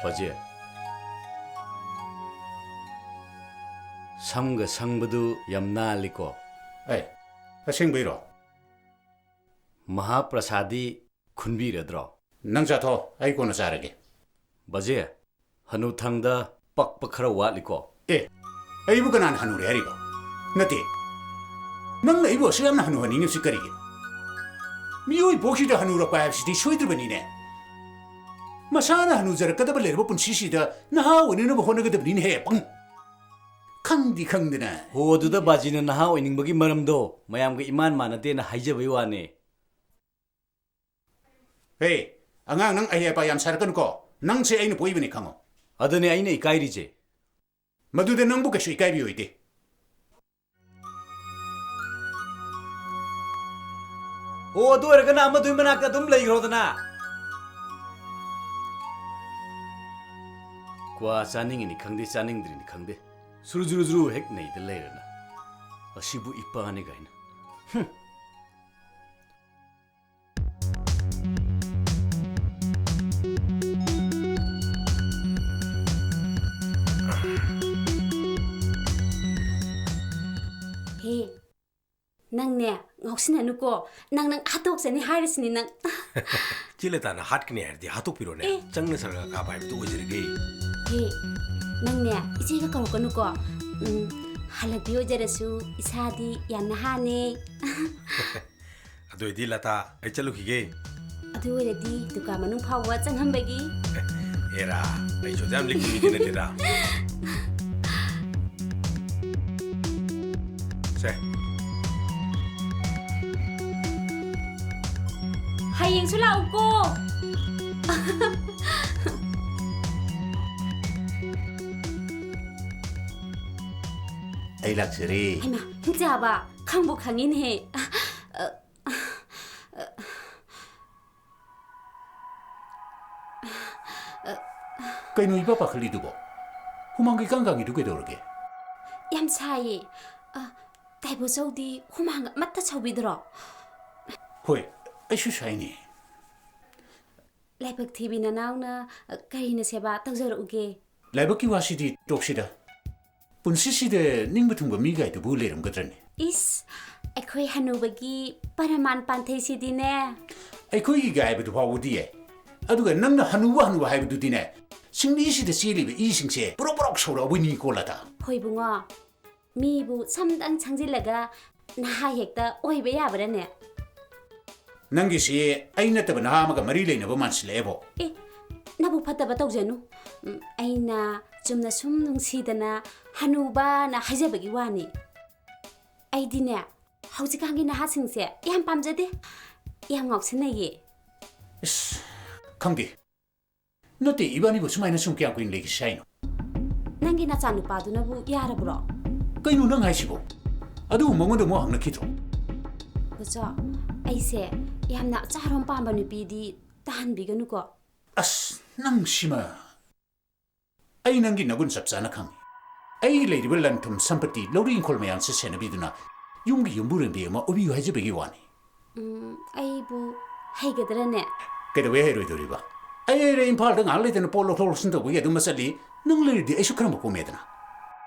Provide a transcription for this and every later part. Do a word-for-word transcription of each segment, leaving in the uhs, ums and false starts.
ꯕꯥꯖꯤ, ꯁꯝꯒ ꯁꯪꯕꯗꯨ ꯌꯥꯝ ꯅꯥꯜꯂꯤꯀꯣ꯫ ꯑꯦ, ꯑꯁꯦꯡꯕꯩꯔꯣ? ꯃꯍꯥꯄ꯭ꯔꯁꯥꯗꯤ ꯈꯨꯟꯕꯤꯔꯗ꯭ꯔꯣ? ꯅꯪ ꯆꯥꯊꯣꯛ, ꯑꯩ ꯀꯣꯟꯅ ꯆꯥꯔꯒꯦ꯫ ꯕꯥꯖꯤ, ꯍꯅꯨꯊꯪꯗ ꯄꯛꯄ ꯈꯔ ꯋꯥꯠꯂꯤꯀꯣ꯫ ꯑꯦ, ꯑꯩꯕꯨ ꯀꯅꯥꯅ ꯍꯅꯨꯔꯦ ꯍꯥꯏꯔꯤꯕ? ꯅꯠꯇꯦ, ꯅꯪꯅ ꯑꯩꯕꯨ ꯑꯁꯨꯛ ꯌꯥꯝꯅ ꯍꯅꯨꯍꯟꯅꯤꯡꯉꯤꯕꯁꯤ ꯀꯔꯤꯒꯤꯅꯣ? ꯃꯤꯑꯣꯏ ꯄꯣꯛꯁꯤꯗ ꯍꯅꯨꯔꯛꯄ ꯍꯥꯏꯕꯁꯤꯗꯤ ꯁꯣꯏꯗ꯭ꯔꯕꯅꯤꯅꯦ꯫ ꯃꯁꯥꯅ ꯍꯅꯨꯖꯔꯛꯀꯗꯕ ꯂꯩꯔꯕ ꯄꯨꯟꯁꯤꯁꯤꯗ ꯅꯍꯥ ꯑꯣꯏꯅꯅꯕ ꯍꯣꯠꯅꯒꯗꯕꯅꯤꯅꯦꯍꯦ, ꯑꯄꯪ꯫ ꯈꯪꯗꯤ ꯈꯪꯗꯅ꯫ ꯍꯣ, ꯑꯗꯨꯗ ꯕꯥꯖꯤꯅ ꯅꯍꯥ ꯑꯣꯏꯅꯤꯡꯕꯒꯤ ꯃꯔꯝꯗꯣ ꯃꯌꯥꯝꯒ ꯏꯃꯥꯟ ꯃꯥꯟꯅꯗꯦꯅ ꯍꯥꯏꯖꯕꯩ ꯋꯥꯅꯦ꯫ ꯍꯦ, ꯑꯉꯥꯡ, ꯅꯪ ꯑꯍꯦ ꯑꯄꯥ ꯌꯥꯝ ꯁꯥꯔꯛꯀꯅꯨꯀꯣ꯫ ꯅꯪꯁꯦ ꯑꯩꯅ ꯄꯣꯛꯏꯕꯅꯤ ꯈꯪꯉꯣ꯫ ꯑꯗꯨꯅꯦ ꯑꯩꯅ ꯏꯀꯥꯏꯔꯤꯁꯦ꯫ ꯃꯗꯨꯗ ꯅꯪꯕꯨ ꯀꯩꯁꯨ ꯏꯀꯥꯏꯕ ꯑꯣꯏꯗꯦ꯫ ꯑꯣ, ꯑꯗꯨ ꯑꯣꯏꯔꯒꯅ ꯑꯃꯗꯨꯒꯤ ꯃꯅꯥꯛꯇ ꯑꯗꯨꯝ ꯂꯩꯈ꯭ꯔꯣꯗꯅ꯫ ꯀ꯭ꯋꯥ ꯆꯥꯅꯤꯡꯉꯤꯅꯤ ꯈꯪꯗꯦ, ꯆꯥꯅꯤꯡꯗ꯭ꯔꯤꯅꯤ ꯈꯪꯗꯦ, ꯁꯨꯔꯨ ꯖꯨꯔꯨ ꯖꯨꯔꯨ ꯍꯦꯛ ꯅꯩꯗ ꯂꯩꯔꯅ꯫ ꯑꯁꯤꯕꯨ ꯏꯄꯥꯅꯤ ꯀꯥꯏꯅ꯫ ꯍꯨꯝ꯫ ꯍꯦ, ꯅꯪꯅꯦ, ꯉꯥꯎꯁꯤꯟꯅꯅꯨꯀꯣ꯫ ꯅꯪ, ꯅꯪ ꯍꯥꯠꯇꯣꯛꯆꯅꯤ ꯍꯥꯏꯔꯤꯁꯤꯅꯤ ꯅꯪ꯫ ꯆꯦ ꯂꯇꯥꯅ ꯍꯥꯠꯀꯅꯤ ꯍꯥꯏꯔꯗꯤ ꯍꯥꯠꯇꯣꯛꯄꯤꯔꯣꯅꯦ꯫ ꯑꯦ꯫ ꯆꯪꯅ ꯁꯔꯒ ꯀꯥꯞꯄ ꯍꯥꯏꯕꯗꯨ ꯑꯣꯏꯖꯔꯒꯦ꯫ ꯍꯦ, ꯅꯪꯅꯦ, ꯏꯆꯦꯒ ꯀꯧꯔꯛꯀꯅꯨꯀꯣ꯫ ꯎꯝ, ꯍꯜꯂꯛꯄꯤ ꯑꯣꯏꯖꯔꯁꯨ ꯏꯁꯥꯗꯤ ꯌꯥꯝ ꯅꯍꯥꯅꯦ꯫ ꯑꯗꯨ ꯑꯣꯏꯗꯤ ꯂꯇꯥ, ꯑꯩ ꯆꯠꯂꯨꯈꯤꯒꯦ꯫ ꯑꯗꯨ ꯑꯣꯏꯔꯗꯤ ꯗꯨꯀꯥꯟ ꯃꯅꯨꯡ ꯐꯥꯎꯕ ꯆꯪꯍꯟꯕꯒꯤ꯫ ꯑꯦꯔꯥ, ꯑꯩꯁꯨ ꯑꯗꯨ ꯌꯥꯝ ꯂꯤꯛꯄ ꯃꯤꯗꯤ ꯅꯠꯇꯦꯗ꯫ ꯁꯦ꯫ ꯍꯌꯦꯡꯁꯨ ꯂꯥꯛꯎꯀꯣ꯫ ꯑꯩ ꯂꯥꯛꯆꯔꯦ꯫ ꯍꯩꯃꯥ, ꯍꯤꯡꯆꯥꯕ, ꯈꯪꯕꯨ ꯈꯪꯉꯤꯅꯦꯍꯦ꯫ ꯀꯩꯅꯣ ꯏꯄꯥ ꯄꯥꯈꯠꯂꯤꯗꯨꯕꯣ? ꯍꯨꯃꯥꯡꯒ ꯏꯀꯥꯡ ꯀꯥꯡꯉꯤꯗꯨ ꯀꯩꯗꯧꯔꯒꯦ? ꯌꯥꯝ ꯁꯥꯏꯌꯦ꯫ ꯑ, ꯇꯥꯏꯕꯣꯆꯧꯗꯤ ꯍꯨꯃꯥꯡꯒ ꯑꯃꯠꯇ ꯁꯧꯕꯤꯗ꯭ꯔꯣ? ꯍꯣꯏ, ꯑꯩꯁꯨ ꯁꯥꯏꯅꯦ꯫ ꯂꯥꯏꯕꯛ ꯊꯤꯕꯤ ꯅꯅꯥꯎꯅ, ꯑ, ꯀꯔꯤꯅ ꯁꯦꯕꯥ ꯇꯧꯖꯔꯛꯎꯒꯦ? ꯂꯥꯏꯕꯛꯀꯤ ꯋꯥꯁꯤꯗꯤ ꯇꯣꯛꯁꯤꯗ꯫ ꯄꯨꯟꯁꯤꯁꯤꯗ ꯅꯤꯡꯕ ꯊꯨꯡꯕ ꯃꯤꯒꯥꯏꯗꯨꯕꯨ ꯂꯩꯔꯝꯒꯗ꯭ꯔꯅꯦ? ꯏꯁ, ꯑꯩꯈꯣꯏ ꯍꯅꯨꯕꯒꯤ ꯄꯔꯃꯥꯟ ꯄꯥꯟꯊꯩꯁꯤꯗꯤꯅꯦ꯫ ꯑꯩꯈꯣꯏꯒꯤꯒ ꯍꯥꯏꯕꯗꯨ ꯐꯥꯎꯕꯗꯤ ꯌꯥꯏ꯫ ꯑꯗꯨꯒ ꯅꯪꯅ ꯍꯅꯨꯕ ꯍꯅꯨꯕ ꯍꯥꯏꯕꯗꯨꯗꯤꯅꯦ, ꯁꯤꯡꯂꯤꯁꯤꯗ ꯆꯦꯜꯂꯤꯕ ꯏꯁꯤꯡꯁꯦ ꯄ꯭ꯔꯣꯛ ꯄ꯭ꯔꯣꯛ ꯁꯧꯔꯛꯑꯕꯣꯏ ꯅꯤꯡꯉꯤꯀꯣ ꯂꯇꯥ꯫ ꯍꯣꯏ ꯏꯕꯨꯡꯉꯣ, ꯃꯤꯕꯨ ꯁꯝꯗꯪ ꯁꯪꯖꯤꯜꯂꯒ ꯅꯍꯥ ꯍꯦꯛꯇ ꯑꯣꯏꯕ ꯌꯥꯕ꯭ꯔꯅꯦ? ꯅꯪꯒꯤꯁꯤ ꯑꯩ ꯅꯠꯇꯕ ꯅꯍꯥ ꯑꯃꯒ ꯃꯔꯤ ꯂꯩꯅꯕ ꯃꯥꯟꯁꯤꯜꯂꯛꯑꯦꯕꯣ꯫ ꯑꯦ, ꯅꯕꯨ ꯐꯠꯇꯕ ꯇꯧꯖꯅꯨ꯫ ꯎꯝ, ꯑꯩꯅ ꯆꯨꯝꯅ ꯁꯨꯝ ꯅꯨꯡꯁꯤꯗꯅ ꯍꯅꯨꯕꯅ ꯍꯥꯏꯖꯕꯒꯤ ꯋꯥꯅꯤ꯫ ꯑꯩꯗꯤꯅꯦ, ꯍꯧꯖꯤꯛꯀꯥꯟꯒꯤ ꯅꯍꯥꯁꯤꯡꯁꯦ ꯌꯥꯝ ꯄꯥꯝꯖꯗꯦ, ꯌꯥꯝ ꯉꯥꯎꯁꯤꯟꯅꯩꯌꯦ꯫ ꯏꯁ, ꯈꯪꯗꯦ꯫ ꯅꯠꯇꯦ, ꯏꯕꯥꯅꯤꯕꯨ ꯁꯨꯃꯥꯏꯅ ꯁꯨꯝ ꯀꯌꯥꯝ ꯀꯨꯏꯅ ꯂꯩꯈꯤꯁꯤ ꯍꯥꯏꯅꯣ? ꯅꯪꯒꯤ ꯅꯆꯥꯅꯨꯄꯥꯗꯨꯅꯕꯨ ꯌꯥꯔꯕ꯭ꯔꯣ? ꯀꯩꯅꯣ ꯅꯪ ꯍꯥꯏꯁꯤꯕꯣ? ꯑꯗꯨꯕꯨ ꯃꯉꯣꯟꯗ ꯑꯃꯨꯛ ꯍꯪꯂꯛꯈꯤꯗ꯭ꯔꯣ? ꯕꯣꯆꯥ, ꯑꯩꯁꯦ ꯌꯥꯝꯅ ꯑꯆꯥꯔꯣꯝ ꯄꯥꯝꯕ ꯅꯨꯄꯤꯗꯤ ꯇꯥꯍꯟꯕꯤꯒꯅꯨꯀꯣ꯫ ꯑꯁ, ꯅꯪ ꯁꯤꯃ꯫ ꯑꯩ ꯅꯪꯒꯤ ꯅꯒꯨꯟ ꯆꯞ ꯆꯥꯅ ꯈꯪꯉꯤ꯫ ꯑꯩꯒꯤ ꯂꯩꯔꯤꯕ ꯂꯟ ꯊꯨꯝ ꯁꯝꯄꯇꯤ, ꯂꯧꯔꯤ ꯏꯪꯈꯣꯜ ꯃꯌꯥꯝꯁꯦ ꯁꯦꯟꯅꯕꯤꯗꯨꯅ ꯌꯨꯝꯒꯤ ꯌꯨꯝꯕꯨꯔꯦꯝꯕꯤ ꯑꯃ ꯑꯣꯏꯕꯤꯌꯨ ꯍꯥꯏꯖꯕꯒꯤ ꯋꯥꯅꯤ꯫ ꯎꯝ, ꯑꯩꯕꯨ ꯍꯩꯒꯗ꯭ꯔꯅꯦ? ꯀꯩꯗꯧꯕꯩ ꯍꯩꯔꯣꯏꯗꯧꯔꯤꯕ? ꯑꯩ ꯂꯩꯔꯦ ꯏꯝꯐꯥꯜꯗ ꯉꯥꯏꯍꯥꯛ ꯂꯩꯇꯅ ꯄꯣꯠ ꯂꯧꯊꯣꯛ ꯂꯧꯁꯤꯟ ꯇꯧꯕꯒꯤ ꯑꯗꯨꯝ ꯆꯠꯂꯤ꯫ ꯅꯪ ꯂꯩꯔꯗꯤ ꯑꯩꯁꯨ ꯈꯔ ꯀꯣꯝꯃꯦꯗꯅ꯫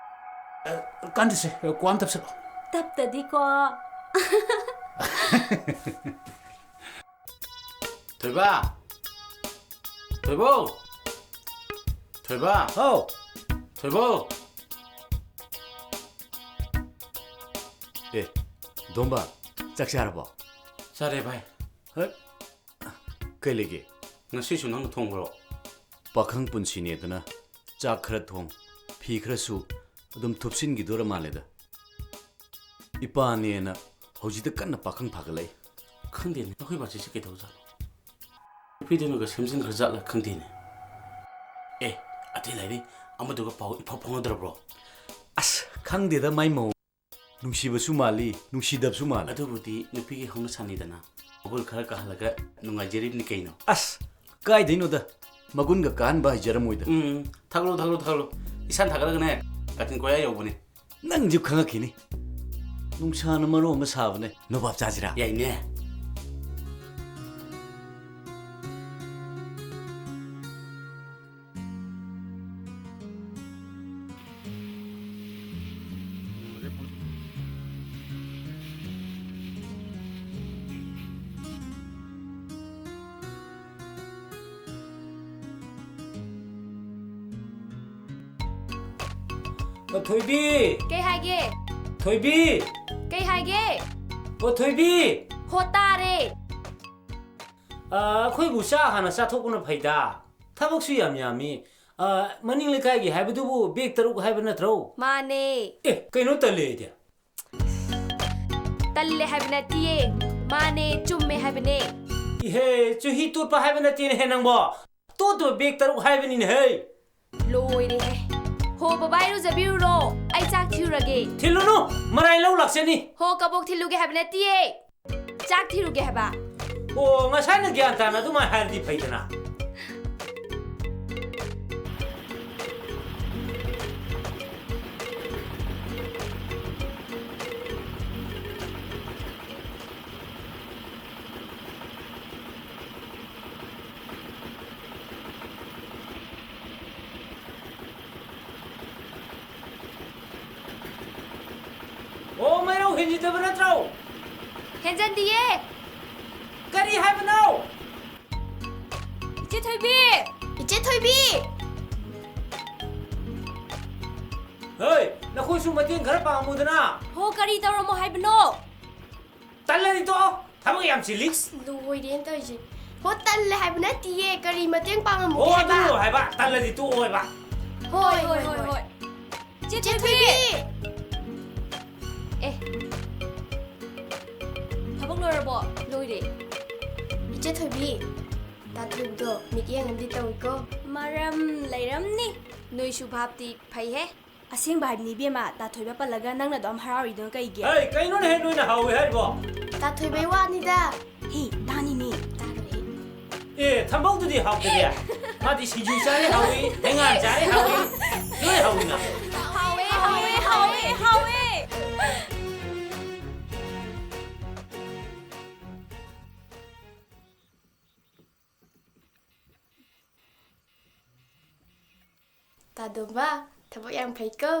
ꯑ, ꯀꯥꯟꯗꯦꯁꯦ, ꯀ꯭ꯋꯥ ꯑꯃ ꯇꯞꯁꯤꯜꯂꯣ꯫ ꯇꯞꯇꯗꯤꯀꯣ꯫ ꯊꯣꯏꯕ! ꯊꯣꯏꯕꯧ! ꯊꯣꯏꯕ! ꯍꯥꯎ! ꯊꯣꯏꯕꯧ! ꯑꯦ, ꯗꯣꯝꯕ, ꯆꯥꯛ ꯆꯥꯔꯕꯣ? ꯆꯥꯔꯦ ꯚꯥꯏ꯫ ꯍꯠ! ꯀꯩ ꯂꯩꯒꯦ? ꯉꯁꯤꯁꯨ ꯅꯪꯅ ꯊꯣꯡꯕ꯭ꯔꯣ? ꯄꯥꯈꯪ ꯄꯨꯟꯁꯤꯅꯦꯗꯅ ꯆꯥꯛ ꯈꯔ ꯊꯣꯡ, ꯐꯤ ꯈꯔ ꯁꯨ, ꯑꯗꯨꯝ ꯊꯨꯞꯆꯤꯟꯈꯤꯗꯣꯔ ꯃꯥꯜꯂꯦꯗ꯫ ꯏꯄꯥꯅꯦꯅ ꯍꯧꯖꯤꯛꯇ ꯀꯟꯅ ꯄꯥꯈꯪ ꯐꯥꯒꯠꯂꯛꯏ꯫ ꯈꯪꯗꯦꯅꯦ, ꯑꯩꯈꯣꯏ ꯕꯥꯆꯧꯁꯦ ꯀꯩꯗꯧꯖꯥꯠꯅꯣ? ꯅꯨꯄꯤꯗꯨꯅꯒ ꯁꯦꯝꯖꯤꯟꯈ꯭ꯔ ꯖꯥꯠꯂ ꯈꯪꯗꯦꯅꯦ꯫ ꯑꯦ, ꯑꯇꯩ ꯂꯥꯏꯔꯤ, ꯑꯃꯗꯨꯒ ꯄꯥꯎ ꯏꯐꯥꯎ ꯐꯥꯎꯅꯗ꯭ꯔꯕ꯭ꯔꯣ? ꯑꯁ, ꯈꯪꯗꯦꯗ ꯃꯥꯏ ꯃꯑꯣꯡ꯫ ꯅꯨꯡꯁꯤꯕꯁꯨ ꯃꯥꯜꯂꯤ, ꯅꯨꯡꯁꯤꯗꯕꯁꯨ ꯃꯥꯜꯂꯤ꯫ ꯑꯗꯨꯕꯨꯗꯤ ꯅꯨꯄꯤꯒꯤ ꯍꯧꯅ ꯁꯥꯅꯤꯗꯅ꯫ ꯃꯒꯨꯟ ꯈꯔ ꯀꯥꯍꯜꯂꯒ ꯅꯨꯡꯉꯥꯏꯖꯔꯤꯕꯅꯤ ꯀꯩꯅꯣ꯫ ꯑꯁ, ꯀꯥꯏꯗꯩꯅꯣꯗ, ꯃꯒꯨꯟꯒ ꯀꯥꯍꯟꯕ ꯍꯩꯖꯔꯝꯃꯣꯏꯗ꯫ ꯎꯝ, ꯊꯛꯂꯣ, ꯊꯛꯂꯣ, ꯊꯛꯂꯣ꯫ ꯏꯁꯥꯅ ꯊꯥꯒꯠꯂꯒꯅꯦ, ꯀꯥꯆꯤꯟ ꯀꯣꯌꯥ ꯌꯧꯕꯅꯦ꯫ ꯅꯪꯁꯨ ꯈꯪꯉꯛꯈꯤꯅꯤ꯫ ꯅꯨꯡꯁꯥꯅ ꯃꯔꯣꯟ ꯑꯃ ꯁꯥꯕꯅꯦ꯫ ꯅꯣꯕꯥꯞ ꯆꯥꯁꯤꯔꯥ? ꯌꯥꯏꯅꯦ꯫ ꯑꯣ, ꯊꯣꯏꯕꯤ! ꯀꯩ ꯍꯥꯏꯒꯦ? ꯊꯣꯏꯕꯤ! ꯀꯩ ꯍꯥꯏꯒꯦ? ꯑꯣ, ꯊꯣꯏꯕꯤ! ꯍꯣ, ꯇꯥꯔꯦ꯫ ꯑ, ꯑꯩꯈꯣꯏꯕꯨ ꯆꯥꯛ ꯍꯥꯟꯅ ꯆꯥꯊꯣꯛꯄꯅ ꯐꯩꯗ꯫ ꯊꯕꯛꯁꯨ ꯌꯥꯝ ꯌꯥꯝꯃꯤ꯫ ꯑ, ꯃꯅꯤꯡ ꯂꯩꯀꯥꯏꯒꯤ ꯍꯥꯏꯕꯗꯨꯕꯨ bag ꯇꯔꯨꯛ ꯍꯥꯏꯕ ꯅꯠꯇ꯭ꯔꯣ? ꯃꯥꯅꯦ꯫ ꯑꯦ, ꯀꯩꯅꯣ ꯇꯜꯂꯦ ꯑꯩꯗꯤ? ꯇꯜꯂꯦ ꯍꯥꯏꯕ ꯅꯠꯇꯤꯌꯦ꯫ ꯃꯥꯅꯦ, ꯆꯨꯝꯃꯦ ꯍꯥꯏꯕꯅꯦ꯫ ꯏꯍꯦ, ꯆꯨꯍꯤ ꯇꯣꯠꯄ ꯍꯥꯏꯕ ꯅꯠꯇꯦꯅꯦꯍꯦ ꯅꯪꯕꯣ꯫ ꯇꯣꯠꯇꯕ bag ꯇꯔꯨꯛ ꯍꯥꯏꯕꯅꯤꯅꯦꯍꯦ꯫ ꯂꯣꯏꯔꯦꯍꯦ꯫ ꯍꯣ, ꯕꯕꯥ, ꯏꯔꯨꯖꯕꯤꯔꯨꯔꯣ꯫ ꯑꯩ ꯆꯥꯛ ꯊꯤꯔꯨꯔꯒꯦ꯫ ꯊꯤꯜꯂꯨꯅꯨ, ꯃꯔꯥꯏ ꯂꯧ ꯂꯥꯛꯆꯅꯤ꯫ ꯍꯣ, ꯀꯕꯣꯛ ꯊꯤꯜꯂꯨꯒꯦ ꯍꯥꯏꯕ ꯅꯠꯇꯤꯌꯦ꯫ ꯆꯥꯛ ꯊꯤꯔꯨꯒꯦ ꯍꯥꯏꯕ꯫ ꯑꯣ, ꯉꯁꯥꯏꯅ ꯒ꯭ꯌꯥꯟ ꯇꯥꯅ ꯑꯗꯨꯃꯥꯏꯅ ꯍꯥꯏꯔꯗꯤ ꯐꯩꯗꯅ꯫ ꯑꯣ, ꯃꯩꯔꯧ ꯍꯦꯟꯖꯤꯟꯗꯕ ꯅꯠꯇ꯭ꯔꯣ? ꯍꯦꯟꯖꯟꯗꯤꯌꯦ꯫ ꯀꯔꯤ ꯍꯥꯏꯕꯅꯣ? ꯏꯆꯦ ꯊꯣꯏꯕꯤ! ꯏꯆꯦ ꯊꯣꯏꯕꯤ! ꯍꯣꯏ, ꯅꯈꯣꯏꯁꯨ ꯃꯇꯦꯡ ꯈꯔ ꯄꯥꯡꯉꯝꯃꯨꯗꯅ꯫ ꯍꯣ, ꯀꯔꯤ ꯇꯧꯔꯝꯃꯣ ꯍꯥꯏꯕꯅꯣ? ꯇꯜꯂꯗꯤ ꯇꯣꯛꯑꯣ, ꯊꯕꯛ ꯌꯥꯝ ꯆꯤꯜꯂꯤ꯫ ꯑꯁ, ꯂꯣꯏꯔꯦꯅ ꯇꯧꯔꯤꯁꯦ꯫ ꯍꯣ, ꯇꯜꯂꯦ ꯍꯥꯏꯕ ꯅꯠꯇꯤꯌꯦ, ꯀꯔꯤ ꯃꯇꯦꯡ ꯄꯥꯡꯉꯝꯃꯨꯒꯦ ꯍꯣ, ꯍꯥꯏꯕ? ꯑꯗꯨ ꯍꯥꯏꯕ, ꯇꯜꯂꯗꯤ ꯇꯣꯛꯑꯣ ꯍꯥꯏꯕ꯫ ꯍꯣꯏ, ꯍꯣꯏ, ꯍꯣꯏ, ꯍꯣꯏ꯫ ꯆꯦ ꯆꯦ ꯊꯣꯏꯕꯤ! ꯊꯣꯏꯕꯤ! ꯑꯦ, ꯊꯕꯛ ꯂꯣꯏꯔꯕꯣ? ꯂꯣꯏꯔꯦ꯫ ꯏꯆꯦ ꯊꯣꯏꯕꯤ, ꯇꯥ ꯊꯣꯏꯕꯤꯗꯣ ꯃꯤꯠꯌꯦꯡ ꯑꯃꯗꯤ ꯇꯧꯏꯀꯣ꯫ ꯃꯔꯝ ꯂꯩꯔꯝꯅꯤ꯫ ꯅꯣꯏꯁꯨ ꯚꯥꯞꯇꯤ ꯐꯩꯍꯦ꯫ ꯑꯁꯦꯡꯕ ꯍꯥꯏꯕꯅꯤ ꯏꯕꯦꯝꯃ, ꯇꯥ ꯊꯣꯏꯕ ꯄꯜꯂꯒ ꯅꯪꯅ ꯑꯗꯨꯝ ꯍꯔꯥꯎꯔꯤꯗꯨꯅ ꯀꯩꯒꯤ? ꯍꯩ, ꯀꯩꯅꯣꯅꯦꯍꯦ ꯅꯣꯏꯅ ꯍꯥꯎꯏ ꯍꯥꯏꯔꯤꯕꯣ? ꯇꯥ ꯊꯣꯏꯕꯩ ꯋꯥꯅꯤꯗ꯫ ꯍꯦ, ꯇꯥꯅꯤꯅꯦ꯫ ꯇꯥꯔꯣꯏꯍꯦ꯫ ꯑꯦ, ꯊꯝꯕꯧꯗꯨꯗꯤ ꯍꯥꯎꯇꯦꯅꯦ꯫ ꯃꯥꯗꯤ ꯁꯤꯡꯖꯨ ꯆꯥꯔꯦ ꯍꯥꯎꯏ, ꯍꯩꯉꯥꯟ ꯆꯥꯔꯦ ꯍꯥꯎꯏ, ꯂꯣꯏ ꯍꯥꯎꯏꯅ꯫ ꯍꯥꯎꯋꯦ, ꯍꯥꯎꯋꯦ, ꯍꯥꯎꯋꯦ, ꯍꯥꯎꯋꯦ꯫ ꯇꯥꯗꯣꯝꯕ, ꯊꯕꯛ ꯌꯥꯝ ꯐꯩꯀꯣ꯫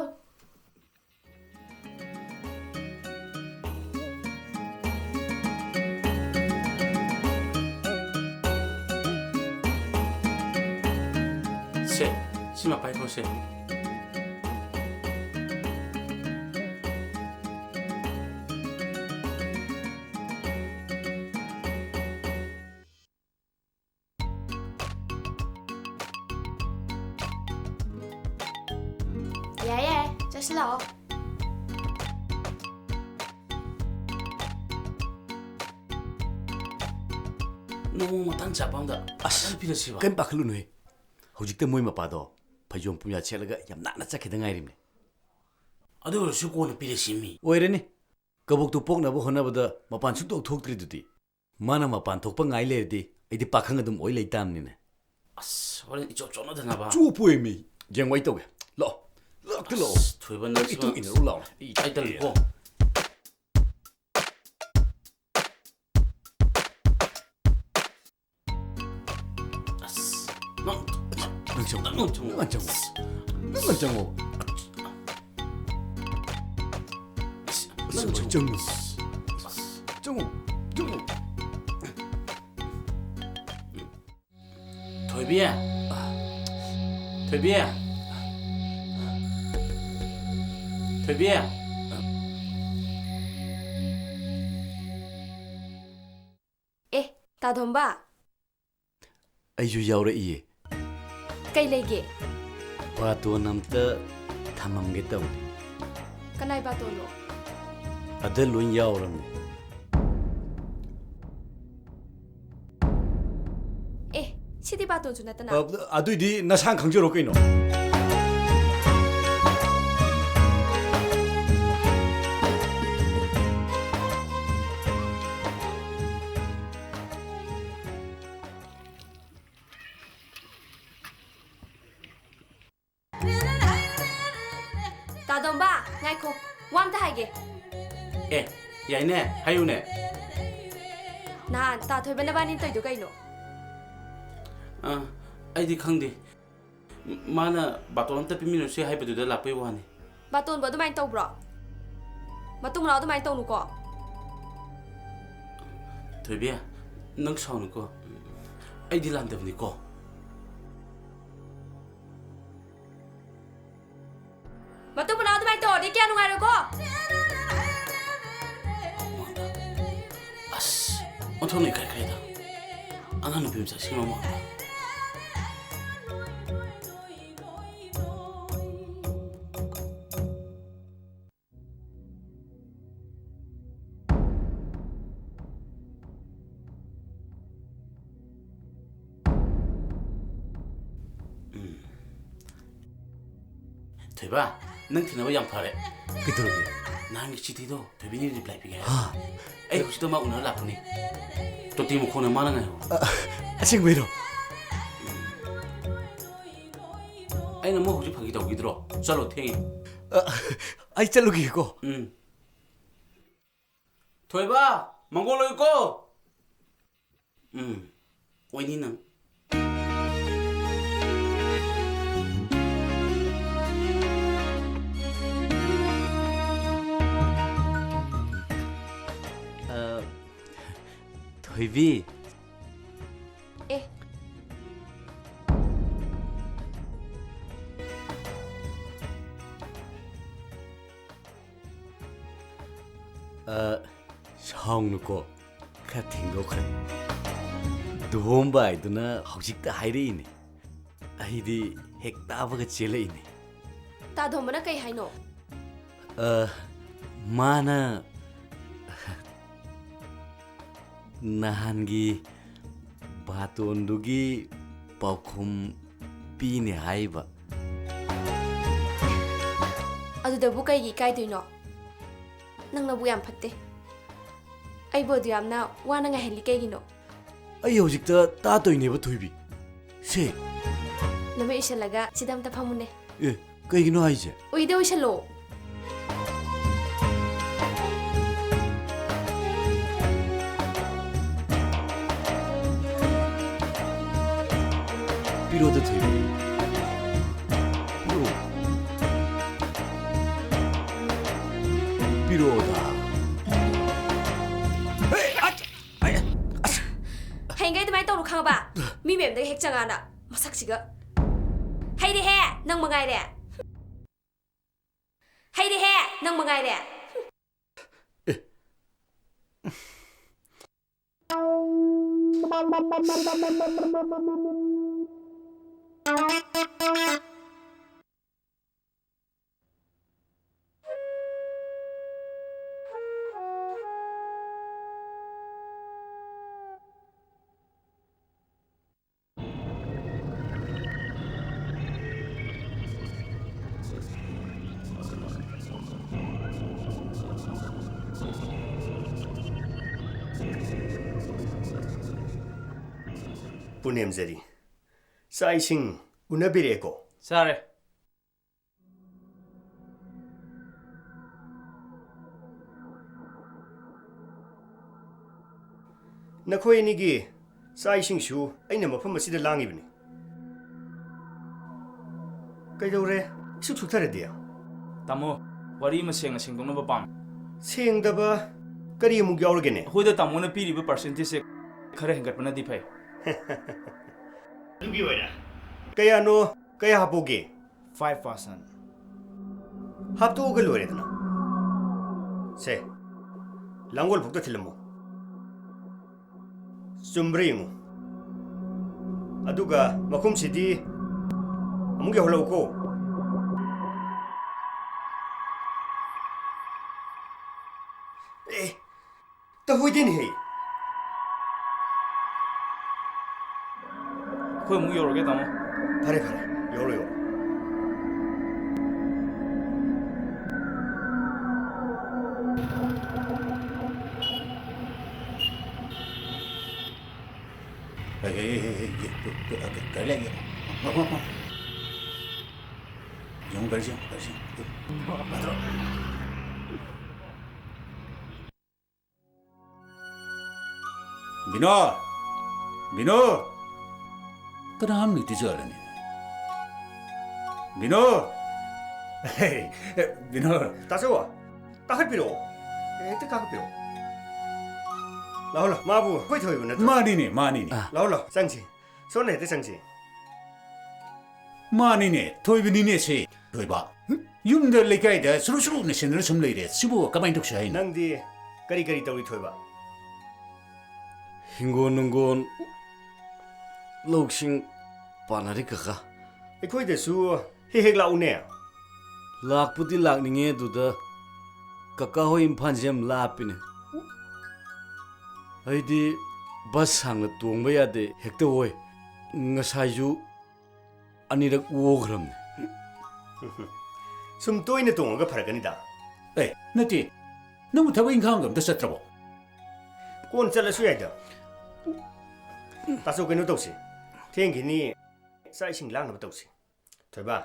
ꯁꯦ, ꯁꯤꯃ ꯄꯥꯏꯈꯣ ꯁꯦ꯫ ꯁꯤ ꯂꯥꯛꯑꯣ꯫ ꯅꯣꯡꯃ ꯃꯇꯥꯡ ꯆꯥꯕ ꯑꯝꯗ ꯑꯁ, ꯐꯖꯅ ꯄꯤꯔꯁꯤꯕ꯫ ꯀꯩꯝ ꯄꯥꯈꯠꯂꯨꯅꯨꯍꯦ꯫ ꯍꯧꯖꯤꯛꯇ ꯃꯣꯏ ꯃꯄꯥꯗꯣ ꯐꯩꯖꯣꯝ ꯄꯨꯝꯌꯥꯠ ꯁꯦꯠꯂꯒ ꯌꯥꯝ ꯅꯥꯟꯅ ꯆꯠꯈꯤꯗ ꯉꯥꯏꯔꯤꯕꯅꯦ꯫ ꯑꯗꯨ ꯑꯣꯏꯔꯁꯨ ꯀꯣꯟꯅ ꯄꯤꯔꯁꯤ ꯃꯤ꯫ ꯑꯣꯏꯔꯅꯤ꯫ ꯀꯕꯣꯛꯇꯨ ꯄꯣꯛꯅꯕ ꯍꯣꯠꯅꯕꯗ ꯃꯄꯥꯟ ꯁꯨꯡꯊꯣꯛ ꯊꯣꯛꯇ꯭ꯔꯤꯗꯨꯗꯤ꯫ ꯃꯥꯅ ꯃꯄꯥꯟ ꯊꯣꯛꯄ ꯉꯥꯏ ꯂꯩꯔꯗꯤ ꯑꯩꯗꯤ ꯄꯥꯈꯪ ꯑꯗꯨꯝ ꯑꯣꯏ ꯂꯩ ꯇꯥꯕꯅꯤꯅꯦ꯫ ꯑꯁ, ꯍꯣꯔꯦꯟ ꯏꯆꯣꯞ ꯆꯣꯞꯅꯗꯅꯕ꯫ ꯆꯣꯞꯄꯣꯏ ꯃꯤ꯫ ꯌꯦꯡꯉꯣ ꯑꯩ ꯇꯧꯒꯦ꯫ ꯂꯥꯛꯑꯣ꯫ ꯂꯥꯛꯇ ꯂꯥꯛꯑꯣ꯫ ꯑꯁ, ꯊꯣꯏꯕ, ꯅꯪꯁꯨ ꯏꯇꯨꯡ ꯏꯟꯅꯔꯨ ꯂꯥꯛꯑꯣ꯫ ꯑꯩ ꯇꯥꯏꯇꯜꯀꯣ꯫ ꯑꯁ, ꯅꯪ, ꯅꯪ ꯆꯪꯉꯣ꯫ ꯅꯪ ꯆꯪꯉꯣ꯫ ꯅꯪ ꯆꯪꯉꯣ꯫ ꯅꯪ ꯆꯪꯉꯣ꯫ ꯑꯁ, ꯅꯪ ꯆꯪꯉꯣ꯫ ꯆꯪꯉꯣ꯫ ꯆꯪꯉꯣ꯫ ꯆꯪꯉꯣ꯫ ꯊꯣꯏꯕꯤ꯫ ꯊꯣꯏꯕꯤ꯫ ꯊꯣꯏꯕꯤ꯫ ꯑꯦ, ꯇꯥꯗꯣꯝꯕ꯫ ꯑꯩꯁꯨ ꯌꯥꯎꯔꯛꯏꯌꯦ꯫ ꯀꯩ ꯂꯩꯒꯦ? ꯕꯥꯇꯣꯟ ꯑꯝꯇ ꯊꯝꯃꯝꯒꯦ ꯇꯧꯅꯤ꯫ ꯀꯅꯥꯏ ꯕꯥꯇꯣꯟꯅꯣ? ꯑꯗ ꯂꯣꯏ ꯌꯥꯎꯔꯝꯅꯤ꯫ ꯑꯦ, ꯁꯤꯗꯤ ꯕꯥꯇꯣꯟꯁꯨ ꯅꯠꯇꯅ꯫ ꯑ, ꯑꯗꯨꯏꯗꯤ ꯅꯁꯥꯅ ꯈꯪꯖꯔꯣ ꯀꯩꯅꯣ꯫ ꯇꯥꯗꯣꯝꯕ, ꯉꯥꯏꯈꯣ, ꯋꯥ ꯑꯝꯇ ꯍꯥꯏꯒꯦ꯫ ꯑꯦ, ꯌꯥꯏꯅꯦ, ꯍꯥꯏꯌꯨꯅꯦ꯫ ꯅꯍꯥꯟ ꯇꯥ ꯊꯣꯏꯕ ꯅꯕꯥꯅꯤ ꯇꯧꯏꯗꯣ ꯀꯩꯅꯣ? ꯑ, ꯑꯩꯗꯤ ꯈꯪꯗꯦ꯫ ꯃꯥꯅ ꯕꯥꯇꯣꯟ ꯑꯝꯇ ꯄꯤꯃꯤꯟꯅꯁꯤ ꯍꯥꯏꯕꯗꯨꯗ ꯂꯥꯛꯄꯩ ꯋꯥꯅꯤ꯫ ꯕꯥꯇꯣꯟꯕꯨ ꯑꯗꯨꯃꯥꯏꯅ ꯇꯧꯕ꯭ꯔꯣ? ꯃꯇꯨꯡ ꯃꯅꯥꯎ ꯑꯗꯨꯃꯥꯏꯅ ꯇꯧꯅꯨꯀꯣ꯫ ꯊꯣꯏꯕꯤ, ꯅꯪ ꯁꯥꯎꯅꯨꯀꯣ꯫ ꯑꯩꯗꯤ ꯂꯥꯟꯗꯕꯅꯤꯀꯣ꯫ ꯃꯇꯨꯡ ꯃꯅꯥꯎ ꯑꯗꯨꯃꯥꯏꯅ ꯇꯧꯔꯗꯤ ꯀꯌꯥ ꯅꯨꯡꯉꯥꯏꯔꯣꯏꯀꯣ꯫ ꯑꯁ, ꯑꯣꯟꯊꯣꯛꯅ ꯏꯀꯥꯏꯈ꯭ꯔꯦꯗ꯫ ꯑꯉꯥꯡ ꯅꯨꯄꯤ ꯃꯆꯥꯁꯤꯡ ꯃꯃꯥꯡꯗ꯫ ꯊꯣꯏꯕ, ꯅꯪ ꯊꯦꯡꯅꯕ ꯌꯥꯝ ꯐꯔꯦ꯫ ꯀꯩꯗꯧꯔꯒꯦ? ꯅꯍꯥꯟꯒꯤ ꯆꯤꯊꯤꯗꯣ ꯊꯣꯏꯕꯤꯅ reply ꯄꯤꯒꯦ ꯍꯥꯏ꯫ ꯍꯥ? ꯑꯩ ꯍꯧꯖꯤꯛꯇ ꯃꯥ ꯎꯅꯔ ꯂꯥꯛꯄꯅꯤ꯫ ꯇꯣꯇꯤ ꯃꯈꯣꯟꯅ ꯃꯥꯅ ꯉꯥꯏꯍꯧ꯫ ꯑ, ꯑꯁꯦꯡꯕꯩꯔꯣ? ꯑꯩꯅ ꯑꯃꯨꯛ ꯍꯧꯖꯤꯛ ꯐꯥꯒꯤ ꯇꯧꯈꯤꯗ꯭ꯔꯣ? ꯆꯠꯂꯣ, ꯊꯦꯡꯉꯦ꯫ ꯑ, ꯑꯩ ꯆꯠꯂꯨꯈꯤꯒꯦꯀꯣ꯫ ꯎꯝ꯫ ꯊꯣꯏꯕ, ꯃꯪꯒꯣꯜ ꯑꯣꯏꯌꯨꯀꯣ꯫ ꯎꯝ, ꯑꯣꯏꯅꯤ ꯅꯪ꯫ ꯑ, ꯊꯣꯏꯕꯤ꯫ ꯑꯦ꯫ ꯑ, ꯁꯥꯎꯅꯨꯀꯣ, ꯈꯔ ꯊꯦꯡꯗꯣꯛꯈ꯭ꯔꯦ꯫ ꯗꯨꯍꯣꯝꯕ ꯍꯥꯏꯗꯨꯅ ꯍꯧꯖꯤꯛꯇ ꯍꯥꯏꯔꯛꯏꯅꯦ꯫ ꯑꯩꯗꯤ ꯍꯦꯛ ꯇꯥꯕꯒ ꯆꯦꯜꯂꯛꯏꯅꯦ꯫ ꯇꯥꯗꯣꯝꯕꯅ ꯀꯩ ꯍꯥꯏꯅꯣ? ꯑ, ꯃꯥꯅ ꯅꯍꯥꯟꯒꯤ ꯕꯥꯇꯣꯟꯗꯨꯒꯤ ꯄꯥꯎꯈꯨꯝ ꯄꯤꯅꯦ ꯍꯥꯏꯕ꯫ ꯑꯗꯨꯗꯕꯨ ꯀꯩꯒꯤ ꯏꯀꯥꯏꯗꯣꯏꯅꯣ? ꯅꯪꯅꯕꯨ ꯌꯥꯝ ꯐꯠꯇꯦ꯫ ꯑꯩꯕꯨ ꯑꯗꯨ ꯌꯥꯝꯅ ꯋꯥꯅ ꯉꯥꯏꯍꯜꯂꯤ ꯀꯩꯒꯤꯅꯣ? ꯑꯩ ꯍꯧꯖꯤꯛꯇ ꯇꯥꯗꯣꯏꯅꯦꯕ, ꯊꯣꯏꯕꯤ꯫ ꯁꯦ꯫ ꯅꯃꯤꯠ ꯎꯏꯁꯜꯂꯒ ꯁꯤꯗ ꯑꯝꯇ ꯐꯝꯃꯨꯅꯦ꯫ ꯑꯦ, ꯀꯩꯒꯤꯅꯣ ꯍꯥꯏꯁꯦ? ꯎꯏꯗ ꯎꯏꯁꯜꯂꯣ꯫ ꯄꯤꯔꯛꯑꯣꯗ, ꯊꯣꯏꯕꯤ꯫ ꯄꯤꯔꯛꯑꯣ꯫ ꯄꯤꯔꯛꯑꯣꯗ꯫ ꯍꯦ, ꯑꯠ! ꯑꯩ, ꯑꯁ! ꯍꯌꯦꯡꯈꯩ ꯑꯗꯨꯃꯥꯏꯅ ꯇꯧꯅꯨ, ꯈꯪꯉꯕ? ꯃꯤ ꯃꯌꯨꯝꯗꯒ ꯍꯦꯛ ꯆꯪꯉꯛꯑꯅ ꯃꯁꯛꯁꯤꯒ꯫ ꯍꯩꯔꯦꯍꯦ, ꯅꯪ ꯃꯉꯥꯏꯔꯦ꯫ ꯍꯩꯔꯦꯍꯦ, ꯅꯪ ꯃꯉꯥꯏꯔꯦ꯫ ꯑꯦ꯫ ꯄꯨꯅꯦꯝꯖꯔꯤ꯫ ꯆꯥꯛ ꯏꯁꯤꯡ ꯎꯅꯕꯤꯔꯛꯑꯦꯀꯣ? ꯆꯥꯔꯦ꯫ ꯅꯈꯣꯏ ꯑꯅꯤꯒꯤ ꯆꯥꯛ ꯏꯁꯤꯡꯁꯨ ꯑꯩꯅ ꯃꯐꯝ ꯑꯁꯤꯗ ꯂꯥꯡꯉꯤꯕꯅꯤ꯫ ꯀꯩꯗꯧꯔꯦ? ꯏꯁꯨꯛ ꯁꯨꯛꯊꯔꯗꯤ? ꯇꯥꯃꯣ, ꯋꯥꯔꯤ ꯑꯃ ꯁꯦꯡꯅ ꯁꯦꯡꯗꯣꯛꯅꯕ ꯄꯥꯝꯃꯤ꯫ ꯁꯦꯡꯗꯕ ꯀꯔꯤ ꯑꯃꯨꯛ ꯌꯥꯎꯔꯒꯦꯅꯦ? ꯑꯩꯈꯣꯏꯗ ꯇꯥꯃꯣꯅ ꯄꯤꯔꯤꯕ percentageꯁꯦ ꯈꯔ ꯍꯦꯟꯒꯠꯄꯅꯗꯤ ꯐꯩ꯫ ꯑꯗꯨꯒꯤ ꯑꯣꯏꯔꯦ꯫ ꯀꯌꯥꯅꯣ? ꯀꯌꯥ ꯍꯥꯞꯄꯣꯒꯦ? Five percent꯫ ꯍꯥꯞꯇꯣꯛꯑꯒ ꯂꯣꯏꯔꯦꯗꯅ꯫ ꯁꯦ, ꯂꯥꯡꯒꯣꯜ ꯐꯥꯎꯗ ꯊꯤꯜꯂꯝꯃꯣ꯫ ꯆꯨꯝꯕ꯭ꯔꯥ ꯌꯦꯡꯉꯨ꯫ ꯑꯗꯨꯒ ꯃꯈꯨꯝꯁꯤꯗꯤ ꯑꯃꯨꯛ ꯌꯧꯍꯜꯂꯛꯎꯀꯣ꯫ ꯑꯦ, ꯇꯧꯍꯣꯏꯗꯦꯅꯦꯍꯦ꯫ ꯑꯩꯈꯣꯏ ꯑꯃꯨꯛ ꯌꯧꯔꯒꯦ, ꯇꯥꯃꯣ꯫ ꯐꯔꯦ, ꯐꯔꯦ, ꯌꯧꯔꯣ, ꯌꯧꯔꯣ꯫ ꯍꯦ, ꯍꯦ, ꯍꯦ, ꯍꯦ, ꯌꯦ, ꯀ-, ꯀ-, ꯀ-, ꯀꯔꯤ ꯂꯩꯒꯦ? ꯃ-, ꯃ-, ꯃ-, ꯌꯦꯡꯉꯨ, ꯒꯥꯔꯤꯁꯦ ꯌꯦꯡꯉꯨ, ꯒꯥꯔꯤꯁꯦ ꯌꯦꯡꯉꯨ꯫ ꯅꯠꯇ꯭ꯔꯣ? ꯕꯤꯅꯣ! ꯕꯤꯅꯣ! ꯀꯅꯥꯝ ꯂꯩꯇꯦ ꯖꯥꯠꯂꯅꯦ? ꯕꯤꯅꯣ! ꯍꯦ, ꯕꯤꯅꯣ! ꯇꯥꯆꯧ, ꯀꯥꯈꯠꯄꯤꯔꯛꯑꯣ꯫ ꯍꯦꯛꯇ ꯀꯥꯈꯠꯄꯤꯔꯛꯑꯣ꯫ ꯂꯥꯛꯑꯣ, ꯂꯥꯛꯑꯣ꯫ ꯃꯥꯕꯨ ꯑꯩꯈꯣꯏ ꯊꯣꯏꯕ ꯅꯠꯇ꯭ꯔꯣ? ꯃꯥꯅꯤꯅꯦ, ꯃꯥꯅꯤꯅꯦ꯫ ꯑ꯫ ꯂꯥꯛꯑꯣ, ꯂꯥꯛꯑꯣ, ꯆꯪꯁꯤ꯫ ꯁꯣꯝꯗ ꯍꯦꯛꯇ ꯆꯪꯁꯤ꯫ ꯃꯥꯅꯤꯅꯦ, ꯊꯣꯏꯕꯅꯤꯅꯦ ꯁꯤ, ꯊꯣꯏꯕ꯫ ꯌꯨꯝꯗ ꯂꯩꯀꯥꯏꯗ ꯁꯨꯔꯨ ꯁꯨꯔꯨ ꯅꯩꯁꯤꯟꯗꯨꯅ ꯁꯨꯝ ꯂꯩꯔꯦ꯫ ꯁꯤꯕꯨ ꯀꯃꯥꯏꯅ ꯇꯧꯁꯤ ꯍꯥꯏꯅꯣ? ꯅꯪꯗꯤ ꯀꯔꯤ ꯀꯔꯤ ꯇꯧꯔꯤ, ꯊꯣꯏꯕ? ꯍꯤꯡꯒꯣꯟ ꯅꯨꯡꯒꯣꯟ, ꯂꯧꯁꯤꯡ ꯄꯥꯟꯅꯔꯤ, ꯀꯀꯥ꯫ ꯑꯩꯈꯣꯏꯗꯁꯨ ꯍꯦꯛ ꯍꯦꯛ ꯂꯥꯛꯎꯅꯦ꯫ ꯂꯥꯛꯄꯨꯗꯤ ꯂꯥꯛꯅꯤꯡꯉꯦ, ꯑꯗꯨꯗ ꯀꯀꯥ ꯍꯣꯏ ꯏꯝꯐꯥꯜꯁꯦ ꯌꯥꯝ ꯂꯥꯞꯄꯤꯅꯦ꯫ ꯑꯩꯗꯤ ꯕꯁ ꯁꯥꯡꯅ ꯇꯣꯡꯕ ꯌꯥꯗꯦ, ꯍꯦꯛꯇ ꯑꯣꯏ꯫ ꯉꯁꯥꯏꯁꯨ ꯑꯅꯤꯔꯛ ꯑꯣꯈ꯭ꯔꯕꯅꯦ꯫ ꯁꯨꯝ ꯇꯣꯏꯅ ꯇꯣꯡꯉꯒ ꯐꯔꯛꯀꯅꯤꯗ꯫ ꯑꯦ, ꯅꯠꯇꯦ, ꯅꯪꯕꯨ ꯊꯕꯛ ꯏꯪꯈꯥꯡꯒ ꯑꯝꯇ ꯆꯠꯇ꯭ꯔꯕꯣ? ꯀꯣꯟ ꯆꯠꯂꯁꯨ ꯌꯥꯏꯗ꯫ ꯇꯥꯆꯧ, ꯀꯩꯅꯣ ꯇꯧꯁꯤ꯫ ꯊꯦꯡꯈꯤꯅꯤ꯫ ꯆꯥꯛ ꯏꯁꯤꯡ ꯂꯥꯡꯅꯕ ꯇꯧꯁꯤ꯫ ꯊꯣꯏꯕ,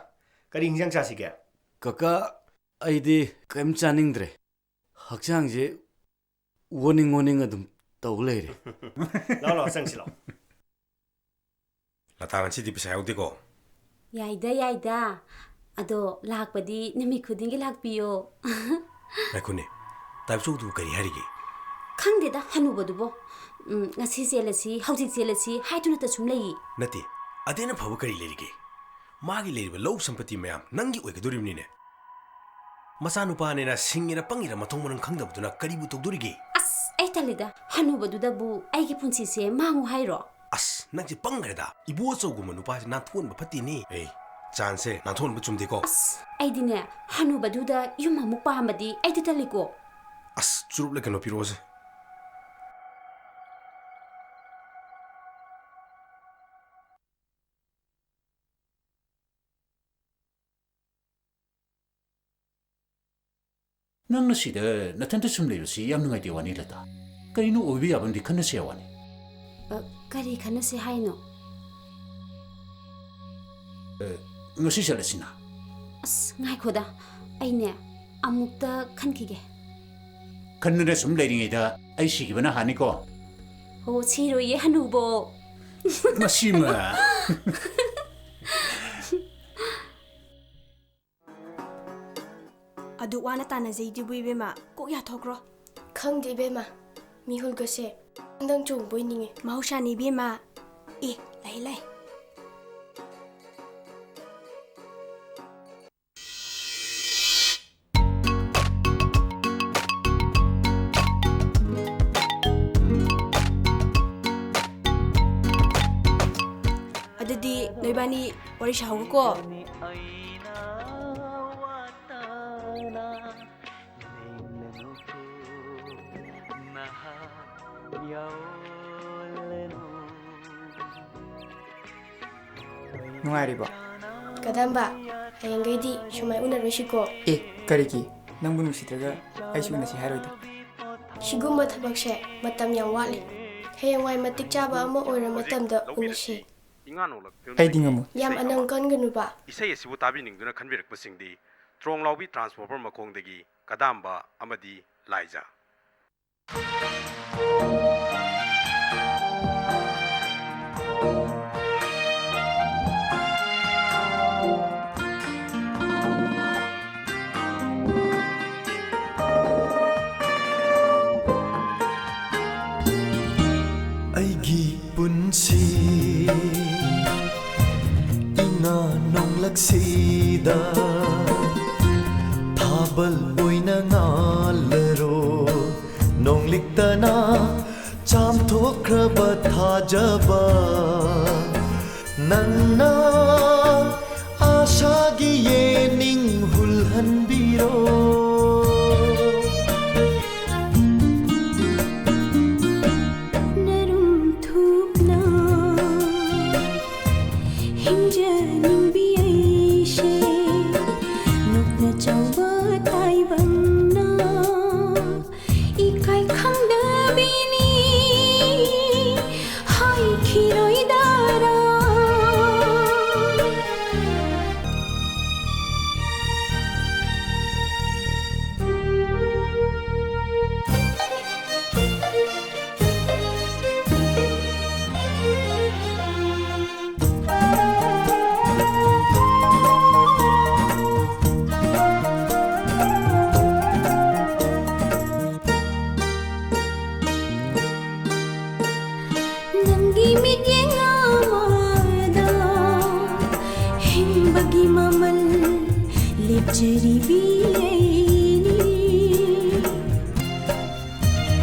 ꯀꯔꯤ ꯍꯤꯟꯖꯥꯡ ꯆꯥꯁꯤꯒꯦ? ꯀꯀꯥ, ꯑꯩꯗꯤ ꯀꯔꯤꯝ ꯆꯥꯅꯤꯡꯗ꯭ꯔꯦ꯫ ꯍꯛꯆꯥꯡꯁꯦ ꯑꯣꯅꯤꯡ ꯑꯣꯅꯤꯡ ꯑꯗꯨꯝ ꯇꯧ ꯂꯩꯔꯦ꯫ ꯂꯥꯛꯑꯣ, ꯂꯥꯛꯑꯣ, ꯆꯪꯁꯤ ꯂꯥꯛꯑꯣ꯫ ꯂꯇꯥ, ꯉꯁꯤꯗꯤ ꯄꯩꯁꯥ ꯌꯥꯎꯗꯦꯀꯣ? ꯌꯥꯏꯗ, ꯌꯥꯏꯗ꯫ ꯑꯗꯣ ꯂꯥꯛꯄꯗꯤ ꯅꯨꯃꯤꯠ ꯈꯨꯗꯤꯡꯒꯤ ꯂꯥꯛꯄꯤꯌꯣ꯫ ꯉꯥꯏꯈꯣꯅꯦ, ꯇꯥꯏꯕꯆꯧꯗꯨꯕꯨ ꯀꯔꯤ ꯍꯥꯏꯔꯤꯒꯦ? ꯈꯪꯗꯦꯗ, ꯍꯅꯨꯕꯗꯨꯕꯣ꯫ ꯎꯝ, ꯉꯁꯤ ꯆꯦꯜꯂꯁꯤ, ꯍꯧꯖꯤꯛ ꯆꯦꯜꯂꯁꯤ ꯍꯥꯏꯗꯨꯅꯇ ꯁꯨꯝ ꯂꯩꯌꯦ꯫ ꯅꯠꯇꯦ, ꯑꯗꯩꯅ ꯐꯕ ꯀꯔꯤ ꯂꯩꯔꯤꯒꯦ? ꯃꯥꯒꯤ ꯂꯩꯔꯤꯕ ꯂꯧ ꯁꯝꯄꯇꯤ ꯃꯌꯥꯝ ꯅꯪꯒꯤ ꯑꯣꯏꯒꯗꯧꯔꯤꯕꯅꯤꯅꯦ꯫ ꯃꯆꯥꯅꯨꯄꯥꯅꯦꯅ ꯁꯤꯡꯉꯤꯔ ꯄꯪꯉꯤꯔ ꯃꯊꯣꯡ ꯃꯔꯝ ꯈꯪꯗꯕꯗꯨꯅ ꯀꯔꯤꯕꯨ ꯇꯧꯗꯣꯔꯤꯒꯦ? ꯑꯁ, ꯑꯩ ꯇꯜꯂꯤꯗ, ꯍꯅꯨꯕꯗꯨꯗꯕꯨ ꯑꯩꯒꯤ ꯄꯨꯟꯁꯤꯁꯦ ꯃꯥꯡꯉꯨ ꯍꯥꯏꯔꯣ? ꯑꯁ, ꯅꯪꯁꯦ ꯄꯪꯈ꯭ꯔꯦꯗ꯫ ꯏꯕꯣꯆꯧꯒꯨꯝꯕ ꯅꯨꯄꯥꯁꯦ ꯅꯥꯟꯊꯣꯛꯍꯟꯕ ꯐꯠꯇꯦꯅꯦ꯫ ꯑꯦ, ꯆꯥꯟꯁꯦ ꯅꯥꯟꯊꯣꯛꯍꯟꯕ ꯆꯨꯝꯗꯦꯀꯣ꯫ ꯑꯁ, ꯑꯩꯗꯤꯅꯦ, ꯍꯅꯨꯕꯗꯨꯗ ꯌꯨꯝ ꯑꯃꯨꯛ ꯄꯥꯝꯃꯗꯤ ꯑꯩꯗꯤ ꯇꯜꯂꯤꯀꯣ꯫ ꯑꯁ, ꯆꯨꯔꯨꯞꯂ ꯀꯩꯅꯣ ꯄꯤꯔꯛꯑꯣꯁꯦ꯫ ꯅꯪꯅ ꯁꯤꯗ ꯅꯊꯟꯇ ꯁꯨꯝ ꯂꯩꯕꯁꯤ ꯌꯥꯝ ꯅꯨꯡꯉꯥꯏꯇꯦ ꯋꯥꯅꯤ, ꯂꯇꯥ꯫ ꯀꯔꯤꯅꯣ ꯑꯣꯏꯕ ꯌꯥꯕ ꯑꯃꯗꯤ ꯈꯟꯅꯁꯦ ꯋꯥꯅꯤ꯫ ꯑ, ꯀꯔꯤ ꯈꯟꯅꯁꯦ ꯍꯥꯏꯅꯣ? ꯑ, ꯉꯁꯤ ꯆꯠꯂꯁꯤꯅ꯫ ꯑꯁ, ꯉꯥꯏꯈꯣꯗ, ꯑꯩꯅꯦ ꯑꯃꯨꯛꯇ ꯈꯟꯈꯤꯒꯦ꯫ ꯈꯟꯗꯅ ꯁꯨꯝ ꯂꯩꯔꯤꯉꯩꯗ ꯑꯩ ꯁꯤꯈꯤꯕꯅ ꯍꯥꯟꯅꯤꯀꯣ꯫ ꯑꯣ, ꯁꯤꯔꯣꯏꯌꯦ ꯍꯅꯨꯕꯣ꯫ ꯃꯁꯤꯃ꯫ ꯑꯗꯨꯛ ꯋꯥꯅ ꯇꯥꯟꯅꯖꯩꯗꯨꯕꯨ ꯏꯕꯦꯝꯃ, ꯀꯣꯛ ꯌꯥꯊꯣꯛꯈ꯭ꯔꯣ꯫ ꯈꯪꯗꯦ ꯏꯕꯦꯝꯃ, ꯃꯤꯍꯨꯜꯒꯁꯦ ꯗꯪ ꯆꯣꯡꯕꯣꯏ ꯅꯤꯡꯉꯦ꯫ ꯃꯍꯧꯁꯥꯅꯤ ꯏꯕꯦꯝꯃ꯫ ꯑꯦ, ꯂꯩ ꯂꯩ꯫ ꯑꯗꯨꯗꯤ ꯅꯣꯏꯕꯥꯅꯤ ꯋꯥꯔꯤ ꯁꯥꯍꯧꯒꯀꯣ꯫ ꯅꯨꯡꯉꯥꯏꯔꯤꯕꯣ? ꯀꯗꯝꯕ, ꯍꯌꯦꯡꯈꯩꯗꯤ ꯁꯨꯃꯥꯏ ꯎꯅꯔꯣꯏꯁꯤꯀꯣ꯫ ꯑꯦ, ꯀꯔꯤꯒꯤ? ꯅꯪꯕꯨ ꯅꯨꯡꯁꯤꯗ꯭ꯔꯒ ꯑꯩꯁꯨ ꯎꯅꯁꯤ ꯍꯥꯏꯔꯣꯏꯗ꯫ ꯁꯤꯒꯨꯝꯕ ꯊꯕꯛꯁꯦ ꯃꯇꯝ ꯌꯥꯝ ꯋꯥꯠꯂꯤ꯫ ꯍꯌꯦꯡꯋꯥꯏ ꯃꯇꯤꯛ ꯆꯥꯕ ꯑꯃ ꯑꯣꯏꯔ ꯃꯇꯝꯗ ꯎꯅꯁꯤ꯫ ꯏꯉꯥ ꯅꯣꯡꯂꯛ ꯐꯤꯂꯝ ꯑꯩꯗꯤ ꯁꯤꯒꯤ ꯉꯝꯃꯣꯏ꯫ ꯌꯥꯝ ꯏꯁꯩ ꯑꯅꯪ ꯑꯃ꯫ ꯀꯟꯒꯅꯨꯕ꯫ ꯏꯁꯩ ꯑꯁꯤꯕꯨ ꯇꯥꯕꯤꯅꯤꯡꯗꯨꯅ ꯈꯟꯕꯤꯔꯛꯄꯁꯤꯡꯗꯤ ꯇ꯭ꯔꯣꯡ ꯂꯥꯎꯕꯤ ꯇ꯭ꯔꯥꯟꯁꯐꯣꯔꯃꯔ ꯃꯈꯣꯡꯗꯒꯤ ꯀꯗꯥꯝꯕ ꯑꯃꯗꯤ ꯂꯥꯏꯖ꯫ ꯑꯩꯒꯤ ꯄꯨꯟꯁꯤ ꯏꯉꯥ ꯅꯣꯡꯂꯛꯁꯤꯗ ꯊꯥꯕꯜ ꯑꯣꯏꯅ ꯉꯥꯜꯂꯔꯣ꯫ ꯅꯣꯡꯂꯤꯛꯇꯅ ꯆꯥꯝꯊꯣꯛꯈ꯭ꯔꯕ ꯊꯥꯖꯕ ꯅꯪꯅ ꯑꯥꯁꯥꯒꯤ ꯌꯦꯅꯤꯡ ꯍꯨꯜꯍꯟꯕꯤꯔꯣ꯫ ꯅꯔꯨꯝ ꯊꯨꯞꯅ ꯍꯤꯡꯖꯅꯤꯡꯕꯤ ꯑꯩꯁꯦ ꯅꯣꯛꯅ ꯆꯥꯎꯕ ꯇꯥꯏꯕꯪꯅ ꯏꯀꯥꯏ ꯈꯪꯗꯕꯤꯅꯤ ꯍꯥꯏꯈꯤꯔꯣꯏꯗꯔꯥ? ꯅꯪꯒꯤ ꯃꯤꯠꯌꯦꯡ ꯑꯃꯗ ꯍꯤꯡꯕꯒꯤ ꯃꯃꯜ ꯂꯦꯞꯆꯔꯤꯕꯤ ꯑꯩꯅꯤ꯫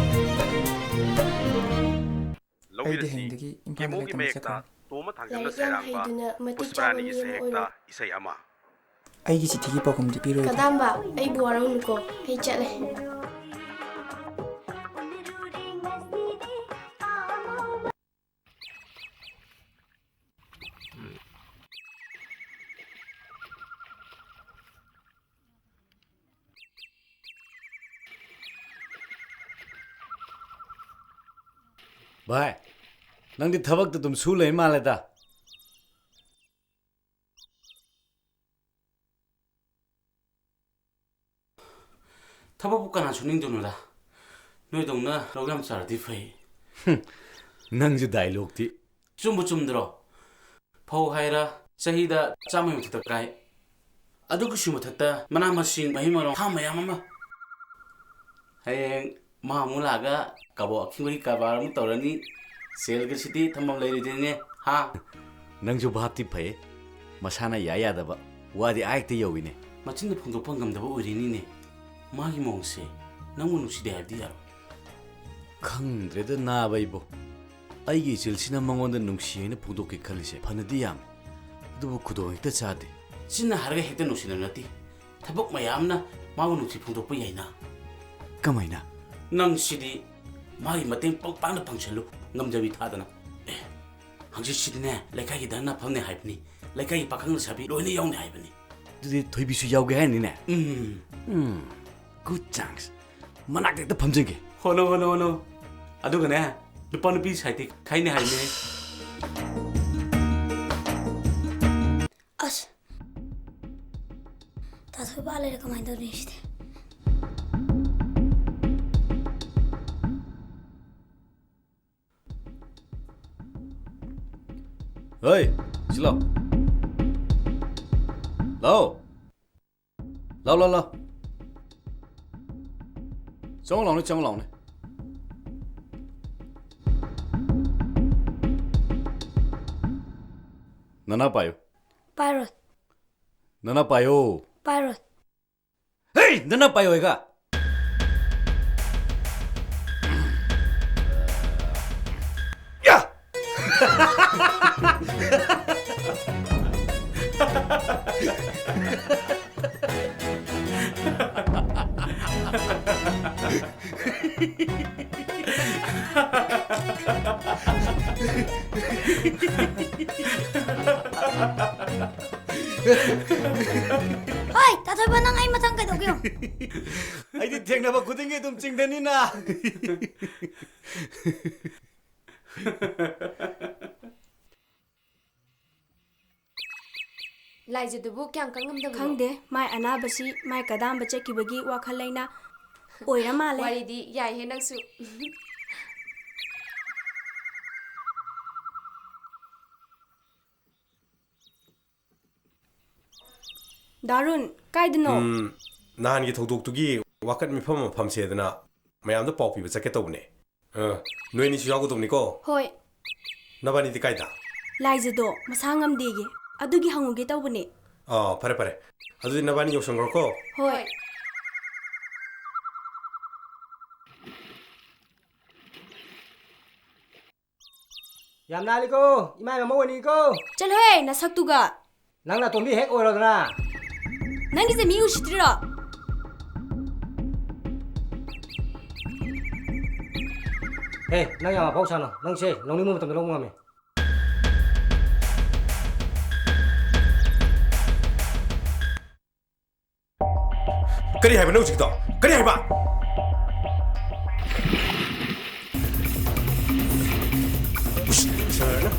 ꯑꯩꯗꯤ ꯍꯌꯦꯡꯗꯒꯤ ꯏꯝꯐꯥꯜꯗ ꯂꯩꯇꯅ ꯆꯠꯈ꯭ꯔꯅꯤ꯫ ꯇꯣꯝꯕ ꯊꯥꯡꯖꯝꯅ ꯂꯥꯏꯔꯤꯛ ꯌꯥꯝ ꯁꯩꯔꯥꯡꯕ ꯍꯩꯗꯨꯅ ꯃꯇꯤꯛ ꯆꯥꯕ ꯄꯨꯁꯄꯔꯥꯅꯤꯒꯤ ꯃꯤ ꯑꯃ ꯁꯩꯍꯦꯛꯇ ꯑꯣꯏꯔꯣ꯫ ꯏꯁꯩ ꯑꯃ꯫ ꯑꯩꯒꯤ ꯆꯤꯊꯤꯒꯤ ꯄꯥꯎꯈꯨꯝꯗꯤ ꯄꯤꯔꯣꯏꯗ꯫ ꯀꯗꯥꯝꯕ, ꯑꯩꯕꯨ ꯋꯥꯔꯧꯅꯨꯀꯣ, ꯑꯩ ꯆꯠꯂꯦ꯫ ꯚꯥꯏ, ꯅꯪꯗꯤ ꯊꯕꯛꯇ ꯑꯗꯨꯝ ꯁꯨ ꯂꯩ ꯃꯥꯜꯂꯦꯗ꯫ ꯊꯕꯛꯄꯨ ꯀꯅꯥ ꯁꯨꯅꯤꯡꯗꯣꯏꯅꯣꯗ? ꯅꯣꯏꯗꯧꯅ ꯂꯧ ꯌꯥꯝ ꯆꯥꯔꯗꯤ ꯐꯩ꯫ ꯍꯨꯝ, ꯅꯪꯁꯨ ꯗꯥꯏꯂꯣꯛꯇꯤ꯫ ꯆꯨꯝꯕꯨ ꯆꯨꯝꯗ꯭ꯔꯣ? ꯐꯧ ꯍꯥꯏꯔ ꯆꯍꯤꯗ ꯆꯥꯝꯃꯒꯤ ꯃꯊꯛꯇ ꯀꯥꯏ꯫ ꯑꯗꯨꯒꯤꯁꯨ ꯃꯊꯛꯇ ꯃꯅꯥ ꯃꯁꯤꯡ, ꯃꯍꯩ ꯃꯔꯣꯡ, ꯐꯥꯝ ꯃꯌꯥꯝ ꯑꯃ꯫ ꯍꯌꯦꯡ ꯃꯥ ꯑꯃꯨꯛ ꯂꯥꯛꯑꯒ ꯀꯕꯣꯛ ꯑꯈꯤꯡꯕꯒꯤ ꯀꯔꯕꯥꯔ ꯑꯃꯨꯛ ꯇꯧꯔꯅꯤ꯫ ꯁꯦꯜꯒꯁꯤꯗꯤ ꯊꯝꯐꯝ ꯂꯩꯔꯣꯏꯗꯣꯏꯅꯦ, ꯍꯥ? ꯅꯪꯁꯨ ꯚꯥꯞꯇꯤ ꯐꯩ꯫ ꯃꯁꯥꯅ ꯌꯥ ꯌꯥꯗꯕ ꯋꯥꯗꯤ ꯑꯥ ꯍꯦꯛꯇ ꯌꯧꯏꯅꯦ꯫ ꯃꯆꯤꯟꯗ ꯐꯣꯡꯗꯣꯛꯄ ꯉꯝꯗꯕ ꯑꯣꯏꯔꯤꯅꯤꯅꯦ꯫ ꯃꯥꯒꯤ ꯃꯑꯣꯡꯁꯦ ꯅꯪꯕꯨ ꯅꯨꯡꯁꯤꯗꯦ ꯍꯥꯏꯕꯗꯤ ꯌꯥꯔꯣꯏ꯫ ꯈꯪꯗ꯭ꯔꯦꯗ ꯅꯥꯕ ꯑꯩꯕꯣ꯫ ꯑꯩꯒꯤ ꯏꯆꯤꯜꯁꯤꯅ ꯃꯉꯣꯟꯗ ꯅꯨꯡꯁꯤ ꯍꯥꯏꯅ ꯐꯣꯡꯗꯣꯛꯀꯦ ꯈꯜꯂꯤꯁꯦ ꯐꯅꯗꯤ ꯌꯥꯝꯃꯤ꯫ ꯑꯗꯨꯕꯨ ꯈꯨꯗꯣꯡ ꯍꯦꯛꯇ ꯆꯥꯗꯦ꯫ ꯆꯤꯟꯅ ꯍꯥꯏꯔꯒ ꯍꯦꯛꯇ ꯅꯨꯡꯁꯤꯅꯕ ꯅꯠꯇꯦ꯫ ꯊꯕꯛ ꯃꯌꯥꯝꯅ ꯃꯥꯕꯨ ꯅꯨꯡꯁꯤ ꯐꯣꯡꯗꯣꯛꯄ ꯌꯥꯏꯅ꯫ ꯀꯃꯥꯏꯅ? ꯅꯪ ꯁꯤꯗꯤ ꯃꯥꯒꯤ ꯃꯇꯦꯡ ꯄꯪꯄꯥꯡꯗ ꯄꯥꯡꯁꯜꯂꯨ, ꯉꯝꯖꯕꯤ ꯊꯥꯗꯅ꯫ ꯑꯦ, ꯍꯪꯆꯤꯠꯁꯤꯗꯤꯅꯦ, ꯂꯩꯀꯥꯏꯒꯤ ꯙꯔꯅꯥ ꯐꯝꯅꯤ ꯍꯥꯏꯕꯅꯤ, ꯂꯩꯀꯥꯏꯒꯤ ꯄꯥꯈꯪ ꯂꯩꯁꯥꯕꯤ ꯂꯣꯏꯅ ꯌꯥꯎꯅꯤ ꯍꯥꯏꯕꯅꯤ꯫ ꯑꯗꯨꯗꯤ ꯊꯣꯏꯕꯤꯁꯨ ꯌꯥꯎꯒꯦ ꯍꯥꯏꯔꯅꯤꯅꯦ? ꯎꯝ꯫ ꯎꯝ, good chance꯫ ꯃꯅꯥꯛꯇ ꯍꯦꯛꯇ ꯐꯝꯖꯒꯦ꯫ ꯍꯣꯠꯅꯧ, ꯍꯣꯠꯅꯧ, ꯍꯣꯠꯅꯧ꯫ ꯑꯗꯨꯒꯅꯦ, ꯅꯨꯄꯥ ꯅꯨꯄꯤ ꯁꯥꯏꯠꯇꯤ ꯈꯥꯏꯅꯤ ꯍꯥꯏꯕꯅꯦ꯫ ꯑꯁ, ꯇꯥꯊꯣꯏꯕ ꯂꯩꯔꯦ, ꯀꯃꯥꯏꯅ ꯇꯧꯅꯤ ꯁꯤꯗꯤ? ꯍꯣꯏ, ꯁꯤ ꯂꯥꯎ꯫ ꯂꯥꯎ꯫ ꯂꯥꯎ, ꯂꯥꯎ, ꯂꯥꯎ꯫ ꯆꯪꯉꯣ ꯂꯥꯎꯅꯦ, ꯆꯪꯉꯣ ꯂꯥꯎꯅꯦ꯫ ꯅꯅꯥ ꯄꯥꯏꯌꯨ꯫ ꯄꯥꯏꯔꯣꯏ꯫ ꯅꯅꯥ ꯄꯥꯏꯌꯨ꯫ ꯄꯥꯏꯔꯣꯏ꯫ ꯍꯦ! ꯅꯅꯥ ꯄꯥꯏꯌꯣ ꯍꯥꯏꯒ꯫ ꯌꯥ! ꯍꯣꯏ, ꯇꯥꯊꯣꯏꯕ, ꯅꯪ ꯑꯩ ꯃꯊꯪ ꯀꯩꯗꯧꯒꯦ ꯌꯦꯡꯉꯨ꯫ ꯑꯩꯗꯤ ꯊꯦꯡꯅꯕ ꯈꯨꯗꯤꯡꯒꯤ ꯑꯗꯨꯝ ꯆꯤꯡꯊꯅꯤꯅ꯫ ꯂꯥꯏꯖꯗꯨꯕꯨ ꯀꯌꯥꯝ ꯀꯟ ꯉꯝꯗꯕꯅꯣ? ꯈꯪꯗꯦ, ꯃꯥꯏ ꯑꯅꯥꯕꯁꯤ ꯃꯥꯏ ꯀꯗꯥꯝꯕ ꯆꯠꯈꯤꯕꯒꯤ ꯋꯥꯈꯜ ꯂꯩꯅꯥ ꯑꯣꯏꯔ ꯃꯥꯜꯂꯦ꯫ ꯋꯥꯔꯤꯗꯤ ꯌꯥꯏꯍꯦ ꯅꯪꯁꯨ꯫ ꯗꯥꯔꯨꯟ, ꯀꯥꯏꯗꯅꯣ? ꯎꯝ, ꯅꯍꯥꯟꯒꯤ ꯊꯧꯗꯣꯛꯇꯨꯒꯤ ꯋꯥꯀꯠ ꯃꯤꯐꯝ ꯑꯃ ꯐꯝꯁꯦꯗꯅ ꯃꯌꯥꯝꯗ ꯄꯥꯎ ꯄꯤꯕ ꯆꯠꯀꯦ ꯇꯧꯕꯅꯦ꯫ ꯑ, ꯅꯣꯏ ꯑꯅꯤꯁꯨ ꯌꯥꯎꯒꯗꯧꯅꯤꯀꯣ? ꯍꯣꯏ꯫ ꯅꯕꯥꯅꯤꯗꯤ ꯀꯥꯏꯗ? ꯂꯥꯏꯖꯗꯣ ꯃꯁꯥ ꯉꯝꯗꯦꯌꯦ, ꯑꯗꯨꯒꯤ ꯍꯪꯉꯨꯒꯦ ꯇꯧꯕꯅꯦ꯫ ꯑꯥ, ꯐꯔꯦ, ꯐꯔꯦ꯫ ꯑꯗꯨꯗꯤ ꯅꯕꯥꯅꯤ ꯌꯧꯁꯟꯈ꯭ꯔꯣꯀꯣ꯫ ꯍꯣꯏ꯫ ꯌꯥꯝ ꯅꯥꯜꯂꯤꯀꯣ, ꯏꯃꯥꯏ ꯃꯃꯧ ꯑꯣꯏꯅꯤꯡꯉꯤꯀꯣ꯫ ꯆꯠꯂꯣꯍꯦ, ꯅꯁꯛꯇꯨꯒ꯫ ꯅꯪ ꯅꯥꯇꯣꯝꯕꯤ ꯍꯦꯛ ꯑꯣꯏꯔꯣꯗꯅ꯫ ꯅꯪꯒꯤꯁꯦ ꯃꯤ ꯎꯁꯤꯠꯇ꯭ꯔꯤꯔꯣ? ꯍꯦ, ꯅꯪ ꯌꯥꯝ ꯑꯐꯥꯎ ꯁꯥꯅꯣ꯫ ꯅꯪꯁꯦ ꯂꯧꯅꯤꯡꯕ ꯃꯇꯝꯗ ꯂꯧꯕ ꯉꯝꯃꯦ꯫ ꯀꯔꯤ ꯍꯥꯏꯕꯅꯣ ꯍꯧꯖꯤꯛꯀꯤꯗꯣ? ꯀꯔꯤ ꯍꯥꯏꯕ? ꯎꯁꯤꯠꯇꯕ ꯁꯥꯔꯅꯨ꯫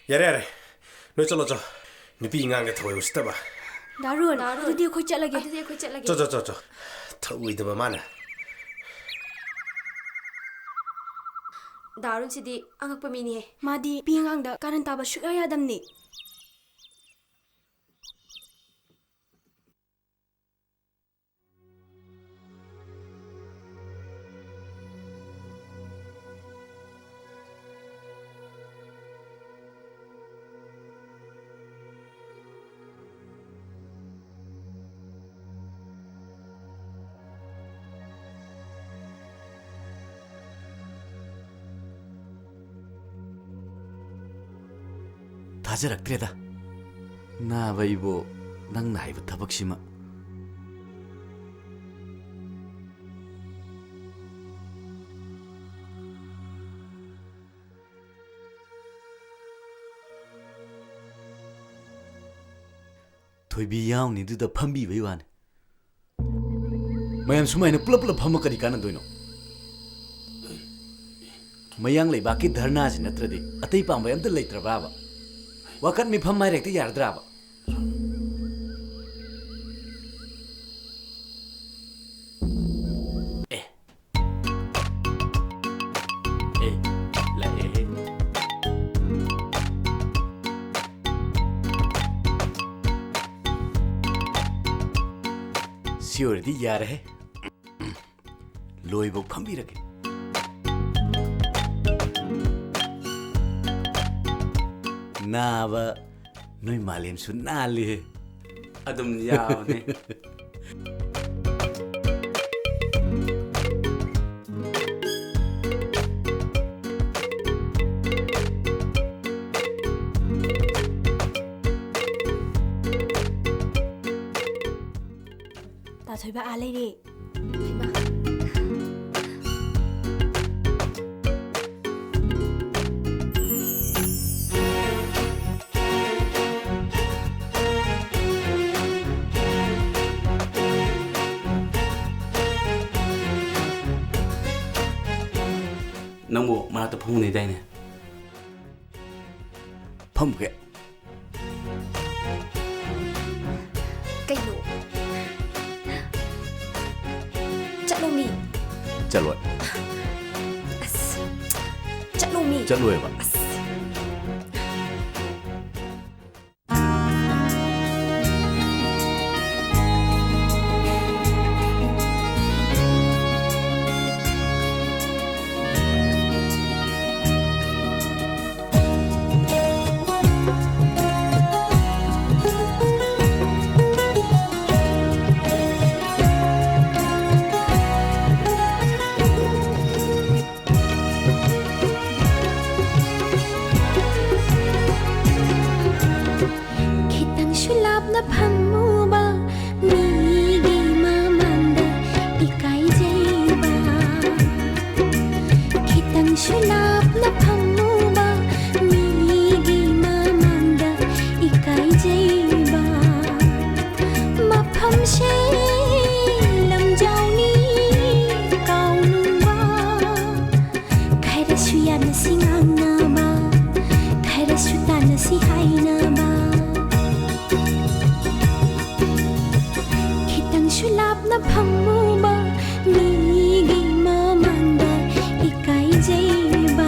ꯌꯥꯔꯦ, ꯌꯥꯔꯦ꯫ ꯅꯣꯏ ꯆꯠꯂꯣ, ꯆꯣ꯫ ꯅꯨꯄꯤ ꯑꯉꯥꯡꯗ ꯊꯑꯣꯏ ꯎꯁꯤꯠꯇꯕ꯫ ꯗꯥꯔꯨꯟ, ꯗꯥꯔꯨꯟ, ꯑꯗꯨꯗꯤ ꯑꯩꯈꯣꯏ ꯆꯠꯂꯒꯦ꯫ ꯑꯗꯨꯗꯤ ꯑꯩꯈꯣꯏ ꯆꯠꯂꯒꯦ꯫ ꯆꯣ, ꯆꯣ, ꯆꯣ, ꯆꯣ꯫ ꯊꯑꯣꯏꯗꯕ ꯃꯥꯅ꯫ ꯗꯥꯔꯨꯟꯁꯤꯗꯤ ꯑꯉꯛꯄ ꯃꯤꯅꯤꯍꯦ꯫ ꯃꯥꯗꯤ ꯅꯨꯄꯤ ꯑꯉꯥꯡꯗ ꯀꯥꯔꯟ ꯇꯥꯕ ꯁꯨꯛꯌꯥ ꯌꯥꯗꯝꯅꯤ꯫ ꯊꯥꯖꯔꯛꯇ꯭ꯔꯦꯗ꯫ ꯅꯥꯕ ꯏꯕꯣ, ꯅꯪꯅ ꯍꯥꯏꯕ ꯊꯕꯛꯁꯤꯃ꯫ ꯊꯣꯏꯕꯤ ꯌꯥꯎꯅꯤꯗꯨꯗ ꯐꯝꯕꯤꯕꯩ ꯋꯥꯅꯤ꯫ ꯃꯌꯥꯝ ꯁꯨꯃꯥꯏꯅ ꯄꯨꯂꯞ ꯄꯨꯂꯞ ꯐꯝꯃ ꯀꯔꯤ ꯀꯥꯟꯅꯗꯣꯏꯅꯣ? ꯃꯌꯥꯡ ꯂꯩꯕꯥꯛꯀꯤ ꯙꯔꯅꯥꯁꯤ ꯅꯠꯇ꯭ꯔꯗꯤ ꯑꯇꯩ ꯄꯥꯝꯕꯩ ꯑꯝꯇ ꯂꯩꯇ꯭ꯔꯕ꯭ꯔꯥꯕ? ꯋꯥꯀꯠ ꯃꯤꯐꯝ ꯍꯥꯏꯔ ꯍꯦꯛꯇ ꯌꯥꯔꯗ꯭ꯔꯥꯕ? ꯑꯦ꯫ ꯑꯦ, ꯂꯥꯛꯑꯦꯍꯦ꯫ ꯁꯤ ꯑꯣꯏꯔꯗꯤ ꯌꯥꯔꯦꯍꯦ꯫ ꯂꯣꯏꯕꯧ ꯐꯝꯕꯤꯔꯒꯦ꯫ ꯅꯥꯕ, ꯅꯣꯏ ꯃꯥꯂꯦꯝꯁꯨ ꯅꯥꯜꯂꯤꯍꯦ꯫ ꯑꯗꯨꯝ ꯌꯥꯕꯅꯦ꯫ ꯇꯥ ꯊꯣꯏꯕ ꯑꯥ ꯂꯩꯔꯦ꯫ ꯍꯩꯃꯥ꯫ ꯅꯪꯕꯨ ꯃꯅꯥꯛꯇ ꯐꯝꯃꯨꯅꯦꯗꯥꯏꯅꯦ? ꯐꯝꯒꯦ꯫ ꯀꯩꯅꯣ? ꯆꯠꯂꯣꯃꯤ꯫ ꯆꯠꯂꯣꯏ꯫ ꯑꯁ, ꯆꯠꯂꯣꯃꯤ꯫ ꯆꯠꯂꯣꯏꯕ꯫ ꯑꯁ꯫ ꯐꯝꯃꯨꯕ ꯃꯤꯒꯤ ꯃꯃꯥꯡꯗ ꯏꯀꯥꯏꯖꯩꯕ꯫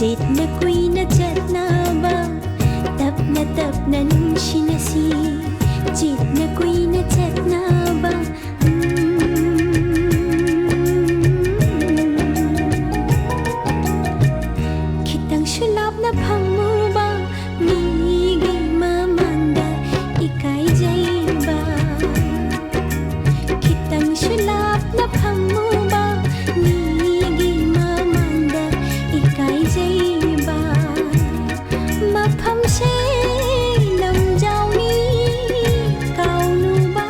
ꯆꯦꯠꯅ ꯀꯨꯏꯅ ꯆꯠꯅꯕ, ꯇꯞꯅ ꯇꯞꯅ ꯅꯨꯡꯁꯤꯅꯁꯤ꯫ ꯆꯦꯠꯅ ꯀꯨꯏꯅ ꯆꯠꯅꯕ, ꯎꯝ꯫ ꯈꯤꯇꯪꯁꯨ ꯂꯥꯞꯅ ꯐꯝꯃꯨꯕ, ꯃꯤꯒꯤ ꯃꯃꯥꯡꯗ ꯏꯀꯥꯏꯖꯩꯕ꯫ ꯈꯤꯇꯪꯁꯨ ꯂꯥꯞꯅ ꯐꯝꯃꯨꯕ, ꯃꯤꯒꯤ ꯃꯃꯥꯡꯗ ꯏꯀꯥꯏꯖꯩꯕ꯫ ꯃꯐꯝꯁꯦ ꯂꯝꯖꯥꯎꯅꯤ ꯀꯥꯎꯅꯨꯕ꯫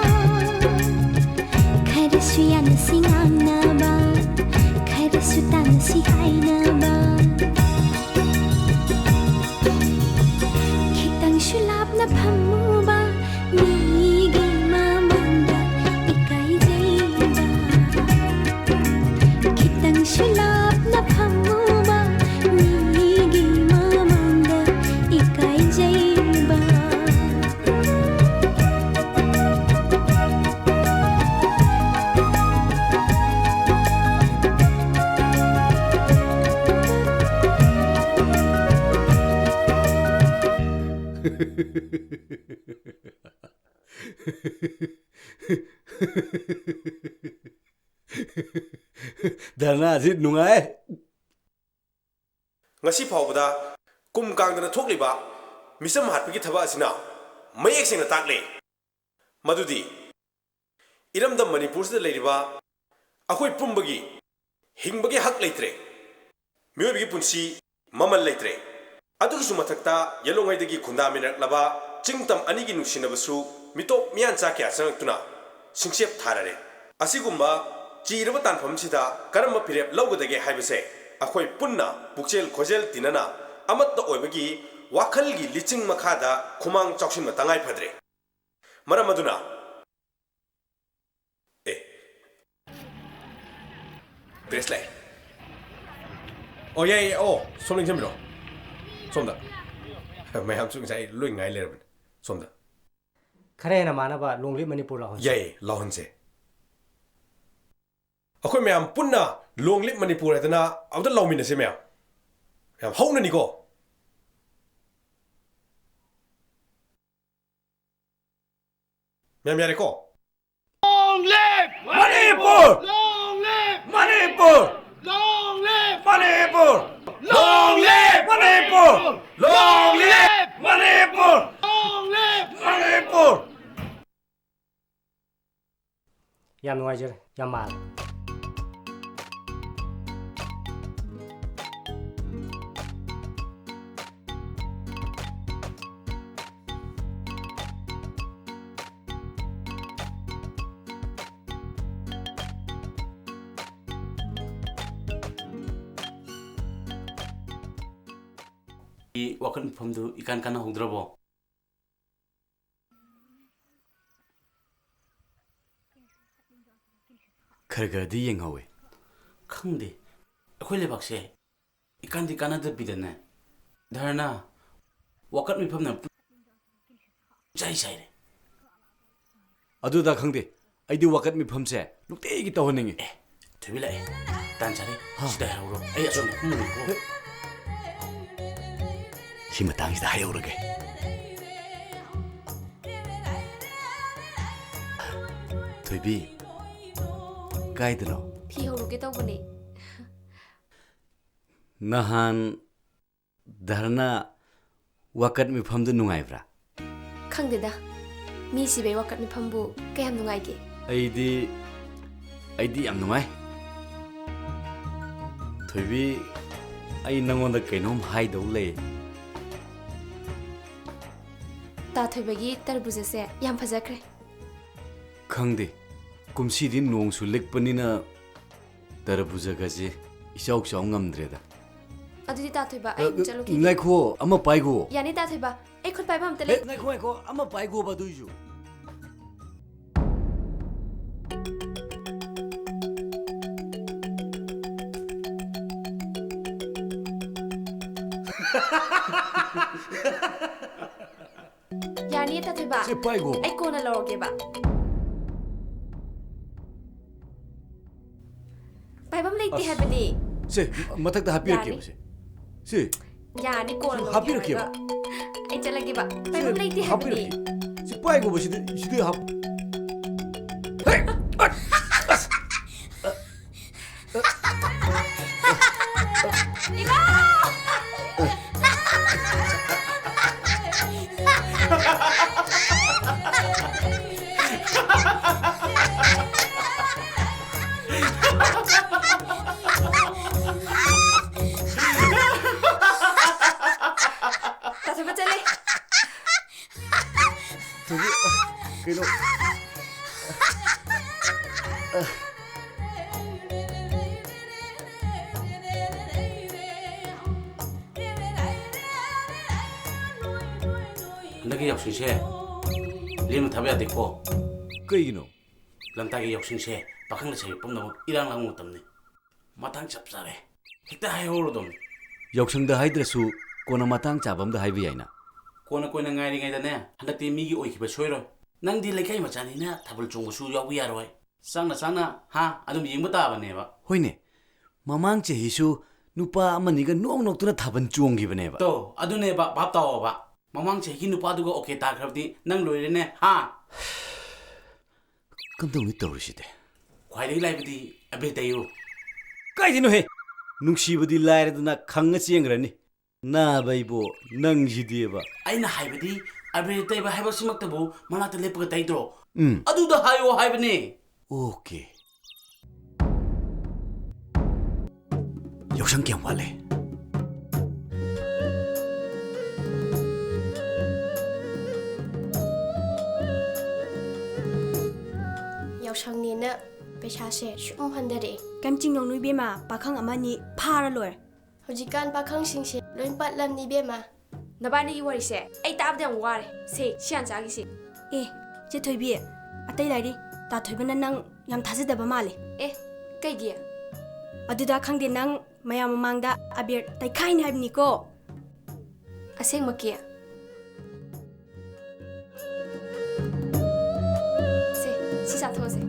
ꯈꯔꯁꯨ ꯌꯥꯅꯁꯤ ꯉꯥꯡꯅꯕ, ꯈꯔꯁꯨ ꯇꯥꯅꯁꯤ ꯍꯥꯏꯅꯕ꯫ ꯈꯤꯇꯪꯁꯨ ꯂꯥꯞꯅ ꯐꯝꯃꯨꯕ, ꯃꯤꯒꯤ ꯃꯃꯥꯡꯗ ꯏꯀꯥꯏꯖꯩꯕ꯫ ꯈꯤꯇꯪꯁꯨ ꯂꯥꯞꯅ ꯐꯝꯃꯨꯕ, ꯃꯤꯒꯤ ꯃꯃꯥꯡꯗ ꯏꯀꯥꯏꯖꯩꯕ꯫ ꯙꯔꯅꯥꯁꯤ ꯅꯨꯡꯉꯥꯏ꯫ ꯉꯁꯤ ꯐꯥꯎꯕꯗ ꯀꯨꯝ ꯀꯥꯡꯗꯅ ꯊꯣꯛꯂꯤꯕ ꯃꯤꯆꯝ ꯍꯥꯠꯄꯒꯤ ꯊꯕꯛ ꯑꯁꯤꯅ ꯃꯌꯦꯛ ꯁꯦꯡꯅ ꯇꯥꯛꯂꯦ ꯃꯗꯨꯗꯤ ꯏꯔꯝꯗꯝ ꯃꯅꯤꯄꯨꯔꯁꯤꯗ ꯂꯩꯔꯤꯕ ꯑꯩꯈꯣꯏ ꯄꯨꯝꯕꯒꯤ ꯍꯤꯡꯕꯒꯤ ꯍꯛ ꯂꯩꯇ꯭ꯔꯦ, ꯃꯤꯑꯣꯏꯕꯒꯤ ꯄꯨꯟꯁꯤ ꯃꯃꯜ ꯂꯩꯇ꯭ꯔꯦ꯫ ꯑꯗꯨꯒꯤꯁꯨ ꯃꯊꯛꯇ ꯌꯦꯜꯂꯣꯡꯉꯩꯗꯒꯤ ꯈꯨꯟꯗꯥꯃꯤꯟꯅꯔꯛꯂꯕ ꯆꯤꯡꯇꯝ ꯑꯅꯤꯒꯤ ꯅꯨꯡꯁꯤꯅꯕꯁꯨ ꯃꯤꯇꯣꯞ ꯃꯤꯌꯥꯟꯆꯥ ꯀꯌꯥ ꯆꯪꯉꯛꯇꯨꯅ ꯁꯤꯡꯆꯦꯞ ꯊꯥꯔꯔꯦ꯫ ꯑꯁꯤꯒꯨꯝꯕ ꯆꯤꯔꯕ ꯇꯥꯟꯐꯝꯁꯤꯗ ꯀꯔꯝꯕ ꯐꯤꯔꯦꯞ ꯂꯧꯒꯗꯒꯦ ꯍꯥꯏꯕꯁꯦ ꯑꯩꯈꯣꯏ ꯄꯨꯟꯅ ꯄꯨꯛꯆꯦꯜ ꯈꯣꯏꯖꯦꯜ ꯇꯤꯟꯅꯅ ꯑꯃꯠꯇ ꯑꯣꯏꯕꯒꯤ ꯋꯥꯈꯜꯒꯤ ꯂꯤꯆꯤꯡ ꯃꯈꯥꯗ ꯈꯨꯃꯥꯡ ꯆꯥꯎꯁꯤꯟꯕ ꯇꯉꯥꯏ ꯐꯗ꯭ꯔꯦ꯫ ꯃꯔꯝ ꯑꯗꯨꯅ, ꯑꯦ, ꯗ꯭ꯔꯦꯁ ꯂꯥꯛꯑꯦ꯫ ꯑꯣ, ꯌꯥꯏ, ꯌꯥꯏ, ꯑꯣ, ꯁꯣꯝ ꯅꯤꯡꯁꯤꯡꯕꯤꯔꯣ꯫ ꯁꯣꯝꯗ꯫ ꯃꯌꯥꯝꯁꯨ ꯉꯁꯥꯏ ꯂꯣꯏ ꯉꯥꯏ ꯂꯩꯔꯕꯅꯤ꯫ ꯁꯣꯝꯗ꯫ ꯈꯔ ꯍꯦꯟꯅ ꯃꯥꯟꯅꯕ Long Live Manipur ꯂꯥꯎꯍꯟꯁꯤ꯫ ꯌꯥꯏꯌꯦ, ꯂꯥꯎꯍꯟꯁꯦ꯫ ꯑꯩꯈꯣꯏ ꯃꯌꯥꯝ ꯄꯨꯟꯅ Long Live Manipur ꯍꯥꯏꯗꯅ ꯑꯝꯇ ꯂꯥꯎꯃꯤꯟꯅꯁꯦ ꯃꯌꯥꯝ꯫ ꯌꯥꯝ ꯍꯧꯅꯅꯤꯀꯣ꯫ ꯃꯌꯥꯝ ꯌꯥꯔꯦꯀꯣ? Long live Manipur! Long live Manipur! Long live Manipur! Long live Manipur! Long live Manipur! Long live Manipur! ꯌꯥꯝ ꯅꯨꯡꯉꯥꯏꯖꯔꯦ, ꯌꯥꯝ ꯃꯥꯜꯂꯦ꯫ ꯋꯥꯀꯠ ꯃꯤꯐꯝꯗꯨ ꯏꯀꯥꯟ ꯀꯥꯟꯅꯍꯧꯗ꯭ꯔꯕꯣ? ꯈꯔ ꯈꯔꯗꯤ ꯌꯦꯡꯍꯧꯋꯦ꯫ ꯈꯪꯗꯦ, ꯑꯩꯈꯣꯏ ꯂꯩꯕꯥꯛꯁꯦ ꯏꯀꯥꯟꯗꯤ ꯀꯥꯟꯅꯗꯕꯤꯗꯅꯦ, ꯙꯔꯅꯥ, ꯋꯥꯀꯠ ꯃꯤꯐꯝꯅ ꯄꯨꯡꯆꯥꯏ ꯆꯥꯏꯔꯦ꯫ ꯑꯗꯨꯗ ꯈꯪꯗꯦ, ꯑꯩꯗꯤ ꯋꯥꯀꯠ ꯃꯤꯐꯝꯁꯦ ꯅꯨꯡꯇꯤꯒꯤ ꯇꯧꯍꯟꯅꯤꯡꯉꯤ꯫ ꯑꯦ, ꯊꯣꯏꯕꯤ ꯂꯥꯛꯑꯦ꯫ ꯇꯥꯟ ꯆꯥꯔꯦ꯫ ꯍꯥ? ꯁꯤꯗ ꯍꯥꯏꯍꯧꯔꯣ꯫ ꯑꯩ ꯑꯁꯣꯝꯗ ꯀꯨꯝꯃꯨꯒꯦꯀꯣ꯫ ꯁꯤ ꯃꯇꯥꯡꯁꯤꯗ ꯍꯥꯏꯍꯧꯔꯒꯦ꯫ ꯊꯣꯏꯕꯤ, ꯀꯥꯏꯗꯅꯣ? ꯐꯤ ꯍꯧꯔꯨꯒꯦ ꯇꯧꯕꯅꯦ꯫ ꯅꯍꯥꯟ ꯙꯔꯅꯥ ꯋꯥꯀꯠ ꯃꯤꯐꯝꯗꯨ ꯅꯨꯡꯉꯥꯏꯕ꯭ꯔꯥ? ꯈꯪꯗꯦꯗ, ꯃꯤ ꯁꯤꯕꯩ ꯋꯥꯀꯠ ꯃꯤꯐꯝꯕꯨ ꯀꯌꯥꯝ ꯅꯨꯡꯉꯥꯏꯒꯦ? ꯑꯩꯗꯤ, ꯑꯩꯗꯤ ꯌꯥꯝ ꯅꯨꯡꯉꯥꯏ꯫ ꯊꯣꯏꯕꯤ, ꯑꯩ ꯅꯉꯣꯟꯗ ꯀꯩꯅꯣꯝ ꯍꯥꯏꯗꯧ ꯂꯩ꯫ ꯇꯥ ꯊꯣꯏꯕꯒꯤ ꯇꯔꯕꯨꯖꯁꯦ ꯌꯥꯝ ꯐꯖꯈ꯭ꯔꯦ꯫ ꯈꯪꯗꯦ, ꯀꯨꯝꯁꯤꯗꯤ ꯅꯣꯡꯁꯨ ꯂꯤꯛꯄꯅꯤꯅ ꯇꯔꯕꯨꯖꯒꯁꯦ ꯏꯆꯥꯎ ꯆꯥꯎ ꯉꯝꯗ꯭ꯔꯦꯗ꯫ ꯑꯗꯨꯗꯤ ꯇꯥ ꯊꯣꯏꯕ, ꯑꯩ ꯑ, ꯆꯠꯂꯨꯈꯤꯒꯦ꯫ ꯉꯥꯏꯈꯣ, ꯑꯃ ꯄꯥꯏꯈꯣ꯫ ꯌꯥꯅꯤ ꯇꯥ ꯊꯣꯏꯕ, ꯑꯩ ꯈꯨꯠ ꯄꯥꯏꯕ ꯑꯝꯇ ꯂꯩ꯫ ꯑꯦ, ꯉꯥꯏꯈꯣ, ꯉꯥꯏꯈꯣ, ꯑꯃ ꯄꯥꯏꯈꯣꯕ ꯑꯗꯨꯏꯁꯨ꯫ ꯌꯥꯅꯤ ꯇꯥ ꯊꯣꯏꯕ꯫ ꯁꯦ, ꯄꯥꯏꯈꯣ꯫ ꯑꯩ ꯀꯣꯟꯅ ꯂꯧꯔꯒꯦꯕ꯫ ꯄꯥꯏꯐꯝ ꯂꯩꯇꯦ ꯑꯁ꯫ ꯍꯥꯏꯕꯅꯤ꯫ ꯁꯦ, ꯃꯊꯛꯇ ꯍꯥꯞꯄꯤꯔꯛꯀꯦꯕ, ꯌꯥꯅꯤ꯫ ꯁꯦ꯫ ꯁꯤ, ꯌꯥꯔꯅꯤ, ꯀꯣꯟꯅ ꯁꯤ ꯂꯧꯒꯦ ꯍꯥꯞꯄꯤꯔꯛꯀꯦꯕ꯫ ꯍꯥꯏꯔꯒ꯫ ꯑꯩ ꯆꯠꯂꯒꯦꯕ꯫ ꯁꯤ ꯄꯥꯏꯐꯝ ꯂꯩꯇꯦ ꯍꯥꯏꯕꯅꯤ꯫ ꯍꯥꯞꯄꯤꯔꯛꯀꯦ꯫ ꯁꯤ ꯄꯥꯏꯈꯣꯕ, ꯁꯤꯗ, ꯁꯤꯗ ꯍꯥꯞ-, ꯍꯦ! ꯇꯥꯊꯣꯏꯕ ꯆꯠꯂꯦ꯫ ꯊꯣꯏꯕꯤ, ꯀꯩꯅꯣ? ꯍꯟꯗꯛꯀꯤ ꯌꯥꯎꯁꯪꯁꯦ ꯂꯦꯝꯅ ꯊꯥꯕ ꯌꯥꯗꯦꯀꯣ꯫ ꯀꯩꯒꯤꯅꯣ? ꯂꯝꯇꯥꯒꯤ ꯌꯥꯎꯁꯪꯁꯦ ꯄꯥꯈꯪ ꯂꯩꯁꯥꯕꯤ ꯄꯨꯝꯅꯃꯛ ꯏꯔꯥꯡ ꯂꯥꯡꯕ ꯃꯇꯝꯅꯤ꯫ ꯃꯇꯥꯡ ꯆꯞ ꯆꯥꯔꯦ꯫ ꯍꯦꯛꯇ ꯍꯥꯏꯍꯧꯔꯗꯧꯅꯤ꯫ ꯌꯥꯎꯁꯪꯗ ꯍꯥꯏꯗ꯭ꯔꯁꯨ ꯀꯣꯟꯅ ꯃꯇꯥꯡ ꯆꯥꯕ ꯑꯝꯗ ꯍꯥꯏꯕ ꯌꯥꯏꯅ꯫ ꯀꯣꯟꯅ ꯀꯣꯟꯅ ꯉꯥꯏꯔꯤꯉꯩꯗꯅꯦ, ꯍꯟꯗꯛꯇꯤ ꯃꯤꯒꯤ ꯑꯣꯏꯈꯤꯕ ꯁꯣꯏꯔꯣꯏ꯫ ꯅꯪꯗꯤ ꯂꯩꯀꯥꯏ ꯃꯆꯥꯅꯤꯅ ꯊꯥꯕꯜ ꯆꯣꯡꯕꯁꯨ ꯌꯥꯎꯕ ꯌꯥꯔꯣꯏ꯫ ꯆꯥꯛꯅ ꯆꯥꯛꯅ, ꯍꯥ, ꯑꯗꯨꯝ ꯌꯦꯡꯕ ꯇꯥꯕꯅꯦꯕ꯫ ꯍꯣꯏꯅꯦ, ꯃꯃꯥꯡ ꯆꯍꯤꯁꯨ ꯅꯨꯄꯥ ꯑꯃꯅꯤꯒ ꯅꯣꯛ ꯅꯣꯛꯇꯨꯅ ꯊꯥꯕꯜ ꯆꯣꯡꯈꯤꯕꯅꯦꯕ꯫ ꯇꯣ, ꯑꯗꯨꯅꯦꯕ, ꯚꯥꯞ ꯇꯥꯎꯑꯣꯕ꯫ ꯃꯃꯥꯡ ꯆꯍꯤꯒꯤ ꯅꯨꯄꯥꯗꯨꯒ ꯑꯣꯀꯦ ꯇꯥꯈ꯭ꯔꯕꯗꯤ ꯅꯪ ꯂꯣꯏꯔꯦꯅꯦ, ꯍꯥ? ꯀꯝꯗꯧꯅꯤ ꯇꯧꯔꯤꯁꯤꯗꯤ? ꯈ꯭ꯋꯥꯏꯗꯒꯤ ꯂꯥꯏꯕꯗꯤ ꯑꯕꯦꯔ ꯇꯩꯌꯨ꯫ ꯀꯥꯏꯗꯩꯅꯣꯍꯦ? ꯅꯨꯡꯁꯤꯕꯗꯤ ꯂꯥꯏꯔꯗꯅ ꯈꯪꯉ ꯆꯦꯟꯈ꯭ꯔꯅꯤ꯫ ꯅꯥꯕ ꯏꯕꯣ, ꯅꯪꯁꯤꯗꯤꯕ꯫ ꯑꯩꯅ ꯍꯥꯏꯕꯗꯤ, ꯑꯕꯦꯔ ꯇꯩꯕ ꯍꯥꯏꯕꯁꯤꯃꯛꯇꯕꯨ ꯃꯅꯥꯛꯇ ꯂꯦꯞꯄꯒ ꯇꯩꯗ꯭ꯔꯣ? ꯎꯝ꯫ ꯑꯗꯨꯗ ꯍꯥꯏꯌꯣ ꯍꯥꯏꯕꯅꯦ꯫ ꯑꯣꯀꯦ꯫ ꯌꯥꯎꯁꯪ ꯀꯌꯥꯝ ꯋꯥꯠꯂꯤ? ꯌꯥꯎꯁꯪꯅꯦꯅ ꯄꯩꯁꯥꯁꯦ ꯁꯨꯝ ꯍꯟꯊꯔꯛꯑꯦ꯫ ꯀꯩꯝ ꯆꯤꯡꯅꯧꯅꯨ ꯏꯕꯦꯝꯃ, ꯄꯥꯈꯪ ꯑꯃꯅꯤ ꯐꯥꯔ ꯂꯣꯏꯔꯦ꯫ ꯍꯧꯖꯤꯛꯀꯥꯟ ꯄꯥꯈꯪꯁꯤꯡꯁꯦ ꯂꯣꯏ ꯄꯠꯂꯝꯅꯤ ꯏꯕꯦꯝꯃ꯫ ꯅꯕꯥꯅꯤꯒꯤ ꯋꯥꯔꯤꯁꯦ ꯑꯩ ꯇꯥꯕꯗ ꯌꯥꯝ ꯋꯥꯔꯦ꯫ ꯁꯦ, ꯁꯤ ꯍꯥꯟꯅ ꯆꯥꯈꯤꯁꯦ꯫ ꯑꯦ, ꯆꯦ ꯊꯣꯏꯕꯤ, ꯑꯇꯩ ꯂꯥꯏꯔꯤ꯫ ꯇꯥ ꯊꯣꯏꯕꯅ ꯅꯪ ꯌꯥꯝ ꯊꯥꯖꯗꯕ ꯃꯥꯜꯂꯦ꯫ ꯑꯦ, ꯀꯩꯒꯤ? ꯑꯗꯨꯗ ꯈꯪꯗꯦ, ꯅꯪ ꯃꯌꯥꯝ ꯃꯃꯥꯡꯗ ꯑꯕꯦꯔ ꯇꯩꯈꯥꯏꯅꯤ ꯍꯥꯏꯕꯅꯤꯀꯣ꯫ ꯑꯁꯦꯡꯃꯛꯀꯤ? ꯁꯦ, ꯁꯤ ꯆꯥꯊꯣꯛꯑꯁꯦ꯫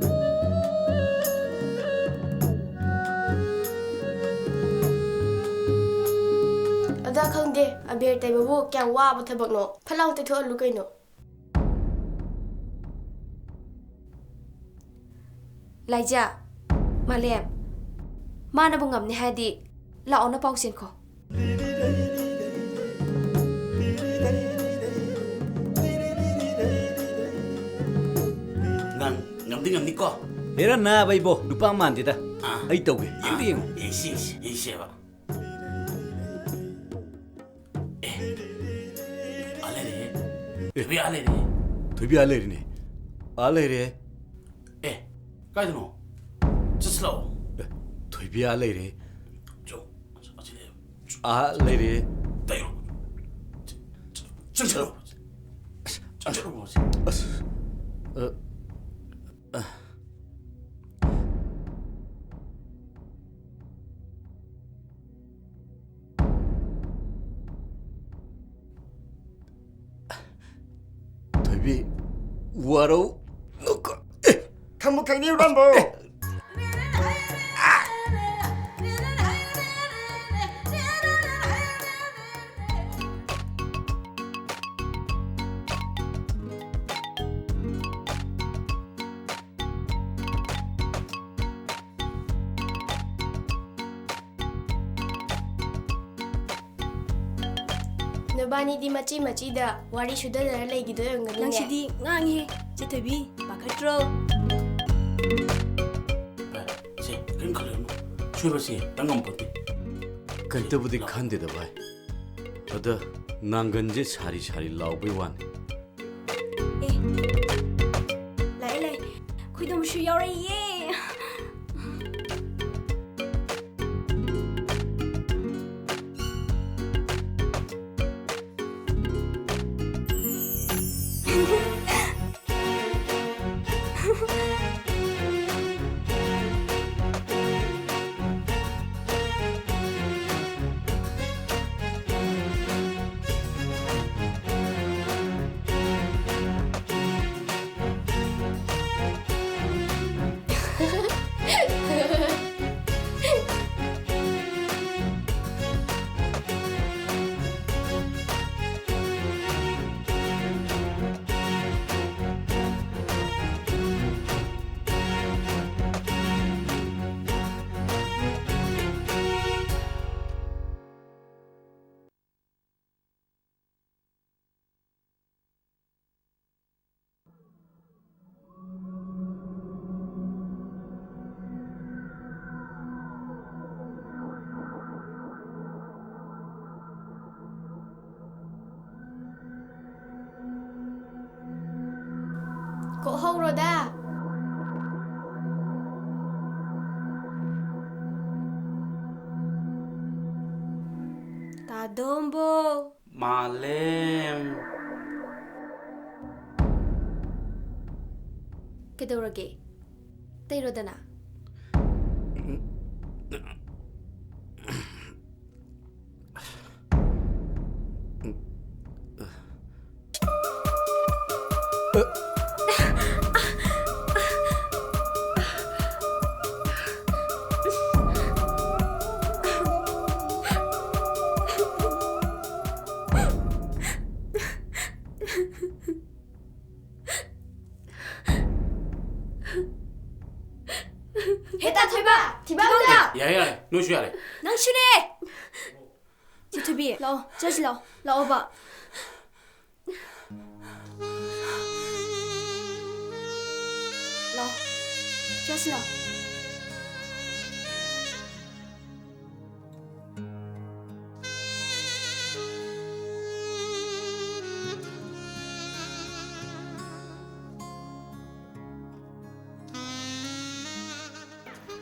ꯈꯪꯗꯦ, ꯑꯕꯦꯔ ꯇꯩꯕꯕꯨ ꯀꯌꯥꯝ ꯋꯥꯕ ꯊꯕꯛꯅꯣ꯫ ꯐꯠ ꯂꯥꯎ ꯇꯩꯊꯣꯛꯍꯜꯂꯨ ꯀꯩꯅꯣ꯫ ꯂꯥꯏꯖꯥ, ꯃꯥꯂꯦꯝ, ꯃꯥꯅꯕꯨ ꯉꯝꯅꯤ ꯍꯥꯏꯔꯗꯤ ꯂꯥꯛꯑꯣ, ꯅꯄꯥꯎ ꯆꯦꯟꯈꯣ꯫ ꯅꯪ ꯉꯝꯗꯤ ꯉꯝꯅꯤꯀꯣ? ꯍꯦꯔꯥ ꯅꯥꯕ ꯏꯕꯣ, ꯅꯨꯄꯥ ꯃꯥꯟꯗꯦꯗ꯫ ꯑꯥ꯫ ꯑꯩ ꯇꯧꯒꯦ꯫ ꯌꯦꯡꯗꯤ ꯌꯦꯡꯉꯨ꯫ ꯌꯦꯡꯁꯤ, ꯌꯦꯡꯁꯤ, ꯌꯦꯡꯁꯦꯕ꯫ ꯑꯦ, ꯑꯥ ꯂꯩꯔꯦꯍꯦ꯫ ꯊꯣꯏꯕꯤ ꯑꯥ ꯂꯩꯔꯦꯍꯦ꯫ ꯊꯣꯏꯕꯤ ꯑꯥ ꯂꯩꯔꯦꯅꯦ꯫ ꯑꯥ ꯂꯩꯔꯦ꯫ ꯑꯦ, ꯀꯥꯏꯗꯅꯣ? ꯆꯠꯁꯤ ꯂꯥꯛꯑꯣ꯫ ꯑꯦ, ꯊꯣꯏꯕꯤ ꯑꯥ ꯂꯩꯔꯦ꯫ ꯆꯣ, ꯑꯁꯤ ꯂꯩ꯫ ꯑꯥ ꯂꯩꯔꯦ꯫ ꯇꯩꯔꯣ꯫ ꯆ-, ꯆ-, ꯆꯪꯁꯤꯜꯂꯣ꯫ ꯑꯁ, ꯆꯪꯁꯤꯜꯂꯣ꯫ ꯑꯁ, ꯑ, ꯑ꯫ ꯊꯣꯏꯕꯤ, ꯋꯥꯔꯧ ꯅꯨꯀꯣ꯫ ꯑꯦ! ꯈꯪꯕꯨ ꯈꯪꯅꯤꯡꯕ꯭ꯔꯣ? ꯑꯦ! ꯅꯕꯥꯅꯤꯗꯤ ꯃꯆꯤ ꯃꯆꯤꯗ ꯋꯥꯔꯤ ꯁꯨꯗꯗꯅ ꯂꯩꯈꯤꯗꯣꯏ ꯑꯣꯏꯔꯝꯒꯅꯤꯅꯦ꯫ ꯅꯪꯁꯤꯗꯤ ꯉꯥꯡꯉꯤꯍꯦ, ꯆꯦ ꯊꯣꯏꯕꯤ, ꯄꯥꯈꯠꯇ꯭ꯔꯣ? ꯑꯦ, ꯁꯦ, ꯀꯔꯤꯝ ꯈꯜꯂꯨꯅꯨ꯫ ꯁꯣꯏꯕꯁꯦ ꯇꯝ ꯉꯝꯄꯣꯠꯇꯦ꯫ ꯀꯩꯝꯇꯕꯨꯗꯤ ꯂꯥꯎ꯫ ꯈꯟꯗꯦꯗ ꯚꯥꯏ꯫ ꯑꯗ ꯅꯥꯡꯒꯟꯁꯦ ꯁꯥꯔꯤ ꯁꯥꯔꯤ ꯂꯥꯎꯕꯩ ꯋꯥꯅꯤ꯫ ꯑꯦ, ꯂꯥꯛꯑꯦ, ꯂꯥꯛꯑꯦ꯫ ꯈꯣꯏꯗꯣꯝꯁꯨ ꯌꯥꯎꯔꯛꯏꯌꯦ꯫ ꯀꯣꯛ ꯍꯧꯔꯣꯗ꯫ ꯇꯥꯗꯣꯝꯕꯣ꯫ ꯃꯥꯂꯦꯝ꯫ ꯀꯩꯗꯧꯔꯒꯦ? ꯇꯩꯔꯣꯗꯅ꯫ ꯍꯦ ꯇꯥꯊꯣꯏꯕ! ꯊꯤꯕ ꯑꯝꯇ! ꯌꯥꯔꯦ, ꯌꯥꯔꯦ꯫ ꯅꯣꯏꯁꯨ ꯌꯥꯔꯦ꯫ ꯅꯪꯁꯨꯅꯦ! ꯆꯦ ꯊꯣꯏꯕꯤ, ꯂꯥꯛꯑꯣ꯫ ꯆꯠꯁꯤ ꯂꯥꯛꯑꯣ꯫ ꯂꯥꯛꯑꯣꯕ꯫ ꯂꯥꯛꯑꯣ꯫ ꯆꯠꯁꯤ ꯂꯥꯛꯑꯣ꯫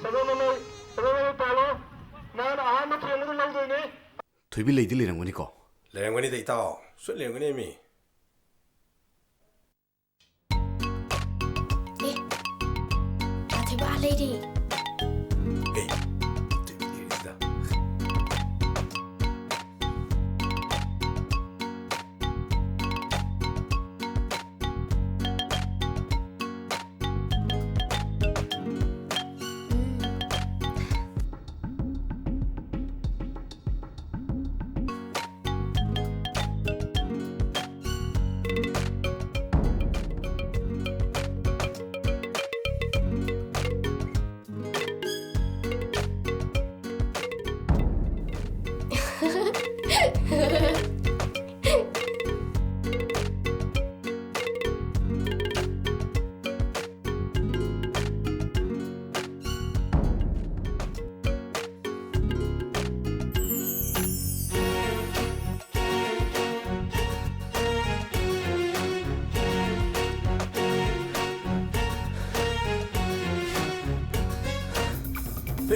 ꯁꯦꯂꯦꯟ ꯂꯩ, ꯁꯦꯂꯦꯟ ꯂꯩ ꯄꯥꯜꯂꯣ꯫ ꯅꯪꯅ ꯑꯍꯥꯟꯕ ꯊꯦꯡꯕꯗ ꯂꯧꯗꯣꯏꯅꯦ꯫ ꯊꯣꯏꯕꯤ ꯂꯩꯗꯤ ꯂꯩꯔꯝꯒꯅꯤꯀꯣ? ꯂꯩꯔꯝꯒꯅꯤꯗ, ꯏꯇꯥꯎ꯫ ꯁꯣꯏ ꯂꯩꯔꯝꯒꯅꯤ ꯃꯤ꯫ ꯑꯦ, ꯇꯥꯊꯣꯏꯕ ꯂꯩꯔꯦ꯫ ꯑꯦ, ꯊꯣꯏꯕꯤ ꯂꯩꯔꯦꯁꯤꯗ꯫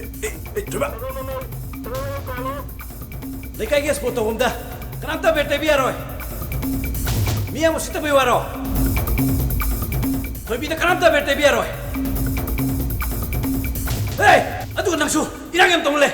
ꯑꯦ, ꯑꯦ, ꯊꯣꯏꯕ! ꯂꯩꯀꯥꯏꯒꯤ ꯁ꯭ꯄꯣꯔꯠ ꯇꯧꯐꯝꯗ ꯀꯅꯥꯝꯇ ꯕꯦꯠ ꯇꯩꯕ ꯌꯥꯔꯣꯏ꯫ ꯃꯤ ꯑꯃ ꯎꯁꯤꯠꯇꯕꯩ ꯋꯥꯔꯣ? ꯊꯣꯏꯕꯤꯗ ꯀꯅꯥꯝꯇ ꯕꯦꯠ ꯇꯩꯕ ꯌꯥꯔꯣꯏ꯫ ꯍꯦ! ꯑꯗꯨꯒ ꯅꯪꯁꯨ ꯏꯔꯥꯡ ꯌꯥꯝ ꯇꯧꯍꯜꯂꯦ꯫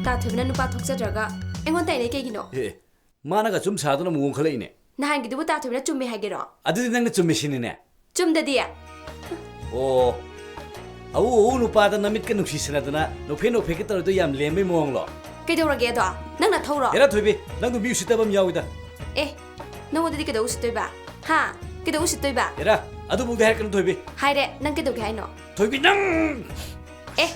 ꯇꯥ ꯊꯣꯏꯕꯅ ꯅꯨꯄꯥ ꯊꯣꯛꯆꯗ꯭ꯔꯒ ꯑꯩꯉꯣꯟꯗ ꯇꯥꯏꯅꯩ ꯀꯩꯒꯤꯅꯣ? ꯑꯦ, ꯃꯥꯅꯒ ꯆꯨꯝ ꯁꯥꯗꯨꯅ ꯑꯃꯨꯛ ꯑꯣꯟꯈꯠꯂꯛꯏꯅꯦ꯫ ꯅꯍꯥꯟꯒꯤꯗꯨꯕꯨ ꯇꯥ ꯊꯣꯏꯕꯅ ꯆꯨꯝꯃꯦ ꯍꯥꯏꯒꯦꯔꯣ? ꯑꯗꯨꯗꯤ ꯅꯪꯅ ꯆꯨꯝꯃꯦ ꯁꯤꯅꯤꯅꯦ꯫ ꯆꯨꯝꯗꯗꯤ? ꯑꯣ, ꯑꯎ ꯑꯎ ꯅꯨꯄꯥꯗ ꯅꯃꯤꯠꯀ ꯅꯨꯡꯁꯤꯁꯤꯟꯅꯗꯅ ꯅꯣꯛꯐꯦ ꯅꯣꯛꯐꯦꯒ ꯇꯧꯔꯤꯗꯣ ꯌꯥꯝ ꯂꯦꯝꯕꯩ ꯃꯑꯣꯡꯂꯣ? ꯀꯩꯗꯧꯔꯒꯦ ꯑꯗꯣ? ꯅꯪ ꯅꯊꯧꯔꯣ? ꯍꯦꯔꯥ ꯊꯣꯏꯕꯤ, ꯅꯪꯗꯣ ꯃꯤ ꯎꯁꯤꯠꯇꯕ ꯑꯃ ꯌꯥꯎꯏꯗ꯫ ꯑꯦ, ꯅꯉꯣꯟꯗꯗꯤ ꯀꯩꯗꯧ ꯎꯁꯤꯠꯇꯣꯏꯕ? ꯍꯥ? ꯀꯩꯗꯧ ꯎꯁꯤꯠꯇꯣꯏꯕ? ꯍꯦꯔꯥ, ꯑꯗꯨꯐꯥꯎꯗꯤ ꯍꯥꯏꯔꯛꯀꯅꯨ ꯊꯣꯏꯕꯤ꯫ ꯍꯥꯏꯔꯦ, ꯅꯪ ꯀꯩꯗꯧꯒꯦ ꯍꯥꯏꯅꯣ? ꯊꯣꯏꯕꯤ, ꯅꯪ! ꯑꯦ,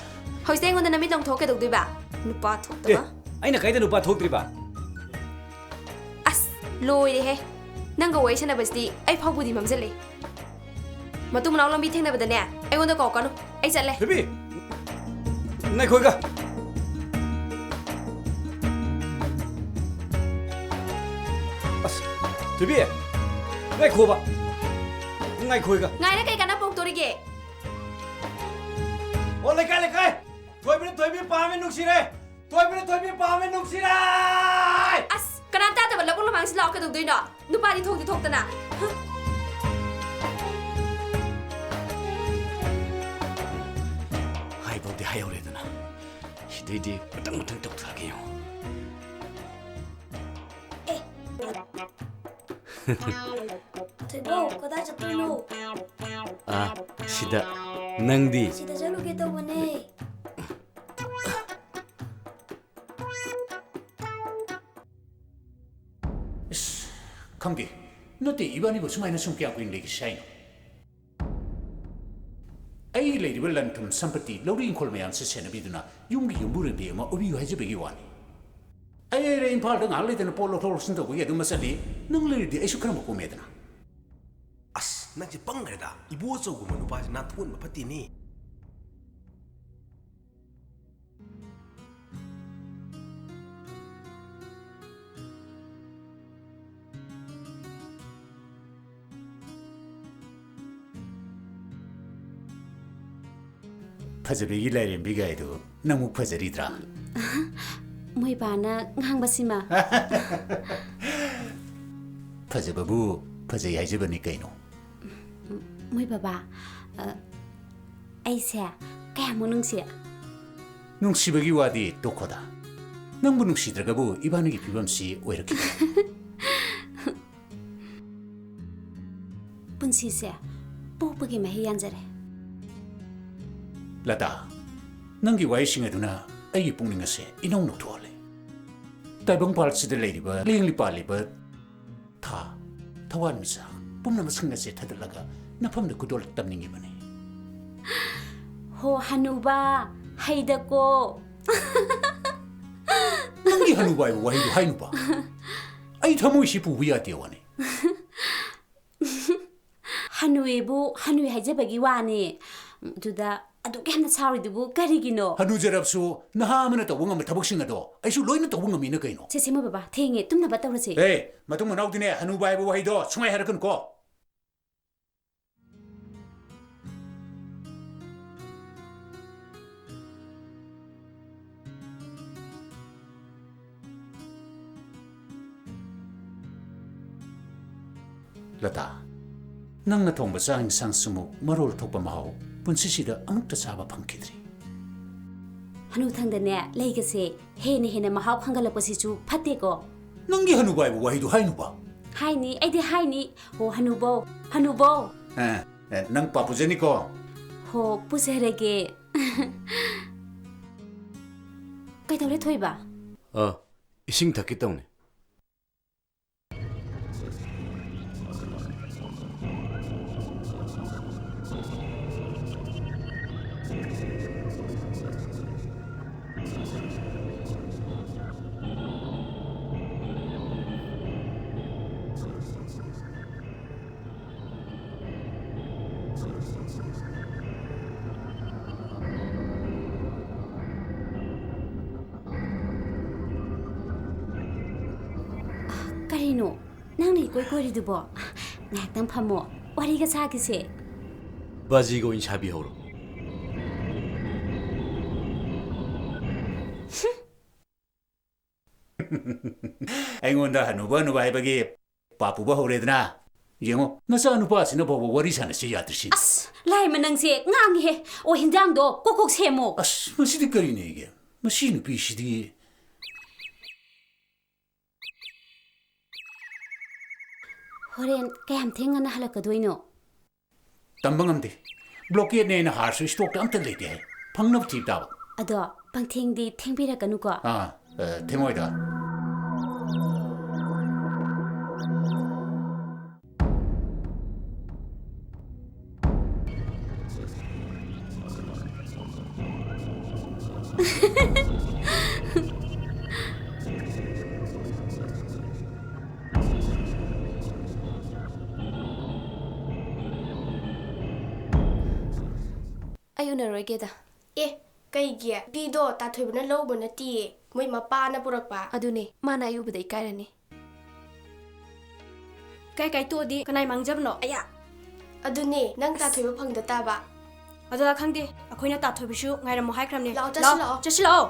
ꯍꯧꯖꯤꯛꯇ ꯑꯩꯉꯣꯟꯗ ꯅꯃꯤꯠ ꯂꯪꯊꯣꯛ ꯀꯩꯗꯧꯗꯣꯏꯕ? ꯅꯨꯄꯥ ꯑꯦ, ꯊꯣꯛꯇꯕ꯫ ꯑꯩꯅ ꯀꯥꯏꯗ ꯅꯨꯄꯥ ꯊꯣꯛꯇ꯭ꯔꯤꯕ? ꯑꯁ, ꯂꯣꯏꯔꯦꯍꯦ꯫ ꯅꯪꯒ ꯋꯥꯔꯤ ꯁꯥꯟꯅꯕꯁꯤꯗꯤ ꯑꯩ ꯐꯥꯎꯕꯨꯗꯤ ꯃꯝꯖꯜꯂꯦ꯫ ꯃꯇꯨꯡ ꯃꯅꯥꯎ ꯂꯝꯕꯤ ꯊꯦꯡꯅꯕꯗꯅꯦ, ꯑꯩꯉꯣꯟꯗ ꯀꯧꯔꯛꯀꯅꯨ꯫ ꯑꯩ ꯆꯠꯂꯦ꯫ ꯊꯣꯏꯕꯤ! ꯉꯥꯏꯈꯣ ꯏꯀ꯫ ꯑꯁ, ꯊꯣꯏꯕꯤ! ꯉꯥꯏꯈꯣꯕ꯫ ꯉꯥꯏꯈꯣ ꯏꯀ꯫ ꯉꯥꯏꯔ ꯀꯩ ꯀꯥꯟꯅ ꯄꯣꯛꯇꯣꯔꯤꯒꯦ? ꯑꯣ, ꯂꯩꯀꯥꯏ, ꯂꯩꯀꯥꯏ! ꯊꯣꯏꯕꯤꯅ ꯊꯣꯏꯕꯤ ꯄꯥꯝꯃꯦ ꯅꯨꯡꯁꯤꯔꯦ! ꯊꯣꯏꯕꯤꯅ ꯊꯣꯏꯕꯤ ꯄꯥꯝꯃꯦ ꯅꯨꯡꯁꯤꯔꯦ! ꯑꯁ, ꯀꯅꯥꯝ ꯇꯥꯗꯕ ꯂꯧꯕꯨꯛ ꯂꯝꯍꯥꯡꯁꯤ ꯂꯥꯛꯑꯣ ꯀꯩꯗꯧꯗꯣꯏꯅꯣ? ꯅꯨꯄꯥꯗꯤ ꯊꯣꯛꯇꯤ ꯊꯣꯛꯇꯅ꯫ ꯍ? ꯍꯥꯏꯕꯧꯗꯤ ꯍꯥꯏꯍꯧꯔꯦꯗꯅ꯫ ꯁꯤꯗꯩꯗꯤ ꯃꯊꯪ ꯃꯊꯪ ꯇꯧꯊꯔꯒꯦ ꯌꯦꯡꯉꯣ꯫ ꯑꯦ꯫ ꯊꯣꯏꯕꯧ, ꯀꯗꯥꯏ ꯆꯠꯇꯣꯏꯅꯣ? ꯑꯥ, ꯁꯤꯗ꯫ ꯅꯪꯗꯤ? ꯁꯤꯗ ꯆꯠꯂꯨꯒꯦ ꯇꯧꯕꯅꯦ꯫ ꯏꯁ, ꯈꯪꯗꯦ꯫ ꯅꯠꯇꯦ, ꯏꯕꯥꯅꯤꯕꯨ ꯁꯨꯃꯥꯏꯅ ꯁꯨꯝ ꯀꯌꯥꯝ ꯀꯨꯏꯅ ꯂꯩꯈꯤꯁꯤ ꯍꯥꯏꯅꯣ? ꯑꯩ ꯂꯩꯔꯤꯕ ꯂꯟ ꯊꯨꯝ ꯁꯝꯄꯇꯤ, ꯂꯧꯔꯤ ꯏꯪꯈꯣꯜ ꯃꯌꯥꯝꯁꯦ ꯁꯦꯟꯅꯕꯤꯗꯨꯅ ꯌꯨꯝꯒꯤ ꯌꯨꯝꯕꯨꯔꯦꯝꯕꯤ ꯑꯃ ꯑꯣꯏꯕꯤꯌꯨ ꯍꯥꯏꯖꯕꯒꯤ ꯋꯥꯅꯤ꯫ ꯑꯩ ꯂꯩꯔꯦ ꯏꯝꯐꯥꯜꯗ ꯉꯥꯏꯍꯥꯛ ꯂꯩꯇꯅ ꯄꯣꯠ ꯂꯧꯊꯣꯛ ꯂꯧꯁꯤꯟ ꯇꯧꯕꯒꯤ ꯑꯗꯨꯝ ꯆꯠꯂꯤ꯫ ꯅꯪ ꯂꯩꯔꯗꯤ ꯑꯩꯁꯨ ꯈꯔ ꯃꯀꯣꯝꯃꯦꯗꯅ꯫ ꯑꯁ, ꯅꯪꯁꯦ ꯄꯪꯈ꯭ꯔꯦꯗ꯫ ꯏꯕꯣꯆꯧꯒꯨꯝꯕ ꯅꯨꯄꯥꯁꯦ ꯅꯥꯟꯊꯣꯛꯍꯟꯕ ꯐꯠꯇꯦꯅꯦ꯫ ꯐꯖꯕꯤꯒꯤ ꯂꯥꯏꯔꯦꯝꯕꯤ ꯒꯥꯏꯗꯨ ꯅꯪꯃꯨꯛ ꯐꯖꯔꯤꯗ꯭ꯔꯥ? ꯃꯣꯏ ꯕꯥꯅ ꯉꯥꯡꯕꯁꯤꯃ꯫ ꯐꯖꯕꯕꯨ ꯐꯖꯩ ꯍꯥꯏꯖꯕꯅꯤ ꯀꯩꯅꯣ꯫ ꯃꯣꯏ ꯕꯕꯥ, ꯑ, ꯑꯩꯁꯦ ꯀꯌꯥꯃꯨꯛ ꯅꯨꯡꯁꯤ? ꯅꯨꯡꯁꯤꯕꯒꯤ ꯋꯥꯗꯤ ꯇꯣꯛꯈꯣꯗ꯫ ꯅꯪꯕꯨ ꯅꯨꯡꯁꯤꯗ꯭ꯔꯒꯕꯨ ꯏꯕꯥꯅꯤꯒꯤ ꯐꯤꯕꯝꯁꯤ ꯑꯣꯏꯔꯛꯈꯤꯗ꯭ꯔꯦ꯫ ꯄꯨꯟꯁꯤꯁꯦ ꯄꯣꯛꯄꯒꯤ ꯃꯍꯩ ꯌꯥꯟꯖꯔꯦ꯫ ꯂꯇꯥ, ꯅꯪꯒꯤ ꯋꯥꯍꯩꯁꯤꯡ ꯑꯗꯨꯅ ꯑꯩꯒꯤ ꯄꯨꯛꯅꯤꯡ ꯑꯁꯦ ꯏꯅꯧ ꯅꯧꯊꯣꯛꯍꯜꯂꯦ꯫ ꯇꯥꯏꯕꯪꯄꯥꯜꯁꯤꯗ ꯂꯩꯔꯤꯕ, ꯂꯦꯡꯂꯤ ꯄꯥꯜꯂꯤꯕ ꯊꯥ, ꯊꯋꯥꯟꯃꯤꯆꯥꯛ ꯄꯨꯝꯅꯃꯛꯁꯤꯡ ꯑꯁꯦ ꯊꯥꯗꯠꯂꯒ ꯅꯐꯝꯗ ꯈꯨꯗꯣꯜ ꯇꯝꯅꯤꯡꯉꯤꯕꯅꯤ꯫ ꯍꯣ ꯍꯅꯨꯕ, ꯍꯩꯗꯀꯣ꯫ ꯅꯪꯒꯤ ꯍꯅꯨꯕ ꯍꯥꯏꯕ ꯋꯥꯍꯩꯗꯨ ꯍꯥꯏꯅꯨꯕ꯫ ꯑꯩ ꯊꯃꯣꯏꯁꯤ ꯄꯨꯕ ꯌꯥꯗꯦ ꯋꯥꯅꯤ꯫ ꯍꯅꯨꯏꯕꯨ ꯍꯅꯨꯏ ꯍꯥꯏꯖꯕꯒꯤ ꯋꯥꯅꯤ꯫ ꯑꯗꯨꯗ ꯑꯗꯨꯛ ꯌꯥꯝꯅ ꯁꯥꯎꯔꯤꯗꯨꯕꯨ ꯀꯔꯤꯒꯤꯅꯣ? ꯍꯅꯨꯖꯔꯕꯁꯨ ꯅꯍꯥ ꯑꯃꯅ ꯇꯧꯕ ꯉꯝꯕ ꯊꯕꯛꯁꯤꯡ ꯑꯗꯣ ꯑꯩꯁꯨ ꯂꯣꯏꯅ ꯇꯧꯕ ꯉꯝꯃꯤꯅ ꯀꯩꯅꯣ꯫ ꯁꯦ, ꯁꯦ, ꯃꯣꯏ ꯕꯕꯥ, ꯊꯦꯡꯉꯦ, ꯇꯨꯝꯅꯕ ꯇꯧꯔꯁꯦ꯫ ꯑꯦ, ꯃꯇꯨꯡ ꯃꯅꯥꯎꯗꯤꯅꯦ, ꯍꯅꯨꯕ ꯍꯥꯏꯕ ꯋꯥꯍꯩꯗꯣ ꯁꯨꯡꯍꯥꯏ ꯍꯥꯏꯔꯛꯀꯅꯨꯀꯣ꯫ ꯂꯇꯥ, ꯅꯪꯅ ꯊꯣꯡꯕ ꯆꯥꯛ ꯏꯟꯁꯥꯡꯁꯤꯃꯨꯛ ꯃꯔꯣꯜ ꯊꯣꯛꯄ ꯃꯍꯥꯎ ꯄꯨꯟꯁꯤꯁꯤꯗ ꯑꯃꯨꯛꯇ ꯆꯥꯕ ꯐꯪꯈꯤꯗ꯭ꯔꯤ꯫ ꯍꯅꯨꯊꯪꯗꯅꯦ, ꯂꯩꯒꯁꯦ ꯍꯦꯟꯅ ꯍꯦꯟꯅ ꯃꯍꯥꯎ ꯈꯪꯒꯠꯂꯛꯄꯁꯤꯁꯨ ꯐꯠꯇꯦꯀꯣ꯫ ꯅꯪꯒꯤ ꯍꯅꯨꯕ ꯍꯥꯏꯕ ꯋꯥꯍꯩꯗꯨ ꯍꯥꯏꯅꯨꯕ꯫ ꯍꯥꯏꯅꯤ, ꯑꯩꯗꯤ ꯍꯥꯏꯅꯤ꯫ ꯍꯣ ꯍꯅꯨꯕꯧ, ꯍꯅꯨꯕꯧ꯫ ꯑꯦ, ꯑꯦ, ꯅꯪ ꯄꯥ ꯄꯨꯖꯅꯤꯀꯣ꯫ ꯍꯣ, ꯄꯨꯖꯔꯒꯦ꯫ ꯀꯩꯗꯧꯔꯦ ꯊꯣꯏꯕ? ꯑ, ꯏꯁꯤꯡ ꯊꯛꯀꯦ ꯇꯧꯅꯤ꯫ ꯀꯔꯤꯅꯣ? ꯅꯪꯅ ꯏꯀꯣꯏ ꯀꯣꯏꯔꯤꯗꯨꯕꯣ? ꯉꯥꯏꯍꯥꯛꯇꯪ ꯐꯝꯃꯣ, ꯋꯥꯔꯤꯒ ꯁꯥꯈꯤꯁꯦ꯫ ꯕꯥꯖꯤꯒ ꯑꯣꯏꯅ ꯁꯥꯕꯤꯍꯧꯔꯣ꯫ ꯑꯩꯉꯣꯟꯗ ꯍꯅꯨꯕ ꯍꯅꯨꯕ ꯍꯥꯏꯕꯒꯤ ꯄꯥꯞ ꯄꯨꯕ ꯍꯧꯔꯦꯗꯅ꯫ ꯌꯦꯡꯉꯣ, ꯅꯆꯥ ꯅꯨꯄꯥꯁꯤꯅ ꯐꯥꯎꯕ ꯋꯥꯔꯤ ꯁꯥꯟꯅꯁꯤ ꯌꯥꯗ꯭ꯔꯤꯁꯤꯅꯤ꯫ ꯑꯁ, ꯂꯥꯏꯃ ꯅꯪꯁꯦ ꯉꯥꯡꯉꯤꯍꯦ꯫ ꯑꯣ, ꯍꯤꯟꯖꯥꯡꯗꯣ ꯀꯣꯛ ꯀꯣꯛ ꯁꯦꯝꯃꯣ꯫ ꯑꯁ, ꯃꯁꯤꯗꯤ ꯀꯔꯤꯅꯦꯒꯦ? ꯃꯁꯤ ꯅꯨꯄꯤꯁꯤꯗꯤ꯫ ꯍꯣꯔꯦꯟ ꯀꯌꯥꯝ ꯊꯦꯡꯉꯅ ꯍꯜꯂꯛꯀꯗꯣꯏꯅꯣ? ꯇꯝꯕ ꯉꯝꯗꯦ꯫ ꯕ꯭ꯂꯣꯀꯦꯠꯅꯦꯅ ꯍꯥꯔꯁꯨ ꯁ꯭ꯇꯣꯛꯇ ꯑꯝꯇ ꯂꯩꯇꯦ ꯍꯥꯏ꯫ ꯐꯪꯅꯕ ꯊꯤꯕ ꯇꯥꯕ꯫ ꯑꯗꯣ ꯄꯪꯊꯦꯡꯗꯤ ꯊꯦꯡꯕꯤꯔꯛꯀꯅꯨꯀꯣ꯫ ꯑꯥ, ꯑ, ꯊꯦꯡꯉꯣꯏꯗ꯫ ꯑꯩ ꯎꯅꯔꯣꯏꯒꯦꯗ꯫ ꯑꯦ, ꯀꯩꯒꯤ? ꯅꯨꯄꯤꯗꯣ ꯇꯥꯊꯣꯏꯕꯅ ꯂꯧꯕ ꯅꯠꯇꯤꯌꯦ, ꯃꯣꯏ ꯃꯄꯥꯅ ꯄꯨꯔꯛꯄ꯫ ꯑꯗꯨꯅꯦ, ꯃꯥꯅ ꯑꯩ ꯎꯕꯗ ꯏꯀꯥꯏꯔꯅꯤ꯫ ꯀꯥꯏ ꯀꯥꯏ ꯇꯣꯛꯑꯗꯤ ꯀꯅꯥꯏ ꯃꯥꯡꯖꯕꯅꯣ? ꯑꯌꯥ! ꯑꯗꯨꯅꯦ, ꯅꯪ ꯑꯁ꯫ ꯇꯥꯊꯣꯏꯕ ꯐꯪꯗ ꯇꯥꯕ꯫ ꯑꯗꯣ ꯈꯪꯗꯦ, ꯑꯩꯈꯣꯏꯅ ꯇꯥꯊꯣꯏꯕꯁꯨ ꯉꯥꯏꯔꯝꯃꯣ ꯍꯥꯏꯈ꯭ꯔꯕꯅꯦ꯫ ꯂꯥꯛꯑꯣ, ꯆꯠꯁꯤ ꯂꯥꯛꯑꯣ꯫ ꯆꯠꯁꯤ ꯂꯥꯛꯑꯣ꯫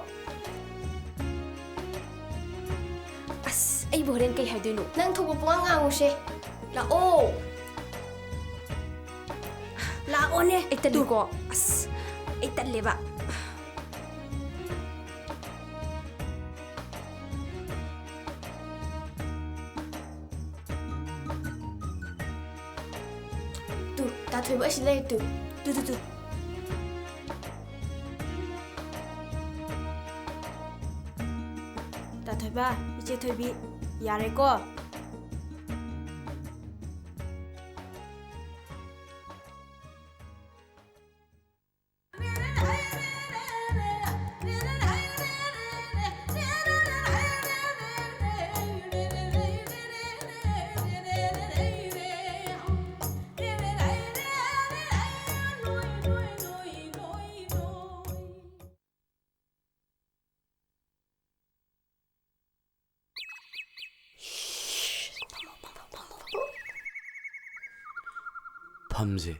ꯑꯁ, ꯑꯩꯕꯨ ꯍꯣꯔꯦꯟ ꯀꯩ ꯍꯥꯏꯗꯣꯏꯅꯣ? ꯅꯪ ꯊꯣꯛꯄ ꯄꯨꯡꯉꯥꯡ ꯉꯥꯡꯉꯨꯁꯦ꯫ ꯂꯥꯛꯑꯣ꯫ ꯂꯥꯛꯑꯣꯅꯦ꯫ ꯑꯩ ꯇꯜꯂꯤꯀꯣ꯫ ꯇꯨ꯫ ꯑꯁ, ꯑꯩ ꯇꯜꯂꯦꯕ꯫ ꯇꯨ, ꯇꯥꯊꯣꯏꯕ ꯑꯁꯤ ꯂꯩ, ꯇꯨ꯫ ꯇꯨ, ꯇꯨ, ꯇꯨ꯫ ꯇꯥꯊꯣꯏꯕ, ꯏꯆꯦ ꯊꯣꯏꯕꯤ, ꯌꯥꯔꯦꯀꯣ? ꯐꯝꯁꯦ꯫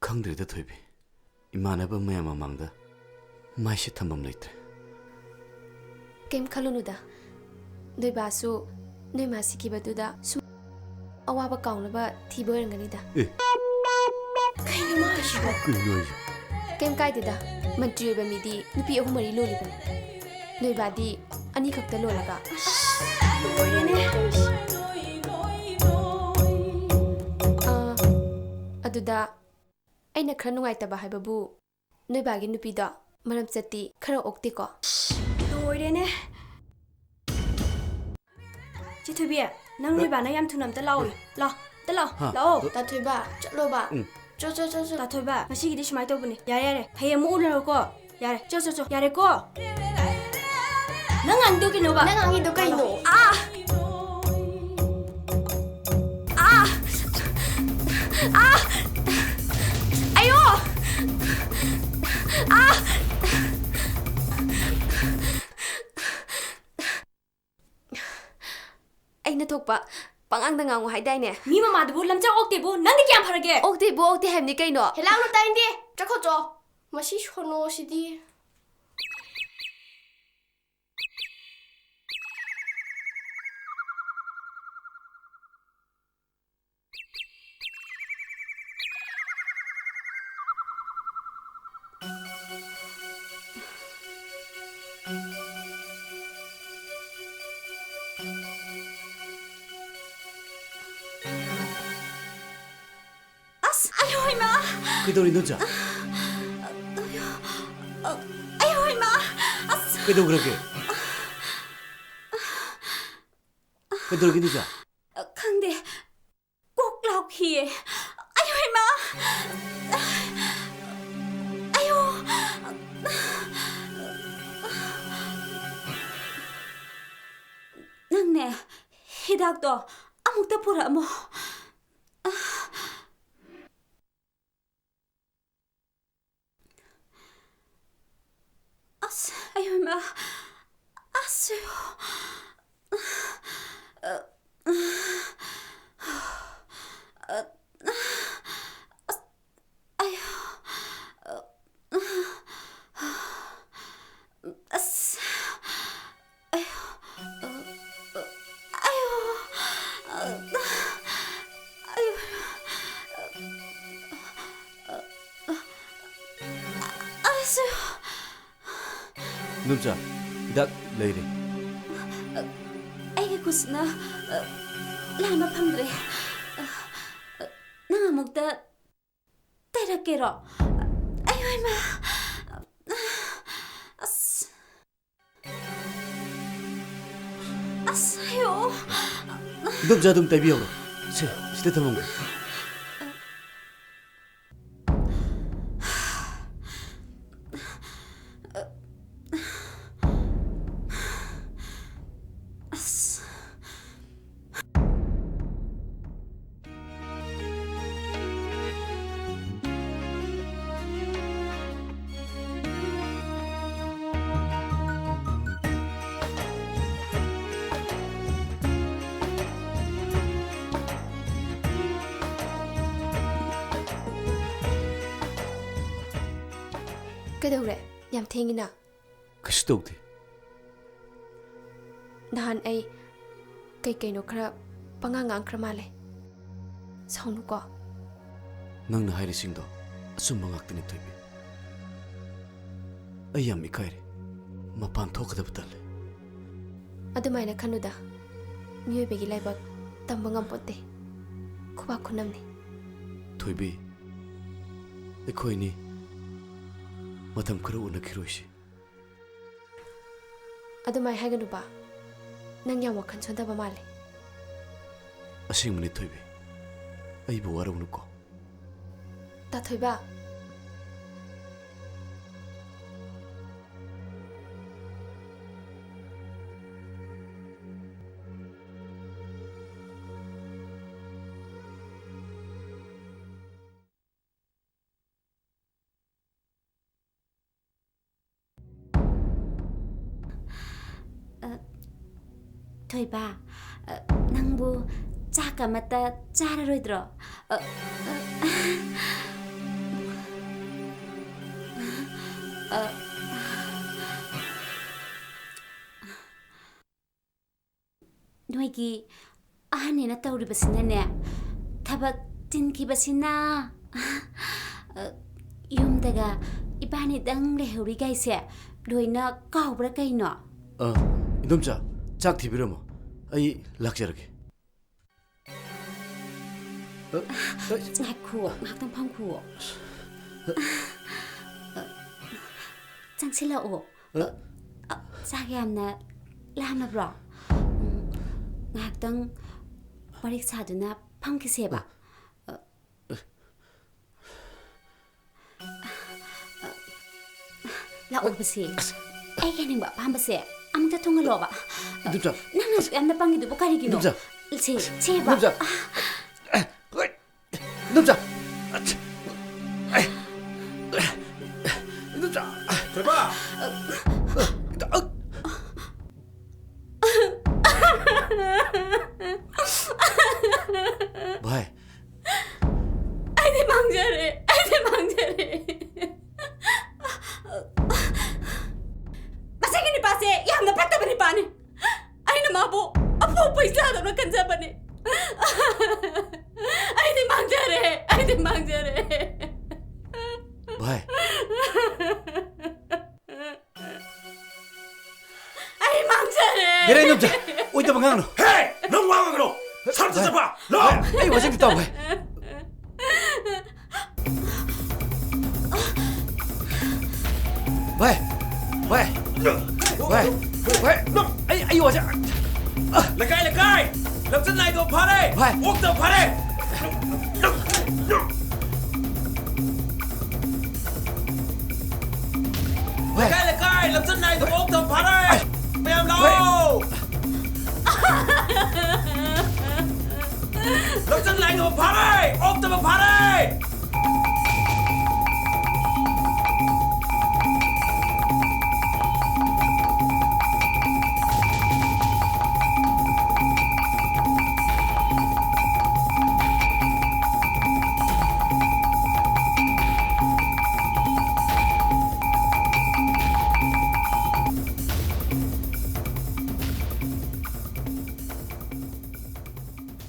ꯈꯪꯗ꯭ꯔꯦꯗ ꯊꯣꯏꯕꯤ, ꯏꯃꯥꯟꯅꯕ ꯃꯌꯥꯝ ꯃꯃꯥꯡꯗ ꯃꯥꯏꯁꯦ ꯊꯝꯐꯝ ꯂꯩꯇ꯭ꯔꯦ꯫ ꯀꯩꯝ ꯈꯜꯂꯨꯅꯨꯗ, ꯅꯣꯏ ꯕꯥꯁꯨ ꯅꯣꯏ ꯃꯥ ꯁꯤꯈꯤꯕꯗꯨꯗ ꯁꯨꯝ ꯑꯋꯥꯕ ꯀꯥꯎꯅꯕ ꯊꯤꯕ ꯑꯣꯏꯔꯝꯒꯅꯤꯗ꯫ ꯑꯦ꯫ ꯀꯩꯅꯣ ꯃꯥ ꯍꯥꯏꯁꯤꯕꯣ? ꯀꯩꯅꯣ ꯍꯥꯏꯁꯦ? ꯀꯩꯝ ꯀꯥꯏꯗꯦꯗ, ꯃꯟꯇ꯭ꯔꯤ ꯑꯣꯏꯕ ꯃꯤꯗꯤ ꯅꯨꯄꯤ ꯑꯍꯨꯝ ꯃꯔꯤ ꯂꯣꯜꯂꯤꯕꯅꯤ꯫ ꯅꯣꯏ ꯕꯥꯗꯤ ꯑꯅꯤꯈꯛꯇ ꯂꯣꯜꯂꯒ꯫ ꯑꯁ, ꯂꯣꯏꯔꯦꯅꯦ꯫ ꯑꯥ, ꯑꯗꯨꯗ ꯑꯩꯅ ꯈꯔ ꯅꯨꯡꯉꯥꯏꯇꯕ ꯍꯥꯏꯕꯕꯨ, ꯅꯣꯏ ꯕꯥꯒꯤ ꯅꯨꯄꯤꯗꯣ ꯃꯔꯝ ꯆꯠꯇꯤ ꯈꯔ ꯑꯣꯛꯇꯦꯀꯣ꯫ ꯂꯣꯏꯔꯦꯅꯦ꯫ ꯆꯦ ꯊꯣꯏꯕꯤ, ꯅꯪ ꯅꯣꯏ ꯕꯥꯅ ꯌꯥꯝ ꯊꯨꯅ ꯑꯝꯇ ꯂꯥꯛꯑꯣ꯫ ꯂꯥꯛꯑꯣ, ꯑꯝꯇ ꯂꯥꯛꯑꯣ꯫ ꯍꯥ? ꯂꯥꯛꯑꯣ꯫ ꯇꯥ ꯊꯣꯏꯕ, ꯆꯠꯂꯣꯕ꯫ ꯎꯝ꯫ ꯆꯣ, ꯆꯣ, ꯆꯣ, ꯆꯣ꯫ ꯇꯥ ꯊꯣꯏꯕ, ꯉꯁꯤꯒꯤꯗꯤ ꯁꯨꯃꯥꯏꯅ ꯇꯧꯕꯅꯦ꯫ ꯌꯥꯔꯦ, ꯌꯥꯔꯦ꯫ ꯍꯌꯦꯡ ꯑꯃꯨꯛ ꯎꯅꯔꯣꯀꯣ꯫ ꯌꯥꯔꯦ, ꯆꯣ, ꯆꯣ, ꯆꯣ꯫ ꯌꯥꯔꯦꯀꯣ? ꯅꯪ ꯉꯥꯡꯉꯤꯗꯣ ꯀꯩꯅꯣꯕ? ꯅꯪ ꯉꯥꯡꯉꯤꯗꯣ ꯀꯩꯅꯣ? ꯑꯥ! ꯑꯥ! ꯑꯥ! ꯑꯌꯣ! ꯑꯥ! ꯑꯩꯅ ꯊꯣꯛꯄ ꯄꯉꯥꯡꯗ ꯉꯥꯡꯉꯨ ꯍꯥꯏꯗꯥꯏꯅꯦ? ꯃꯤ ꯃꯃꯥꯗꯨꯕꯨ ꯂꯝꯆꯠ ꯑꯣꯛꯇꯦꯕꯨ, ꯅꯪꯗꯤ ꯀꯌꯥꯝ ꯐꯔꯒꯦ? ꯑꯣꯛꯇꯦꯕꯨ ꯑꯣꯛꯇꯦ ꯍꯥꯏꯕꯅꯤ ꯀꯩꯅꯣ? ꯍꯦꯂꯥꯎꯅ ꯇꯥꯏꯟꯗꯦ, ꯆꯠꯈꯣ ꯆꯣ꯫ ꯃꯁꯤ ꯁꯣꯅꯣꯁꯤꯗꯤ꯫ ꯑꯁ! ꯑꯌꯣ ꯏꯃꯥ! ꯀꯩꯗꯧꯔꯤꯅꯣ, ꯏꯆꯥ? ꯑꯌꯣ! ꯑ, ꯑꯌꯣ ꯏꯃꯥ! ꯑꯁ! ꯀꯩꯗꯧꯈ꯭ꯔꯒꯦ? ꯀꯩꯗꯧꯔꯒꯦ, ꯏꯆꯥ? ꯑ, ꯈꯪꯗꯦ꯫ ꯀꯣꯛ ꯂꯥꯎꯈꯤꯌꯦ꯫ ꯑꯌꯣ ꯏꯃꯥ! ꯑꯌꯣ! ꯅꯪꯅꯦ, ꯍꯤꯗꯥꯛꯇꯣ ꯑꯃꯨꯛꯇ ꯄꯨꯔꯛꯑꯝꯃꯣ꯫ ꯑꯁ, ꯑꯌꯣ ꯏꯃꯥ! ꯑꯁ, ꯑꯌꯣ! ꯑꯁ, ꯏꯗꯣꯝꯆꯥ, ꯍꯤꯗꯥꯛ ꯂꯩꯔꯦ꯫ ꯑꯩꯒꯤ ꯈꯨꯠꯁꯤꯅ, ꯑ, ꯂꯥꯝꯕ ꯐꯪꯗ꯭ꯔꯦ꯫ ꯑ, ꯑ, ꯅꯪ ꯑꯃꯨꯛꯇ ꯇꯩꯔꯛꯀꯦꯔꯣ? ꯑꯩ, ꯍꯣꯏ, ꯃꯥ꯫ ꯑꯁ꯫ ꯑꯁ, ꯑꯌꯣ꯫ ꯏꯗꯣꯝꯆꯥ, ꯑꯗꯨꯝ ꯇꯩꯕꯤꯍꯧꯔꯣ꯫ ꯁꯦ, ꯁꯤꯗ ꯊꯝꯃꯝꯒꯦ꯫ ꯑꯁ꯫ ꯀꯩꯗꯧꯔꯦ? ꯌꯥꯝ ꯊꯦꯡꯉꯤꯅ꯫ ꯀꯩꯁꯨ ꯇꯧꯗꯦ꯫ ꯅꯍꯥꯟ ꯑꯩ ꯀꯩ ꯀꯩꯅꯣ ꯈꯔ ꯄꯉꯥꯡ ꯉꯥꯡꯈ꯭ꯔ ꯃꯥꯜꯂꯦ꯫ ꯁꯥꯎꯅꯨꯀꯣ꯫ ꯅꯪꯅ ꯍꯥꯏꯔꯤꯁꯤꯡꯗꯣ ꯑꯆꯨꯝꯕ ꯉꯥꯛꯇꯅꯤ, ꯊꯣꯏꯕꯤ꯫ ꯑꯩ ꯌꯥꯝ ꯏꯀꯥꯏꯔꯦ꯫ ꯃꯄꯥꯟ ꯊꯣꯛꯀꯗꯕ ꯇꯜꯂꯦ꯫ ꯑꯗꯨꯃꯥꯏꯅ ꯈꯟꯅꯨꯗ꯫ ꯃꯤꯑꯣꯏꯕꯒꯤ ꯂꯥꯏꯕꯛ ꯇꯝꯕ ꯉꯝꯄꯣꯠꯇꯦ꯫ ꯈꯨꯕꯥꯛ ꯈꯨꯅꯝꯅꯤ꯫ ꯊꯣꯏꯕꯤ, ꯑꯩꯈꯣꯏꯅꯤ ꯃꯇꯝ ꯈꯔ ꯎꯅꯈꯤꯔꯣꯏꯁꯤ꯫ ꯑꯗꯨꯃꯥꯏ ꯍꯥꯏꯒꯅꯨꯕ꯫ ꯅꯪ ꯌꯥꯝ ꯋꯥꯈꯜ ꯁꯣꯟꯊꯕ ꯃꯥꯜꯂꯦ꯫ ꯑꯁꯦꯡꯕꯅꯤ ꯊꯣꯏꯕꯤ꯫ ꯑꯩꯕꯨ ꯋꯥꯔꯧꯅꯨꯀꯣ꯫ ꯇꯥꯊꯣꯏꯕ꯫ ꯑ, ꯊꯣꯏꯕ, ꯑ, ꯅꯪꯕꯨ ꯆꯥꯛ ꯑꯃꯠꯇ ꯆꯥꯔꯔꯣꯏꯗ꯭ꯔꯣ? ꯑ, ꯑ, ꯑ, ꯅꯣꯏꯒꯤ ꯑꯍꯟꯅꯦꯅ ꯇꯧꯔꯤꯕꯁꯤꯅꯅꯦ, ꯊꯕꯛ ꯆꯤꯟꯈꯤꯕꯁꯤꯅ, ꯑ, ꯌꯨꯝꯗꯒ ꯏꯕꯥꯅꯤꯗꯪ ꯂꯩꯍꯧꯔꯤꯒꯩꯁꯦ ꯂꯣꯏꯅ ꯀꯥꯎꯕ꯭ꯔꯥ ꯀꯩꯅꯣ? ꯑ, ꯏꯗꯣꯝꯆꯥ, ꯆꯥꯛ ꯊꯤꯕꯤꯔꯝꯃꯣ꯫ ꯑꯩ ꯂꯥꯛꯆꯔꯒꯦ꯫ ꯑ, ꯑ, ꯉꯥꯏꯈꯨꯑꯣ, ꯉꯥꯏꯍꯥꯛꯇꯪ ꯐꯝꯈꯨꯑꯣ꯫ ꯆꯪꯁꯤꯜꯂꯛꯑꯣ꯫ ꯑ? ꯑ, ꯆꯥꯛ ꯌꯥꯝꯅ ꯂꯥꯝꯃꯕ꯭ꯔꯣ? ꯎꯝ, ꯉꯥꯏꯍꯥꯛꯇꯪ ꯋꯥꯔꯤ ꯁꯥꯗꯨꯅ ꯐꯝꯈꯤꯁꯦꯕ꯫ ꯑ꯫ ꯑ, ꯂꯥꯛꯑꯣꯕꯁꯦ꯫ ꯑꯁ꯫ ꯑꯩꯒꯤ ꯑꯅꯤꯡꯕ ꯑꯄꯥꯝꯕꯁꯦ ꯑꯃꯨꯛꯇ ꯊꯨꯡꯍꯜꯂꯣꯕ꯫ ꯏꯗꯣꯝꯆꯥ꯫ ꯅꯪꯅ ꯑꯁꯨꯛ ꯌꯥꯝꯅ ꯄꯪꯉꯤꯗꯨꯕꯨ ꯀꯔꯤꯒꯤꯅꯣ? ꯏꯗꯣꯝꯆꯥ꯫ ꯁꯦ, ꯁꯦꯕ꯫ ꯏꯗꯣꯝꯆꯥ꯫ ꯑꯦ, ꯍꯣꯏ꯫ ꯏꯗꯣꯝꯆꯥ! ꯏꯗꯣꯝꯆꯥ! ꯊꯣꯏꯕ! ꯚꯥꯏ꯫ ꯑꯩꯗꯤ ꯃꯥꯡꯖꯔꯦ, ꯑꯩꯗꯤ ꯃꯥꯡꯖꯔꯦ꯫ ꯃꯁꯤꯒꯤ ꯅꯨꯄꯥꯁꯦ ꯌꯥꯝꯅ ꯐꯠꯇꯕ ꯅꯨꯄꯥꯅꯤ꯫ ꯑꯩꯅ ꯃꯥꯕꯨ ꯑꯄꯣꯛꯄ ꯏꯆꯥꯗꯧꯅ ꯈꯟꯖꯕꯅꯤ꯫ ꯑꯩꯗꯤ ꯃꯥꯡꯖꯔꯦ, ꯑꯩꯗꯤ ꯃꯥꯡꯖꯔꯦ꯫ ꯚꯥꯏ꯫ ꯑꯩ ꯃꯥꯡꯖꯔꯦ꯫ ꯌꯥꯔꯦ, ꯏꯗꯣꯝꯆꯥ꯫ ꯑꯣꯏꯗꯕ ꯉꯥꯡꯒꯅꯨ꯫ ꯍꯦ! ꯅꯪ ꯋꯥ ꯉꯥꯡꯒꯅꯨ꯫ ꯁꯥꯟꯇ ꯆꯠꯄ! ꯂꯥꯛꯑꯣ! ꯚꯥꯏ, ꯑꯩ ꯋꯥꯁꯦ ꯑꯝꯇ ꯇꯥꯎ, ꯚꯥꯏ꯫ ꯚꯥꯏ! ꯚꯥꯏ! ꯚꯥꯏ! ꯚꯥꯏ! ꯑꯩ, ꯑꯩ ꯋꯥꯁꯦ, ꯑ! ꯂꯩꯀꯥꯏ, ꯂꯩꯀꯥꯏ! ꯂꯝꯆꯠ ꯅꯥꯏꯗꯕ ꯐꯥꯔꯦ! ꯚꯥꯏ! ꯑꯣꯛꯇꯕ ꯐꯥꯔꯦ! ꯚꯥꯏ! ꯂꯩꯀꯥꯏ, ꯂꯩꯀꯥꯏ! ꯂꯝꯆꯠ ꯅꯥꯏꯗꯕ ꯑꯣꯛꯇꯕ ꯐꯥꯔꯦ! ꯑꯩ! ꯃꯌꯥꯝ ꯂꯥꯛꯑꯣ! ꯂꯝꯆꯠ ꯅꯥꯏꯗꯕ ꯐꯥꯔꯦ! ꯑꯣꯛꯇꯕ ꯐꯥꯔꯦ!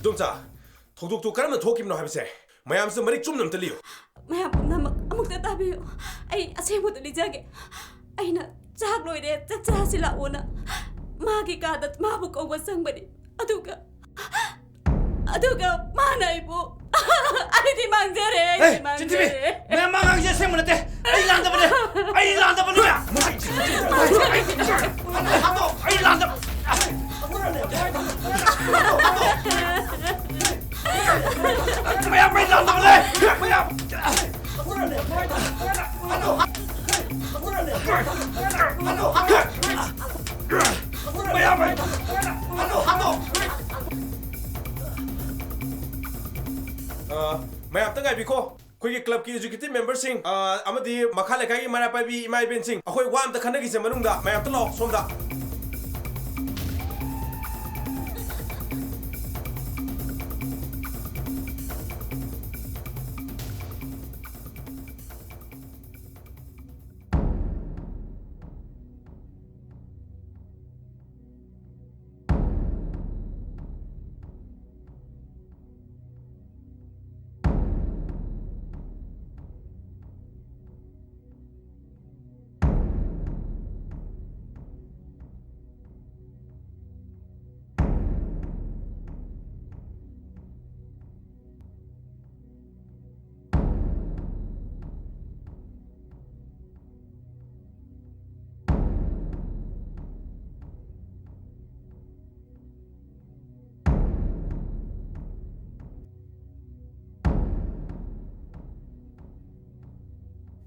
ꯏꯗꯣꯝꯆꯥ, ꯊꯧꯗꯣꯛꯇꯨ ꯀꯔꯝꯅ ꯊꯣꯛꯈꯤꯕꯅꯣ ꯍꯥꯏꯕꯁꯦ ꯃꯌꯥꯝꯁꯨ ꯃꯔꯤꯛ ꯆꯨꯝꯅ ꯑꯝꯇ ꯂꯤꯌꯨ꯫ ꯃꯌꯥꯝ ꯄꯨꯝꯅꯃꯛ ꯑꯃꯨꯛꯇ ꯇꯥꯕꯤꯌꯨ꯫ ꯑꯩ ꯑꯁꯦꯡꯕꯗꯨ ꯂꯤꯖꯒꯦ꯫ ꯑꯩꯅ "ꯆꯥꯛ ꯂꯣꯏꯔꯦ, ꯆꯥꯛ ꯆꯥꯁꯤ ꯂꯥꯛꯑꯣꯅ" ꯃꯥꯒꯤ ꯀꯥꯗ ꯃꯥꯕꯨ ꯀꯧꯕ ꯆꯪꯕꯅꯤ꯫ ꯑꯗꯨꯒ, ꯑꯗꯨꯒ ꯃꯥꯅ ꯑꯩꯕꯨ, "ꯑꯩꯗꯤ ꯃꯥꯡꯖꯔꯦ, ꯑꯩꯗꯤ ꯍꯦ, ꯆꯤꯟꯊꯤꯕꯤ! ꯃꯥꯡꯖꯔꯦ"꯫ ꯃꯌꯥꯝ ꯃꯥ ꯉꯥꯡꯉꯤꯁꯦ ꯑꯁꯦꯡꯕ ꯅꯠꯇꯦ꯫ ꯑꯩ ꯂꯥꯟꯗꯕꯅꯦ꯫ ꯑꯩ ꯂꯥꯟꯗꯕꯅꯦ, ꯃꯌꯥꯝ꯫ ꯑꯩ ꯂꯥꯟꯗꯕ-, ꯃꯌꯥꯝ, ꯑꯩ ꯂꯥꯟꯗꯕꯅꯦ꯫ ꯃꯌꯥꯝ꯫ ꯑ, ꯃꯌꯥꯝ ꯑꯝꯇ ꯉꯥꯏꯕꯤꯈꯣ꯫ ꯑꯩꯈꯣꯏꯒꯤ clubꯀꯤ executive memberꯁꯤꯡ, ꯑ, ꯑꯃꯗꯤ ꯃꯈꯥ ꯂꯩꯀꯥꯏꯒꯤ ꯃꯩꯔꯥ ꯄꯥꯏꯕꯤ ꯏꯃꯥ ꯏꯕꯦꯟꯁꯤꯡ, ꯑꯩꯈꯣꯏ ꯋꯥ ꯑꯝꯇ ꯈꯟꯅꯈꯤꯁꯦ ꯃꯅꯨꯡꯗ꯫ ꯃꯌꯥꯝ ꯑꯝꯇ ꯂꯥꯛꯑꯣ ꯁꯣꯝꯗ꯫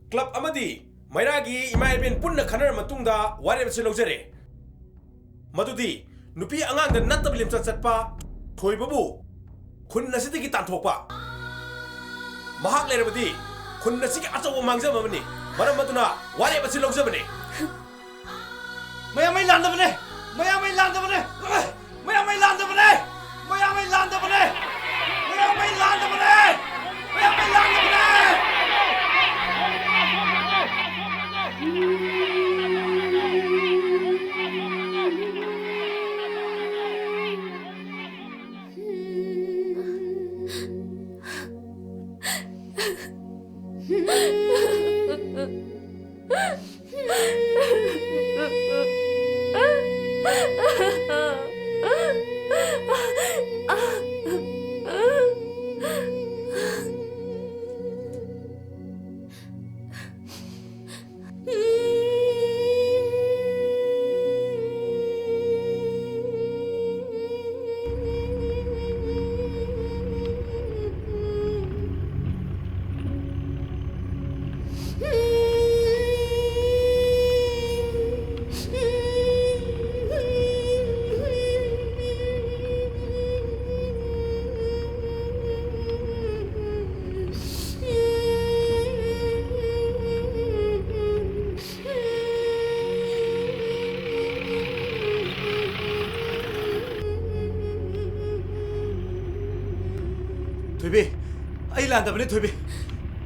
Club ꯑꯃꯗꯤ ꯃꯩꯔꯥꯒꯤ ꯏꯃꯥ ꯏꯕꯦꯟ ꯄꯨꯟꯅ ꯈꯟꯅꯔ ꯃꯇꯨꯡꯗ ꯋꯥꯔꯦꯞ ꯑꯁꯤ ꯂꯧꯖꯔꯦ꯫ ꯃꯗꯨꯗꯤ ꯅꯨꯄꯤ ꯑꯉꯥꯡꯗ ꯅꯠꯇꯕ ꯂꯝꯆꯠ ꯆꯠꯄ ꯊꯣꯏꯕꯕꯨ ꯈꯨꯟ ꯑꯁꯤꯗꯒꯤ ꯇꯥꯟꯊꯣꯛꯄ꯫ ꯃꯍꯥꯛ ꯂꯩꯔꯕꯗꯤ ꯈꯨꯟ ꯑꯁꯤꯒꯤ ꯑꯆꯧꯕ ꯃꯥꯡꯖꯕ ꯑꯃꯅꯤ꯫ ꯃꯔꯝ ꯑꯗꯨꯅ ꯋꯥꯔꯦꯞ ꯑꯁꯤ ꯂꯧꯖꯕꯅꯤ꯫ ꯃꯌꯥꯝ ꯑꯩ ꯂꯥꯟꯗꯕꯅꯦ! ꯃꯌꯥꯝ ꯑꯩ ꯂꯥꯟꯗꯕꯅꯦ! ꯃꯌꯥꯝ ꯑꯩ ꯂꯥꯟꯗꯕꯅꯦ! ꯃꯌꯥꯝ ꯑꯩ ꯂꯥꯟꯗꯕꯅꯦ! ꯃꯌꯥꯝ ꯑꯩ ꯂꯥꯟꯗꯕꯅꯦ! ꯃꯌꯥꯝ ꯑꯩ ꯂꯥꯟꯗꯕꯅꯦ! ꯊꯣꯏꯕꯤ, ꯑꯩ ꯂꯥꯟꯗꯕꯅꯤ, ꯊꯣꯏꯕꯤ꯫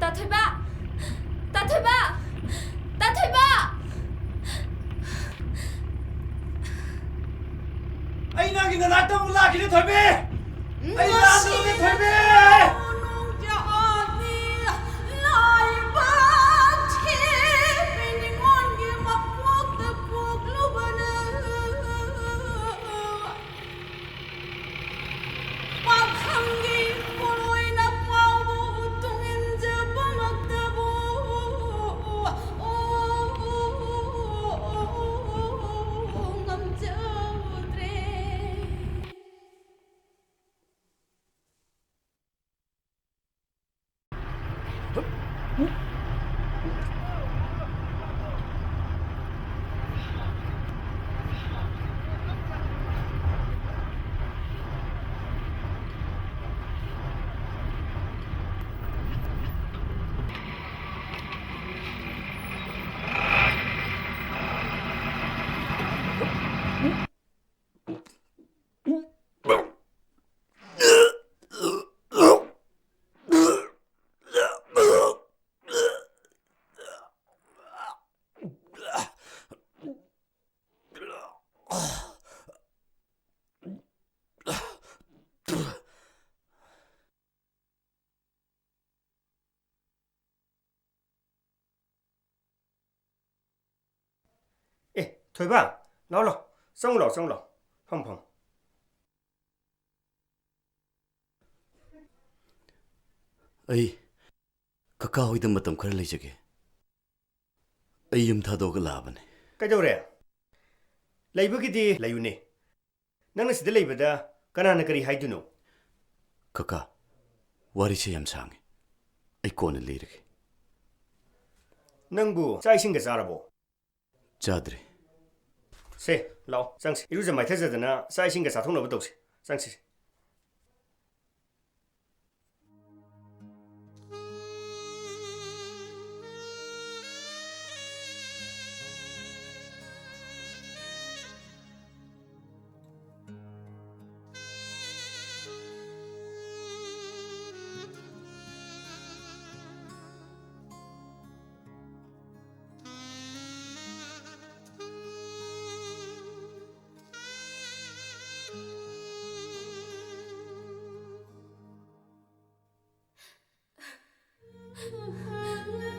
ꯇꯥ ꯊꯣꯏꯕ! ꯇꯥ ꯊꯣꯏꯕ! ꯇꯥ ꯊꯣꯏꯕ! ꯑꯩ ꯅꯪꯒꯤ ꯅꯅꯥꯛꯇ ꯑꯃꯨꯛ ꯂꯥꯛꯈꯤꯅꯤ, ꯊꯣꯏꯕꯤ! ꯑꯩ ꯂꯥꯟꯗꯕꯅꯤ, ꯊꯣꯏꯕꯤ! ꯄꯥꯈꯪꯒꯤ ꯄꯣꯠꯂꯣꯏꯅ ꯄꯥꯎꯕꯨ ꯇꯨꯡꯏꯟꯖꯕꯃꯛꯇꯕꯨ ꯉꯝꯖꯗ꯭ꯔꯦ꯫ ꯊꯣꯏꯕ, ꯂꯥꯎ, ꯂꯥꯎ꯫ ꯆꯪꯉꯨ, ꯂꯥꯎ, ꯆꯪꯉꯨ, ꯂꯥꯎ꯫ ꯐꯝ, ꯐꯝ꯫ ꯑꯩ ꯀꯀꯥ ꯍꯣꯏꯗ ꯃꯇꯝ ꯈꯔ ꯂꯩꯖꯒꯦ꯫ ꯑꯩ ꯌꯨꯝ ꯊꯥꯗꯣꯛꯑꯒ ꯂꯥꯛꯑꯕꯅꯦ꯫ ꯀꯩꯗꯧꯔꯦ? ꯂꯩꯕꯒꯤꯗꯤ ꯂꯩꯌꯨꯅꯦ꯫ ꯅꯪꯅ ꯁꯤꯗ ꯂꯩꯕꯗ ꯀꯅꯥꯅ ꯀꯔꯤ ꯍꯥꯏꯗꯣꯏꯅꯣ? ꯀꯀꯥ, ꯋꯥꯔꯤꯁꯦ ꯌꯥꯝ ꯁꯥꯡꯉꯦ꯫ ꯑꯩ ꯀꯣꯟꯅ ꯂꯤꯔꯒꯦ꯫ ꯅꯪꯕꯨ ꯆꯥꯛ ꯏꯁꯤꯡꯒ ꯆꯥꯔꯕꯣ? ꯆꯥꯗ꯭ꯔꯤ꯫ ꯁꯦ, ꯂꯥꯛꯑꯣ, ꯆꯪꯁꯤ꯫ ꯏꯔꯨꯖ ꯃꯥꯏꯊꯖꯗꯅ ꯆꯥꯛ ꯏꯁꯤꯡꯒ ꯆꯥꯊꯣꯛꯅꯕ ꯇꯧꯁꯤ꯫ ꯆꯪꯁꯤ꯫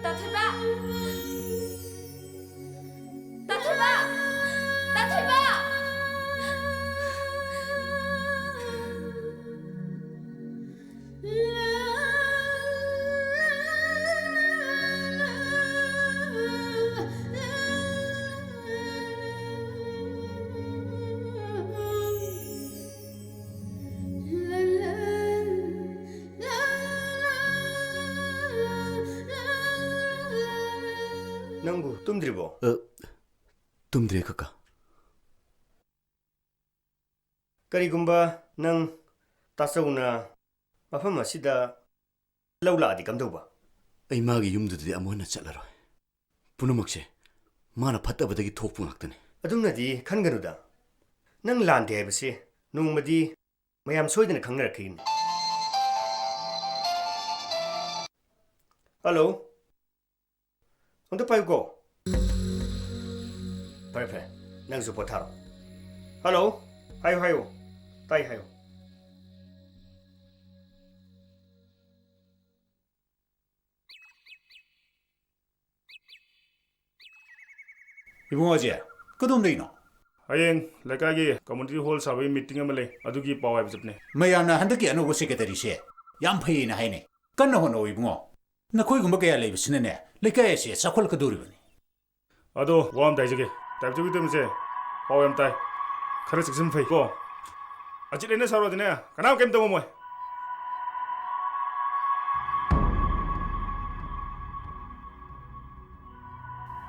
ꯇꯥꯊꯣꯏꯕ! ꯇꯥꯊꯣꯏꯕ! ꯇꯥꯊꯣꯏꯕ! ꯅꯪꯕꯨ ꯇꯨꯝꯗ꯭ꯔꯤꯕꯣ? ꯑ, ꯇꯨꯝꯗ꯭ꯔꯤ, ꯀꯀꯥ꯫ ꯀꯔꯤꯒꯨꯝꯕ ꯅꯪ ꯇꯥꯆꯧꯅ ꯃꯐꯝ ꯑꯁꯤꯗ ꯂꯧ ꯂꯥꯛꯑꯗꯤ ꯀꯝꯗꯧꯕ? ꯑꯩ ꯃꯥꯒꯤ ꯌꯨꯝꯗꯨꯗꯗꯤ ꯑꯃꯨꯛ ꯍꯟꯅ ꯆꯠꯂꯔꯣꯏ꯫ ꯄꯨꯝꯅꯃꯛꯁꯦ ꯃꯥꯅ ꯐꯠꯇꯕꯗꯒꯤ ꯊꯣꯛꯄ ꯉꯥꯛꯇꯅꯤ꯫ ꯑꯗꯨꯝꯅꯗꯤ ꯈꯟꯒꯅꯨꯗ꯫ ꯅꯪ ꯂꯥꯟꯗꯦ ꯍꯥꯏꯕꯁꯦ ꯅꯣꯡꯃꯗꯤ ꯃꯌꯥꯝ ꯁꯣꯏꯗꯅ ꯈꯪꯅꯔꯛꯈꯤꯒꯅꯤ꯫ ꯍꯜꯂꯣ? ꯑꯝꯇ ꯄꯥꯏꯌꯨꯀꯣ꯫ ꯐꯔꯦ, ꯐꯔꯦ꯫ ꯅꯪꯁꯨ ꯄꯣꯊꯥꯔꯣ꯫ ꯍꯜꯂꯣ? ꯍꯥꯏꯌꯨ, ꯍꯥꯏꯌꯨ꯫ ꯇꯥꯏ, ꯍꯥꯏꯌꯨ꯫ ꯏꯕꯨꯡꯉꯣ ꯑꯖꯦ, ꯀꯗꯣꯝꯗꯩꯅꯣ? ꯍꯌꯦꯡ ꯂꯩꯀꯥꯏꯒꯤ community hall ꯁꯥꯕꯒꯤ meeting ꯑꯃ ꯂꯩ, ꯑꯗꯨꯒꯤ ꯄꯥꯎ ꯍꯥꯏꯕ ꯆꯠꯄꯅꯦ꯫ ꯃꯌꯥꯝꯅ ꯍꯟꯗꯛꯀꯤ ꯑꯅꯧꯕ secretaryꯁꯦ ꯌꯥꯝ ꯐꯩꯌꯦꯅ ꯍꯥꯏꯅꯩ꯫ ꯀꯟꯅ ꯍꯣꯠꯅꯧ ꯏꯕꯨꯡꯉꯣ꯫ ꯅꯈꯣꯏꯒꯨꯝꯕ ꯀꯌꯥ ꯂꯩꯕꯁꯤꯅꯅꯦ ꯂꯩꯀꯥꯏ ꯑꯁꯤ ꯆꯥꯎꯈꯠꯂꯛꯀꯗꯧꯔꯤꯕꯅꯤ꯫ ꯑꯗꯣ ꯋꯥ ꯑꯃꯇ ꯍꯥꯏꯖꯒꯦ, ꯇꯥꯏꯕ ꯆꯧꯀꯤ ꯇꯝꯃꯤꯁꯦ ꯄꯥꯎ ꯌꯥꯝ ꯇꯥꯏ, ꯈꯔ ꯆꯦꯛꯁꯤꯟ ꯐꯩ ꯀꯣ꯫ ꯑꯖꯤꯠ ꯂꯩꯅ ꯁꯥꯎꯔꯗꯤꯅꯦ ꯀꯅꯥꯝ ꯀꯩꯝ ꯇꯧꯉꯝꯃꯣꯏ꯫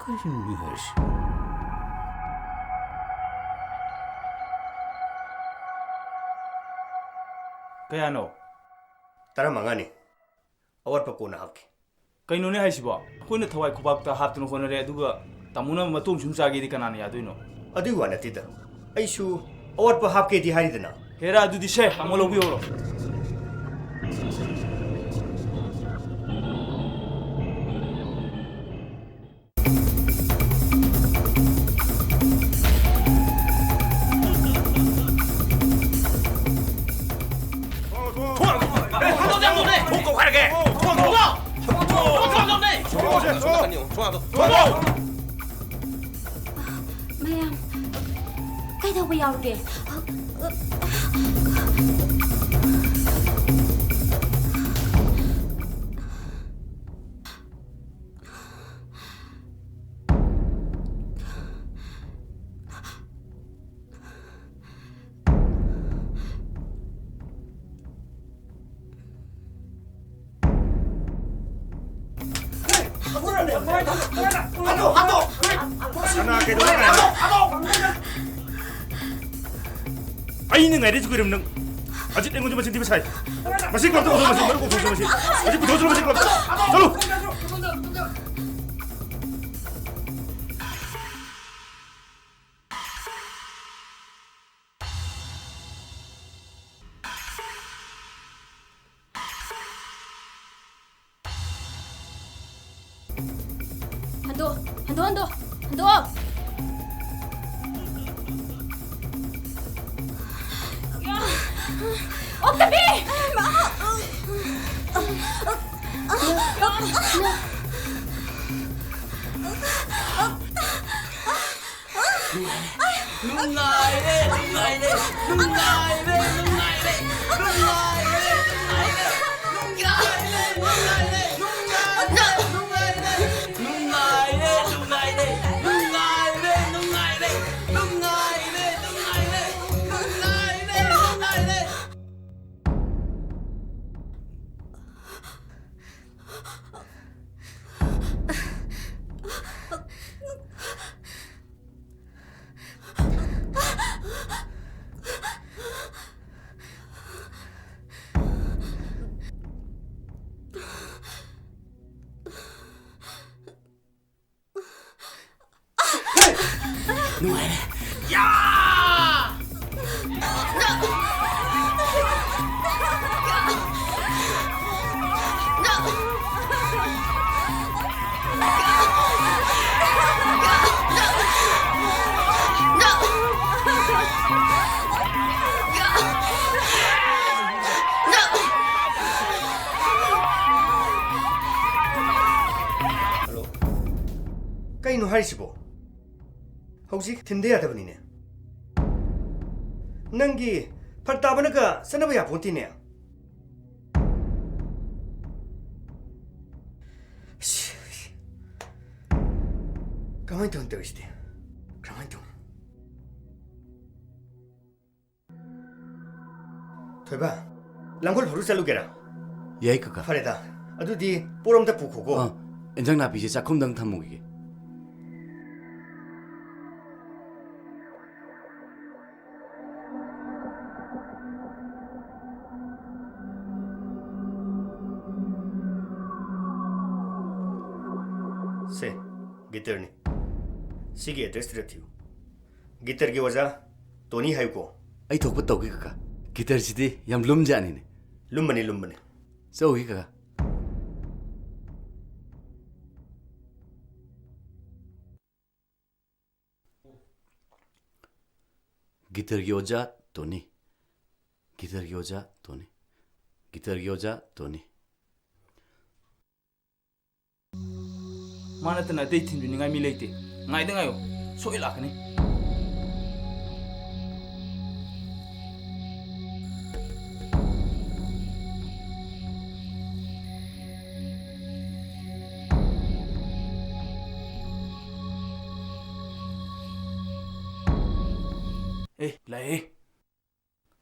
ꯀꯔꯤꯅꯣ ꯃꯤ ꯍꯥꯏꯔꯤꯁꯤ? ꯀꯌꯥꯅꯣ? ꯇꯔꯥꯃꯉꯥꯅꯤ꯫ ꯑꯋꯥꯠꯄ ꯀꯣꯟꯅ ꯍꯥꯞꯀꯦ꯫ ꯀꯩꯅꯣꯅꯦ ꯍꯥꯏꯁꯤꯕꯣ? ꯑꯩꯈꯣꯏꯅ ꯊꯋꯥꯏ ꯈꯨꯕꯥꯛꯇ ꯍꯥꯞꯇꯅ ꯍꯣꯠꯅꯔꯦ, ꯑꯗꯨꯒ ꯇꯥꯃꯣꯅ ꯃꯇꯣꯡ ꯁꯨꯝ ꯆꯥꯒꯦꯗꯤ ꯀꯅꯥꯅ ꯌꯥꯗꯣꯏꯅꯣ? ꯑꯗꯨꯒꯤ ꯋꯥ ꯅꯠꯇꯦꯗ, ꯑꯩꯁꯨ ꯑꯋꯥꯠꯄ ꯍꯥꯞꯀꯦꯗꯤ ꯍꯥꯏꯔꯤꯗꯅ꯫ ꯍꯦꯔꯥ, ꯑꯗꯨꯗꯤ ꯁꯦ, ꯇꯥꯃꯣ ꯂꯧꯕꯤꯍꯧꯔꯣ꯫ ꯊꯣꯡ ꯍꯥꯡꯗꯣꯛꯑꯣ! ꯊꯣꯡ ꯍꯥꯡꯗꯣꯛꯑꯣ! ꯊꯣꯡ ꯀꯧ ꯍꯥꯏꯔꯒꯦ! ꯊꯣꯡ ꯍꯥꯡꯗꯣꯛꯑꯣ! ꯊꯣꯡ ꯍꯥꯡꯗꯣꯛꯑꯣ! ꯃꯌꯥꯝ, ꯀꯩꯗꯧꯕ ꯌꯥꯎꯔꯒꯦ? ꯀꯅꯥ ꯀꯩꯗꯧꯔꯦ? ꯑꯩꯅ ꯉꯥꯏꯔꯤꯁꯤ ꯀꯨꯏꯔꯝ ꯅꯪ꯫ ꯑꯖꯤꯠ ꯑꯩꯉꯣꯟꯗ ꯃꯆꯤꯟ ꯊꯤꯕ ꯁꯥꯏ꯫ ꯃꯁꯤ ꯀ꯭ꯂꯕꯇ ꯄꯨꯊꯣꯛꯑꯣ, ꯃꯁꯤ ꯃꯔꯨꯞ ꯀꯧꯊꯣꯛꯑꯣ, ꯃꯁꯤ꯫ ꯃꯁꯤ ꯄꯨꯊꯣꯛꯑꯣ, ꯃꯁꯤ ꯀ꯭ꯂꯕꯇ꯫ ꯆꯠꯂꯨ꯫ ꯍꯟꯗꯣꯛ, ꯍꯟꯗꯣꯛ, ꯍꯟꯗꯣꯛ, ꯍꯟꯗꯣꯛ꯫ ꯑꯣꯛꯇꯕꯤ! ꯅꯨꯡꯉꯥꯏꯔꯦ, ꯅꯨꯡꯉꯥꯏꯔꯦ, ꯅꯨꯡꯉꯥꯏꯔꯦ, ꯅꯨꯡꯉꯥꯏꯔꯦ, ꯅꯨꯡꯉꯥꯏꯔꯦ, ꯅꯨꯡꯉꯥꯏꯔꯦ, ꯅꯨꯡꯉꯥꯏꯔꯦ, ꯅꯨꯡꯉꯥꯏꯔꯦ, ꯅꯨꯡꯉꯥꯏꯔꯦ, ꯅꯨꯡꯉꯥꯏꯔꯦ, ꯅꯨꯡꯉꯥꯏꯔꯦ, ꯅꯨꯡꯉꯥꯏꯔꯦ, ꯅꯨꯡꯉꯥꯏꯔꯦ, ꯅꯨꯡꯉꯥꯏꯔꯦ, ꯅꯨꯡꯉꯥꯏꯔꯦ, ꯅꯨꯡꯉꯥꯏꯔꯦ, ꯅꯨꯡꯉꯥꯏꯔꯦ꯫ ꯅꯨꯡꯉꯥꯏꯔꯦ꯫ ꯌꯥ! ꯍꯜꯂꯣ꯫ ꯀꯩꯅꯣ ꯍꯥꯏꯔꯤꯁꯤꯕꯣ? ꯍꯧꯖꯤꯛ ꯊꯤꯟꯗ ꯌꯥꯗꯕꯅꯤꯅꯦ꯫ ꯅꯪꯒꯤ ꯐꯔꯛ ꯇꯥꯕꯅꯒ ꯆꯠꯅꯕ ꯌꯥꯄꯣꯟꯇꯦꯅꯦ꯫ ꯀꯃꯥꯏꯅ ꯇꯧꯅꯤ ꯇꯧꯔꯤꯁꯤꯗꯤ? ꯀꯃꯥꯏꯅ ꯇꯧꯅꯤ? ꯊꯣꯏꯕ, ꯂꯥꯡꯒꯣꯜ ꯐꯥꯎꯔꯨ ꯆꯠꯂꯨꯒꯦꯔꯥ? ꯌꯥꯏ, ꯀꯀꯥ꯫ ꯐꯔꯦꯗ, ꯑꯗꯨꯗꯤ ꯄꯣꯠ ꯑꯝꯇ ꯄꯨꯈꯣꯀꯣ꯫ ꯑꯥ, ꯏꯟꯖꯥꯡ ꯅꯥꯄꯤꯁꯦ ꯆꯥꯛꯈꯨꯝꯗꯪ ꯊꯝꯃꯨꯈꯤꯒꯦ꯫ ꯁꯦ, ꯒꯤꯇꯔꯅꯤ꯫ ꯁꯤꯒꯤ ꯑꯦꯗ꯭ꯔꯦꯁꯇꯨꯗ ꯊꯤꯌꯨ꯫ ꯒꯤꯇꯔꯒꯤ ꯑꯣꯖꯥ ꯇꯣꯅꯤ ꯍꯥꯏꯌꯨꯀꯣ꯫ ꯑꯩ ꯊꯣꯛꯄ ꯇꯧꯒꯦ, ꯀꯀꯥ꯫ ꯒꯤꯇꯔꯁꯤꯗꯤ ꯌꯥꯝ ꯂꯨꯝꯖꯥꯠꯅꯤꯅꯦ꯫ ꯂꯨꯝꯕꯅꯤ, ꯂꯨꯝꯕꯅꯤ꯫ ꯆꯧꯒꯤ, ꯀꯀꯥ꯫ ꯒꯤꯇꯔꯒꯤ ꯑꯣꯖꯥ ꯇꯣꯅꯤ꯫ ꯒꯤꯇꯔꯒꯤ ꯑꯣꯖꯥ ꯇꯣꯅꯤ꯫ ꯒꯤꯇꯔꯒꯤ ꯑꯣꯖꯥ ꯇꯣꯅꯤ꯫ ꯃꯥ ꯅꯠꯇꯅ ꯑꯇꯩ ꯊꯤꯟꯕꯤꯅꯤꯡꯉꯥꯏ ꯃꯤ ꯂꯩꯇꯦ꯫ ꯉꯥꯏꯗ ꯉꯥꯏꯌꯣ, ꯁꯣꯏ ꯂꯥꯛꯀꯅꯤ꯫ ꯑꯦ, ꯂꯥꯛꯑꯦ꯫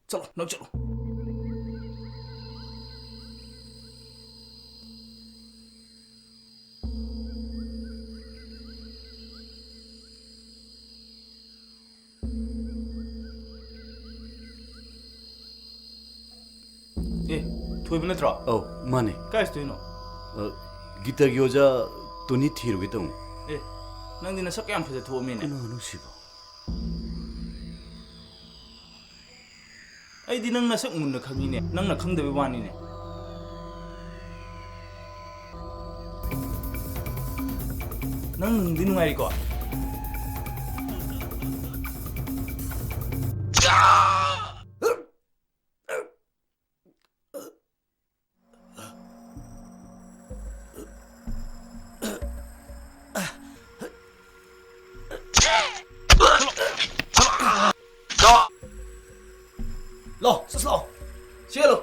ꯆꯠꯂꯣ, ꯅꯪ ꯆꯠꯂꯣ꯫ ꯑꯦ, ꯊꯣꯏꯕ ꯅꯠꯇ꯭ꯔꯣ? ꯑꯧ, ꯃꯥꯅꯦ꯫ ꯀꯥꯏ ꯆꯠꯇꯣꯏꯅꯣ? ꯑ, ꯒꯤꯇꯔꯒꯤ ꯑꯣꯖꯥ ꯇꯣꯅꯤ ꯊꯤꯔꯨꯒꯦ ꯇꯧꯅꯤ꯫ ꯑꯦ, ꯅꯪꯗꯤ ꯅꯁꯛ ꯌꯥꯝ ꯐꯖ ꯊꯣꯛꯑꯝꯃꯤꯅꯦ꯫ ꯀꯅꯥꯅꯣ ꯁꯤꯕꯣ? ꯑꯩꯗꯤ ꯅꯪ ꯅꯁꯛ ꯃꯨꯟꯅ ꯈꯪꯉꯤꯅꯦ, ꯅꯪꯅ ꯈꯪꯗꯕꯩ ꯋꯥꯅꯤꯅꯦ꯫ ꯅꯪ ꯅꯨꯡꯗꯤ ꯅꯨꯡꯉꯥꯏꯔꯤꯀꯣ? ꯂꯥꯎ, ꯁꯠ ꯂꯥꯎ꯫ ꯆꯦꯜꯂꯨ꯫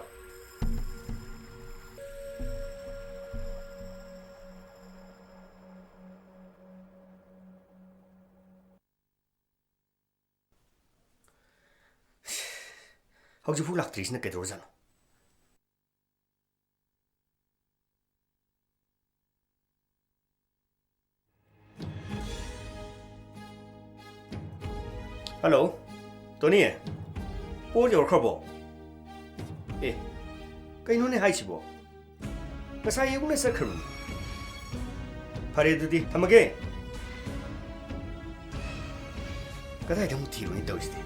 ꯍꯧꯖꯤꯛꯐꯥꯎ ꯂꯥꯛꯇ꯭ꯔꯤꯁꯤꯅ ꯀꯩꯗꯧꯔꯖꯥꯠꯅꯣ? ꯍꯜꯂꯣ, ꯇꯣꯅꯤ꯫ ꯄꯣꯠ ꯌꯧꯔꯛꯈ꯭ꯔꯕꯣ? ꯑꯦ, ꯀꯩꯅꯣꯅꯦ ꯍꯥꯏꯁꯤꯕꯣ? ꯉꯁꯥꯏ ꯑꯌꯨꯛꯅ ꯆꯠꯈ꯭ꯔꯕꯅꯤ꯫ ꯐꯔꯦ ꯑꯗꯨꯗꯤ, ꯊꯝꯃꯒꯦ꯫ ꯀꯗꯥꯏꯗ ꯑꯃꯨꯛ ꯊꯤꯔꯨꯅꯤ ꯇꯧꯔꯤꯁꯤꯗꯤ?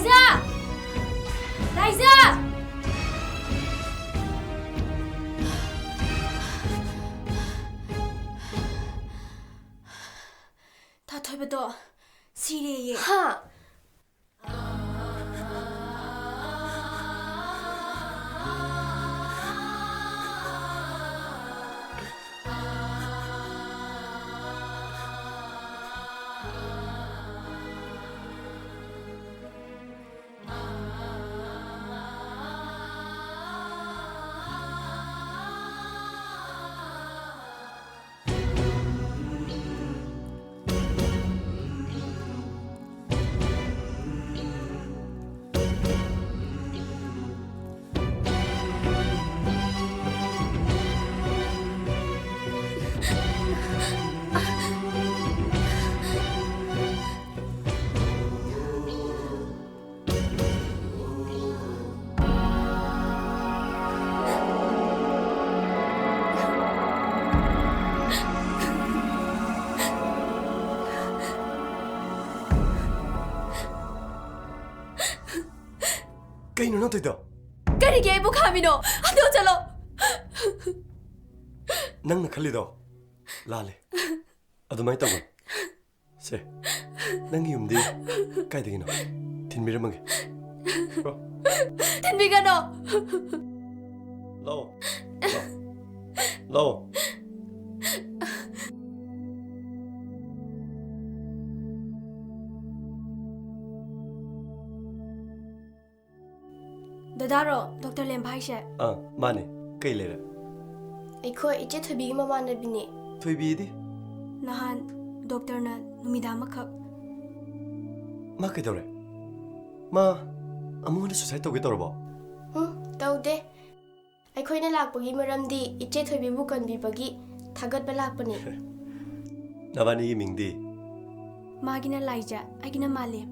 ꯂꯥꯏꯖꯥ! ꯂꯥꯏꯖꯥ! ꯊꯥꯊꯣꯏꯕꯗꯣ ꯁꯤꯔꯦꯌꯦ꯫ ꯍꯥ? ꯀꯩꯅꯣ ꯅꯪ ꯇꯧꯔꯤꯗꯣ? ꯀꯔꯤꯒꯤ ꯑꯩꯕꯨ ꯈꯥꯝꯃꯤꯅꯣ? ꯑꯗꯣ ꯆꯠꯂꯣ꯫ ꯅꯪꯅ ꯈꯜꯂꯤꯗꯣ ꯂꯥꯜꯂꯦ꯫ ꯑꯗꯨꯃꯥꯏꯅ ꯇꯧꯒꯅꯨ꯫ ꯁꯦ, ꯅꯪꯒꯤ ꯌꯨꯝꯗꯤ ꯀꯥꯏꯗꯒꯤꯅꯣ? ꯊꯤꯟꯕꯤꯔꯝꯃꯒꯦ꯫ ꯊꯤꯟꯕꯤꯒꯅꯣ꯫ ꯂꯥꯛꯑꯣ꯫ ꯂꯥꯛꯑꯣ꯫ ꯂꯥꯛꯑꯣ꯫ ꯗꯗꯥꯔꯣ ꯗꯣꯛꯇꯔ ꯂꯦꯝꯕ ꯍꯥꯏꯁꯦ? ꯑꯥ, ꯃꯥꯅꯦ꯫ ꯀꯩ ꯂꯩꯔꯦ? ꯑꯩꯈꯣꯏ ꯏꯆꯦ ꯊꯣꯏꯕꯤꯒꯤ ꯃꯃꯥꯟꯅꯕꯤꯅꯦ꯫ ꯊꯣꯏꯕꯤꯗꯤ? ꯅꯍꯥꯟ ꯗꯣꯛꯇꯔꯅ ꯅꯨꯃꯤꯗꯥꯡ ꯑꯃꯈꯛ꯫ ꯃꯥ ꯀꯩꯗꯧꯔꯦ? ꯃꯥ ꯑꯃꯨꯛ ꯍꯟꯅ suicide ꯇꯧꯒꯦ ꯇꯧꯔꯕꯣ? ꯎꯝ, ꯇꯧꯗꯦ꯫ ꯑꯩꯈꯣꯏꯅ ꯂꯥꯛꯄꯒꯤ ꯃꯔꯝꯗꯤ ꯏꯆꯦ ꯊꯣꯏꯕꯤꯕꯨ ꯀꯟꯕꯤꯕꯒꯤ ꯊꯥꯒꯠꯄ ꯂꯥꯛꯄꯅꯤ꯫ ꯅꯕꯥꯅꯤꯒꯤ ꯃꯤꯡꯗꯤ? ꯃꯥꯒꯤꯅ ꯂꯥꯏꯖꯥ, ꯑꯩꯒꯤꯅ ꯃꯥꯂꯦꯝ꯫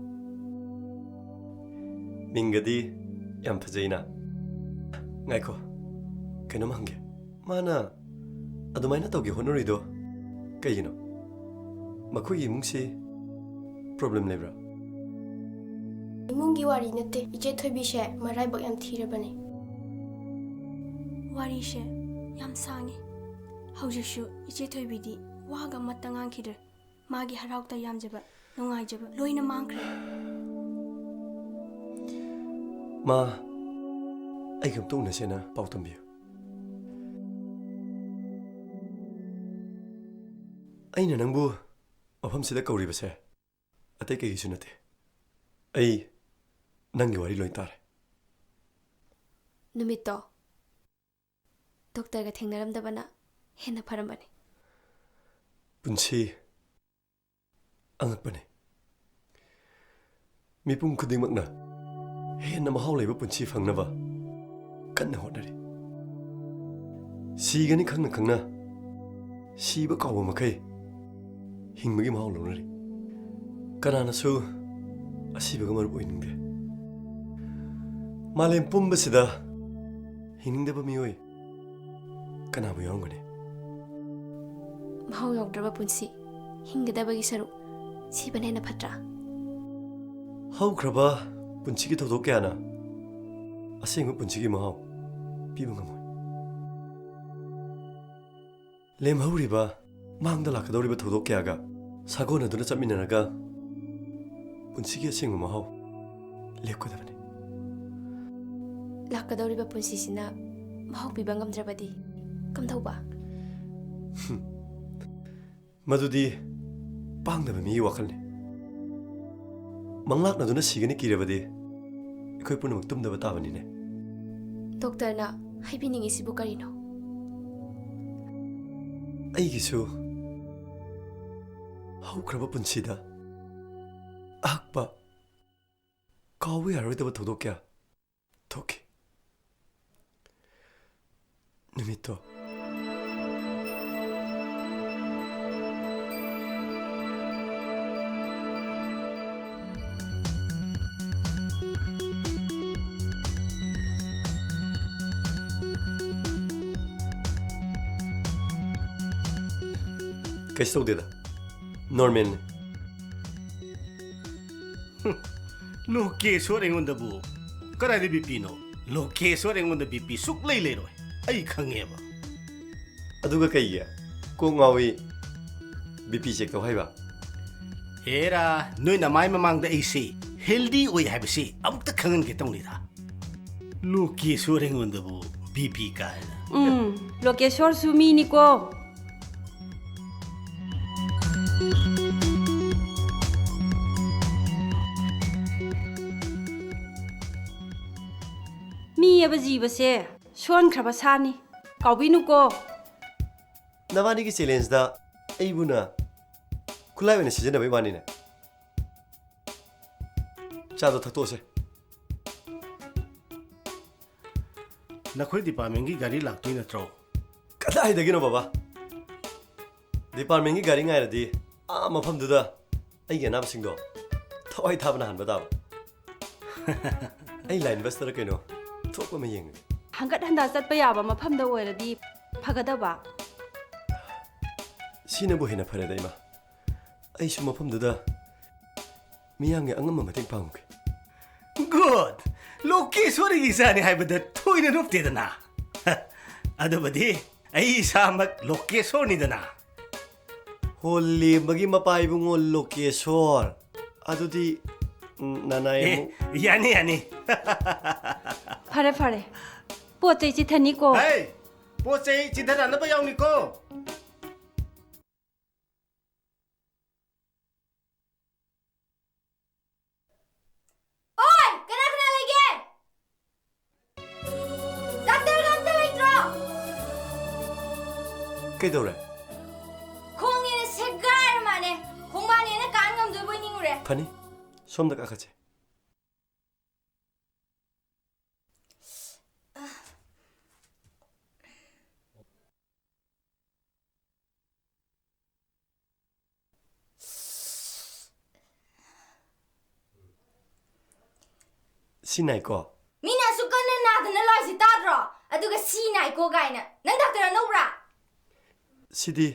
ꯃꯤꯡꯒꯗꯤ ꯌꯥꯝ ꯐꯖꯩꯅ꯫ ꯉꯥꯏꯈꯣ, ꯀꯩꯅꯣꯝ ꯍꯪꯒꯦ꯫ ꯃꯥꯅ ꯑꯗꯨꯃꯥꯏꯅ ꯇꯧꯒꯦ ꯍꯣꯠꯅꯔꯤꯗꯣ ꯀꯩꯒꯤꯅꯣ? ꯃꯈꯣꯏꯒꯤ ꯏꯃꯨꯡꯁꯤ problem ꯂꯩꯕ꯭ꯔꯥ? ꯏꯃꯨꯡꯒꯤ ꯋꯥꯔꯤ ꯅꯠꯇꯦ, ꯏꯆꯦ ꯊꯣꯏꯕꯤꯁꯦ ꯃꯔꯥꯏꯕꯛ ꯌꯥꯝ ꯊꯤꯔꯕꯅꯦ꯫ ꯋꯥꯔꯤꯁꯦ ꯌꯥꯝ ꯁꯥꯡꯉꯤ꯫ ꯍꯧꯖꯤꯛꯁꯨ ꯏꯆꯦ ꯊꯣꯏꯕꯤꯗꯤ ꯋꯥꯒ ꯑꯃꯠꯇ ꯉꯥꯡꯈꯤꯗ꯭ꯔꯦ꯫ ꯃꯥꯒꯤ ꯍꯔꯥꯎ ꯇꯌꯥꯝꯖꯕ, ꯅꯨꯡꯉꯥꯏꯖꯕ ꯂꯣꯏꯅ ꯃꯥꯡꯈ꯭ꯔꯦ꯫ ꯃꯥ, ꯑꯩꯒ ꯑꯝꯇ ꯎꯅꯁꯦꯅ ꯄꯥꯎ ꯇꯝꯕꯤꯌꯨ꯫ ꯑꯩꯅ ꯅꯪꯕꯨ ꯃꯐꯝꯁꯤꯗ ꯀꯧꯔꯤꯕꯁꯦ ꯑꯇꯩ ꯀꯩꯒꯤꯁꯨ ꯅꯠꯇꯦ꯫ ꯑꯩ ꯅꯪꯒꯤ ꯋꯥꯔꯤ ꯂꯣꯏ ꯇꯥꯔꯦ꯫ ꯅꯨꯃꯤꯠꯇꯣ ꯗꯣꯛꯇꯔꯒ ꯊꯦꯡꯅꯔꯝꯗꯕꯅ ꯍꯦꯟꯅ ꯐꯔꯝꯕꯅꯤ꯫ ꯄꯨꯟꯁꯤ ꯑꯉꯛꯄꯅꯤ꯫ ꯃꯤꯄꯨꯝ ꯈꯨꯗꯤꯡꯃꯛꯅ ꯍꯦꯟꯅ ꯃꯍꯥꯎ ꯂꯩꯕ ꯄꯨꯟꯁꯤ ꯐꯪꯅꯕ ꯀꯟꯅ ꯍꯣꯠꯅꯔꯤ꯫ ꯁꯤꯒꯅꯤ ꯈꯪꯅ ꯈꯪꯅ ꯁꯤꯕ ꯀꯥꯎꯕ ꯃꯈꯩ ꯍꯤꯡꯕꯒꯤ ꯃꯍꯥꯎ ꯂꯧꯅꯔꯤ꯫ ꯀꯅꯥꯅꯁꯨ ꯑꯁꯤꯕꯒ ꯃꯔꯨꯞ ꯑꯣꯏꯅꯤꯡꯗꯦ꯫ ꯃꯥꯂꯦꯝ ꯄꯨꯝꯕꯁꯤꯗ ꯍꯤꯡꯅꯤꯡꯗꯕ ꯃꯤꯑꯣꯏ ꯀꯅꯥꯕꯨ ꯌꯥꯎꯔꯝꯒꯅꯤ? ꯃꯍꯥꯎ ꯌꯥꯎꯗ꯭ꯔꯕ ꯄꯨꯟꯁꯤ ꯍꯤꯡꯒꯗꯕꯒꯤ ꯁꯔꯨꯛ ꯁꯤꯕꯅ ꯍꯦꯟꯅ ꯐꯠꯇ꯭ꯔꯥ? ꯍꯧꯈ꯭ꯔꯕ ꯄꯨꯟꯁꯤꯒꯤ ꯊꯧꯗꯣꯛ ꯀꯌꯥꯅ ꯑꯁꯦꯡꯕ ꯄꯨꯟꯁꯤꯒꯤ ꯃꯍꯥꯎ ꯄꯤꯕ ꯉꯝꯃꯣꯏ꯫ ꯂꯦꯝꯍꯧꯔꯤꯕ, ꯃꯥꯡꯗ ꯂꯥꯛꯀꯗꯧꯔꯤꯕ ꯊꯧꯗꯣꯛ ꯀꯌꯥꯒ ꯁꯥꯒꯣꯟꯅꯗꯨꯅ ꯆꯠꯃꯤꯟꯅꯔꯒ ꯄꯨꯟꯁꯤꯒꯤ ꯑꯁꯦꯡꯕ ꯃꯍꯥꯎ ꯂꯦꯞꯀꯗꯕꯅꯤ꯫ ꯂꯥꯛꯀꯗꯧꯔꯤꯕ ꯄꯨꯟꯁꯤꯁꯤꯅ ꯃꯍꯥꯎ ꯄꯤꯕ ꯉꯝꯗ꯭ꯔꯕꯗꯤ ꯀꯝꯗꯧꯕ? ꯃꯗꯨꯗꯤ ꯄꯥꯡꯗꯕ ꯃꯤꯒꯤ ꯋꯥꯈꯜꯅꯤ꯫ ꯃꯪꯂꯥꯛꯅꯗꯨꯅ ꯁꯤꯒꯅꯤ ꯀꯤꯔꯕꯗꯤ ꯑꯩꯈꯣꯏ ꯄꯨꯝꯅꯃꯛ ꯇꯨꯝꯗꯕ ꯇꯥꯕꯅꯤꯅꯦ꯫ ꯗꯣꯛꯇꯔꯅ ꯍꯥꯏꯕꯤꯅꯤꯡꯉꯤꯁꯤꯕꯨ ꯀꯔꯤꯅꯣ? ꯑꯩꯒꯤꯁꯨ ꯍꯧꯈ꯭ꯔꯕ ꯄꯨꯟꯁꯤꯗ ꯑꯍꯛꯄ, ꯀꯥꯎꯕ ꯌꯥꯔꯣꯏꯗꯕ ꯊꯧꯗꯣꯛ ꯀꯌꯥ ꯊꯣꯛꯈꯤ꯫ ꯅꯨꯃꯤꯠꯇꯣ꯫ ꯀꯩꯁꯨ ꯇꯧꯗꯦꯗ, ꯅꯣꯔꯃꯦꯜꯅꯤ꯫ ꯍꯨꯝ, ꯂꯣꯀꯦꯁꯣꯔ ꯑꯩꯉꯣꯟꯗꯕꯨ ꯀꯗꯥꯏꯗ ꯕꯤ ꯄꯤꯅꯣ? ꯂꯣꯀꯦꯁꯣꯔ ꯑꯩꯉꯣꯟꯗ ꯕꯤ ꯄꯤ ꯁꯨꯛꯂꯩ ꯂꯩꯔꯣꯏ꯫ ꯑꯩ ꯈꯪꯉꯦꯕ꯫ ꯑꯗꯨꯒ ꯀꯩꯒꯤ? ꯀꯣꯛ ꯉꯥꯎꯏ, ꯕꯤ ꯄꯤ ꯆꯦꯛ ꯇꯧ ꯍꯥꯏꯕ? ꯍꯦꯔꯥ, ꯅꯣꯏ ꯅꯃꯥꯏ ꯃꯃꯥꯡꯗ ꯑꯩꯁꯦ ꯍꯦꯜꯗꯤ ꯑꯣꯏ ꯍꯥꯏꯕꯁꯤ ꯑꯝꯇ ꯈꯪꯍꯟꯒꯦ ꯇꯧꯅꯤꯗ꯫ ꯂꯣꯀꯦꯁꯣꯔ ꯑꯩꯉꯣꯟꯗꯕꯨ ꯕꯤ ꯄꯤ ꯀꯥꯏꯅ꯫ ꯎꯝ, ꯂꯣꯀꯦꯁꯣꯔꯁꯨ ꯃꯤꯅꯤꯀꯣ꯫ ꯃꯤ ꯑꯕ ꯖꯤꯕꯁꯦ ꯁꯣꯟꯈ꯭ꯔꯕ ꯁꯥꯅꯤ꯫ ꯀꯥꯎꯕꯤꯅꯨꯀꯣ꯫ ꯅꯕꯥꯅꯤꯒꯤ ꯆꯦꯂꯦꯟꯖꯇ ꯑꯩꯕꯨꯅ ꯈꯨꯠꯂꯥꯏ ꯑꯣꯏꯅ ꯁꯤꯖꯤꯟꯅꯕꯩ ꯋꯥꯅꯤꯅꯦ꯫ ꯆꯥꯗꯣ ꯊꯛꯇꯣꯛꯑꯁꯦ꯫ ꯅꯈꯣꯏ ꯗꯤꯄꯥꯔꯠꯃꯦꯟꯒꯤ ꯒꯥꯔꯤ ꯂꯥꯛꯇꯣꯏ ꯅꯠꯇ꯭ꯔꯣ? ꯀꯗꯥꯏꯗꯒꯤꯅꯣ ꯕꯕꯥ? ꯗꯤꯄꯥꯔꯠꯃꯦꯟꯒꯤ ꯒꯥꯔꯤ ꯉꯥꯏꯔꯗꯤ ꯑꯥ ꯃꯐꯝꯗꯨꯗ ꯑꯩꯒꯤ ꯑꯅꯥꯕꯁꯤꯡꯗꯣ ꯊꯋꯥꯏ ꯊꯥꯕꯅ ꯍꯥꯟꯕ ꯇꯥꯕ꯫ ꯑꯩ ꯂꯥꯏꯟ ꯕꯁꯇꯔ ꯀꯩꯅꯣ ꯊꯣꯛꯄ ꯑꯃ ꯌꯦꯡꯉꯒꯦ꯫ ꯍꯪꯒꯠ ꯍꯟꯗ ꯆꯠꯄ ꯌꯥꯕ ꯃꯐꯝꯗ ꯑꯣꯏꯔꯗꯤ ꯐꯒꯗꯕ꯫ ꯁꯤꯅꯕꯨ ꯍꯦꯟꯅ ꯐꯔꯦꯗ, ꯏꯃꯥ꯫ ꯑꯩꯁꯨ ꯃꯐꯝꯗꯨꯗ ꯃꯤꯌꯥꯝꯒꯤ ꯑꯉꯝꯕ ꯃꯇꯦꯡ ꯄꯥꯡꯉꯨꯒꯦ꯫ ꯒꯨꯗ! ꯂꯣꯀꯦꯁꯣꯔꯒꯤ ꯏꯆꯥꯅꯤ ꯍꯥꯏꯕꯗ ꯊꯣꯏꯅ ꯅꯣꯞꯇꯦꯗꯅ꯫ ꯑꯗꯨꯕꯨꯗꯤ ꯑꯩ ꯏꯁꯥꯃꯛ ꯂꯣꯀꯦꯁꯣꯔꯅꯤꯗꯅ꯫ ꯍꯣ, ꯂꯦꯝꯕꯒꯤ ꯃꯄꯥ ꯏꯕꯨꯡꯉꯣ ꯂꯣꯀꯦꯁꯣꯔ꯫ ꯑꯗꯨꯗꯤ, ꯎꯝ, ꯅꯅꯥꯏ ꯑꯦ, ꯑꯃꯨꯛ ꯌꯥꯅꯤ, ꯌꯥꯅꯤ꯫ ꯐꯔꯦ, ꯐꯔꯦ꯫ ꯄꯣꯠ ꯆꯩ ꯆꯤꯊꯅꯤꯀꯣ꯫ ꯍꯩ, ꯄꯣꯠ ꯆꯩ ꯆꯤꯊꯅꯅꯕ ꯌꯥꯎꯅꯤꯀꯣ꯫ ꯑꯣꯏ, ꯀꯅꯥ ꯀꯅꯥ ꯂꯩꯒꯦ? ꯗꯥꯛꯇꯔꯒ ꯑꯝꯇ ꯂꯩꯇ꯭ꯔꯣ? ꯀꯩꯗꯧꯔꯦ? ꯈꯣꯡꯅꯦꯅ ꯁꯦꯒꯥꯏꯔ ꯃꯥꯜꯂꯦ꯫ ꯈꯣꯡꯕꯥꯟꯅꯦꯅ ꯀꯥꯟ ꯉꯝꯗꯣꯏꯕꯣꯏ ꯅꯤꯡꯉꯨꯔꯦ꯫ ꯐꯅꯤ, ꯁꯣꯝꯗ ꯀꯥꯈꯠꯁꯦ꯫ ꯁꯤ ꯅꯥꯏꯀꯣ꯫ ꯃꯤꯅ ꯑꯁꯨꯛ ꯀꯟꯅ ꯅꯥꯗꯅ ꯂꯥꯛꯏꯁꯤ ꯇꯥꯗ꯭ꯔꯣ? ꯑꯗꯨꯒ ꯁꯤ ꯅꯥꯏꯀꯣ ꯀꯥꯏꯅ꯫ ꯅꯪ ꯗꯥꯛꯇꯔ ꯑꯅꯧꯕ꯭ꯔꯥ? ꯁꯤꯗꯤ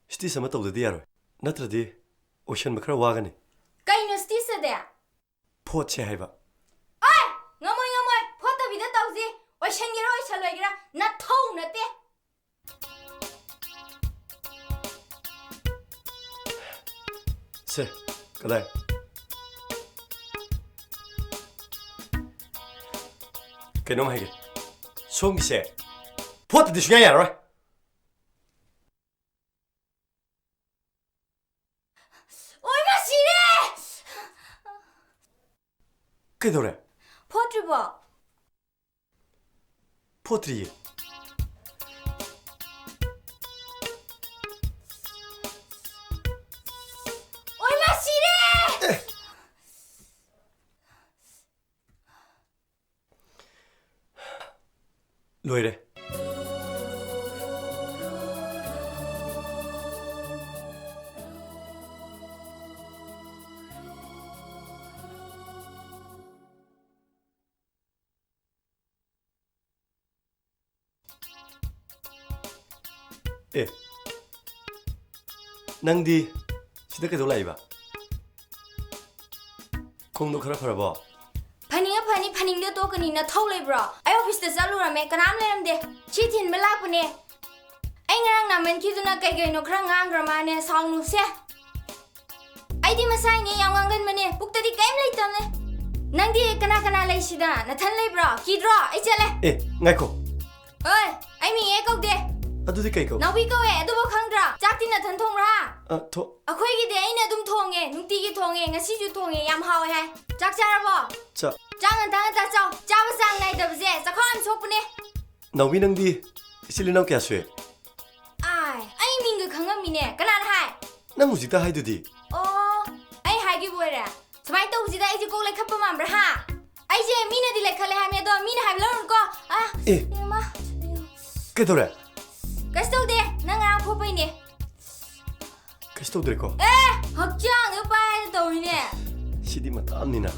ꯁ꯭ꯇꯤꯆ ꯑꯃ ꯇꯧꯗꯗꯤ ꯌꯥꯔꯣꯏ꯫ ꯅꯠꯇ꯭ꯔꯗꯤ ꯑꯣꯏꯁꯟꯕ ꯈꯔ ꯋꯥꯒꯅꯤ꯫ ꯀꯩꯅꯣ ꯁ꯭ꯇꯤꯆ ꯑꯗꯤ? ꯄꯣꯠꯁꯦ ꯍꯥꯏꯕ꯫ ꯑꯣꯏ! ꯉꯝꯃꯣꯏ, ꯉꯝꯃꯣꯏ! ꯐꯣꯠꯇꯕꯤꯗ ꯇꯧꯁꯤ꯫ ꯑꯣꯏꯁꯟꯒꯦꯔꯥ ꯑꯣꯏꯁꯜꯂꯣꯏꯒꯦꯔꯥ ꯅꯊꯧ ꯅꯠꯇꯦ꯫ ꯁꯦ, ꯀꯗꯥꯏ? ꯀꯩꯅꯣꯝ ꯍꯥꯏꯒꯦ꯫ ꯁꯣꯝꯒꯤꯁꯦ ꯐꯣꯠꯇꯗꯤ ꯁꯨꯡꯌꯥ ꯌꯥꯔꯔꯣꯏ꯫ ꯑꯣꯏꯃꯥ ꯁꯤꯔꯦ! ꯀꯩꯗꯧꯔꯦ? ꯐꯣꯠꯇ꯭ꯔꯤꯕꯣ? ꯐꯣꯠꯇ꯭ꯔꯤꯌꯦ꯫ ꯑꯣꯏꯃꯥ ꯁꯤꯔꯦ! ꯑꯦ! ꯂꯣꯏꯔꯦ꯫ ꯑꯦ, ꯅꯪꯗꯤ ꯁꯤꯗ ꯀꯩꯗꯧ ꯂꯥꯛꯏꯕ? ꯈꯣꯡꯗꯣ ꯈꯔ ꯐꯔꯕꯣ? ꯐꯅꯤꯡꯉ ꯐꯅꯤ, ꯐꯅꯤꯡꯗ ꯇꯣꯛꯀꯅꯤ꯫ ꯅꯊꯧ ꯂꯩꯕ꯭ꯔꯣ? ꯑꯩ ꯑꯣꯐꯤꯁꯇ ꯆꯠꯂꯨꯔꯝꯃꯦ, ꯀꯅꯥꯝ ꯂꯩꯔꯝꯗꯦ꯫ ꯁꯤ ꯊꯤꯟꯕ ꯂꯥꯛꯄꯅꯦ꯫ ꯑꯩ ꯉꯔꯥꯡ ꯅꯥꯃꯟꯈꯤꯗꯨꯅ ꯀꯩ ꯀꯩꯅꯣ ꯈꯔ ꯉꯥꯡꯈ꯭ꯔ ꯃꯥꯅꯦ, ꯁꯥꯎꯅꯨꯁꯦ꯫ ꯑꯩꯗꯤ ꯃꯁꯥꯏꯅꯦ ꯌꯥꯝ ꯉꯥꯡꯒꯟꯕꯅꯦ, ꯄꯨꯛꯇꯗꯤ ꯀꯩꯝ ꯂꯩꯇꯕꯅꯦ꯫ ꯅꯪꯗꯤ ꯀꯅꯥ ꯀꯅꯥ ꯂꯩꯁꯤꯗ? ꯅꯊꯟ ꯂꯩꯕ꯭ꯔꯣ? ꯀꯤꯗ꯭ꯔꯣ? ꯑꯩ ꯆꯠꯂꯦ꯫ ꯑꯦ, ꯉꯥꯏꯈꯣ꯫ ꯑꯣꯏ, ꯑꯩ ꯃꯤꯡ ꯑꯦ ꯀꯧꯗꯦ꯫ ꯑꯗꯨꯗꯤ ꯀꯩ ꯀꯧ? ꯅꯥꯎꯕꯤ ꯀꯧꯋꯦ, ꯑꯗꯨꯕꯨ ꯈꯪꯗ꯭ꯔꯥ? ꯆꯥꯛꯇꯤ ꯅꯊꯟ ꯊꯣꯡꯕ꯭ꯔꯥ? ꯑ, ꯊꯣ- ꯑꯩꯈꯣꯏꯒꯤꯗꯤ ꯑꯩꯅ ꯑꯗꯨꯝ ꯊꯣꯡꯉꯦ, ꯅꯨꯡꯇꯤꯒꯤ ꯊꯣꯡꯉꯦ, ꯉꯁꯤꯁꯨ ꯊꯣꯡꯉꯦ, ꯌꯥꯝ ꯍꯥꯎꯋꯦ ꯍꯥꯏ꯫ ꯆꯥꯛ ꯆꯥꯔꯕꯣ? ꯆꯥ- ꯆꯥꯛ ꯉꯟꯇꯥ ꯉꯟꯇꯥ ꯆꯥꯎ, ꯆꯥꯕ ꯆꯥꯡ ꯅꯥꯏꯗꯕꯁꯦ ꯆꯈꯥꯎ ꯌꯥꯝ ꯁꯣꯛꯄꯅꯦ꯫ ꯅꯥꯎꯕꯤ, ꯅꯪꯗꯤ ꯏꯆꯤꯜ ꯏꯅꯥꯎ ꯀꯌꯥ ꯁꯨꯏ? ꯑꯥꯏ, ꯑꯩ ꯃꯤꯡꯒ ꯈꯪꯉꯝꯃꯤꯅꯦ꯫ ꯀꯅꯥꯅ ꯍꯥꯏ? ꯅꯪ ꯍꯧꯖꯤꯛꯇ ꯍꯥꯏꯗꯨꯗꯤ꯫ ꯑꯣ, ꯑꯩ ꯍꯥꯏꯈꯤꯕ ꯑꯣꯏꯔꯦ꯫ ꯁꯨꯃꯥꯏꯅ ꯇꯧꯕꯁꯤꯗ ꯑꯩꯁꯦ ꯀꯣꯛ ꯂꯩꯈꯠꯄ ꯃꯥꯟꯕ꯭ꯔꯥ, ꯍꯥ? ꯑꯩꯁꯦ ꯃꯤꯅꯗꯤ ꯂꯩꯈꯠꯂꯦ ꯍꯥꯏꯕꯅꯦ, ꯑꯗꯣ ꯃꯤꯅ ꯍꯥꯏꯕ ꯂꯧꯔꯨꯅꯨꯀꯣ꯫ ꯑꯥ, ꯑꯦ꯫ ꯏꯃꯥ꯫ ꯀꯩꯗꯧꯔꯦ? ꯀꯩꯁꯨ ꯇꯧꯗꯦ, ꯅꯪ ꯉꯔꯥꯡ ꯐꯣꯠꯄꯩꯅꯦ꯫ ꯀꯩꯁꯨ ꯇꯧꯗ꯭ꯔꯦꯀꯣ? ꯑꯦ, ꯍꯛꯆꯥꯡꯗ ꯄꯥꯏꯔ ꯇꯧꯔꯤꯅꯦ꯫ ꯁꯤꯗꯤ ꯃꯇꯥ ꯑꯃꯅꯤꯅ꯫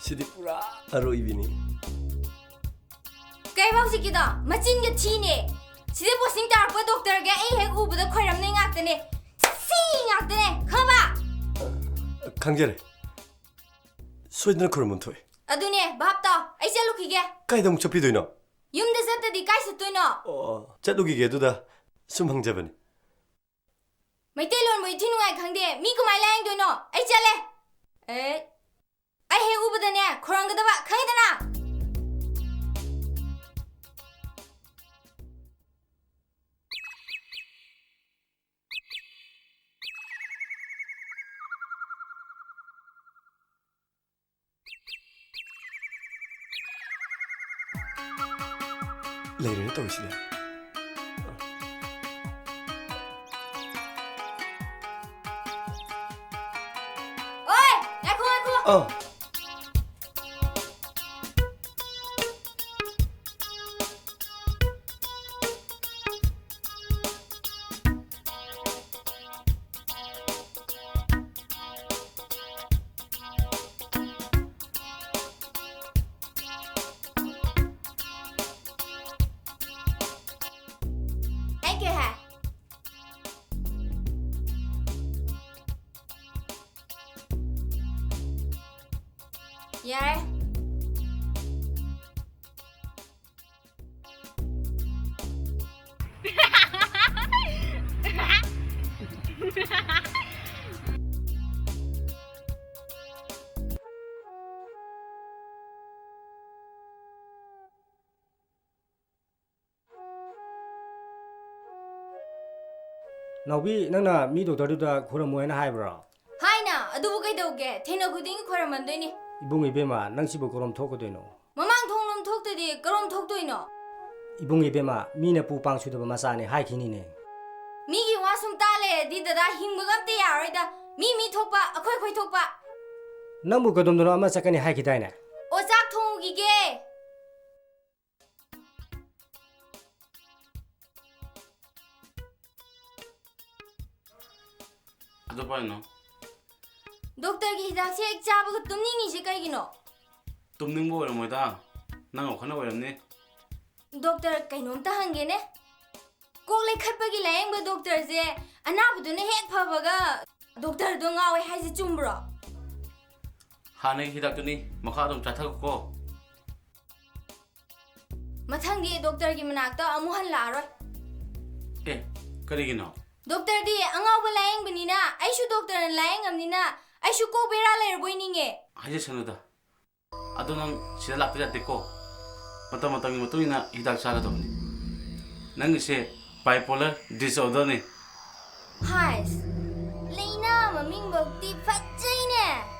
ꯁꯤꯗꯤ ꯄꯨꯔꯥ ꯑꯔꯣꯏꯕꯤꯅꯤ꯫ ꯀꯩꯕ ꯍꯧꯖꯤꯛꯀꯤꯗꯣ? ꯃꯆꯤꯟꯒ ꯊꯤꯅꯦ꯫ ꯁꯤꯗ posting ꯇꯥꯔꯛꯄ doctorꯒ ꯑꯩ ꯍꯦꯛ ꯎꯕꯗ ꯈꯣꯏꯔꯝꯅꯩ ꯉꯥꯛꯇꯅꯦ꯫ ꯁꯤ ꯉꯥꯛꯇꯅꯦ, ꯈꯪꯉꯕ? ꯈꯪꯖꯔꯦ꯫ ꯁꯣꯏꯗꯅ ꯈꯨꯔꯨꯝꯐꯝ ꯊꯣꯛꯑꯦ꯫ ꯑꯗꯨꯅꯦ, ꯚꯥꯞ ꯇꯥꯎ꯫ ꯑꯩ ꯆꯠꯂꯨꯈꯤꯒꯦ꯫ ꯀꯥꯏꯗ ꯑꯃꯨꯛ ꯆꯠꯄꯤꯗꯣꯏꯅꯣ? ꯌꯨꯝꯗ ꯆꯠꯇꯗꯤ ꯀꯥꯏ ꯆꯠꯇꯣꯏꯅꯣ? ꯑꯣ, ꯆꯠꯂꯨꯈꯤꯒꯦ ꯑꯗꯨꯗ꯫ ꯁꯨꯝ ꯍꯪꯖꯕꯅꯤ꯫ ꯃꯩꯇꯩꯂꯣꯟꯕꯨ ꯏꯊꯤ ꯅꯨꯡꯉꯥꯏ ꯈꯪꯗꯦ꯫ ꯃꯤ ꯀꯃꯥꯏ ꯂꯥꯌꯦꯡꯗꯣꯏꯅꯣ? ꯑꯩ ꯆꯠꯂꯦ꯫ ꯑꯦ, ꯑꯩ ꯍꯦꯛ ꯎꯕꯗꯅꯦ, ꯈꯨꯔꯝꯒꯗꯕ, ꯈꯪꯉꯤꯗꯅ? ꯂꯩꯔꯦꯅꯦ ꯇꯧꯔꯤꯁꯤꯗꯤ꯫ ꯑꯣꯏ! ꯉꯥꯏꯈꯣ, ꯉꯥꯏꯈꯣ! ꯑꯥ꯫ ꯑꯩ ꯀꯩ ꯍꯥꯏ? ꯌꯥꯔꯦ꯫ ꯅꯥꯎꯕꯤ, ꯅꯪꯅ ꯃꯤ doctorꯗꯨꯗ ꯈꯨꯔꯝꯃꯣ ꯍꯥꯏꯅ ꯍꯥꯏꯕ꯭ꯔꯣ? ꯍꯥꯏꯅ, ꯑꯗꯨꯕꯨ ꯀꯩꯗꯧꯒꯦ? ꯊꯦꯡꯅ ꯈꯨꯗꯤꯡꯒꯤ ꯈꯣꯏꯔꯝꯃꯟꯗꯣꯏꯅꯤ꯫ ꯏꯕꯨꯡ ꯏꯕꯦꯝꯃ, ꯅꯪ ꯁꯤꯕꯨ ꯀꯔꯣꯝ ꯊꯣꯛꯀꯗꯣꯏꯅꯣ? ꯃꯃꯥꯡ ꯊꯣꯡꯂꯣꯝ ꯊꯣꯛꯇꯗꯤ ꯀꯔꯣꯝ ꯊꯣꯛꯇꯣꯏꯅꯣ? ꯏꯕꯨꯡ ꯏꯕꯦꯝꯃ, ꯃꯤꯅ ꯄꯨ ꯄꯥꯡ ꯁꯨꯗꯕ ꯃꯆꯥꯅꯦ ꯍꯥꯏꯈꯤꯅꯤꯅꯦ꯫ ꯃꯤꯒꯤ ꯋꯥ ꯁꯨꯝ ꯇꯥ ꯂꯩꯔꯗꯤ ꯗꯗꯥ ꯍꯤꯡꯕꯒ ꯑꯝꯇ ꯌꯥꯔꯔꯣꯏꯗ꯫ ꯃꯤ ꯃꯤ ꯊꯣꯛꯄ, ꯑꯩꯈꯣꯏ ꯑꯩꯈꯣꯏ ꯊꯣꯛꯄ꯫ ꯅꯪꯕꯨ ꯀꯗꯣꯝꯗꯅꯣ ꯑꯃ ꯆꯠꯀꯅꯤ ꯍꯥꯏꯈꯤꯗꯥꯏꯅꯦ? ꯑꯣ, ꯆꯥꯛ ꯊꯣꯡꯉꯨꯈꯤꯒꯦ꯫ ꯑꯗꯨ ꯄꯥꯏꯅꯣ꯫ Doctorꯒꯤ ꯍꯤꯗꯥꯛꯁꯦ ꯍꯦꯛ ꯆꯥꯕꯒ ꯇꯨꯝꯅꯤꯡꯉꯤꯁꯦ ꯀꯩꯒꯤꯅꯣ? ꯇꯨꯝꯅꯤꯡꯕ ꯑꯣꯏꯔꯝꯃꯣꯏꯗ, ꯅꯪ ꯋꯥꯈꯜꯅ ꯑꯣꯏꯔꯝꯅꯤ꯫ ꯗꯣꯛꯇꯔ, ꯀꯩꯅꯣꯝꯇ ꯍꯪꯒꯦꯅꯦ꯫ ꯀꯣꯛ ꯂꯩꯈꯠꯄꯒꯤ ꯂꯥꯌꯦꯡꯕ ꯗꯣꯛꯇꯔꯁꯦ ꯑꯅꯥꯕꯗꯨꯅ ꯍꯦꯛ ꯐꯕꯒ ꯗꯣꯛꯇꯔꯗꯣ ꯉꯥꯎꯋꯦ ꯍꯥꯏꯁꯦ ꯆꯨꯝꯕ꯭ꯔꯣ? ꯍꯥꯟꯅꯒꯤ ꯍꯤꯗꯥꯛꯇꯨꯅꯤ, ꯃꯈꯥ ꯑꯗꯨꯝ ꯆꯥꯊꯧꯀꯣ꯫ ꯃꯊꯪꯗꯤ ꯗꯣꯛꯇꯔꯒꯤ ꯃꯅꯥꯛꯇ ꯑꯃꯨꯛ ꯍꯟ ꯂꯥꯛꯑꯔꯣꯏ꯫ ꯑꯦ, ꯀꯔꯤꯒꯤꯅꯣ? ꯗꯣꯛꯇꯔꯗꯤ ꯑꯉꯥꯎꯕ ꯂꯥꯌꯦꯡꯕꯅꯤꯅ, ꯑꯩꯁꯨ ꯗꯣꯛꯇꯔꯅ ꯂꯥꯌꯦꯡꯉꯝꯅꯤꯅ, ꯑꯩꯁꯨ ꯀꯣꯛ ꯕꯦꯔꯥ ꯂꯩꯔꯕꯣꯏ ꯅꯤꯡꯉꯦ꯫ ꯍꯥꯏꯖꯁꯅꯨꯗ꯫ ꯑꯗꯣ ꯅꯪ ꯁꯤꯗ ꯂꯥꯛꯄ ꯌꯥꯗꯦꯀꯣ꯫ ꯃꯇꯝ ꯃꯇꯝꯒꯤ ꯃꯇꯨꯡ ꯏꯟꯅ ꯍꯤꯗꯥꯛ ꯆꯥꯒꯗꯕꯅꯤ꯫ ꯅꯪꯒꯤꯁꯦ bipolar disorderꯅꯤ꯫ ꯍꯥꯏꯁ, ꯂꯩꯅꯥ ꯃꯃꯤꯡꯕꯧꯇꯤ ꯐꯠꯖꯩꯅꯦ꯫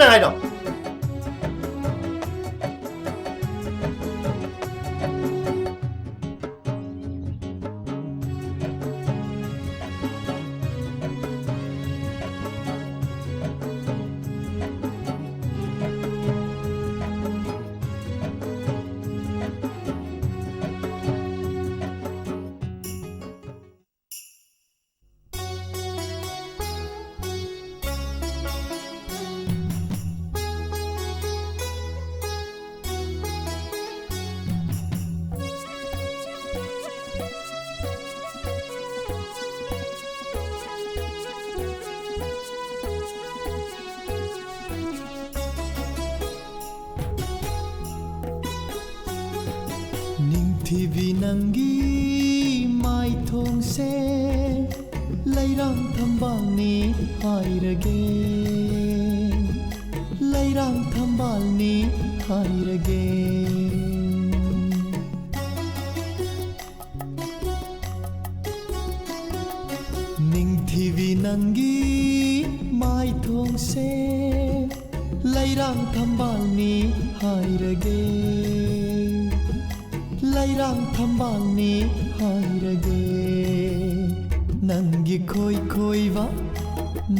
ꯅꯪ ꯍꯥꯏꯗꯣ? ꯅꯤꯡꯊꯤꯕꯤ, ꯅꯪꯒꯤ ꯃꯥꯏꯊꯣꯡꯁꯦ ꯂꯩꯔꯥꯡ ꯊꯝꯕꯥꯜꯅꯤ ꯍꯥꯏꯔꯒꯦ, ꯂꯩꯔꯥꯡ ꯊꯝꯕꯥꯜꯅꯤ ꯍꯥꯏꯔꯒꯦ꯫ ꯅꯤꯡꯊꯤꯕꯤ, ꯅꯪꯒꯤ ꯃꯥꯏꯊꯣꯡꯁꯦ ꯂꯩꯔꯥꯡ ꯊꯝꯕꯥꯜꯅꯤ ꯍꯥꯏꯔꯒꯦ, ꯂꯩꯔꯥꯡ ꯊꯝꯕꯥꯜꯅꯤ ꯍꯥꯏꯔꯒꯦ꯫ ꯅꯪꯒꯤ ꯈꯣꯏ ꯈꯣꯏꯕ,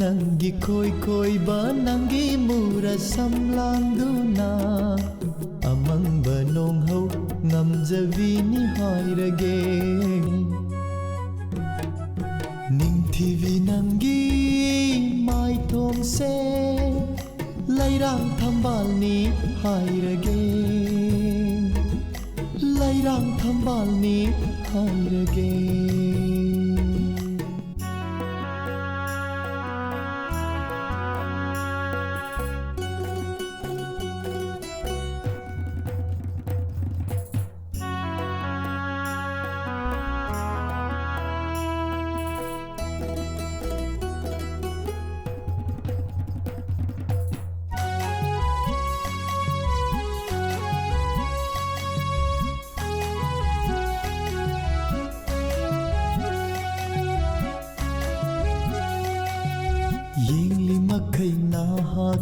ꯅꯪꯒꯤ ꯈꯣꯏ ꯈꯣꯏꯕ, ꯅꯪꯒꯤ ꯃꯨꯔ ꯁꯝ ꯂꯥꯡꯗꯨꯅ ꯑꯃꯪꯕ ꯅꯣꯡꯍꯧ ꯉꯝꯖꯕꯤꯅꯤ ꯍꯥꯏꯔꯒꯦ꯫ ꯅꯤꯡꯊꯤꯕꯤ, ꯅꯪꯒꯤ ꯃꯥꯏꯊꯣꯡꯁꯦ ꯂꯩꯔꯥꯡ ꯊꯝꯕꯥꯜꯅꯤ ꯍꯥꯏꯔꯒꯦ, ꯂꯩꯔꯥꯡ ꯊꯝꯕꯥꯜꯅꯤ ꯍꯥꯏꯔꯒꯦ꯫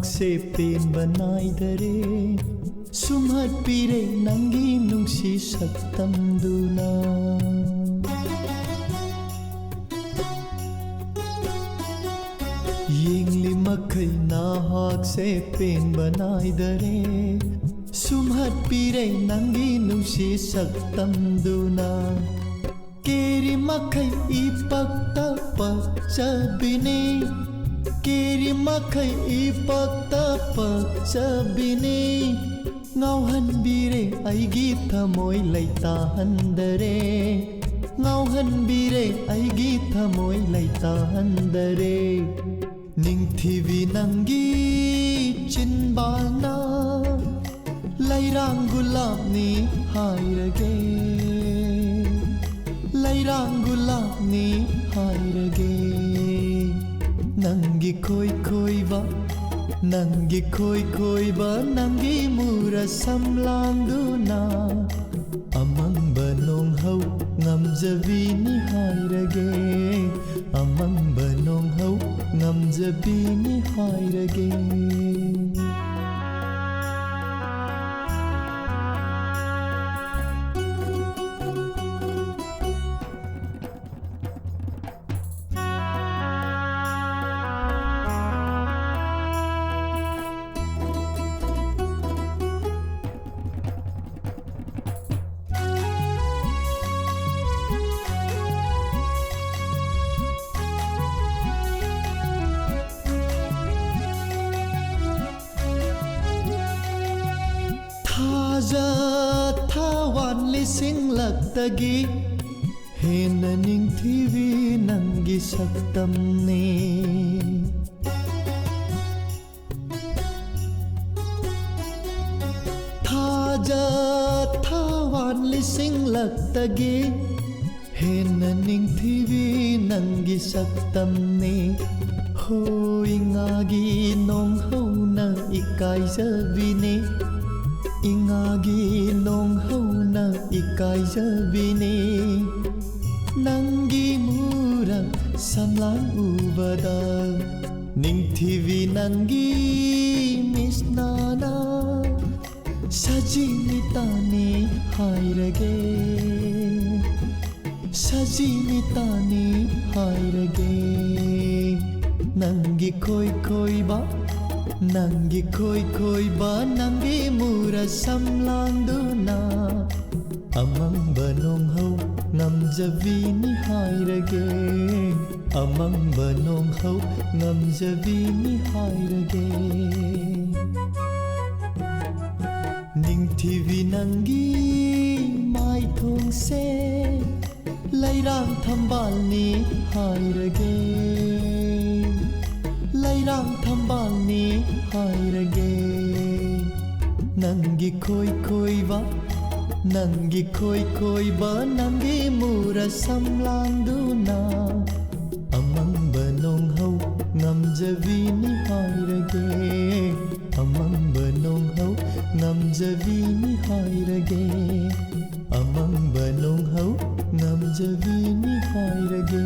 ꯁꯦ ꯄꯦꯟꯕ ꯅꯥꯏꯗꯔꯦ, ꯁꯨꯝꯍꯠꯄꯤꯔꯦ ꯅꯪꯒꯤ ꯅꯨꯡꯁꯤ ꯁꯛꯇꯝꯗꯨꯅ꯫ ꯌꯦꯡꯂꯤ ꯃꯈꯩ ꯅꯍꯥꯛꯁꯦ ꯄꯦꯟꯕ ꯅꯥꯏꯗꯔꯦ, ꯁꯨꯝꯍꯠꯄꯤꯔꯦ ꯅꯪꯒꯤ ꯅꯨꯡꯁꯤ ꯁꯛꯇꯝꯗꯨꯅ꯫ ꯀꯦꯔꯤ ꯃꯈꯩ ꯏꯄꯛꯇ ꯄꯛꯆꯕꯤꯅꯤ, ꯀꯦꯔꯤ ꯃꯈꯩ ꯏꯄꯛꯇ ꯄꯛꯆꯕꯤꯅꯤ꯫ ꯉꯥꯎꯍꯟꯕꯤꯔꯦ ꯑꯩꯒꯤ ꯊꯃꯣꯏ ꯂꯩꯇꯥꯍꯟꯗꯔꯦ, ꯉꯥꯎꯍꯟꯕꯤꯔꯦ ꯑꯩꯒꯤ ꯊꯃꯣꯏ ꯂꯩꯇꯥꯍꯟꯗꯔꯦ꯫ ꯅꯤꯡꯊꯤꯕꯤ ꯅꯪꯒꯤ ꯆꯤꯟꯕꯥꯜꯅ ꯂꯩꯔꯥꯡ ꯒꯨꯂꯥꯞꯅꯤ ꯍꯥꯏꯔꯒꯦ, ꯂꯩꯔꯥꯡ ꯒꯨꯂꯥꯞꯅꯤ ꯍꯥꯏꯔꯒꯦ꯫ ꯅꯪꯒꯤ ꯈꯣꯏ ꯈꯣꯏꯕ, ꯅꯪꯒꯤ ꯈꯣꯏ ꯈꯣꯏꯕ, ꯅꯪꯒꯤ ꯃꯨꯔ ꯁꯝꯂꯥꯡꯗꯨꯅ ꯑꯃꯝꯕ ꯅꯣꯡꯍꯧ ꯉꯝꯖꯕꯤꯅꯤ ꯍꯥꯏꯔꯒꯦ, ꯑꯃꯝꯕ ꯅꯣꯡꯍꯧ ꯉꯝꯖꯕꯤꯅꯤ ꯍꯥꯏꯔꯒꯦ꯫ ꯊꯥꯖ ꯊꯥꯋꯥꯟ ꯂꯤꯁꯤꯡꯂꯛꯇꯒꯤ ꯍꯦꯟꯅ ꯅꯤꯡꯊꯤꯕꯤ ꯅꯪꯒꯤ ꯁꯛꯇꯝꯅꯤ꯫ ꯊꯥꯖ ꯊꯥꯋꯥꯟ ꯂꯤꯁꯤꯡꯂꯛꯇꯒꯤ ꯍꯦꯟꯅ ꯅꯤꯡꯊꯤꯕꯤ ꯅꯪꯒꯤ ꯁꯛꯇꯝꯅꯤ꯫ ꯍꯣ ꯏꯉꯥꯒꯤ ꯅꯣꯡꯍꯧꯅ ꯏꯀꯥꯏꯖꯕꯤꯅꯤ, ꯏꯉꯥꯒꯤ ꯅꯣꯡꯍꯧꯅ ꯏꯀꯥꯏꯖꯕꯤꯅꯤ꯫ ꯅꯪꯒꯤ ꯃꯨꯔ ꯁꯝꯂꯥꯡ ꯎꯕꯗ ꯅꯤꯡꯊꯤꯕꯤ ꯅꯪꯒꯤ ꯃꯤꯁꯅꯥꯅ ꯁꯖꯤꯃꯤꯇꯥꯅꯤ ꯍꯥꯏꯔꯒꯦ, ꯁꯖꯤꯃꯤꯇꯥꯅꯤ ꯍꯥꯏꯔꯒꯦ꯫ ꯅꯪꯒꯤ ꯈꯣꯏ ꯈꯣꯏꯕ, ꯅꯪꯒꯤ ꯈꯣꯏ ꯈꯣꯏꯕ, ꯅꯪꯒꯤ ꯃꯨꯔ ꯁꯝꯂꯥꯡꯗꯨꯅ ꯑꯃꯪꯕ ꯅꯣꯡꯍꯧ ꯉꯝꯖꯕꯤꯅꯤ ꯍꯥꯏꯔꯒꯦ, ꯑꯃꯪꯕ ꯅꯣꯡꯍꯧ ꯉꯝꯖꯕꯤꯅꯤ ꯍꯥꯏꯔꯒꯦ꯫ ꯅꯤꯡꯊꯤꯕꯤ ꯅꯪꯒꯤ ꯃꯥꯏꯊꯣꯡꯁꯦ ꯂꯩꯔꯥꯡ ꯊꯝꯕꯥꯜꯅꯤ ꯍꯥꯏꯔꯒꯦ, ꯂꯩꯔꯥꯡ ꯊꯝꯕꯥꯜꯅꯤ ꯍꯥꯏꯔꯒꯦ꯫ ꯅꯪꯒꯤ ꯈꯣꯏ ꯈꯣꯏꯕ, ꯅꯪꯒꯤ ꯈꯣꯏ ꯈꯣꯏꯕ, ꯅꯪꯒꯤ ꯃꯨꯔ ꯁꯝꯂꯥꯡꯗꯨꯅ ꯑꯃꯪꯕ ꯅꯣꯡꯍꯧ ꯉꯝꯖꯕꯤꯅꯤ ꯍꯥꯏꯔꯒꯦ, ꯑꯃꯪꯕ ꯅꯣꯡꯍꯧ ꯉꯝꯖꯕꯤꯅꯤ ꯍꯥꯏꯔꯒꯦ, ꯑꯃꯪꯕ ꯅꯣꯡꯍꯧ ꯉꯝꯖꯕꯤꯅꯤ ꯍꯥꯏꯔꯒꯦ꯫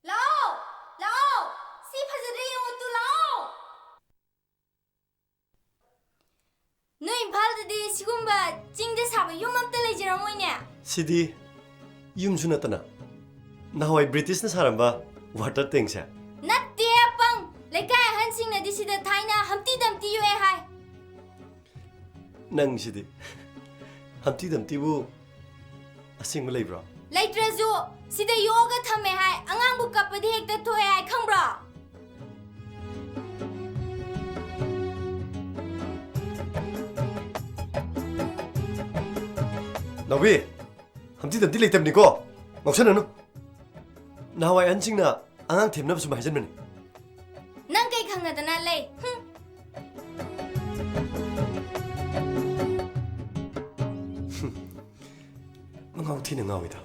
ꯂꯥꯛꯑꯣ! ꯂꯥꯛꯑꯣ! ꯁꯤ ꯐꯖꯗ꯭ꯔꯥ ꯌꯦꯡꯉꯨ ꯇꯨ, ꯂꯥꯛꯑꯣ! ꯅꯣꯏ ꯏꯝꯐꯥꯜꯗꯗꯤ ꯁꯤꯒꯨꯝꯕ ꯆꯤꯡꯗ ꯁꯥꯕ ꯌꯨꯝ ꯑꯝꯇ ꯂꯩꯖꯔꯝꯃꯣꯏꯅꯦ꯫ ꯁꯤꯗꯤ ꯌꯨꯝꯁꯨ ꯅꯠꯇꯅ ꯅꯍꯥꯟꯋꯥꯏ ꯕ꯭ꯔꯤꯇꯤꯁꯅ ꯁꯥꯔꯝꯕ ꯋꯥꯇꯔ ꯇꯦꯡꯁꯦ꯫ ꯅꯠꯇꯦ, ꯑꯄꯪ! ꯂꯩꯀꯥꯏ ꯑꯍꯟꯁꯤꯡꯅꯗꯤ ꯁꯤꯗ ꯊꯥꯏꯅ ꯍꯝꯇꯤ ꯗꯝꯇꯤ ꯌꯣꯛꯑꯦ ꯍꯥꯏ꯫ ꯅꯪꯁꯤꯗꯤ꯫ ꯍꯝꯇꯤ ꯗꯝꯇꯤꯕꯨ ꯑꯁꯦꯡꯕ ꯂꯩꯕ꯭ꯔꯣ? ꯂꯩꯇ꯭ꯔꯁꯨ ꯁꯤꯗ ꯌꯣꯛꯑꯒ ꯊꯝꯃꯦ ꯍꯥꯏ꯫ ꯑꯉꯥꯡꯕꯨ ꯀꯞꯄꯗꯤ ꯍꯦꯛꯇ ꯊꯣꯛꯑꯦ ꯍꯥꯏ, ꯈꯪꯕ꯭ꯔꯣ? ꯅꯥꯎꯕꯤ, ꯍꯝꯇꯤ ꯗꯝꯇꯤ ꯂꯩꯇꯕꯅꯤꯀꯣ꯫ ꯉꯥꯎꯁꯟꯅꯅꯨ꯫ ꯅꯍꯥꯟꯋꯥꯏ ꯑꯍꯟꯁꯤꯡꯅ ꯑꯉꯥꯡ ꯊꯦꯝꯅꯕ ꯁꯨꯝ ꯍꯥꯏꯖꯟꯕꯅꯤ꯫ ꯅꯪ ꯀꯩ ꯈꯪꯉꯗꯅ ꯂꯩ? ꯍꯨꯝ꯫ ꯃꯉꯥꯎ ꯊꯤꯅ ꯉꯥꯎꯋꯤꯗ꯫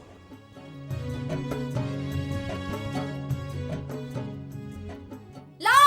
ꯂꯥꯎ,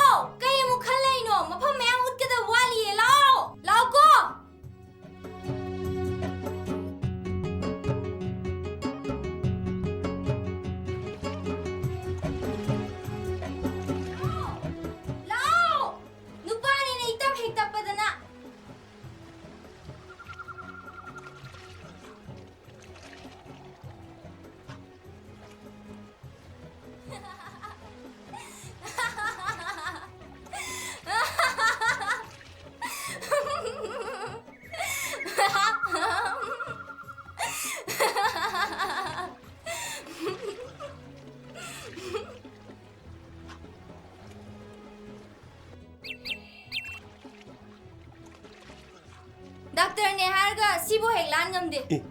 ꯁꯤꯕꯨ ꯍꯦꯛ ꯂꯥꯟ ꯉꯝꯗꯦ꯫ ꯑꯦ,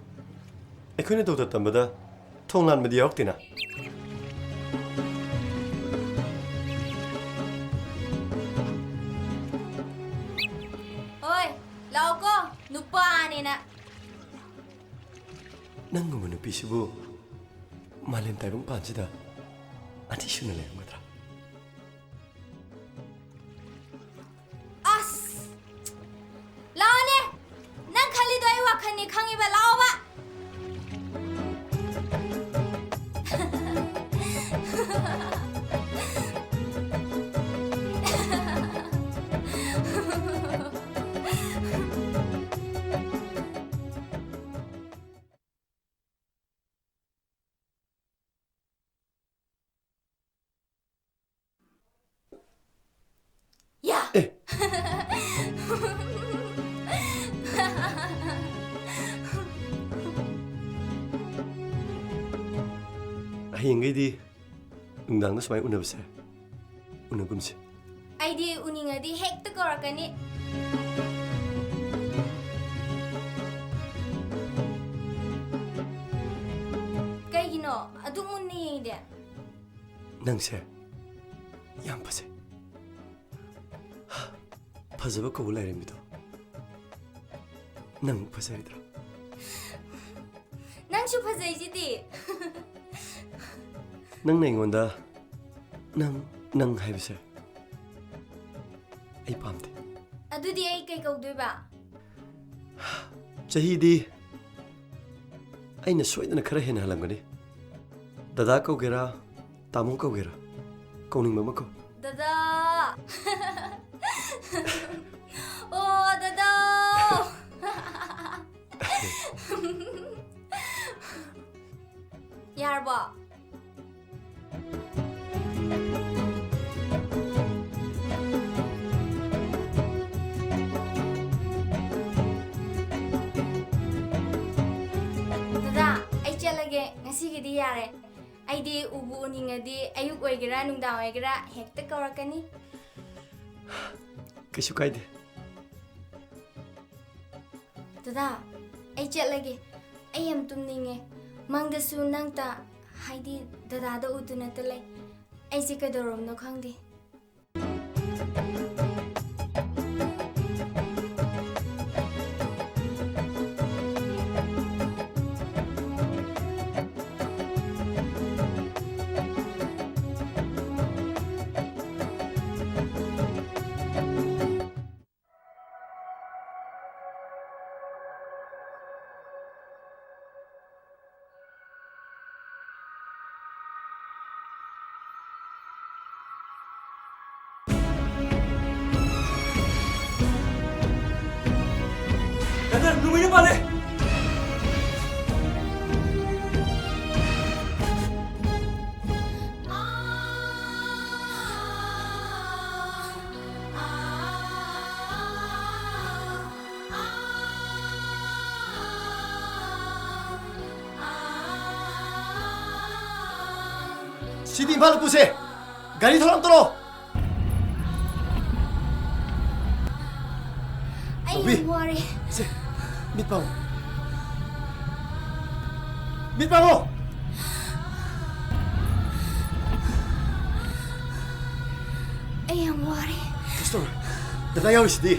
ꯑꯩꯈꯣꯏꯅ ꯗꯣꯛꯇꯔ ꯇꯝꯕꯗ ꯊꯣꯡ ꯂꯥꯟꯕꯗꯤ ꯌꯥꯎꯔꯛꯇꯦꯅ꯫ ꯍꯣꯏ, ꯂꯥꯛꯑꯣꯀꯣ, ꯅꯨꯄꯥꯅꯦꯅ꯫ ꯅꯪꯒꯨꯝꯕ ꯅꯨꯄꯤꯁꯤꯕꯨ ꯃꯥꯂꯦꯝ ꯇꯥꯏꯕꯪ ꯄꯥꯟꯁꯤꯗ ꯑꯅꯤ ꯁꯨꯅ ꯂꯩꯔꯝꯒꯗ꯭ꯔꯥ? ꯑꯁ! ꯂꯥꯛꯑꯣꯅꯦ! ꯅꯪ ꯈꯜꯂꯤꯗꯣ ꯑꯩ ꯋꯥꯈꯜꯅꯤ ꯈꯪꯉꯤꯕ, ꯂꯥꯛꯑꯣꯕ! ꯌꯥ! ꯑꯦ! ꯍꯌꯦꯡꯈꯩꯗꯤ ꯅꯨꯡꯗꯥꯡꯗ ꯁꯨꯃꯥꯏꯅ ꯎꯅꯕꯁꯦ ꯎꯅꯒꯨꯝꯁꯦ꯫ ꯑꯩꯗꯤ ꯎꯅꯤꯡꯉꯗꯤ ꯍꯦꯛꯇ ꯀꯧꯔꯛꯀꯅꯤ꯫ ꯀꯩꯒꯤꯅꯣ? ꯑꯗꯨꯛ ꯃꯨꯟꯅ ꯌꯦꯡꯉꯤꯗꯤ? ꯅꯪꯁꯦ ꯌꯥꯝ ꯐꯖꯩ꯫ ꯐꯖꯕ ꯀꯧꯕ ꯂꯥꯏꯔꯦꯝꯕꯤꯗꯣ ꯅꯪ ꯐꯖꯔꯤꯗ꯭ꯔꯣ? ꯅꯪꯁꯨ ꯐꯖꯩꯁꯤꯗꯤ꯫ ꯅꯪꯅ ꯑꯩꯉꯣꯟꯗ ꯅꯪ, ꯅꯪ ꯍꯥꯏꯕꯁꯦ ꯑꯩ ꯄꯥꯝꯗꯦ꯫ ꯑꯗꯨꯗꯤ ꯑꯩ ꯀꯩ ꯀꯧꯗꯣꯏꯕ? ꯆꯍꯤꯗꯤ ꯑꯩꯅ ꯁꯣꯏꯗꯅ ꯈꯔ ꯍꯦꯟꯅ ꯍꯜꯂꯝꯒꯅꯤ꯫ ꯗꯗꯥ ꯀꯧꯒꯦꯔꯥ, ꯇꯥꯃꯣ ꯀꯧꯒꯦꯔꯥ, ꯀꯧꯅꯤꯡꯕ ꯑꯃ ꯀꯧ꯫ ꯗꯗꯥ! ꯑꯣ, ꯗꯗꯥ! ꯌꯥꯔꯕꯣ? ꯗꯗꯥ, ꯑꯩ ꯆꯠꯂꯒꯦ꯫ ꯉꯁꯤꯒꯤꯗꯤ ꯌꯥꯔꯦ꯫ ꯑꯩꯗꯤ ꯎꯕꯨ ꯎꯅꯤꯡꯉꯗꯤ ꯑꯌꯨꯛ ꯑꯣꯏꯒꯦꯔꯥ ꯅꯨꯡꯗꯥꯡ ꯑꯣꯏꯒꯦꯔꯥ ꯍꯦꯛꯇ ꯀꯧꯔꯛꯀꯅꯤ꯫ ꯀꯩꯁꯨ ꯀꯥꯏꯗꯦ꯫ ꯗꯗꯥ, ꯑꯩ ꯆꯠꯂꯒꯦ꯫ ꯑꯩ ꯌꯥꯝ ꯇꯨꯝꯅꯤꯡꯉꯦ꯫ ꯃꯪꯗꯁꯨ ꯅꯪꯇ, ꯍꯥꯏꯗꯤ ꯗꯗꯥꯗ ꯎꯗꯨꯅꯇ ꯂꯩ꯫ ꯑꯩꯁꯦ ꯀꯩꯗꯧꯔꯕꯅꯣ ꯈꯪꯗꯦ꯫ ꯅꯠꯇꯦ, ꯅꯨꯃꯤꯠꯅ ꯄꯥꯜꯂꯦ꯫ ꯁꯤꯗꯤ ꯏꯝꯐꯥꯜꯗ ꯄꯨꯁꯦ꯫ ꯒꯥꯔꯤ ꯊꯧꯔꯝ ꯇꯧꯔꯣ꯫ ꯑꯩ ꯇꯣꯝꯕꯤ꯫ ꯌꯥꯝ ꯋꯥꯔꯦ꯫ ꯁꯦ, ꯃꯤꯠ ꯄꯥꯡꯉꯣ꯫ ꯃꯤꯠ ꯄꯥꯡꯉꯣ꯫ ꯑꯩ ꯌꯥꯝ ꯋꯥꯔꯦ꯫ ꯀꯩꯁꯨ ꯇꯧꯔꯣꯏ꯫ ꯗꯗꯥ ꯌꯥꯎꯔꯤꯁꯤꯗꯤ꯫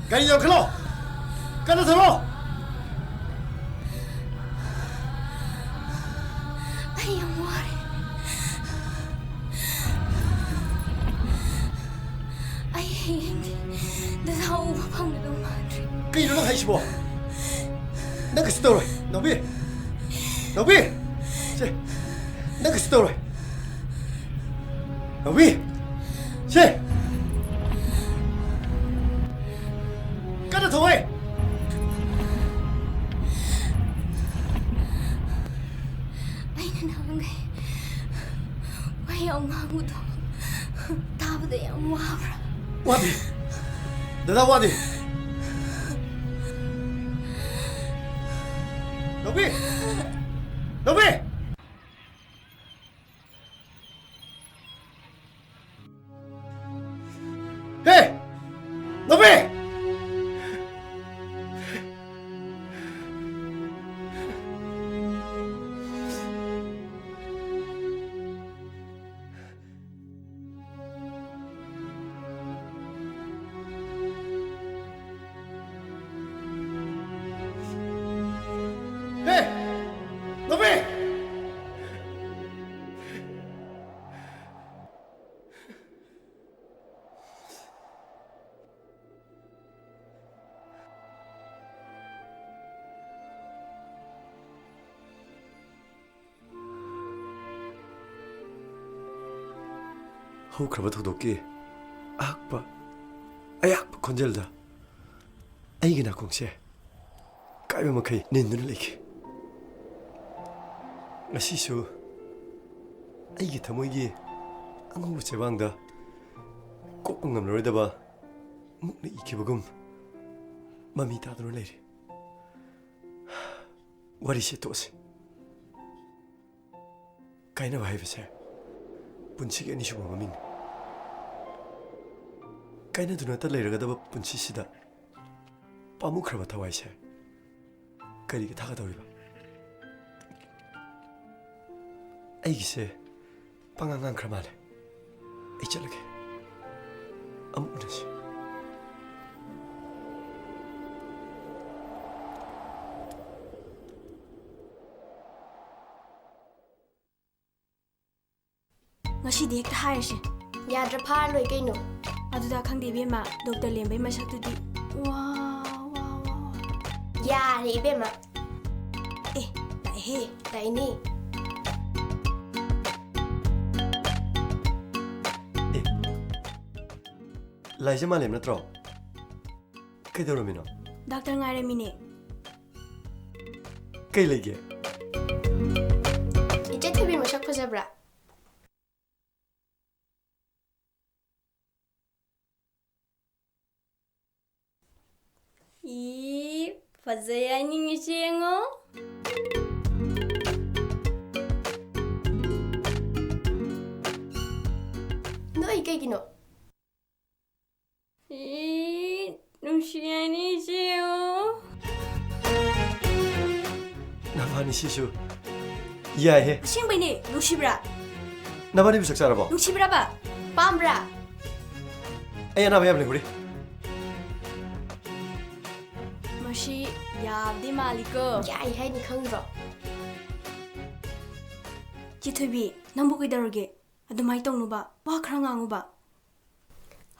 ꯒꯥꯔꯤ ꯌꯥꯝꯈꯠꯂꯣ꯫ ꯀꯟꯅ ꯊꯧꯔꯣ꯫ ꯑꯩ ꯌꯥꯝ ꯋꯥꯔꯦ꯫ ꯑꯩ ꯍꯌꯦꯡꯗꯤ ꯗꯗꯥ ꯎꯕ ꯐꯪꯒꯗꯧ ꯃꯥꯟꯗ꯭ꯔꯦ꯫ ꯀꯩꯅꯣ ꯅꯪ ꯍꯥꯏꯁꯤꯕꯣ? ꯅꯪ ꯀꯩꯁꯨ ꯇꯧꯔꯣꯏ, ꯅꯥꯎꯕꯤ꯫ ꯅꯥꯎꯕꯤ! ꯁꯦ, ꯅꯪ ꯀꯩꯁꯨ ꯇꯧꯔꯣꯏ꯫ ꯅꯥꯎꯕꯤ! ꯁꯦ! ꯀꯟꯅ ꯊꯧꯍꯦ! ꯑꯩꯅ ꯅꯍꯥꯟꯈꯩ ꯋꯥ ꯌꯥꯝ ꯉꯥꯡꯕꯗꯣ ꯇꯥꯕꯗ ꯌꯥꯝ ꯋꯥꯕ꯭ꯔꯥ? ꯋꯥꯗꯦ꯫ ꯗꯗꯥ ꯋꯥꯗꯦ꯫ ꯅꯥꯎꯕꯤ! ꯅꯥꯎꯕꯤ! ꯍꯦ! ꯅꯥꯎꯕꯤ! ꯍꯧꯈ꯭ꯔꯕ ꯊꯧꯗꯣꯛꯀꯤ ꯑꯍꯛꯄ, ꯑꯌꯥꯛꯄ ꯈꯣꯟꯖꯦꯜꯗ ꯑꯩꯒꯤ ꯅꯥꯀꯣꯡꯁꯦ ꯀꯥꯏꯕ ꯃꯈꯩ ꯅꯤꯟꯗꯨꯅ ꯂꯩꯈꯤ꯫ ꯉꯁꯤꯁꯨ ꯑꯩꯒꯤ ꯊꯃꯣꯏꯒꯤ ꯑꯉꯧꯕ ꯆꯦꯕꯥꯡꯗ ꯀꯣꯛꯄ ꯉꯝꯂꯔꯣꯏꯗꯕ ꯃꯨꯛꯅ ꯏꯈꯤꯕꯒꯨꯝ ꯃꯃꯤ ꯇꯥꯗꯨꯅ ꯂꯩꯔꯤ꯫ ꯋꯥꯔꯤꯁꯦ ꯇꯣꯛꯑꯁꯤ꯫ ꯀꯥꯏꯅꯕ ꯍꯥꯏꯕꯁꯦ ꯄꯨꯟꯁꯤꯒꯤ ꯑꯅꯤꯁꯨꯕ ꯃꯃꯤꯡꯅꯤ꯫ ꯀꯥꯏꯅꯗꯨꯅꯇ ꯂꯩꯔꯒꯗꯕ ꯄꯨꯟꯁꯤꯁꯤꯗ ꯄꯥꯝꯃꯨꯈ꯭ꯔꯕ ꯊꯋꯥꯏꯁꯦ ꯀꯔꯤꯒꯤ ꯊꯥꯒꯗꯧꯔꯤꯕ? ꯑꯩꯒꯤꯁꯦ ꯄꯉꯥꯡ ꯉꯥꯡꯈ꯭ꯔ ꯃꯥꯜꯂꯦ꯫ ꯑꯩ ꯆꯠꯂꯒꯦ꯫ ꯑꯃꯨꯛ ꯎꯅꯁꯤ꯫ ꯉꯁꯤꯗꯤ ꯍꯦꯛꯇ ꯍꯥꯏꯔꯁꯦ꯫ ꯌꯥꯗ꯭ꯔꯥ ꯐꯥꯔ ꯂꯣꯏ ꯀꯩꯅꯣ꯫ ꯑꯗꯨꯗ ꯈꯪꯗꯦ ꯏꯕꯦꯝꯃ, ꯗꯣꯛꯇꯔ ꯂꯦꯝꯕꯩ ꯃꯁꯛꯇꯨꯗꯤ꯫ ꯋꯥ, ꯋꯥ, ꯋꯥ, ꯋꯥ꯫ ꯌꯥꯔꯦ ꯏꯕꯦꯝꯃ꯫ ꯑꯦ, ꯂꯥꯛꯑꯦꯍꯦ꯫ ꯂꯥꯛꯏꯅꯦ꯫ ꯑꯦ, ꯂꯥꯏꯖ ꯃꯥꯂꯦꯝ ꯅꯠꯇ꯭ꯔꯣ? ꯀꯩꯗꯧꯔꯝꯃꯤꯅꯣ? ꯗꯥꯛꯇꯔ ꯉꯥꯏꯔꯝꯃꯤꯅꯦ꯫ ꯀꯩ ꯂꯩꯒꯦ? ꯏꯆꯦ ꯊꯣꯏꯕꯤ ꯃꯁꯛ ꯐꯖꯕ꯭ꯔꯥ? ꯏ, ꯐꯖꯩ ꯍꯥꯏꯅꯤꯡꯉꯤꯁꯦ ꯌꯦꯡꯉꯣ꯫ ꯅꯣꯏ ꯀꯩꯒꯤꯅꯣ? ꯏ, ꯅꯨꯡꯁꯤ ꯍꯥꯏꯅꯤꯡꯉꯤꯁꯦ ꯌꯦꯡꯉꯣ꯫ ꯅꯕꯥꯅꯤ ꯁꯤꯁꯨ ꯌꯥꯏꯍꯦ꯫ ꯑꯁꯦꯡꯕꯩꯅꯦ, ꯅꯨꯡꯁꯤꯕ꯭ꯔꯥ? ꯅꯕꯥꯅꯤꯕꯨ ꯆꯥꯛ ꯆꯥꯔꯕꯣ? ꯅꯨꯡꯁꯤꯕ꯭ꯔꯕ? ꯄꯥꯝꯕ꯭ꯔꯥ? ꯑꯩ ꯑꯅꯥꯕ ꯌꯥꯝ ꯂꯩꯍꯧꯔꯤ꯫ ꯃꯁꯤ ꯌꯥꯕꯗꯤ ꯃꯥꯜꯂꯤꯀꯣ꯫ ꯌꯥꯏ ꯍꯥꯏꯅꯤ ꯈꯪꯗ꯭ꯔꯣ? ꯆꯤꯊꯣꯏꯕꯤ, ꯅꯪꯕꯨ ꯀꯩꯗꯧꯔꯒꯦ? ꯑꯗꯨꯃꯥꯏ ꯇꯧꯅꯨꯕ, ꯋꯥ ꯈꯔ ꯉꯥꯡꯉꯨꯕ꯫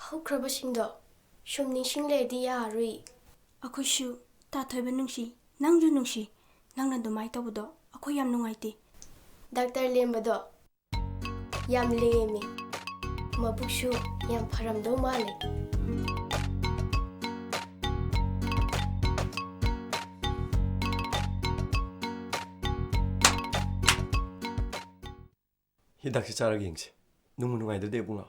ꯍꯧꯈ꯭ꯔꯕꯁꯤꯡꯗꯣ ꯁꯨꯝ ꯅꯤꯡꯁꯤꯡ ꯂꯩꯔꯗꯤ ꯌꯥꯔꯣꯏ꯫ ꯑꯩꯈꯣꯏꯁꯨ ꯇꯥꯊꯣꯏꯕ ꯅꯨꯡꯁꯤ, ꯅꯪꯁꯨ ꯅꯨꯡꯁꯤ꯫ ꯅꯪꯅ ꯑꯗꯨꯃꯥꯏ ꯇꯧꯕꯗꯣ ꯑꯩꯈꯣꯏ ꯌꯥꯝ ꯅꯨꯡꯉꯥꯏꯇꯦ꯫ ꯗꯥꯛꯇꯔ ꯂꯦꯝꯕꯗꯣ ꯌꯥꯝ ꯂꯦꯝꯃꯤ꯫ ꯃꯕꯨꯛꯁꯨ ꯌꯥꯝ ꯐꯔꯝꯗꯧ ꯃꯥꯜꯂꯦ꯫ ꯍꯤꯗꯥꯛꯁꯦ ꯆꯥꯔꯒ ꯌꯦꯡꯁꯤ꯫ ꯅꯨꯡꯕꯨ ꯅꯨꯡꯉꯥꯏꯗꯣꯏꯗꯤ ꯏꯕꯨꯡꯉꯣ꯫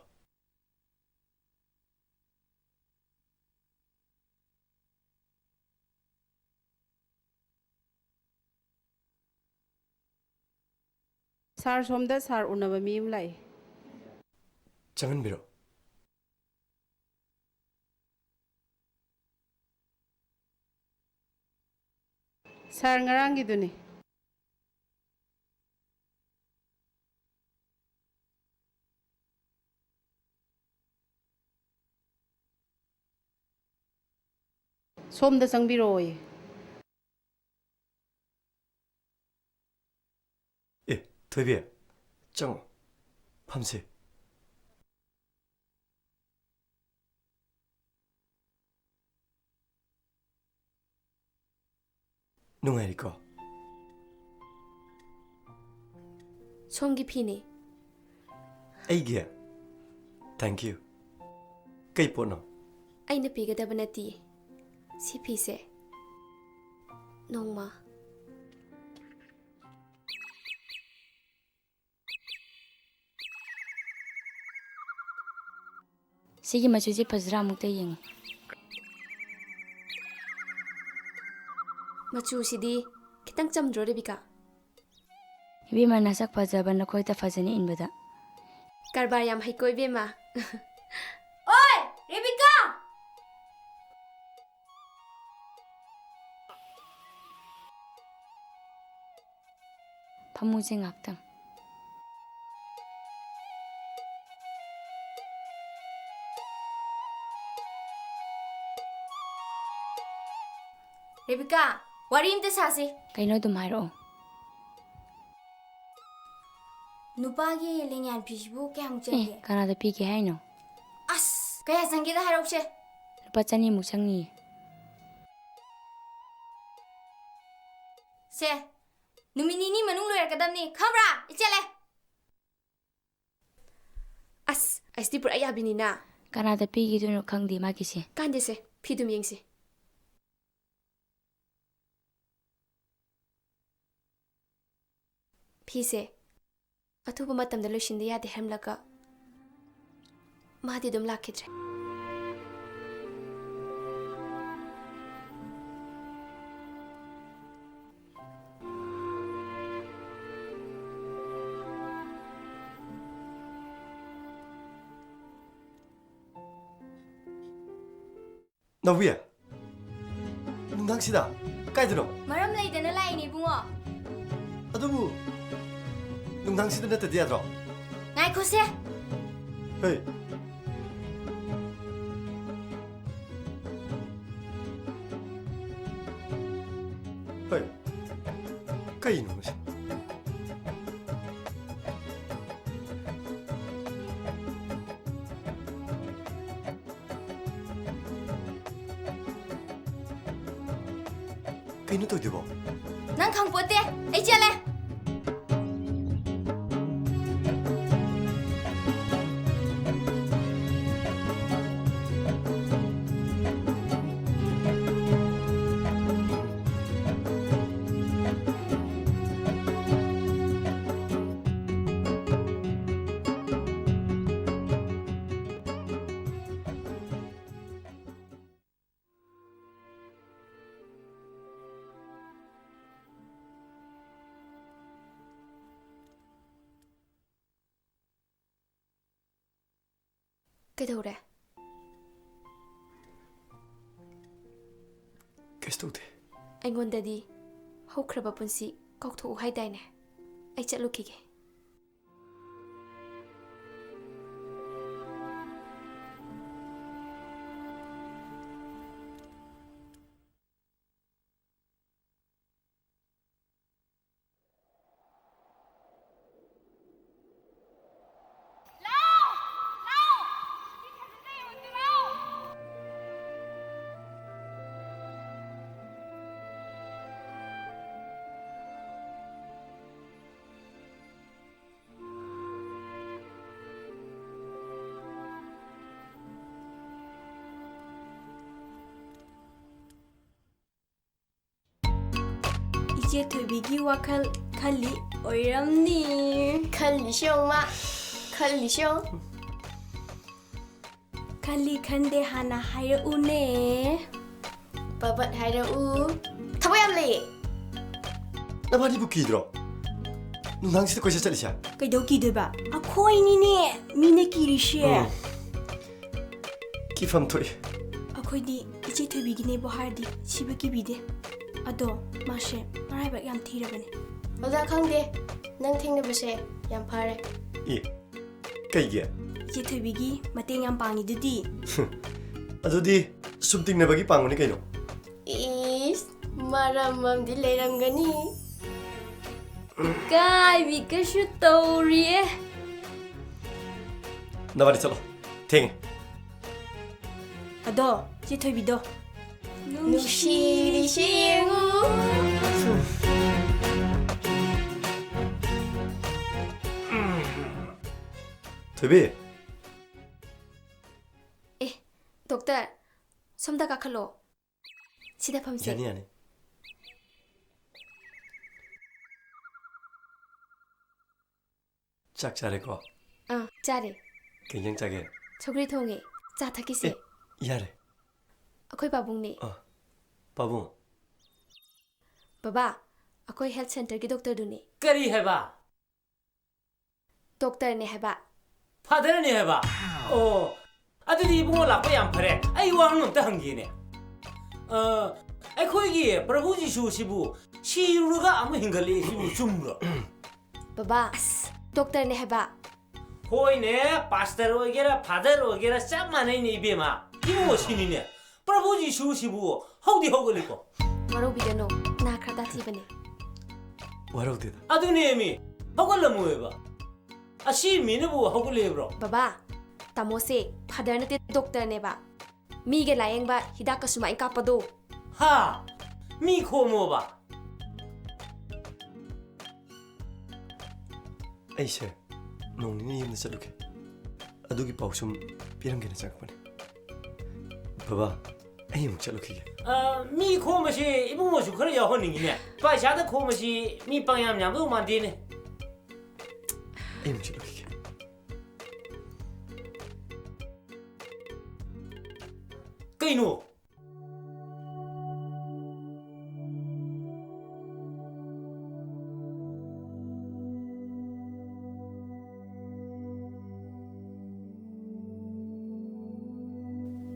ꯁꯥꯔ, ꯁꯣꯝꯗ ꯁꯥꯔ ꯎꯅꯕ ꯃꯤ ꯑꯃ ꯂꯥꯛꯏ꯫ ꯆꯪꯍꯟꯕꯤꯔꯣ꯫ ꯁꯥꯔ, ꯉꯔꯥꯡꯒꯤꯗꯨꯅꯤ꯫ ꯁꯣꯝꯗ ꯆꯪꯕꯤꯔꯛꯑꯣꯌꯦ꯫ ꯑꯦ, ꯊꯣꯏꯕꯤ, ꯆꯪꯉꯣ꯫ ꯐꯝꯁꯦ꯫ ꯅꯨꯡꯉꯥꯏꯔꯤꯀꯣ? ꯁꯣꯝꯒꯤ ꯐꯤꯅꯦ꯫ ꯑꯩꯒꯤ? Thank you꯫ ꯀꯩ ꯄꯣꯠꯅꯣ? ꯑꯩꯅ ꯄꯤꯒꯗꯕ ꯅꯠꯇꯤꯌꯦ꯫ ꯁꯤ ꯐꯤꯁꯦ ꯅꯣꯡꯃ꯫ ꯁꯤꯒꯤ ꯃꯆꯨꯁꯦ ꯐꯖꯗ꯭ꯔꯥ? ꯑꯃꯨꯛꯇ ꯌꯦꯡꯉꯨ꯫ ꯃꯆꯨꯁꯤꯗꯤ ꯈꯤꯇꯪ ꯆꯝꯗ꯭ꯔꯣ, ꯔꯦꯕꯤꯀꯥ? ꯏꯕꯦꯝꯃ, ꯅꯁꯛ ꯐꯖꯕ ꯅꯈꯣꯏꯗ ꯐꯖꯅ ꯏꯟꯕꯗ꯫ ꯀꯔꯕꯥꯔ ꯌꯥꯝ ꯍꯩꯀꯣ, ꯏꯕꯦꯝꯃ꯫ ꯑꯣꯏ, ꯔꯦꯕꯤꯀꯥ! ꯐꯝꯃꯨꯁꯦ ꯉꯥꯛꯇꯪ꯫ ꯔꯦꯕꯤꯀꯥ, ꯋꯥꯔꯤ ꯑꯝꯇ ꯁꯥꯁꯤ꯫ ꯀꯩꯅꯣ, ꯑꯗꯨꯝ ꯍꯥꯏꯔꯛꯑꯣ꯫ ꯅꯨꯄꯥꯒꯤ ꯂꯦꯡꯌꯥꯟ ꯐꯤꯁꯤꯕꯨ ꯀꯌꯥꯃꯨꯛ ꯑꯦ, ꯆꯪꯒꯦ? ꯀꯅꯥꯗ ꯄꯤꯒꯦ ꯍꯥꯏꯅꯣ? ꯑꯁ, ꯀꯌꯥ ꯆꯪꯒꯦꯗ ꯍꯥꯏꯔꯛꯎꯁꯦ꯫ ꯂꯨꯄꯥ ꯆꯅꯤꯃꯨꯛ ꯆꯪꯅꯤꯌꯦ꯫ ꯁꯦ, ꯅꯨꯃꯤꯠ ꯅꯤꯅꯤ ꯃꯅꯨꯡ ꯂꯣꯏꯔꯛꯀꯗꯕꯅꯤ, ꯈꯪꯕ꯭ꯔꯥ? ꯑꯩ ꯆꯠꯂꯦ꯫ ꯑꯁ, ꯑꯩꯁꯤꯗꯤ ꯄꯨꯔꯥ ꯌꯥꯕꯤꯅꯤꯅ꯫ ꯀꯅꯥꯗ ꯄꯤꯈꯤꯗꯣꯏꯅꯣ ꯈꯪꯗꯦ ꯃꯥꯒꯤꯁꯦ꯫ ꯀꯥꯟꯗꯦꯁꯦ, ꯐꯤꯗꯨꯝ ꯌꯦꯡꯁꯤ꯫ ꯐꯤꯁꯦ ꯑꯊꯨꯕ ꯃꯇꯝꯗ ꯂꯣꯏꯁꯤꯟꯗ ꯌꯥꯗꯦ ꯍꯥꯏꯔꯝꯂꯒ ꯃꯥꯗꯤ ꯑꯗꯨꯝ ꯂꯥꯛꯈꯤꯗ꯭ꯔꯦ꯫ ꯅꯥꯎꯕꯤ, ꯅꯨꯡꯗꯥꯡꯁꯤꯗ ꯀꯥꯏꯗꯅꯣ? ꯃꯔꯝ ꯂꯩꯗꯅ ꯂꯥꯛꯏꯅꯦ, ꯏꯕꯨꯡꯉꯣ꯫ ꯑꯗꯨꯕꯨ ꯅꯨꯡꯗꯥꯡꯁꯤꯗ ꯅꯠꯇꯗꯤ ꯌꯥꯗ꯭ꯔꯣ? ꯉꯥꯏꯈꯣꯁꯦ꯫ ꯍꯦ꯫ ꯍꯦ꯫ ꯀꯩꯅꯣ ꯃꯁꯤ? ꯀꯩꯅꯣ ꯇꯧꯗꯣꯏꯕꯣ? ꯅꯪ ꯈꯪꯄꯣꯠꯇꯦ, ꯑꯩ ꯆꯦꯜꯂꯦ꯫ ꯀꯩꯗꯧꯔꯦ? ꯀꯩꯁꯨ ꯇꯧꯗꯦ꯫ ꯑꯩꯉꯣꯟꯗꯗꯤ ꯍꯧꯈ꯭ꯔꯕ ꯄꯨꯟꯁꯤ ꯀꯥꯎꯊꯣꯛꯎ ꯍꯥꯏꯗꯥꯏꯅꯦ? ꯑꯩ ꯆꯠꯂꯨꯈꯤꯒꯦ꯫ ꯏꯆꯦ ꯊꯣꯏꯕꯤꯒꯤ ꯋꯥꯈꯜ ꯈꯜꯂꯤ ꯑꯣꯏꯔꯝꯅꯤ꯫ ꯈꯜꯂꯤꯁꯤ ꯌꯦꯡꯉꯨ ꯃꯥ, ꯈꯜꯂꯤꯁꯤ ꯌꯦꯡꯉꯨ꯫ ꯈꯜꯂꯤ ꯈꯟꯗꯦ ꯍꯥꯟꯅ ꯍꯥꯏꯔꯛꯎꯅꯦ꯫ ꯄꯕꯠ ꯍꯥꯏꯔꯛꯎ꯫ ꯊꯕꯛ ꯌꯥꯝ ꯂꯩꯌꯦ꯫ ꯅꯕꯥꯅꯤꯕꯨ ꯀꯤꯗ꯭ꯔꯣ? ꯅꯨꯡꯗꯥꯡꯁꯤꯗ ꯀꯣꯏꯆꯠ ꯆꯠꯂꯤꯁꯦ? ꯀꯩꯗꯧ ꯀꯤꯗꯣꯏꯕ? ꯑꯩꯈꯣꯏꯅꯤꯅꯦ ꯃꯤꯅ ꯀꯤꯔꯤꯁꯦ꯫ ꯎꯝ꯫ ꯀꯤꯐꯝ ꯊꯣꯛꯏ꯫ ꯑꯩꯈꯣꯏꯗꯤ ꯏꯆꯦ ꯊꯣꯏꯕꯤꯒꯤꯅꯦꯕꯨ ꯍꯥꯏꯔꯗꯤ ꯁꯤꯕ ꯀꯤꯕꯤꯗꯦ꯫ ꯑꯗꯣ ꯃꯥꯁꯦ ꯃꯔꯥꯏꯕꯛ ꯌꯥꯝ ꯊꯤꯔꯕꯅꯦ꯫ ꯑꯣꯖꯥ, ꯈꯪꯗꯦ꯫ ꯅꯪ ꯊꯦꯡꯅꯕꯁꯦ ꯌꯥꯝ ꯐꯔꯦ꯫ ꯑꯦ, ꯀꯩꯒꯤ? ꯏꯆꯦ ꯊꯣꯏꯕꯤꯒꯤ ꯃꯇꯦꯡ ꯌꯥꯝ ꯄꯥꯡꯉꯤꯗꯨꯗꯤ꯫ ꯑꯗꯨꯗꯤ ꯁꯨꯝ ꯇꯤꯡꯅꯕꯒꯤ ꯄꯥꯡꯕꯅꯤ ꯀꯩꯅꯣ꯫ ꯏꯁ, ꯃꯔꯝ ꯑꯃꯗꯤ ꯂꯩꯔꯝꯒꯅꯤ꯫ ꯏꯀꯥꯏꯕꯤ ꯀꯩꯁꯨ ꯇꯧꯔꯤꯌꯦ꯫ ꯅꯕꯥꯅꯤ ꯆꯠꯂꯣ, ꯊꯦꯡꯉꯦ꯫ ꯑꯗꯣ ꯏꯆꯦ ꯊꯣꯏꯕꯤꯗꯣ ꯅꯨꯡꯁꯤꯔꯤꯁꯤ ꯌꯦꯡꯉꯨ꯫ ꯊꯣꯏꯕꯤ꯫ ꯑꯦ, ꯗꯣꯛꯇꯔ, ꯁꯣꯝꯗ ꯀꯥꯈꯠꯂꯣ꯫ ꯁꯤꯗ ꯐꯝꯁꯦ꯫ ꯌꯥꯅꯤ, ꯌꯥꯅꯤ꯫ ꯆꯥꯛ ꯆꯥꯔꯦꯀꯣ? ꯑꯥ, ꯆꯥꯔꯦ꯫ ꯀꯩ ꯏꯟꯖꯥꯡ ꯆꯥꯒꯦ? ꯁꯧꯒ꯭ꯔꯤ ꯊꯣꯡꯉꯦ꯫ ꯆꯥ ꯊꯛꯈꯤꯁꯦ꯫ ꯑꯦ, ꯌꯥꯔꯦ꯫ ꯑꯩꯈꯣꯏ ꯄꯥꯕꯨꯡꯅꯦ꯫ ꯑꯥ, ꯄꯥꯕꯨꯡ꯫ ꯕꯕꯥ, ꯑꯩꯈꯣꯏ health centreꯒꯤ doctorꯗꯨꯅꯦ꯫ ꯀꯔꯤ ꯍꯥꯏꯕ? Doctorꯅꯦ ꯍꯥꯏꯕ꯫ Fatherꯅꯦ ꯍꯥꯏꯕ? ꯑꯣ, ꯑꯗꯨꯗꯤ ꯏꯕꯨꯡꯉꯣ ꯂꯥꯛꯄ ꯌꯥꯝ ꯐꯔꯦ꯫ ꯑꯩ ꯋꯥꯍꯪ ꯑꯝꯇ ꯍꯪꯒꯦꯅꯦ꯫ ꯑ, ꯑꯩꯈꯣꯏꯒꯤ ꯄ꯭ꯔꯚꯨ ꯖꯤꯁꯨꯁꯤꯕꯨ ꯁꯤꯔꯨꯔꯒ ꯑꯃꯨꯛ ꯍꯤꯡꯒꯠꯂꯛꯑꯦ ꯁꯤꯕꯨ ꯆꯨꯝꯕ꯭ꯔꯣ? ꯕꯕꯥ, ꯑꯁ, doctorꯅꯦ ꯍꯥꯏꯕ꯫ ꯍꯣꯏꯅꯦ, pastor ꯑꯣꯏꯒꯦꯔꯥ, father ꯑꯣꯏꯒꯦꯔꯥ, ꯆꯞ ꯃꯥꯟꯅꯩꯅꯦ ꯏꯕꯦꯝꯃ꯫ ꯏꯕꯨꯡꯉꯣ ꯁꯤꯅꯤꯅꯦ꯫ ꯄ꯭ꯔꯚꯨ ꯖꯤꯁꯨꯁꯤꯕꯨ ꯍꯧꯗꯤ ꯍꯧꯒꯠꯂꯤꯀꯣ? ꯋꯥꯔꯧꯕꯤꯒꯅꯨ, ꯅꯥ ꯈꯔ ꯇꯥꯊꯤꯕꯅꯦ꯫ ꯋꯥꯔꯧꯗꯦꯗ꯫ ꯑꯗꯨꯅꯦꯃꯤ, ꯍꯧꯒꯠꯂꯝꯃꯣꯏꯕ꯫ ꯑꯁꯤ ꯃꯤꯅꯕꯨ ꯍꯧꯒꯠꯂꯦꯕ꯭ꯔꯣ? ꯕꯕꯥ, ꯇꯥꯃꯣꯁꯦ father ꯅꯠꯇꯦ, doctorꯅꯦꯕ꯫ ꯃꯤꯒꯤ ꯂꯥꯌꯦꯡꯕ ꯍꯤꯗꯥꯛꯀ ꯁꯨꯃꯥꯏꯅ ꯀꯥꯞꯄꯗꯣ꯫ ꯍꯥ? ꯃꯤ ꯈꯣꯝꯃꯣꯕ? ꯑꯩꯁꯦ ꯅꯣꯡ ꯅꯤꯅꯤ ꯌꯨꯝꯗ ꯆꯠꯂꯨꯒꯦ꯫ ꯑꯗꯨꯒꯤ ꯄꯥꯎ ꯁꯨꯝ ꯄꯤꯔꯝꯒꯦꯅ ꯆꯪꯉꯛꯄꯅꯦ꯫ ꯕꯕꯥ, ꯑꯩ ꯑꯃꯨꯛ ꯆꯠꯂꯨꯈꯤꯒꯦ꯫ ꯑ, ꯃꯤ ꯈꯣꯝꯕꯁꯤ ꯏꯕꯨꯡꯉꯣꯁꯨ ꯈꯔ ꯌꯥꯎꯍꯟꯅꯤꯡꯉꯤꯅꯦ꯫ ꯏꯄꯥ ꯏꯆꯥꯗ ꯈꯣꯝꯕꯁꯤ ꯃꯤ ꯄꯪꯌꯥꯝ ꯌꯥꯝꯗꯧ ꯃꯥꯟꯗꯦꯅꯦ꯫ ꯑꯩ ꯑꯃꯨꯛ ꯆꯠꯂꯨꯈꯤꯒꯦ꯫ ꯀꯩꯅꯣ?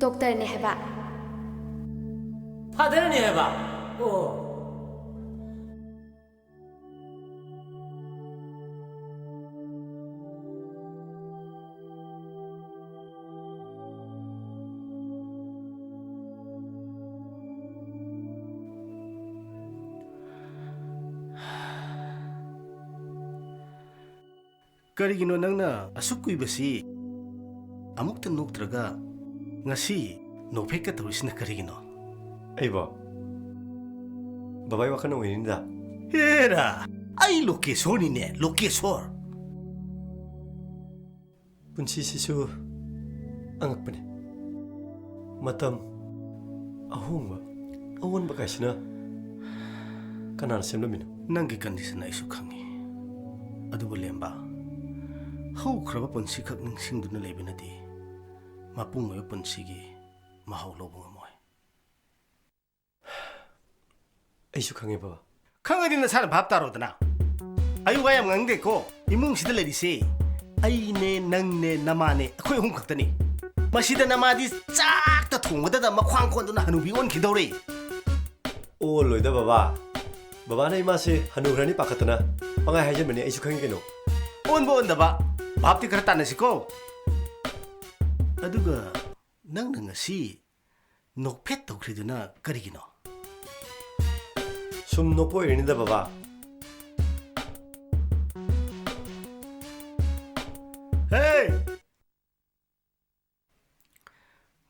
ꯗꯣꯛꯇꯔꯅꯦ ꯍꯥꯏꯕ꯫ ꯐꯥꯗꯔꯅꯦ ꯍꯥꯏꯕ? ꯑꯣ꯫ ꯀꯔꯤꯒꯤꯅꯣ ꯅꯪꯅ ꯑꯁꯨꯛ ꯀꯨꯏꯕꯁꯤ ꯑꯃꯨꯛꯇ ꯅꯣꯛꯇ꯭ꯔꯒ ꯉꯁꯤ ꯅꯣꯛꯐꯦꯠꯀ ꯇꯧꯔꯤꯁꯤꯅ ꯀꯔꯤꯒꯤꯅꯣ? ꯑꯩꯕꯣ? ꯕꯕꯥꯒꯤ ꯋꯥꯈꯜ ꯑꯣꯏꯔꯤꯅꯤꯗ꯫ ꯍꯦꯔꯥ, ꯑꯩ ꯂꯣꯀꯦꯁꯣꯔꯅꯤꯅꯦ, ꯂꯣꯀꯦꯁꯣꯔ꯫ ꯄꯨꯟꯁꯤꯁꯤꯁꯨ ꯑꯉꯛꯄꯅꯤ꯫ ꯃꯇꯝ, ꯑꯍꯣꯡꯕ, ꯑꯑꯣꯟꯕ ꯀꯥꯏꯁꯤꯅ ꯀꯅꯥꯅ ꯁꯦꯝꯂꯝꯃꯤꯅꯣ? ꯅꯪꯒꯤ ꯀꯟꯗꯤꯁꯟ ꯑꯩꯁꯨ ꯈꯪꯉꯤ꯫ ꯑꯗꯨꯕꯨ ꯂꯦꯝꯕ, ꯍꯧꯈ꯭ꯔꯕ ꯄꯨꯟꯁꯤꯈꯛ ꯅꯤꯡꯁꯤꯡꯗꯨꯅ ꯂꯩꯕꯅꯗꯤ ꯃꯄꯨꯡ ꯑꯣꯏꯕ ꯄꯨꯟꯁꯤꯒꯤ ꯃꯍꯥꯎ ꯂꯧꯕ ꯉꯝꯃꯣꯏ꯫ ꯑꯩꯁꯨ ꯈꯪꯉꯦ, ꯕꯕꯥ꯫ ꯈꯪꯉꯗꯤ ꯅꯁꯥꯅ ꯚꯥꯞ ꯇꯥꯔꯣꯗꯅ꯫ ꯑꯌꯨꯛ ꯋꯥ ꯌꯥꯝ ꯉꯥꯡꯗꯦꯀꯣ꯫ ꯏꯃꯨꯡꯁꯤꯗ ꯂꯩꯔꯤꯁꯦ ꯑꯩꯅꯦ, ꯅꯪꯅꯦ, ꯅꯃꯥꯅꯦ, ꯑꯩꯈꯣꯏ ꯑꯍꯨꯝ ꯈꯛꯇꯅꯤ꯫ ꯃꯁꯤꯗ ꯅꯃꯥꯗꯤ ꯆꯥꯛꯇ ꯊꯣꯡꯕꯗꯗ ꯃꯈ꯭ꯋꯥꯡ ꯀꯣꯟꯗꯨꯅ ꯍꯅꯨꯕꯤ ꯑꯣꯟꯈꯤꯗꯧꯔꯦ꯫ ꯑꯣꯜꯂꯣꯏꯗ, ꯕꯕꯥ꯫ ꯕꯕꯥꯅ ꯏꯃꯥꯁꯦ ꯍꯅꯨꯈ꯭ꯔꯅꯤ ꯄꯥꯈꯠꯇꯅ ꯄꯪꯍꯥꯏ ꯍꯥꯏꯖꯟꯕꯅꯦ, ꯑꯩꯁꯨ ꯈꯪꯉꯤ ꯀꯩꯅꯣ꯫ ꯑꯣꯟꯕ ꯑꯣꯟꯗꯕ ꯚꯥꯞꯇꯤ ꯈꯔ ꯇꯥꯟꯅꯁꯤꯀꯣ꯫ ꯑꯗꯨꯒ ꯅꯪꯅ ꯉꯁꯤ ꯅꯣꯛꯐꯦꯠ ꯇꯧꯈ꯭ꯔꯤꯗꯨꯅ ꯀꯔꯤꯒꯤꯅꯣ? ꯁꯨꯝ ꯅꯣꯛꯄ ꯑꯣꯏꯔꯅꯤꯗ, ꯕꯕꯥ꯫ ꯍꯦ!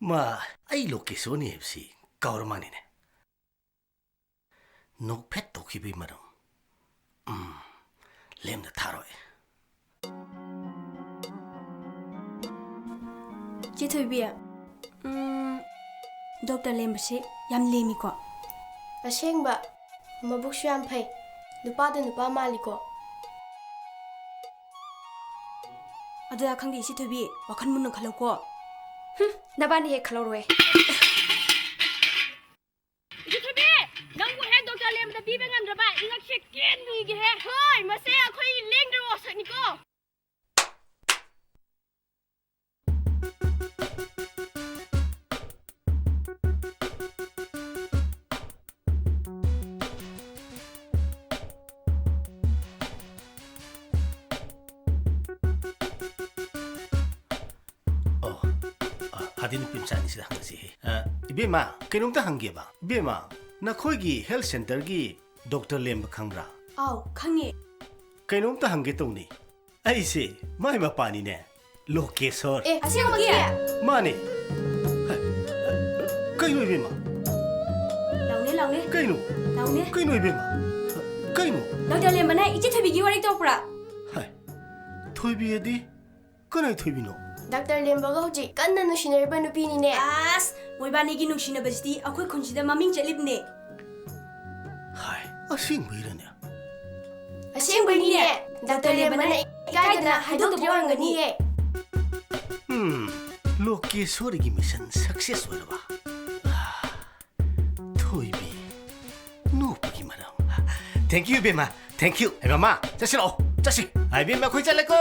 ꯃꯥ, ꯑꯩ ꯂꯣꯀꯦꯁꯣꯔꯅꯤ ꯍꯥꯏꯕꯁꯤ ꯀꯥꯎꯔ ꯃꯥꯜꯂꯤꯅꯦ꯫ ꯅꯣꯛꯐꯦꯠ ꯇꯧꯈꯤꯕꯒꯤ ꯃꯔꯝ, ꯎꯝ, ꯂꯦꯝꯅ ꯊꯥꯔꯣꯏ꯫ ꯆꯦ ꯊꯣꯏꯕꯤ, ꯎꯝ, ꯗꯣꯛꯇꯔ ꯂꯦꯝꯕꯁꯦ ꯌꯥꯝ ꯂꯦꯝꯃꯤꯀꯣ꯫ ꯑꯁꯦꯡꯕ, ꯃꯕꯨꯛꯁꯨ ꯌꯥꯝ ꯐꯩ꯫ ꯅꯨꯄꯥꯗ ꯅꯨꯄꯥ ꯃꯥꯜꯂꯤꯀꯣ꯫ ꯑꯗꯨꯗ ꯈꯪꯗꯦ, ꯏꯆꯦ ꯊꯣꯏꯕꯤ, ꯋꯥꯈꯜ ꯃꯨꯟꯅ ꯈꯜꯂꯧꯀꯣ꯫ ꯍꯨꯝ, ꯅꯕꯥꯅꯤ ꯍꯦꯛ ꯈꯜꯍꯧꯔꯣꯍꯦ꯫ ꯏꯆꯦ ꯊꯣꯏꯕꯤ, ꯅꯪꯕꯨ ꯍꯦꯛ ꯗꯣꯛꯇꯔ ꯂꯦꯝꯕꯗ ꯄꯤꯕ ꯉꯝꯗ꯭ꯔꯕ ꯏꯉꯛꯁꯦ ꯀꯦꯟꯕꯤꯒꯦꯍꯦ꯫ ꯍꯣꯏ, ꯃꯁꯦ ꯑꯩꯈꯣꯏ ꯂꯦꯡꯗ꯭ꯔꯕ ꯋꯥꯁꯛꯅꯤꯀꯣ꯫ ꯑꯣ, ꯑ, ꯑꯗꯨ ꯅꯨꯄꯤ ꯃꯆꯥꯅꯤꯁꯤꯗ ꯍꯪꯉꯁꯤꯍꯦ꯫ ꯑ, ꯏꯕꯦꯝꯃ, ꯀꯩꯅꯣꯝꯇ ꯍꯪꯒꯦꯕ꯫ ꯏꯕꯦꯝꯃ, ꯅꯈꯣꯏꯒꯤ health centerꯒꯤ ꯗꯣꯛꯇꯔ ꯂꯦꯝꯕ ꯈꯪꯕ꯭ꯔꯥ? ꯑꯥꯎ, ꯈꯪꯉꯦ꯫ ꯀꯩꯅꯣꯝꯇ ꯍꯪꯒꯦ ꯇꯧꯅꯤ꯫ ꯑꯩꯁꯦ ꯃꯥꯏ ꯃꯄꯥꯅꯤꯅꯦ, ꯂꯣꯀꯦꯁꯣꯔ꯫ ꯑꯦ, ꯑꯁꯦꯡꯕꯒꯤ? ꯃꯥꯅꯦ꯫ ꯍ, ꯀꯩꯅꯣ ꯏꯕꯦꯝꯃ? ꯂꯥꯎꯅꯦ, ꯂꯥꯎꯅꯦ꯫ ꯀꯩꯅꯣ? ꯂꯥꯎꯅꯦ꯫ ꯀꯩꯅꯣ ꯏꯕꯦꯝꯃ? ꯀꯩꯅꯣ? ꯗꯣꯛꯇꯔ ꯂꯦꯝꯕꯅ ꯏꯆꯦ ꯊꯣꯏꯕꯤꯒꯤ ꯋꯥꯔꯤ ꯇꯧꯔꯛꯄ꯭ꯔꯥ? ꯍꯥꯏ, ꯊꯣꯏꯕꯤ ꯑꯗꯤ ꯀꯅꯥꯏ ꯊꯣꯏꯕꯤꯅꯣ? ꯗꯥꯛꯇꯔ ꯂꯦꯝꯕꯒ ꯍꯧꯖꯤꯛ ꯀꯟꯅ ꯅꯨꯡꯁꯤꯅꯔꯤꯕ ꯅꯨꯄꯤꯅꯤꯅꯦ꯫ ꯑꯁ, ꯃꯣꯏꯕꯥꯅꯤꯒꯤ ꯅꯨꯡꯁꯤꯅꯕꯁꯤꯗꯤ ꯑꯩꯈꯣꯏ ꯈꯨꯟꯁꯤꯗ ꯃꯃꯤꯡ ꯆꯠꯂꯤꯕꯅꯦ꯫ ꯍꯥꯏ, ꯑꯁꯦꯡꯕꯩꯔꯅꯦ? ꯑꯁꯦꯡꯕꯩꯅꯤꯅꯦ꯫ ꯗꯥꯛꯇꯔ ꯂꯦꯝꯕꯅ ꯏꯀꯥꯏꯗꯅ ꯍꯥꯏꯗꯣꯛꯇꯕ ꯑꯣꯏꯔꯝꯒꯅꯤꯌꯦ꯫ ꯎꯝ, ꯂꯣꯀꯦꯁꯣꯔꯤꯒꯤ mission success ꯑꯣꯏꯔꯕ? ꯊꯣꯏꯕꯤ, ꯅꯣꯛꯄꯒꯤ ꯃꯔꯝ꯫ Thank you, ꯏꯕꯦꯝꯃ꯫ Thank you꯫ ꯍꯩ ꯃꯃꯥ, ꯆꯠꯁꯤ ꯂꯥꯛꯑꯣ꯫ ꯆꯠꯁꯤ꯫ ꯍꯥꯏ ꯏꯕꯦꯝꯃ, ꯑꯩꯈꯣꯏ ꯆꯠꯂꯦꯀꯣ꯫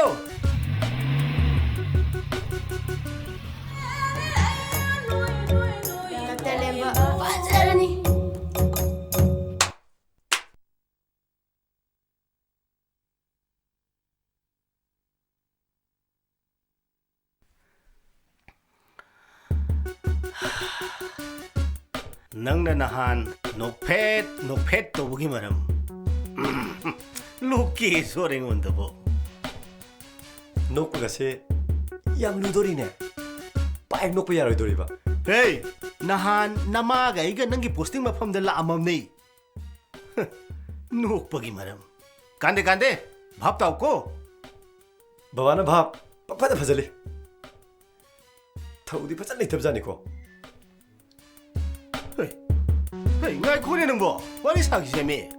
ꯗꯥꯛꯇꯔ ꯂꯦꯝꯕ ꯐꯖꯔꯅꯤ꯫ ꯅꯪꯅ ꯅꯍꯥꯟ ꯅꯣꯛꯐꯦꯠ ꯅꯣꯛꯐꯦꯠ ꯇꯧꯕꯒꯤ ꯃꯔꯝ꯫ ꯂꯣꯀꯦꯁꯣꯔ ꯑꯩꯉꯣꯟꯗꯕꯨ꯫ ꯅꯣꯛꯄꯒꯁꯦ ꯌꯥꯝ ꯂꯨꯗꯣꯔꯤꯅꯦ꯫ ꯄꯥꯏ ꯅꯣꯛꯄ ꯌꯥꯔꯣꯏꯗꯣꯔꯤꯕ꯫ ꯍꯦ, ꯅꯍꯥꯟ ꯅꯃꯥꯒ ꯑꯩꯒ ꯅꯪꯒꯤ posting ꯃꯐꯝꯗ ꯂꯥꯛꯑꯝꯃꯝꯅꯦ꯫ ꯅꯣꯛꯄꯒꯤ ꯃꯔꯝ꯫ ꯀꯥꯟꯗꯦ, ꯀꯥꯟꯗꯦ꯫ ꯚꯥꯞ ꯇꯥꯎꯀꯣ꯫ ꯕꯕꯥꯅ ꯚꯥꯞ ꯄꯪꯐꯗ ꯐꯖꯜꯂꯤ꯫ ꯊꯧꯗꯤ ꯐꯖꯅ ꯂꯩꯇꯕꯖꯥꯠꯅꯤꯀꯣ꯫ ꯉꯥꯏꯈꯣꯅꯦ ꯅꯪꯕꯣ, ꯋꯥꯔꯤ ꯁꯥꯈꯤꯁꯦꯃꯤ꯫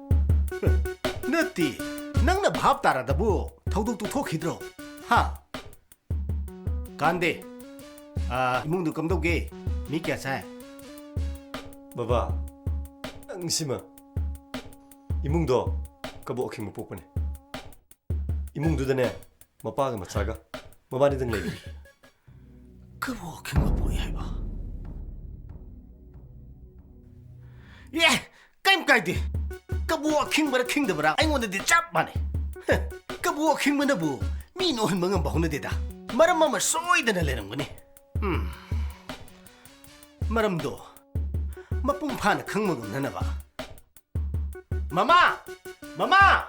ꯅꯠꯇꯦ, ꯅꯪꯅ ꯚꯥꯞ ꯇꯥꯔꯗꯕꯨ ꯊꯧꯗꯣꯛꯇꯨ ꯊꯣꯛꯈꯤꯗ꯭ꯔꯣ? ꯍꯥ? ꯀꯥꯟꯗꯦ꯫ ꯑꯥ, ꯏꯃꯨꯡꯗꯨ ꯀꯝꯗꯧꯒꯦ? ꯃꯤ ꯀꯌꯥ ꯆꯥꯏ? ꯕꯕꯥ, ꯅꯪꯁꯤꯃ꯫ ꯏꯃꯨꯡꯗꯣ ꯀꯕꯣꯛ ꯑꯈꯤꯡꯕ ꯄꯣꯛꯄꯅꯦ꯫ ꯏꯃꯨꯡꯗꯨꯗꯅꯦ, ꯃꯄꯥꯒ ꯃꯆꯥꯒ ꯃꯕꯥꯅꯤꯗꯪ ꯂꯩꯕꯅꯦ꯫ ꯀꯕꯣꯛ ꯑꯈꯤꯡꯕ ꯄꯣꯛꯏ ꯍꯥꯏꯕ? ꯑꯦ, ꯀꯩꯝ ꯀꯥꯏꯗꯦ꯫ ꯀꯕꯣꯛ ꯑꯈꯤꯡꯕꯔ ꯈꯤꯡꯗꯕꯔ ꯑꯩꯉꯣꯟꯗꯗꯤ ꯆꯞ ꯃꯥꯟꯅꯩ꯫ ꯍ, ꯀꯕꯣꯛ ꯑꯈꯤꯡꯕꯅꯕꯨ ꯃꯤ ꯅꯣꯛꯍꯟꯕ ꯉꯝꯕ ꯍꯧꯅꯗꯦꯗ꯫ ꯃꯔꯝ ꯑꯃ ꯁꯣꯏꯗꯅ ꯂꯩꯔꯝꯒꯅꯤ꯫ ꯎꯝ꯫ ꯃꯔꯝꯗꯣ ꯃꯄꯨꯡ ꯐꯥꯅ ꯈꯪꯕ ꯉꯝꯅꯅꯕ꯫ ꯃꯃꯥ! ꯃꯃꯥ!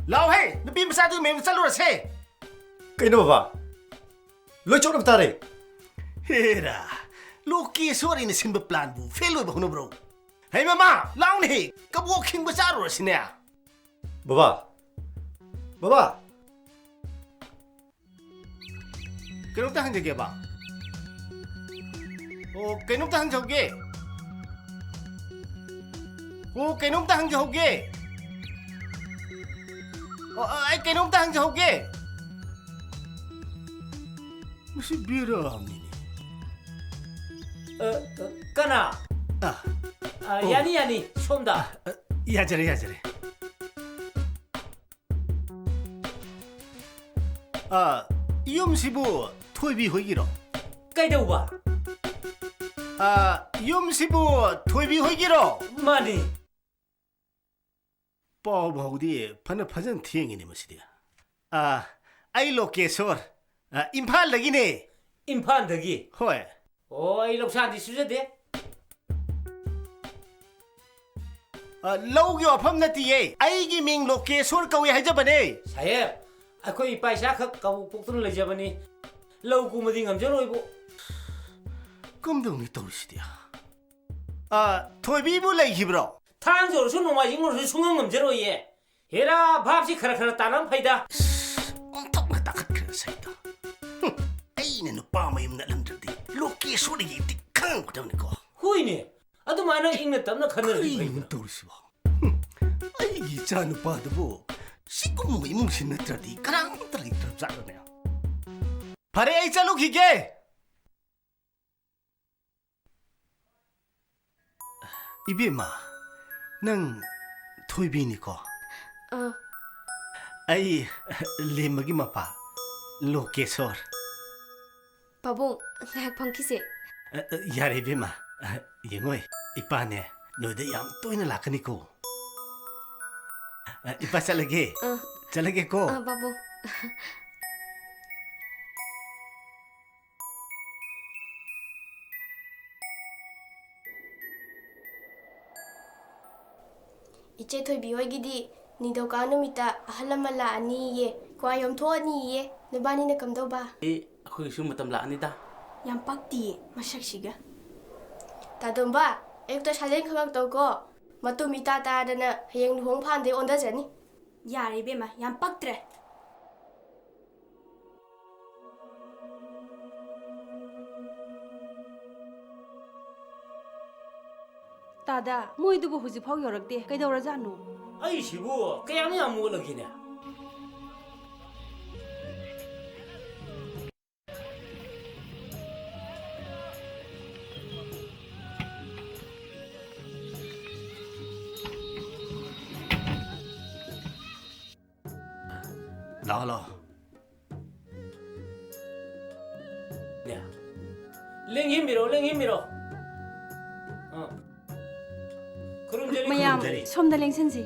ꯂꯥꯎꯍꯦ! ꯅꯨꯄꯤ ꯃꯆꯥꯗꯨꯒꯤ ꯃꯌꯨꯝꯗ ꯆꯠꯂꯨꯔꯁꯦ! ꯀꯩꯅꯣ ꯕꯕꯥ? ꯂꯣꯏ ꯆꯣꯠꯅꯕ ꯇꯥꯔꯦ꯫ ꯍꯦꯔꯥ! ꯂꯣꯀꯦꯁꯣꯔꯤꯅ ꯁꯤꯟꯕ ꯄ꯭ꯂꯥꯟꯕꯨ ꯐꯦꯜ ꯑꯣꯏꯕ ꯍꯧꯅꯕ꯭ꯔꯣ? ꯍꯩ ꯃꯃꯥ! ꯂꯥꯎꯅꯦꯍꯦ! ꯀꯕꯣꯛ ꯈꯤꯡꯕ ꯆꯥꯔꯨꯔꯁꯤꯅꯦ! ꯕꯕꯥ! ꯕꯕꯥ! ꯀꯩꯅꯣꯝꯇ ꯍꯪꯖꯒꯦꯕ꯫ ꯑꯣ, ꯀꯩꯅꯣꯝꯇ ꯍꯪꯖꯍꯧꯒꯦ꯫ ꯑꯣ, ꯀꯩꯅꯣꯝꯇ ꯍꯪꯖꯍꯧꯒꯦ꯫ ꯑꯣ, ꯑ, ꯑꯩ ꯀꯩꯅꯣꯝꯇ ꯍꯪꯖꯍꯧꯒꯦ꯫ ꯃꯁꯤ ꯕꯦꯔꯥ ꯑꯃꯅꯤꯅꯦ꯫ ꯑ, ꯑ, ꯀꯅꯥ? ꯑ꯫ ꯑ, ꯑꯣ꯫ ꯌꯥꯅꯤ, ꯌꯥꯅꯤ, ꯁꯣꯝꯗ꯫ ꯑ, ꯌꯥꯖꯔꯦ, ꯌꯥꯖꯔꯦ꯫ ꯑ, ꯌꯨꯝꯁꯤꯕꯨ ꯊꯣꯏꯕꯤ ꯍꯣꯏꯒꯤꯔꯣ? ꯀꯩꯗꯧꯕ? ꯑ, ꯌꯨꯝꯁꯤꯕꯨ ꯊꯣꯏꯕꯤ ꯍꯣꯏꯒꯤꯔꯣ? ꯃꯥꯅꯤ꯫ ꯄꯥꯎ ꯐꯥꯎꯗꯤ ꯐꯅ ꯐꯖꯅ ꯊꯦꯡꯉꯤꯅꯦ ꯃꯁꯤꯗꯤ꯫ ꯑ, ꯑꯩ ꯂꯣꯀꯦꯁꯣꯔ, ꯑ, ꯏꯝꯐꯥꯜꯗꯒꯤꯅꯦ꯫ ꯏꯝꯐꯥꯜꯗꯒꯤ? ꯍꯣꯏ꯫ ꯑꯣ, ꯑꯩ ꯂꯧꯁꯥꯟꯗꯤ ꯁꯨꯖꯗꯦ꯫ ꯑ, ꯂꯧꯒꯤ ꯋꯥꯐꯝ ꯅꯠꯇꯤꯌꯦ, ꯑꯩꯒꯤ ꯃꯤꯡ ꯂꯣꯀꯦꯁꯣꯔ ꯀꯧꯏ ꯍꯥꯏꯖꯕꯅꯦ꯫ ꯁꯥꯍꯦꯕ, ꯑꯩꯈꯣꯏ ꯏꯄꯥ ꯏꯆꯥꯈꯛ ꯀꯕꯣꯛ ꯄꯣꯛꯇꯨꯅ ꯂꯩꯖꯕꯅꯤ꯫ ꯂꯧ ꯀꯨꯝꯕꯗꯤ ꯉꯝꯖꯔꯣꯏꯕꯨ꯫ ꯀꯝꯗꯧꯅꯤ ꯇꯧꯔꯤꯁꯤꯗꯤ? ꯑ, ꯊꯣꯏꯕꯤꯕꯨ ꯂꯩꯈꯤꯕ꯭ꯔꯣ? ꯊꯥꯡꯖ ꯑꯣꯏꯔꯁꯨ ꯅꯣꯡꯃꯥꯏꯖꯤꯡ ꯑꯣꯏꯔꯁꯨ ꯁꯨꯡꯉꯝ ꯉꯝꯖꯔꯣꯏꯌꯦ꯫ ꯍꯦꯔꯥ, ꯚꯥꯞꯁꯤ ꯈꯔ ꯈꯔ ꯇꯥꯅ ꯐꯩꯗ꯫ ꯑꯣꯟꯊꯣꯛꯅ ꯇꯥꯈꯠꯈ꯭ꯔꯦꯗ ꯁꯩꯇ꯫ ꯍꯨꯝ, ꯑꯩꯅ ꯅꯨꯄꯥ ꯃꯌꯨꯝ ꯅꯠꯂꯝꯗ꯭ꯔꯗꯤ ꯂꯣꯀꯦꯁꯣꯔꯒꯤꯗꯤ ꯈꯪꯉꯝꯒꯗꯕꯅꯤꯀꯣ꯫ ꯍꯣꯏꯅꯦ, ꯑꯗꯨꯃꯥꯏꯅ ꯏꯪꯅ ꯇꯞꯅ ꯈꯟꯅꯔꯗꯤ ꯀꯔꯤꯅꯣ ꯐꯩꯗꯅ꯫ ꯇꯧꯔꯤꯁꯤꯕꯣ? ꯍꯨꯝ, ꯑꯩꯒꯤ ꯏꯆꯥ ꯅꯨꯄꯥꯗꯨꯕꯨ ꯁꯤꯒꯨꯝꯕ ꯏꯃꯨꯡꯁꯤ ꯅꯠꯇ꯭ꯔꯗꯤ ꯀꯅꯥꯝꯇ ꯂꯩꯇ꯭ꯔꯕꯖꯥꯠꯂꯅꯦ? ꯐꯔꯦ, ꯑꯩ ꯆꯠꯂꯨꯈꯤꯒꯦ꯫ ꯏꯕꯦꯝꯃ, ꯅꯪ ꯊꯣꯏꯕꯤꯅꯤꯀꯣ? ꯑꯥ꯫ ꯑꯩ ꯂꯦꯝꯕꯒꯤ ꯃꯄꯥ, ꯂꯣꯀꯦꯁꯣꯔ꯫ ꯄꯥꯕꯨꯡ, ꯉꯥꯏꯍꯥꯛ ꯐꯝꯈꯤꯁꯦ꯫ ꯑ, ꯑ, ꯌꯥꯔꯦ ꯏꯕꯦꯝꯃ꯫ ꯑ, ꯌꯦꯡꯉꯣꯏ, ꯏꯄꯥꯅꯦ ꯅꯣꯏꯗ ꯌꯥꯝ ꯇꯣꯏꯅ ꯂꯥꯛꯀꯅꯤꯀꯣ꯫ ꯑ, ꯏꯄꯥ ꯆꯠꯂꯒꯦ꯫ ꯑ꯫ ꯆꯠꯂꯒꯦꯀꯣ꯫ ꯑ, ꯄꯥꯕꯨꯡ꯫ ꯏꯆꯦ ꯊꯣꯏꯕꯤ ꯍꯣꯏꯒꯤꯗꯤ ꯅꯤꯡꯊꯧꯀꯥ ꯅꯨꯃꯤꯠꯇ ꯑꯍꯜ ꯂꯃꯟ ꯂꯥꯛꯑꯅꯤꯌꯦ, ꯀ꯭ꯋꯥ ꯌꯣꯝꯊꯣꯛꯑꯅꯤꯌꯦ꯫ ꯅꯕꯥꯅꯤꯅ ꯀꯝꯗꯧꯕ? ꯑꯦ, ꯑꯩꯈꯣꯏꯒꯤꯁꯨ ꯃꯇꯝ ꯂꯥꯛꯑꯅꯤꯗ꯫ ꯌꯥꯝ ꯄꯛꯇꯤꯌꯦ ꯃꯁꯛꯁꯤꯒ꯫ ꯇꯥꯗꯣꯝꯕ, ꯑꯌꯨꯛꯇ ꯁꯥꯖꯦꯟ ꯈꯔ ꯈꯔ ꯇꯧꯀꯣ꯫ ꯃꯇꯨꯝ ꯏꯇꯥ ꯇꯥꯗꯅ ꯍꯌꯦꯡ ꯂꯨꯍꯣꯡ ꯐꯥꯟꯗꯩ ꯑꯣꯟꯊꯖꯅꯤ꯫ ꯌꯥꯔꯦ ꯏꯕꯦꯝꯃ, ꯌꯥꯝ ꯄꯛꯇ꯭ꯔꯦ꯫ ꯇꯥꯗ, ꯃꯣꯏꯗꯨꯕꯨ ꯍꯧꯖꯤꯛꯐꯥꯎ ꯌꯧꯔꯛꯇꯦ, ꯀꯩꯗꯧꯔꯖꯥꯠꯅꯣ? ꯑꯩꯁꯤꯕꯨ ꯀꯌꯥꯝ ꯌꯥꯝ ꯃꯣꯠꯂꯒꯦꯅꯦ? ꯂꯥꯛꯑꯣ, ꯂꯥꯛꯑꯣ꯫ ꯂꯦꯡ ꯍꯤꯝꯕꯤꯔꯣ, ꯂꯦꯡ ꯍꯤꯝꯕꯤꯔꯣ꯫ ꯑꯥ꯫ ꯈꯨꯔꯨꯝꯖꯔꯤ, ꯃꯌꯥꯝ ꯈꯨꯔꯨꯝꯖꯔꯤ꯫ ꯁꯣꯝꯗ ꯂꯦꯡꯁꯤꯟꯁꯤ꯫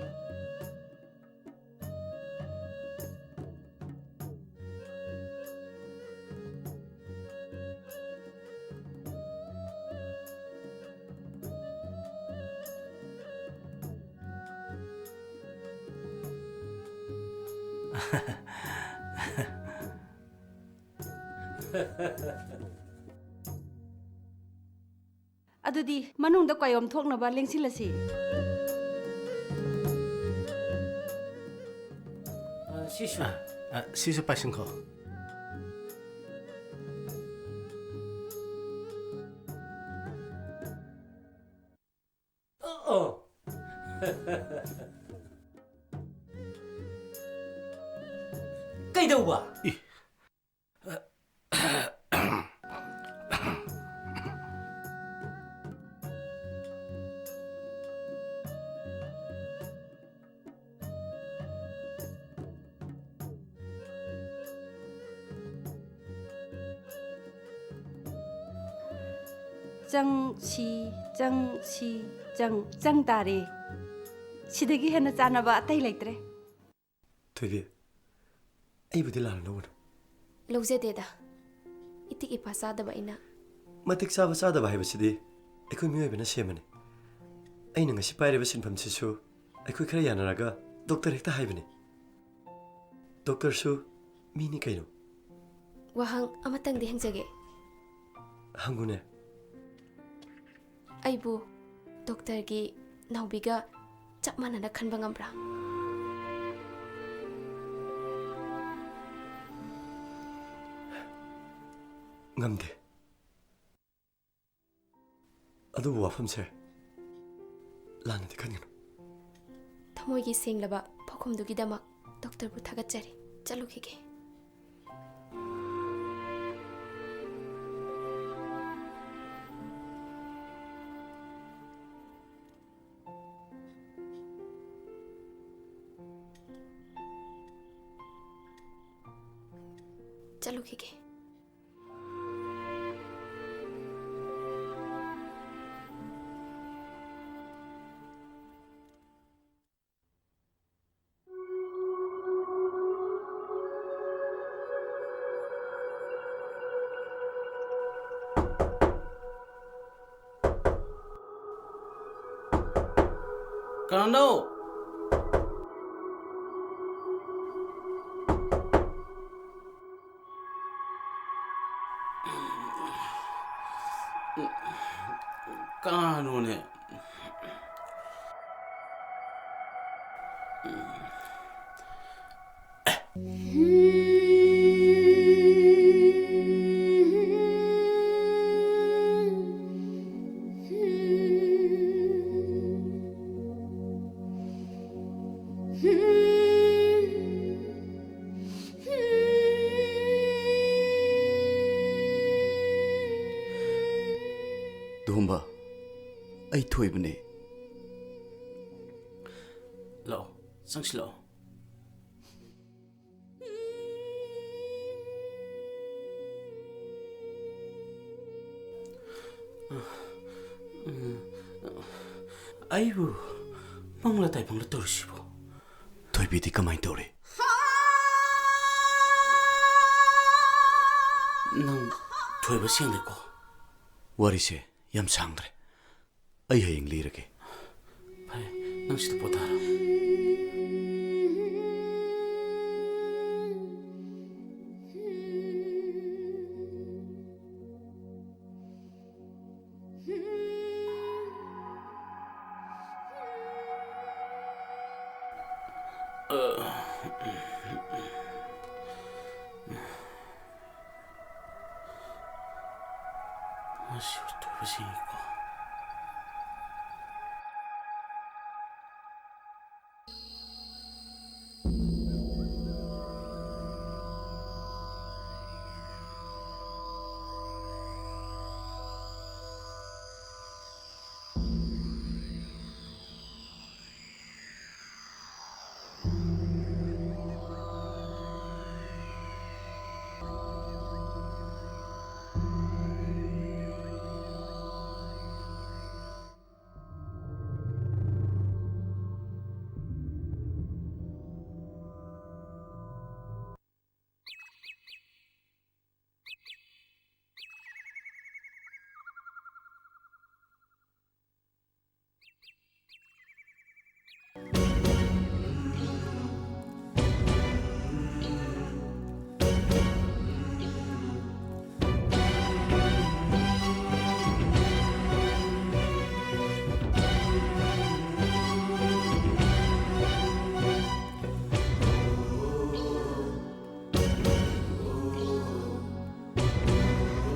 ꯑꯗꯨꯗꯤ ꯃꯅꯨꯡꯗ ꯀ꯭ꯋꯥꯌꯣꯝ ꯊꯣꯛꯅꯕ ꯂꯦꯡꯁꯤꯜꯂꯁꯤ꯫ ꯑ, ꯁꯤꯁꯨ꯫ ꯑ, ꯑ, ꯁꯤꯁꯨ ꯄꯥꯏꯁꯤꯟꯈꯣ꯫ ꯀꯩꯗꯧꯕ? ꯆꯪ, ꯁꯤ, ꯆꯪ, ꯁꯤ, ꯆꯪ, ꯆꯪ ꯇꯥꯔꯦ꯫ ꯁꯤꯗꯒꯤ ꯍꯦꯟꯅ ꯆꯥꯟꯅꯕ ꯑꯇꯩ ꯂꯩꯇ꯭ꯔꯦ꯫ ꯊꯣꯏꯕꯤ, ꯑꯩꯕꯨꯗꯤ ꯂꯥꯟꯅ ꯂꯧꯒꯅꯨ꯫ ꯂꯧꯖꯗꯦꯗ꯫ ꯏꯇꯤꯛ ꯏꯄꯥ ꯆꯥꯗꯕ ꯑꯩꯅ꯫ ꯃꯇꯤꯛ ꯆꯥꯕ ꯆꯥꯗꯕ ꯍꯥꯏꯕꯁꯤꯗꯤ ꯑꯩꯈꯣꯏ ꯃꯤꯑꯣꯏꯕꯅ ꯁꯦꯝꯕꯅꯤ꯫ ꯑꯩꯅ ꯉꯁꯤ ꯄꯥꯏꯔꯤꯕ ꯁꯤꯟꯐꯝꯁꯤꯁꯨ ꯑꯩꯈꯣꯏ ꯈꯔ ꯌꯥꯅꯔꯒ ꯗꯣꯛꯇꯔ ꯍꯦꯛꯇ ꯍꯥꯏꯕꯅꯤ꯫ ꯗꯣꯛꯇꯔꯁꯨ ꯃꯤꯅꯤ ꯀꯩꯅꯣ꯫ ꯋꯥꯍꯪ ꯑꯃꯇꯪꯗꯤ ꯍꯪꯖꯒꯦ꯫ ꯍꯪꯉꯨꯅꯦ꯫ ꯑꯩꯕꯨ ꯗꯣꯛꯇꯔꯒꯤ ꯅꯥꯎꯕꯤꯒ ꯆꯞ ꯃꯥꯟꯅꯅ ꯈꯟꯕ ꯉꯝꯕ꯭ꯔꯥ? ꯉꯝꯗꯦ꯫ ꯑꯗꯨꯕꯨ ꯋꯥꯐꯝꯁꯦ ꯂꯥꯟꯅꯗꯤ ꯈꯟꯒꯅꯨ꯫ ꯊꯃꯣꯏꯒꯤ ꯁꯦꯡꯂꯕ ꯄꯥꯎꯈꯨꯝꯗꯨꯒꯤꯗꯃꯛ ꯗꯣꯛꯇꯔꯕꯨ ꯊꯥꯒꯠꯆꯔꯤ꯫ ꯆꯠꯂꯨꯈꯤꯒꯦ꯫ ꯆꯠꯂꯨꯈꯤꯒꯦ꯫ ꯀꯅꯥꯅꯣ? ꯀꯅꯥꯅꯣꯅꯦ? ꯑꯩ ꯊꯣꯏꯕꯅꯦ꯫ ꯂꯥꯛꯑꯣ, ꯆꯪꯁꯤꯜꯂꯛꯑꯣ꯫ ꯑꯩꯕꯨ ꯃꯪꯂ ꯇꯥꯏꯕꯪꯂ ꯇꯧꯔꯤꯁꯤꯕꯨ? ꯊꯣꯏꯕꯤꯗꯤ ꯀꯃꯥꯏ ꯇꯧꯔꯤ? ꯅꯪ ꯊꯣꯏꯕ ꯁꯦꯡꯗꯦꯀꯣ? ꯋꯥꯔꯤꯁꯦ ꯌꯥꯝ ꯁꯥꯡꯗ꯭ꯔꯦ꯫ ꯑꯩ ꯍꯌꯦꯡ ꯂꯤꯔꯒꯦ꯫ ꯐꯔꯦ, ꯅꯪ ꯁꯤꯗ ꯄꯣꯊꯥꯔꯣ꯫ ꯑꯁ, ꯊꯣꯏꯕꯁꯤꯀꯣ꯫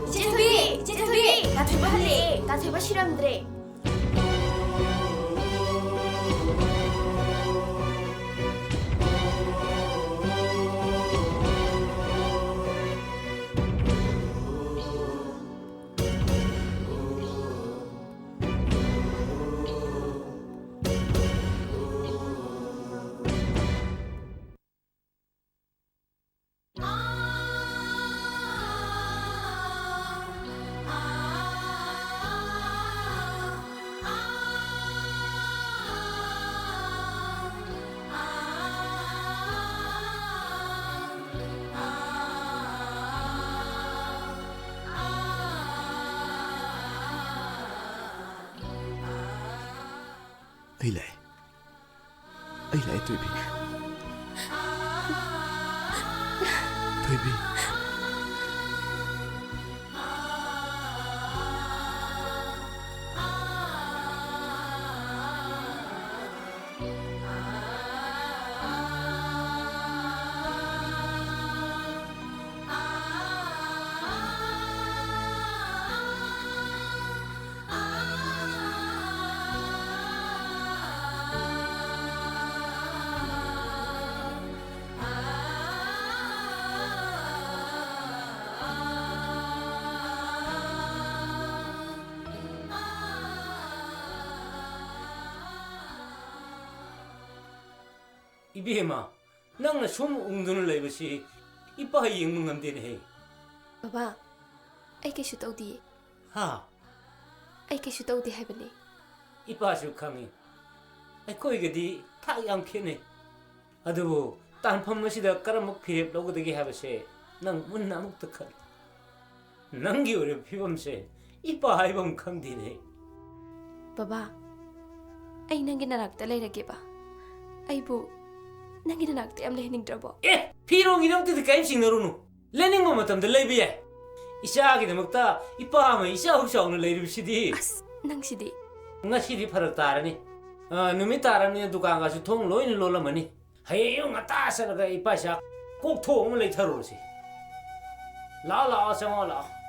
ꯏꯆꯦ ꯊꯣꯏꯕꯤ! ꯏꯆꯦ ꯊꯣꯏꯕꯤ! ꯇꯥ ꯊꯣꯏꯕ ꯍꯜꯂꯛꯑꯦ! ꯇꯥ ꯊꯣꯏꯕ ꯁꯤꯔꯝꯗ꯭ꯔꯦ! ꯑꯩ ꯂꯥꯛꯑꯦ꯫ ꯑꯩ ꯂꯥꯛꯑꯦ, ꯊꯣꯏꯕꯤ꯫ ꯊꯣꯏꯕꯤ꯫ ꯏꯕꯦꯝꯃ, ꯅꯪꯅ ꯁꯨꯝ ꯎꯪꯗꯨꯅ ꯂꯩꯕꯁꯤ ꯏꯄꯥ ꯌꯦꯡꯕ ꯉꯝꯗꯦꯅꯦꯍꯦ꯫ ꯕꯕꯥ, ꯑꯩ ꯀꯩꯁꯨ ꯇꯧꯗꯤꯌꯦ꯫ ꯍꯥ? ꯑꯩ ꯀꯩꯁꯨ ꯇꯧꯗꯦ ꯍꯥꯏꯕꯅꯦ꯫ ꯏꯄꯥꯁꯨ ꯈꯪꯉꯤ꯫ ꯑꯩꯈꯣꯏꯒꯗꯤ ꯊꯥꯛ ꯌꯥꯝ ꯈꯦꯠꯅꯩ꯫ ꯑꯗꯨꯕꯨ ꯇꯥꯟꯐꯝ ꯑꯁꯤꯗ ꯀꯔꯝꯕ ꯐꯤꯔꯦꯞ ꯂꯧꯒꯗꯒꯦ ꯍꯥꯏꯕꯁꯦ ꯅꯪ ꯃꯨꯟꯅ ꯑꯃꯨꯛꯇ ꯈꯜꯂꯨ꯫ ꯅꯪꯒꯤ ꯑꯣꯏꯔꯤꯕ ꯐꯤꯕꯝꯁꯦ ꯏꯄꯥ ꯍꯥꯏꯕ ꯑꯃ ꯈꯪꯗꯦꯅꯦ꯫ ꯕꯕꯥ, ꯑꯩ ꯅꯪꯒꯤ ꯅꯅꯥꯛꯇ ꯂꯩꯔꯒꯦꯕ꯫ ꯑꯩꯕꯨ ꯅꯪꯒꯤ ꯅꯅꯥꯛꯇ ꯌꯥꯝ ꯂꯩꯍꯟꯅꯤꯡꯗ꯭ꯔꯕꯣ? ꯑꯦ, ꯐꯤꯔꯣꯟꯒꯤꯗꯃꯛꯇꯗꯤ ꯀꯔꯤꯝ ꯆꯤꯡꯅꯔꯨꯅꯨ꯫ ꯂꯩꯅꯤꯡꯕ ꯃꯇꯝꯗ ꯂꯩꯕ ꯌꯥꯏ꯫ ꯏꯆꯥꯒꯤꯗꯃꯛꯇ ꯏꯄꯥ ꯑꯃ ꯏꯆꯥꯎ ꯆꯥꯎꯅ ꯂꯩꯔꯤꯕꯁꯤꯗꯤ꯫ ꯑꯁ, ꯅꯪꯁꯤꯗꯤ꯫ ꯉꯁꯤꯗꯤ ꯐꯔꯛ ꯇꯥꯔꯅꯤ꯫ ꯑ, ꯅꯨꯃꯤꯠ ꯇꯥꯔꯕꯅꯤꯅ ꯗꯨꯀꯥꯟꯒꯁꯨ ꯊꯣꯡ ꯂꯣꯏꯅ ꯂꯣꯜꯂꯝꯃꯅꯤ꯫ ꯍꯌꯦꯡ ꯑꯌꯨꯛ ꯉꯟꯇꯥ ꯆꯠꯂꯒ ꯏꯄꯥ ꯏꯆꯥ ꯀꯣꯛ ꯊꯣꯡ ꯑꯃ ꯂꯩꯊꯔꯨꯔꯁꯤ꯫ ꯂꯥꯛꯑꯣ, ꯂꯥꯛꯑꯣ, ꯆꯪꯉꯛꯑꯣ, ꯂꯥꯛꯑꯣ꯫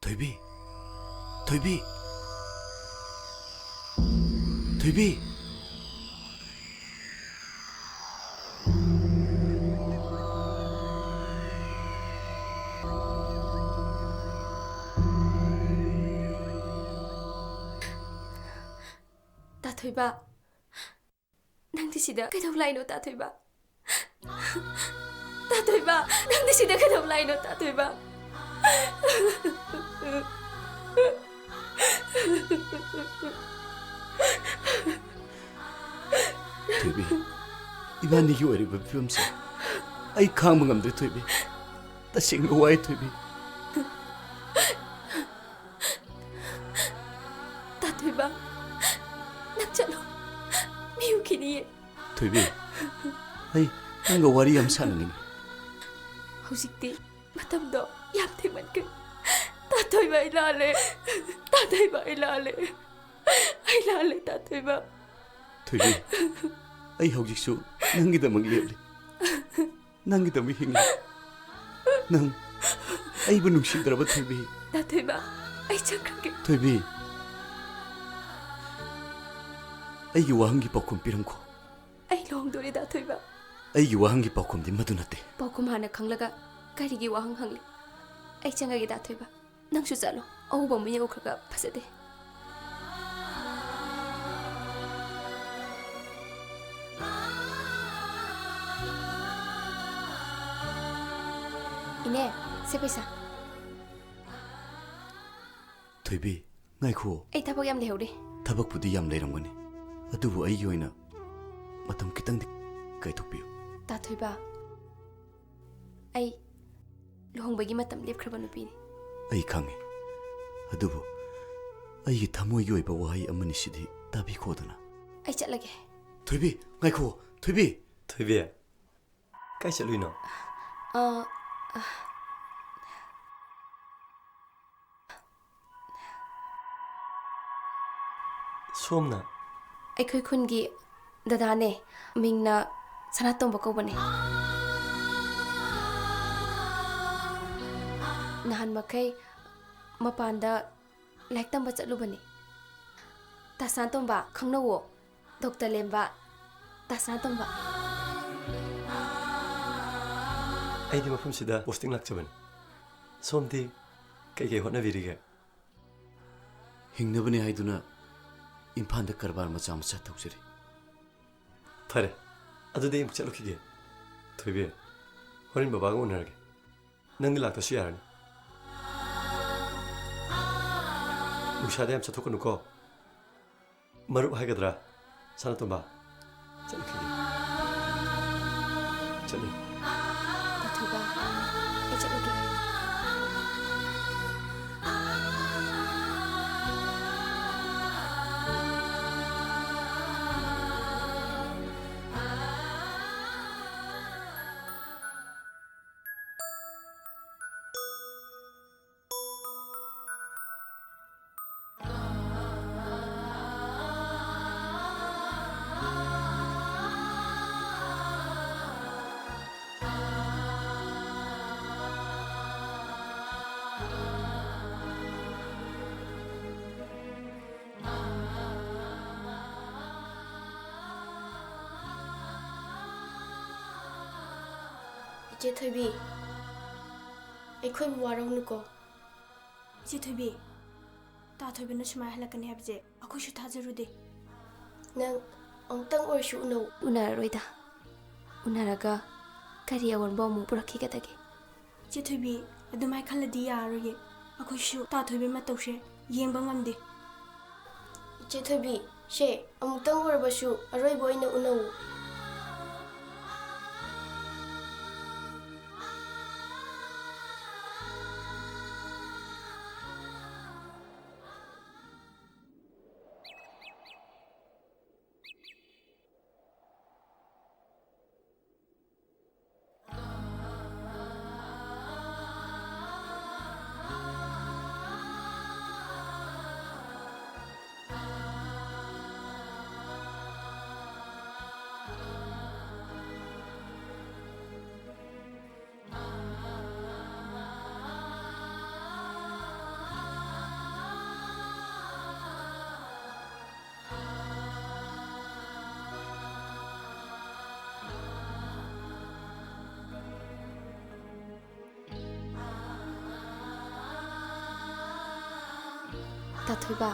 ꯊꯣꯏꯕꯤ! ꯊꯣꯏꯕꯤ! ꯊꯣꯏꯕꯤ! ꯊꯣꯏꯕ, ꯅꯪꯗꯤ ꯁꯤꯗ ꯀꯩꯗꯧ ꯂꯥꯛꯏꯅꯣ, ꯇꯥ ꯊꯣꯏꯕ? ꯇꯥ ꯊꯣꯏꯕ, ꯅꯪꯗꯤ ꯁꯤꯗ ꯀꯩꯗꯧ ꯂꯥꯛꯏꯅꯣ, ꯇꯥ ꯊꯣꯏꯕ? ꯊꯣꯏꯕꯤ, ꯏꯕꯥꯅꯤꯒꯤ ꯑꯣꯏꯔꯤꯕ ꯐꯤꯕꯝꯁꯦ ꯑꯩ ꯈꯥꯡꯕ ꯉꯝꯗ꯭ꯔꯦ ꯊꯣꯏꯕꯤ꯫ ꯇꯁꯦꯡꯅ ꯋꯥꯏ ꯊꯣꯏꯕꯤ꯫ ꯇꯥ ꯊꯣꯏꯕ, ꯅꯪ ꯆꯠꯂꯣ꯫ ꯃꯤ ꯎꯈꯤꯅꯤꯌꯦ꯫ ꯊꯣꯏꯕꯤ, ꯑꯩ ꯅꯪꯒ ꯋꯥꯔꯤ ꯌꯥꯝ ꯁꯥꯟꯅꯅꯤꯡꯉꯤ꯫ ꯍꯧꯖꯤꯛꯇꯤ ꯃꯇꯝꯗꯣ ꯌꯥꯝ ꯊꯦꯡꯃꯟꯈ꯭ꯔꯦ꯫ ꯇꯥ ꯊꯣꯏꯕ, ꯑꯩ ꯂꯥꯜꯂꯦ꯫ ꯇꯥ ꯊꯣꯏꯕ, ꯑꯩ ꯂꯥꯜꯂꯦ꯫ ꯑꯩ ꯂꯥꯜꯂꯦ, ꯇꯥ ꯊꯣꯏꯕ꯫ ꯊꯣꯏꯕꯤ, ꯑꯩ ꯍꯧꯖꯤꯛꯁꯨ ꯅꯪꯒꯤꯗꯃꯛ ꯂꯦꯞꯂꯤ꯫ ꯅꯪꯒꯤꯗꯃꯛ ꯍꯤꯡꯂꯤ꯫ ꯅꯪ ꯑꯩꯕꯨ ꯅꯨꯡꯁꯤꯗ꯭ꯔꯕ ꯊꯣꯏꯕꯤ? ꯇꯥ ꯊꯣꯏꯕ, ꯑꯩ ꯆꯠꯈ꯭ꯔꯒꯦ꯫ ꯊꯣꯏꯕꯤ, ꯑꯩꯒꯤ ꯋꯥꯍꯪꯒꯤ ꯄꯥꯎꯈꯨꯝ ꯄꯤꯔꯝꯈꯣ꯫ ꯑꯩ ꯂꯨꯍꯣꯡꯗꯣꯔꯦ, ꯇꯥ ꯊꯣꯏꯕ꯫ ꯑꯩꯒꯤ ꯋꯥꯍꯪꯒꯤ ꯄꯥꯎꯈꯨꯝꯗꯤ ꯃꯗꯨ ꯅꯠꯇꯦ꯫ ꯄꯥꯎꯈꯨꯝ ꯍꯥꯟꯅ ꯈꯪꯂꯒ ꯀꯔꯤꯒꯤ ꯋꯥꯍꯪ ꯍꯪꯂꯤ? ꯑꯩ ꯆꯪꯉꯒꯦ, ꯇꯥ ꯊꯣꯏꯕ꯫ ꯅꯪꯁꯨ ꯆꯠꯂꯣ꯫ ꯑꯎꯕ ꯃꯤ ꯎꯈ꯭ꯔꯒ ꯐꯖꯗꯦ꯫ ꯏꯅꯦ, ꯁꯦ ꯄꯩꯁꯥ꯫ ꯊꯣꯏꯕꯤ, ꯉꯥꯏꯈꯣ꯫ ꯑꯩ ꯊꯕꯛ ꯌꯥꯝ ꯂꯩꯍꯧꯔꯤ꯫ ꯊꯕꯛꯄꯨꯗꯤ ꯌꯥꯝ ꯂꯩꯔꯝꯒꯅꯤ, ꯑꯗꯨꯕꯨ ꯑꯩꯒꯤ ꯑꯣꯏꯅ ꯃꯇꯝ ꯈꯤꯇꯪꯗꯤ ꯀꯥꯏꯊꯣꯛꯄꯤꯌꯨ꯫ ꯇꯥ ꯊꯣꯏꯕ, ꯑꯩ ꯂꯨꯍꯣꯡꯕꯒꯤ ꯃꯇꯝ ꯂꯦꯞꯈ꯭ꯔꯕ ꯅꯨꯄꯤꯅꯤ꯫ ꯑꯩ ꯈꯪꯉꯤ, ꯑꯗꯨꯕꯨ ꯑꯩꯒꯤ ꯊꯃꯣꯏꯒꯤ ꯑꯣꯏꯕ ꯋꯥꯍꯩ ꯑꯃꯅꯤ ꯁꯤꯗꯤ ꯇꯥꯕꯤꯈꯣꯗꯅ꯫ ꯑꯩ ꯆꯠꯂꯒꯦ꯫ ꯊꯣꯏꯕꯤ, ꯉꯥꯏꯈꯣ, ꯊꯣꯏꯕꯤ! ꯊꯣꯏꯕꯤ, ꯀꯥꯏ ꯆꯠꯂꯨꯏꯅꯣ? ꯑ, ꯑ, ꯁꯣꯝꯅ? ꯑꯩꯈꯣꯏ ꯈꯨꯟꯒꯤ ꯗꯗꯥꯅꯦ, ꯃꯤꯡꯅ ꯁꯅꯥꯇꯣꯝꯕ ꯀꯧꯕꯅꯦ꯫ ꯅꯍꯥꯟ ꯃꯈꯩ ꯃꯄꯥꯟꯗ ꯂꯥꯏꯔꯤꯛ ꯇꯝꯕ ꯆꯠꯂꯨꯕꯅꯤ꯫ ꯇꯥ ꯁꯅꯥꯇꯣꯝꯕ ꯈꯪꯅꯧꯋꯣ, ꯗꯣꯛꯇꯔ ꯂꯦꯝꯕ, ꯇꯥ ꯁꯅꯥꯇꯣꯝꯕ꯫ ꯑꯩꯗꯤ ꯃꯐꯝꯁꯤꯗ ꯄꯣꯁꯇꯤꯡ ꯂꯥꯛꯆꯕꯅꯤ꯫ ꯁꯣꯝꯗꯤ ꯀꯩꯀꯩ ꯍꯣꯠꯅꯕꯤꯔꯤꯒꯦ? ꯍꯤꯡꯅꯕꯅꯤ ꯍꯥꯏꯗꯨꯅ ꯏꯝꯐꯥꯜꯗ ꯀꯔꯕꯥꯔ ꯃꯆꯥ ꯃꯆꯥ ꯇꯧꯖꯔꯤ꯫ ꯐꯔꯦ, ꯑꯗꯨꯗꯤ ꯑꯩ ꯑꯃꯨꯛ ꯆꯠꯂꯨꯈꯤꯒꯦ꯫ ꯊꯣꯏꯕꯤ, ꯍꯣꯔꯦꯟ ꯕꯕꯥꯒ ꯎꯅꯔꯒꯦ꯫ ꯅꯪꯗꯤ ꯂꯥꯛꯇ꯭ꯔꯁꯨ ꯌꯥꯔꯅꯤ꯫ ꯅꯨꯡꯁꯥꯗ ꯌꯥꯝ ꯆꯠꯊꯣꯛꯀꯅꯨꯀꯣ꯫ ꯃꯔꯨꯞ ꯍꯥꯏꯒꯗ꯭ꯔꯥ, ꯁꯅꯥꯇꯣꯝꯕ? ꯆꯠꯂꯨꯈꯤꯒꯦ꯫ ꯆꯠꯂꯨ꯫ ꯄꯥꯊꯣꯏꯕ, ꯑꯩ ꯆꯠꯂꯒꯦ꯫ ꯏꯆꯦ ꯊꯣꯏꯕꯤ, ꯑꯩꯈꯣꯏꯕꯨ ꯋꯥꯔꯧꯅꯨꯀꯣ꯫ ꯏꯆꯦ ꯊꯣꯏꯕꯤ, ꯇꯥ ꯊꯣꯏꯕꯅ ꯁꯨꯃꯥꯏꯅ ꯍꯜꯂꯛꯀꯅꯤ ꯍꯥꯏꯕꯁꯦ ꯑꯩꯈꯣꯏꯁꯨ ꯊꯥꯖꯔꯨꯗꯦ꯫ ꯅꯪ ꯑꯃꯨꯛꯇꯪ ꯑꯣꯏꯔꯁꯨ ꯎꯅꯧ꯫ ꯎꯅꯔꯔꯣꯏꯗ꯫ ꯎꯅꯔꯒ ꯀꯔꯤ ꯑꯑꯣꯟꯕ ꯑꯃꯨꯛ ꯄꯨꯔꯛꯈꯤꯒꯗꯒꯦ? ꯏꯆꯦ ꯊꯣꯏꯕꯤ, ꯑꯗꯨꯃꯥꯏꯅ ꯈꯜꯂꯗꯤ ꯌꯥꯔꯔꯣꯏꯌꯦ꯫ ꯑꯩꯈꯣꯏꯁꯨ ꯇꯥ ꯊꯣꯏꯕꯤ ꯃꯇꯧꯁꯦ ꯌꯦꯡꯕ ꯉꯝꯗꯦ꯫ ꯏꯆꯦ ꯊꯣꯏꯕꯤ, ꯁꯦ, ꯑꯃꯨꯛꯇꯪ ꯑꯣꯏꯔꯕꯁꯨ ꯑꯔꯣꯏꯕ ꯑꯣꯏꯅ ꯎꯅꯧ꯫ ꯇꯥꯊꯣꯏꯕ,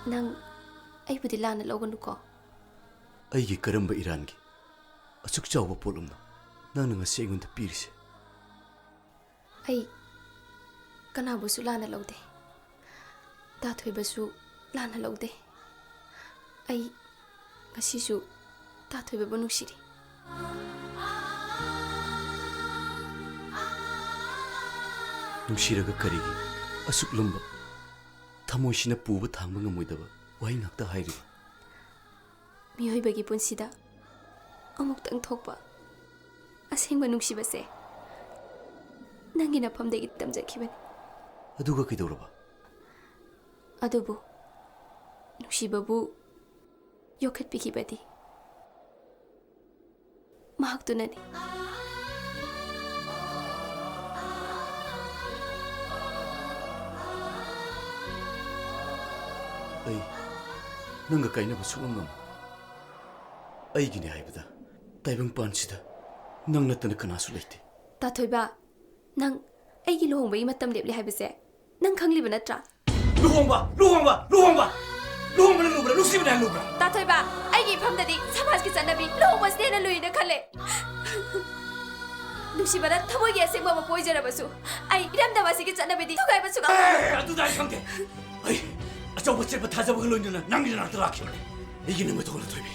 ꯅꯪ ꯑꯩꯕꯨꯗꯤ ꯂꯥꯟꯅ ꯂꯧꯒꯅꯨꯀꯣ꯫ ꯑꯩꯒꯤ ꯀꯔꯝꯕ ꯏꯔꯥꯟꯒꯤ ꯑꯁꯨꯛ ꯆꯥꯎꯕ ꯄꯣꯠꯂꯨꯝꯅꯣ ꯅꯪꯅ ꯉꯁꯤ ꯑꯩꯉꯣꯟꯗ ꯄꯤꯔꯤꯁꯦ? ꯑꯩ ꯀꯅꯥꯕꯨꯁꯨ ꯂꯥꯟꯅ ꯂꯧꯗꯦ꯫ ꯇꯥꯊꯣꯏꯕꯁꯨ ꯂꯥꯟꯅ ꯂꯧꯗꯦ꯫ ꯑꯩ ꯉꯁꯤꯁꯨ ꯇꯥꯊꯣꯏꯕꯕꯨ ꯅꯨꯡꯁꯤꯔꯤ꯫ ꯅꯨꯡꯁꯤꯔꯒ ꯀꯔꯤꯒꯤ ꯑꯁꯨꯛ ꯂꯨꯝꯕ, ꯊꯃꯣꯏꯁꯤꯅ ꯄꯨꯕ ꯊꯥꯡꯕ ꯉꯝꯃꯣꯏꯗꯕ ꯋꯥꯍꯩ ꯉꯥꯛꯇ ꯍꯥꯏꯔꯤꯕ? ꯃꯤꯑꯣꯏꯕꯒꯤ ꯄꯨꯟꯁꯤꯗ ꯑꯃꯨꯛꯇꯪ ꯊꯣꯛꯄ ꯑꯁꯦꯡꯕ ꯅꯨꯡꯁꯤꯕꯁꯦ ꯅꯪꯒꯤ ꯅꯐꯝꯗꯒꯤ ꯇꯝꯖꯈꯤꯕꯅꯤ꯫ ꯑꯗꯨꯒ ꯀꯩꯗꯧꯔꯕ? ꯑꯗꯨꯕꯨ ꯅꯨꯡꯁꯤꯕꯕꯨ ꯌꯣꯛꯈꯠꯄꯤꯈꯤꯕꯗꯤ ꯃꯍꯥꯛꯇꯨꯅꯅꯤ꯫ ꯑꯩ ꯅꯪꯒ ꯀꯥꯏꯅꯕ ꯁꯨꯛꯉꯝ ꯉꯝꯃꯣꯏ꯫ ꯑꯩꯒꯤꯅꯦ ꯍꯥꯏꯕꯗ ꯇꯥꯏꯕꯪꯄꯥꯟꯁꯤꯗ ꯅꯪ ꯅꯠꯇꯅ ꯀꯅꯥꯁꯨ ꯂꯩꯇꯦ꯫ ꯇꯥꯊꯣꯏꯕ, ꯅꯪ ꯑꯩꯒꯤ ꯂꯨꯍꯣꯡꯕꯒꯤ ꯃꯇꯝ ꯂꯦꯞꯂꯦ ꯍꯥꯏꯕꯁꯦ ꯅꯪ ꯈꯪꯂꯤꯕ ꯅꯠꯇ꯭ꯔꯥ? ꯂꯨꯍꯣꯡꯕ, ꯂꯨꯍꯣꯡꯕ, ꯂꯨꯍꯣꯡꯕ! ꯂꯨꯍꯣꯡꯕꯅ ꯂꯨꯕ꯭ꯔꯥ, ꯅꯨꯡꯁꯤꯕꯅ ꯍꯦꯟꯅ ꯂꯨꯕ꯭ꯔꯥ? ꯇꯥꯊꯣꯏꯕ, ꯑꯩꯒꯤ ꯏꯐꯝꯗꯗꯤ ꯁꯃꯥꯖꯀꯤ ꯆꯠꯅꯕꯤ ꯂꯨꯍꯣꯡꯕꯁꯤꯅ ꯍꯦꯟꯅ ꯂꯨꯏꯅ ꯈꯜꯂꯦ꯫ ꯅꯨꯡꯁꯤꯕꯅ ꯊꯃꯣꯏꯒꯤ ꯑꯁꯦꯡꯕ ꯃꯄꯨ ꯑꯣꯏꯖꯔꯕꯁꯨ, ꯑꯩ ꯏꯔꯝꯗꯝ ꯑꯁꯤꯒꯤ ꯆꯠꯅꯕꯤꯗꯤ ꯊꯨꯒꯥꯏꯕ ꯁꯨꯡꯉꯝ ꯑꯦ, ꯑꯗꯨꯗ ꯑꯩ ꯈꯪꯗꯦ꯫ ꯑꯩ ꯑꯆꯧꯕ ꯆꯦꯠꯄ ꯊꯥꯖꯕꯒ ꯂꯣꯏꯅꯅ ꯅꯪꯒꯤ ꯅꯥꯛꯇ ꯂꯥꯛꯈꯤꯕꯅꯦ꯫ ꯑꯩꯒꯤ ꯅꯪꯕ ꯊꯣꯛꯂꯣ, ꯊꯣꯏꯕꯤ꯫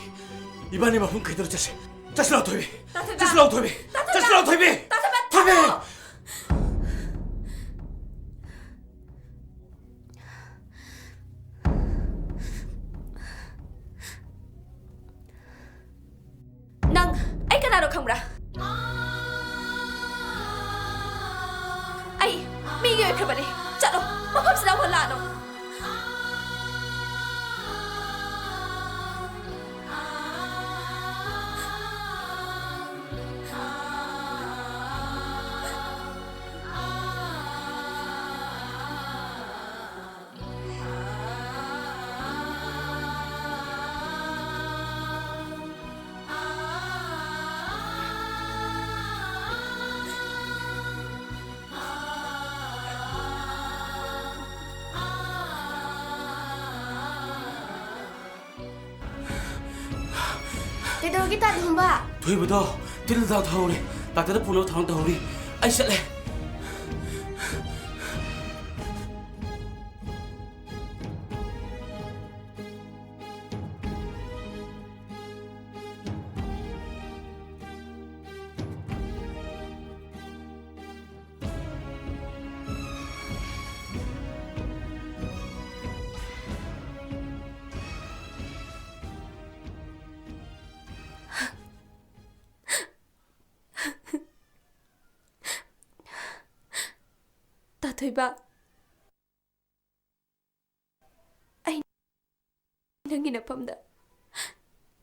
ꯏꯕꯥꯅꯤ ꯃꯐꯝ ꯈꯥꯏꯗꯣꯛꯅ ꯆꯠꯁꯦ꯫ ꯆꯠꯁꯤ ꯂꯥꯎ, ꯊꯣꯏꯕꯤ꯫ ꯇꯥꯊꯣꯏꯕ! ꯆꯠꯁꯤ ꯂꯥꯎ, ꯊꯣꯏꯕꯤ꯫ ꯇꯥꯊꯣꯏꯕ! ꯊꯣꯏꯕꯤ! ꯇꯥꯊꯣꯏꯕ! ꯅꯪ ꯑꯩ ꯀꯅꯥꯅꯣ ꯈꯪꯕ꯭ꯔꯥ? ꯑꯩ ꯃꯤꯒꯤ ꯑꯣꯏꯈ꯭ꯔꯕꯅꯤ꯫ ꯆꯠꯂꯣ, ꯃꯐꯝꯁꯤꯗ ꯑꯃꯨꯛ ꯂꯥꯛꯑꯅꯨ꯫ ꯀꯩꯗꯧꯔꯒꯦ ꯇꯥ ꯂꯨꯍꯣꯡꯕ? ꯊꯣꯏꯕꯗꯣ ꯇꯤꯜ ꯍꯤꯗꯥꯛ ꯊꯧꯍꯧꯔꯦ꯫ ꯗꯥꯛꯇꯔꯗ ꯄꯨꯅꯕ ꯊꯧꯔꯥꯡ ꯇꯧꯍꯧꯔꯤ꯫ ꯑꯩ ꯆꯠꯂꯦ꯫ ꯇꯥꯊꯣꯏꯕ, ꯑꯩ ꯅꯪꯒꯤ ꯅꯐꯝꯗ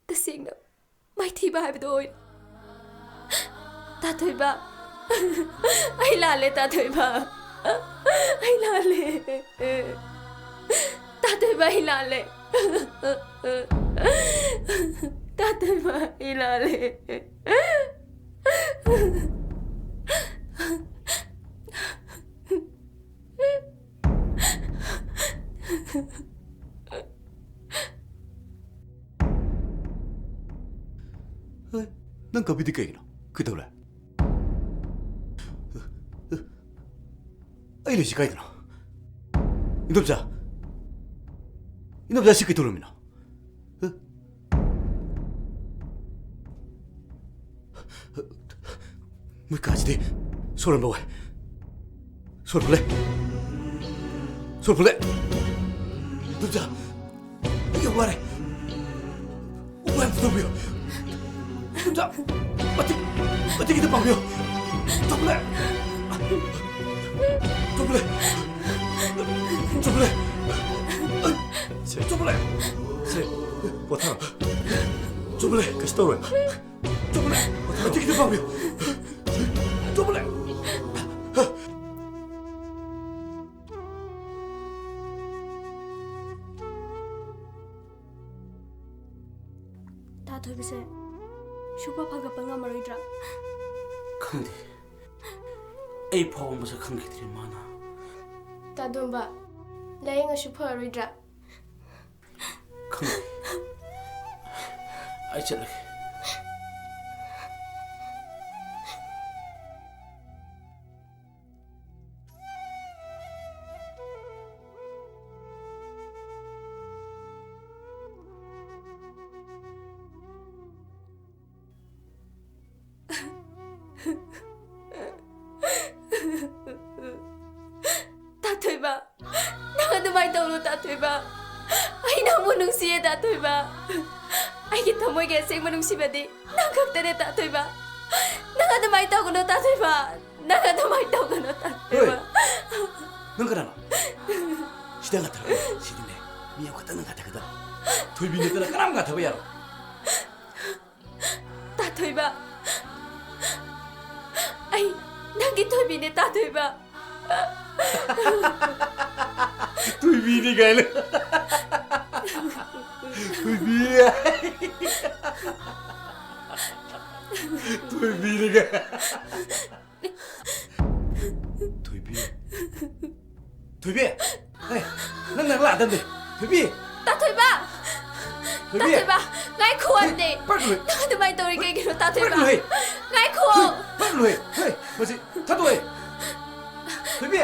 ꯇꯁꯦꯡꯅ ꯃꯥꯏꯊꯤꯕ ꯍꯥꯏꯕꯗꯣ ꯑꯣꯏꯔꯦ꯫ ꯇꯥꯊꯣꯏꯕ, ꯑꯩ ꯂꯥꯜꯂꯦ, ꯇꯥꯊꯣꯏꯕ꯫ ꯑꯩ ꯂꯥꯜꯂꯦ꯫ ꯇꯥꯊꯣꯏꯕ, ꯑꯩ ꯂꯥꯜꯂꯦ꯫ ꯇꯥꯊꯣꯏꯕ, ꯑꯩ ꯂꯥꯜꯂꯦ꯫ ꯅꯪ ꯀꯞꯄꯤꯗꯤ ꯀꯩꯒꯤꯅꯣ? ꯀꯩꯗꯧꯔꯦ? ꯑꯩ ꯂꯩꯁꯤ ꯀꯥꯏꯗꯅꯣ? ꯏꯟꯗꯣꯝꯆꯥ! ꯏꯟꯗꯣꯝꯆꯥ, ꯁꯤ ꯀꯩꯗꯧꯔꯝꯃꯤꯅꯣ? ꯃꯣꯏ ꯀꯥꯁꯤꯗꯤ ꯁꯣꯔ ꯍꯣꯟꯕ ꯋꯥꯏ꯫ ꯁꯣꯔ ꯐꯨꯜꯂꯦ꯫ ꯁꯣꯔ ꯐꯨꯜꯂꯦ꯫ ꯏꯟꯗꯣꯝꯆꯥ! ꯑꯩ ꯌꯥꯝ ꯋꯥꯔꯦ꯫ ꯎꯄꯥꯏ ꯑꯝꯇ ꯇꯧꯕꯤꯌꯨ꯫ ꯏꯟꯗꯣꯝꯆꯥ! ꯃꯇꯤꯛ, ꯃꯇꯤꯛ ꯈꯤꯇ ꯄꯥꯡꯕꯤꯌꯨ꯫ ꯁꯣꯔ ꯐꯨꯜꯂꯦ꯫ ꯁꯣꯔ ꯐꯨꯜꯂꯦ꯫ ꯁꯣꯔ ꯐꯨꯜꯂꯦ꯫ ꯑꯩ ꯁꯦ, ꯆꯨꯞꯄꯨ ꯂꯩ꯫ ꯁꯦ, ꯄꯣꯊꯥꯔꯣ꯫ ꯆꯨꯞꯄꯨ ꯂꯩ꯫ ꯀꯩꯁꯨ ꯇꯧꯔꯣꯏ꯫ ꯆꯨꯞꯄꯨ ꯂꯩ꯫ ꯄꯣꯊꯥꯔꯣ꯫ ꯍꯧꯖꯤꯛ ꯈꯤꯇ ꯄꯥꯝꯕꯤꯌꯨ꯫ ꯆꯨꯞꯄꯨ ꯂꯩ꯫ ꯇꯥ ꯊꯣꯏꯕꯁꯦ ꯁꯨꯡꯐ ꯐꯒꯠꯄ ꯉꯝꯃꯔꯣꯏꯗ꯭ꯔꯥ? ꯈꯪꯗꯦ꯫ ꯑꯩ ꯐꯥꯎꯕ ꯃꯁꯛ ꯈꯪꯈꯤꯗ꯭ꯔꯤ ꯃꯥꯅ꯫ ꯇꯥꯗꯣꯝꯕ, ꯂꯥꯌꯦꯡꯉꯁꯨ ꯐꯔꯣꯏꯗ꯭ꯔꯥ? ꯈꯪꯗꯦ꯫ ꯑꯩ ꯆꯠꯂꯒꯦ꯫ ꯇꯥ ꯊꯣꯏꯕ, ꯅꯪ ꯑꯗꯨꯃꯥꯏꯅ ꯇꯧꯅꯨ ꯇꯥ ꯊꯣꯏꯕ꯫ ꯑꯩ ꯅꯪꯕꯨ ꯅꯨꯡꯁꯤꯌꯦ ꯇꯥ ꯊꯣꯏꯕ꯫ ꯑꯩꯒꯤ ꯊꯃꯣꯏꯒꯤ ꯑꯁꯦꯡꯕ ꯅꯨꯡꯁꯤꯕꯗꯤ ꯅꯪ ꯈꯛꯇꯅꯦ ꯇꯥ ꯊꯣꯏꯕ꯫ ꯅꯪ ꯑꯗꯨꯃꯥꯏꯅ ꯇꯧꯒꯅꯨ ꯇꯥ ꯊꯣꯏꯕ꯫ ꯅꯪ ꯑꯗꯨꯃꯥꯏꯅ ꯇꯧꯒꯅꯨ ꯇꯥ ꯊꯣꯏꯕ꯫ ꯍꯣꯏ꯫ ꯅꯪ ꯀꯅꯥꯅꯣ? ꯁꯤꯗ ꯉꯥꯊꯔꯛꯑꯣ꯫ ꯁꯤꯗꯤꯅꯦ, ꯃꯤ ꯑꯃꯈꯛꯇꯪꯅ ꯉꯥꯊꯒꯗꯕ꯫ ꯊꯣꯏꯕꯤ ꯅꯠꯇꯅ ꯀꯅꯥꯝ ꯉꯥꯊꯕ ꯌꯥꯔꯣꯏ꯫ ꯇꯥ ꯊꯣꯏꯕ꯫ ꯑꯩ ꯅꯪꯒꯤ ꯊꯣꯏꯕꯤꯅꯦ ꯇꯥ ꯊꯣꯏꯕ꯫ ꯊꯣꯏꯕꯤꯅꯤ ꯀꯥꯏꯅ꯫ ꯊꯣꯏꯕꯤ꯫ ꯊꯣꯏꯕꯤꯅꯤ ꯀꯥꯏꯅ꯫ ꯊꯣꯏꯕꯤ꯫ ꯊꯣꯏꯕꯤ꯫ ꯍꯦ, ꯅꯪ ꯅꯪ ꯂꯥꯛꯑꯗꯝꯅꯦ꯫ ꯊꯣꯏꯕꯤ꯫ ꯇꯥ ꯊꯣꯏꯕ꯫ ꯊꯣꯏꯕꯤ꯫ ꯇꯥ ꯊꯣꯏꯕ꯫ ꯉꯥꯏꯈꯣ ꯍꯥꯏꯕꯅꯦ꯫ ꯄꯥꯏꯔꯛꯀꯅꯨꯍꯦ꯫ ꯅꯪ ꯑꯗꯨꯃꯥꯏꯅ ꯇꯧꯔꯤ ꯀꯩꯒꯤꯅꯣ ꯇꯥ ꯊꯣꯏꯕ? ꯄꯥꯏꯔꯛꯀꯅꯨꯍꯦ꯫ ꯉꯥꯏꯈꯣ꯫ ꯍꯦ, ꯄꯥꯏꯔꯛꯀꯅꯨꯍꯦ꯫ ꯍꯦ, ꯃꯁꯤ ꯊꯥꯗꯣꯛꯑꯦ꯫ ꯊꯣꯏꯕꯤ꯫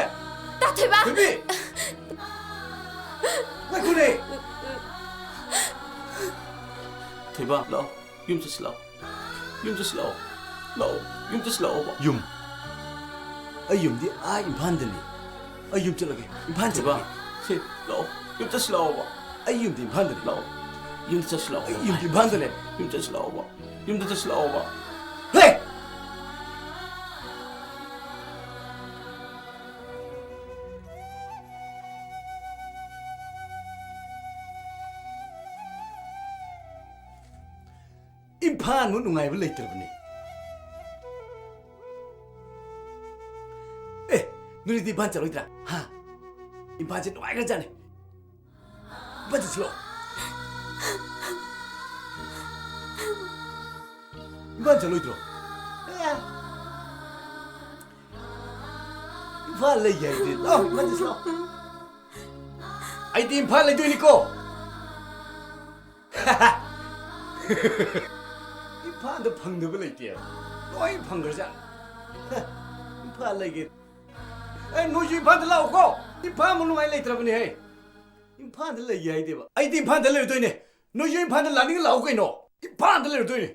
ꯇꯥ ꯊꯣꯏꯕ꯫ ꯊꯣꯏꯕꯤ꯫ ꯉꯥꯏꯈꯣꯅꯦ꯫ ꯊꯣꯏꯕ, ꯂꯥꯛꯑꯣ꯫ ꯌꯨꯝ ꯆꯠꯁꯤ ꯂꯥꯛꯑꯣ꯫ ꯌꯨꯝ ꯆꯠꯁꯤ ꯂꯥꯛꯑꯣ꯫ ꯂꯥꯛꯑꯣ꯫ ꯌꯨꯝ ꯆꯠꯁꯤ ꯂꯥꯛꯑꯣꯕ꯫ ꯌꯨꯝ? ꯑꯩ ꯌꯨꯝꯗꯤ ꯑꯥ ꯏꯝꯐꯥꯜꯗꯅꯤ꯫ ꯑꯩ ꯌꯨꯝ ꯆꯠꯂꯒꯦ꯫ ꯏꯝꯐꯥꯜ ꯊꯣꯏꯕ, ꯆꯠꯂꯒꯦ꯫ ꯁꯦ, ꯂꯥꯛꯑꯣ꯫ ꯌꯨꯝ ꯆꯠꯁꯤ ꯂꯥꯛꯑꯣꯕ꯫ ꯑꯩ ꯌꯨꯝꯗꯤ ꯏꯝꯐꯥꯜꯗꯅꯤ꯫ ꯂꯥꯛꯑꯣ꯫ ꯌꯨꯝ ꯆꯠꯁꯤ ꯂꯥꯛꯑꯣ꯫ ꯑꯩ ꯌꯨꯝꯗꯤ ꯏꯝꯐꯥꯜꯗꯅꯦ꯫ ꯌꯨꯝ ꯆꯠꯁꯤ ꯂꯥꯛꯑꯣꯕ꯫ ꯌꯨꯝꯗ ꯆꯠꯁꯤ ꯂꯥꯛꯑꯣꯕ꯫ ꯍꯦ! ꯏꯝꯐꯥꯜꯃꯨꯛ ꯅꯨꯡꯉꯥꯏꯕ ꯂꯩꯇ꯭ꯔꯕꯅꯦ꯫ ꯑꯦ, ꯅꯣꯏꯗꯤ ꯏꯝꯐꯥꯜ ꯆꯠꯂꯣꯏꯗ꯭ꯔꯥ? ꯍꯥ? ꯏꯝꯐꯥꯜꯁꯦ ꯅꯨꯡꯉꯥꯏꯈ꯭ꯔꯖꯥꯠꯅꯤ꯫ ꯏꯝꯐꯥꯜ ꯆꯠꯁꯤꯔꯣ? ꯏꯝꯐꯥꯜ ꯆꯠꯂꯣꯏꯗ꯭ꯔꯣ? ꯑꯦ, ꯏꯝꯐꯥꯜ ꯂꯩꯒꯦ ꯍꯥꯏꯗꯤ ꯂꯥꯛꯑꯣ, ꯏꯝꯐꯥꯜ ꯆꯠꯁꯤ ꯂꯥꯛꯑꯣ꯫ ꯑꯩꯗꯤ ꯏꯝꯐꯥꯜ ꯂꯩꯗꯣꯏꯅꯤꯀꯣ꯫ ꯏꯝꯐꯥꯜꯗ ꯐꯪꯗꯕ ꯂꯩꯇꯦ꯫ ꯂꯣꯏ ꯐꯪꯈ꯭ꯔꯖꯥꯠꯅꯤ꯫ ꯏꯝꯐꯥꯜ ꯂꯩꯒꯦ꯫ ꯑꯦ, ꯅꯣꯏꯁꯨ ꯏꯝꯐꯥꯜꯗ ꯂꯥꯛꯑꯣꯀꯣ꯫ ꯏꯝꯐꯥꯜꯃꯨꯛ ꯅꯨꯡꯉꯥꯏ ꯂꯩꯇ꯭ꯔꯕꯅꯦꯍꯦ꯫ ꯏꯝꯐꯥꯜꯗ ꯂꯩꯒꯦ ꯍꯥꯏꯗꯦꯕ꯫ ꯑꯩꯗꯤ ꯏꯝꯐꯥꯜꯗ ꯂꯩꯔꯨꯗꯣꯏꯅꯦ꯫ ꯅꯣꯏꯁꯨ ꯏꯝꯐꯥꯜꯗ ꯂꯥꯛꯅꯤꯡꯉ ꯂꯥꯛꯑꯣ ꯀꯩꯅꯣ꯫ ꯏꯝꯐꯥꯜꯗ ꯂꯩꯔꯨꯗꯣꯏꯅꯦ꯫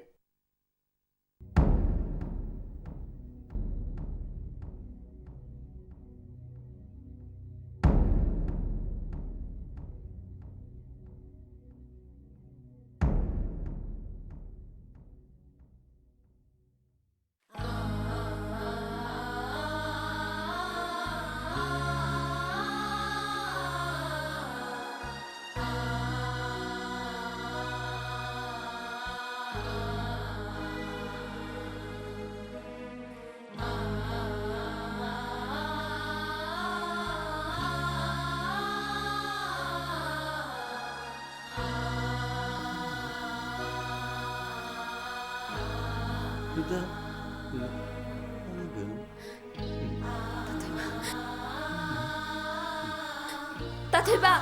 ꯇꯥꯊꯣꯏꯕ꯫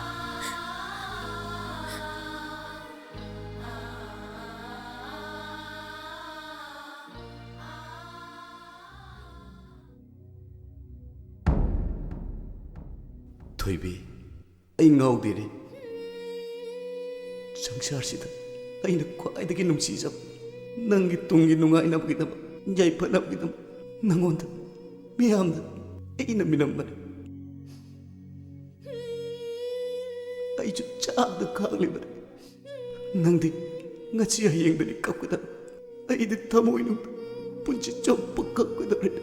ꯊꯣꯏꯕꯤ, ꯑꯩ ꯉꯥꯎꯗꯦꯔꯦ꯫ ꯁꯪꯁꯥꯔꯁꯤꯗ ꯑꯩꯅ ꯈ꯭ꯋꯥꯏꯗꯒꯤ ꯅꯨꯡꯁꯤꯖꯕ, ꯅꯪꯒꯤ ꯇꯨꯡꯒꯤ ꯅꯨꯡꯉꯥꯏꯅꯕꯒꯤꯗꯃꯛ, ꯌꯥꯏꯐꯅꯕꯒꯤꯗꯃꯛ ꯅꯪꯉꯣꯟꯗ, ꯃꯤꯌꯥꯝꯗ ꯑꯩꯅ ꯃꯤꯅꯝꯕꯅꯤ꯫ ꯑꯩꯁꯨ ꯆꯥꯛꯇ ꯈꯥꯡꯂꯤꯕꯅꯤ꯫ ꯅꯪꯗꯤ ꯉꯁꯤ ꯍꯌꯦꯡꯗꯗꯤ ꯀꯞꯀꯗꯕ, ꯑꯩꯗꯤ ꯊꯃꯣꯏꯅꯨꯡꯗ ꯄꯨꯟꯁꯤ ꯆꯨꯞꯄ ꯀꯞꯀꯗꯧꯔꯤꯅꯤ꯫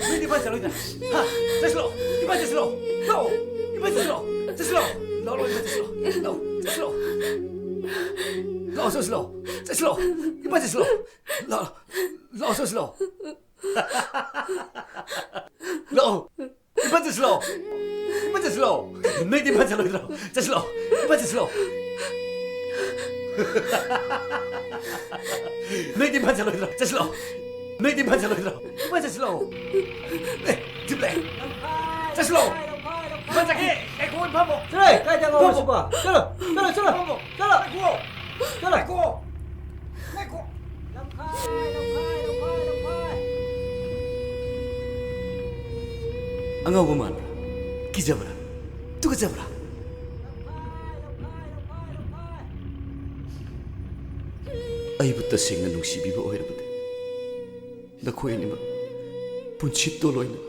ꯅꯣꯏꯗꯤ ꯏꯝꯐꯥꯜ ꯆꯠꯂꯣꯏꯗ꯭ꯔꯥ? ꯍꯥ? ꯆꯠꯁꯤꯂꯣ! ꯏꯝꯐꯥꯜ ꯆꯠꯁꯤꯂꯣ! ꯂꯥꯛꯑꯣ! ꯏꯝꯐꯥꯜ ꯆꯠꯁꯤꯂꯣ! ꯆꯠꯁꯤꯂꯣ! ꯂꯥꯛꯑꯣ, ꯏꯝꯐꯥꯜ ꯆꯠꯁꯤꯂꯣ! ꯂꯥꯛꯑꯣ! ꯆꯠꯁꯤꯂꯣ! ꯂꯥꯛꯑꯣ, ꯆꯠꯁꯤꯂꯣ! ꯆꯠꯁꯤꯂꯣ! ꯏꯝꯐꯥꯜ ꯆꯠꯁꯤꯂꯣ! ꯂꯥꯛꯑꯣ! ꯂꯥꯛꯑꯣ, ꯆꯠꯁꯤꯂꯣ! ꯂꯥꯛꯑꯣ! ꯏꯝꯐꯥꯜ ꯆꯠꯁꯤꯂꯣ! ꯏꯝꯐꯥꯜ ꯆꯠꯁꯤꯂꯣ! ꯅꯣꯏꯗꯤ ꯏꯝꯐꯥꯜ ꯆꯠꯂꯣꯏꯗ꯭ꯔꯣ? ꯆꯠꯁꯤꯂꯣ! ꯏꯝꯐꯥꯜ ꯆꯠꯁꯤꯂꯣ! ꯅꯣꯏꯗꯤ ꯏꯝꯐꯥꯜ ꯆꯠꯂꯣꯏꯗ꯭ꯔꯣ? ꯆꯠꯁꯤꯂꯣ! ꯅꯣꯏꯗꯤ ꯏꯝꯐꯥꯜ ꯆꯠꯂꯣꯏꯗ꯭ꯔꯣ? ꯏꯝꯐꯥꯜ ꯆꯠꯁꯤꯂꯣ! ꯑꯦ, ꯖꯤꯞ ꯂꯩ! ꯆꯠꯁꯤꯂꯣ! ꯏꯝꯐꯥꯜ ꯆꯠꯈꯤ! ꯉꯥꯏꯈꯣ, ꯏꯝꯐꯥꯜꯕꯣ! ꯆꯠꯂꯣ! ꯀꯥꯏꯗ ꯉꯥꯎꯔꯁꯤꯕꯣ? ꯆꯠꯂꯣ! ꯆꯠꯂꯣ, ꯆꯠꯂꯣ! ꯏꯝꯐꯥꯜꯕꯣ! ꯆꯠꯂꯣ! ꯉꯥꯏꯈꯣ! ꯆꯠꯂꯣ! ꯉꯥꯏꯈꯣ! ꯉꯥꯏꯈꯣ! ꯂꯝꯈꯥꯏ, ꯂꯝꯈꯥꯏ, ꯂꯝꯈꯥꯏ, ꯂꯝꯈꯥꯏ! ꯑꯉꯥꯎꯕ ꯃꯥꯟꯕ꯭ꯔꯥ? ꯀꯤꯖꯕ꯭ꯔꯥ? ꯇꯨꯀꯠꯆꯕ꯭ꯔꯥ? ꯑꯩꯕꯨ ꯇꯁꯦꯡꯅ ꯅꯨꯡꯁꯤꯕꯤꯕ ꯑꯣꯏꯔꯕꯗꯤ ꯅꯈꯣꯏ ꯑꯅꯤꯃꯛ ꯄꯨꯟꯁꯤ ꯇꯣꯂꯣꯏꯅ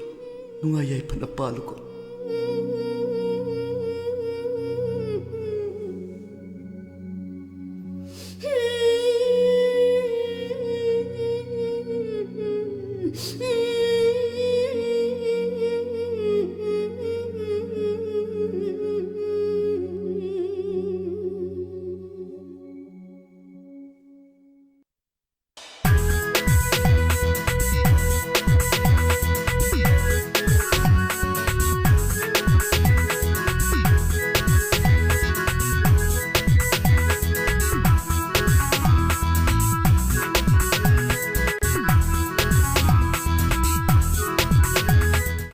ꯅꯨꯡꯉꯥꯏ ꯌꯥꯏꯐꯅ ꯄꯥꯜꯂꯨꯀꯣ꯫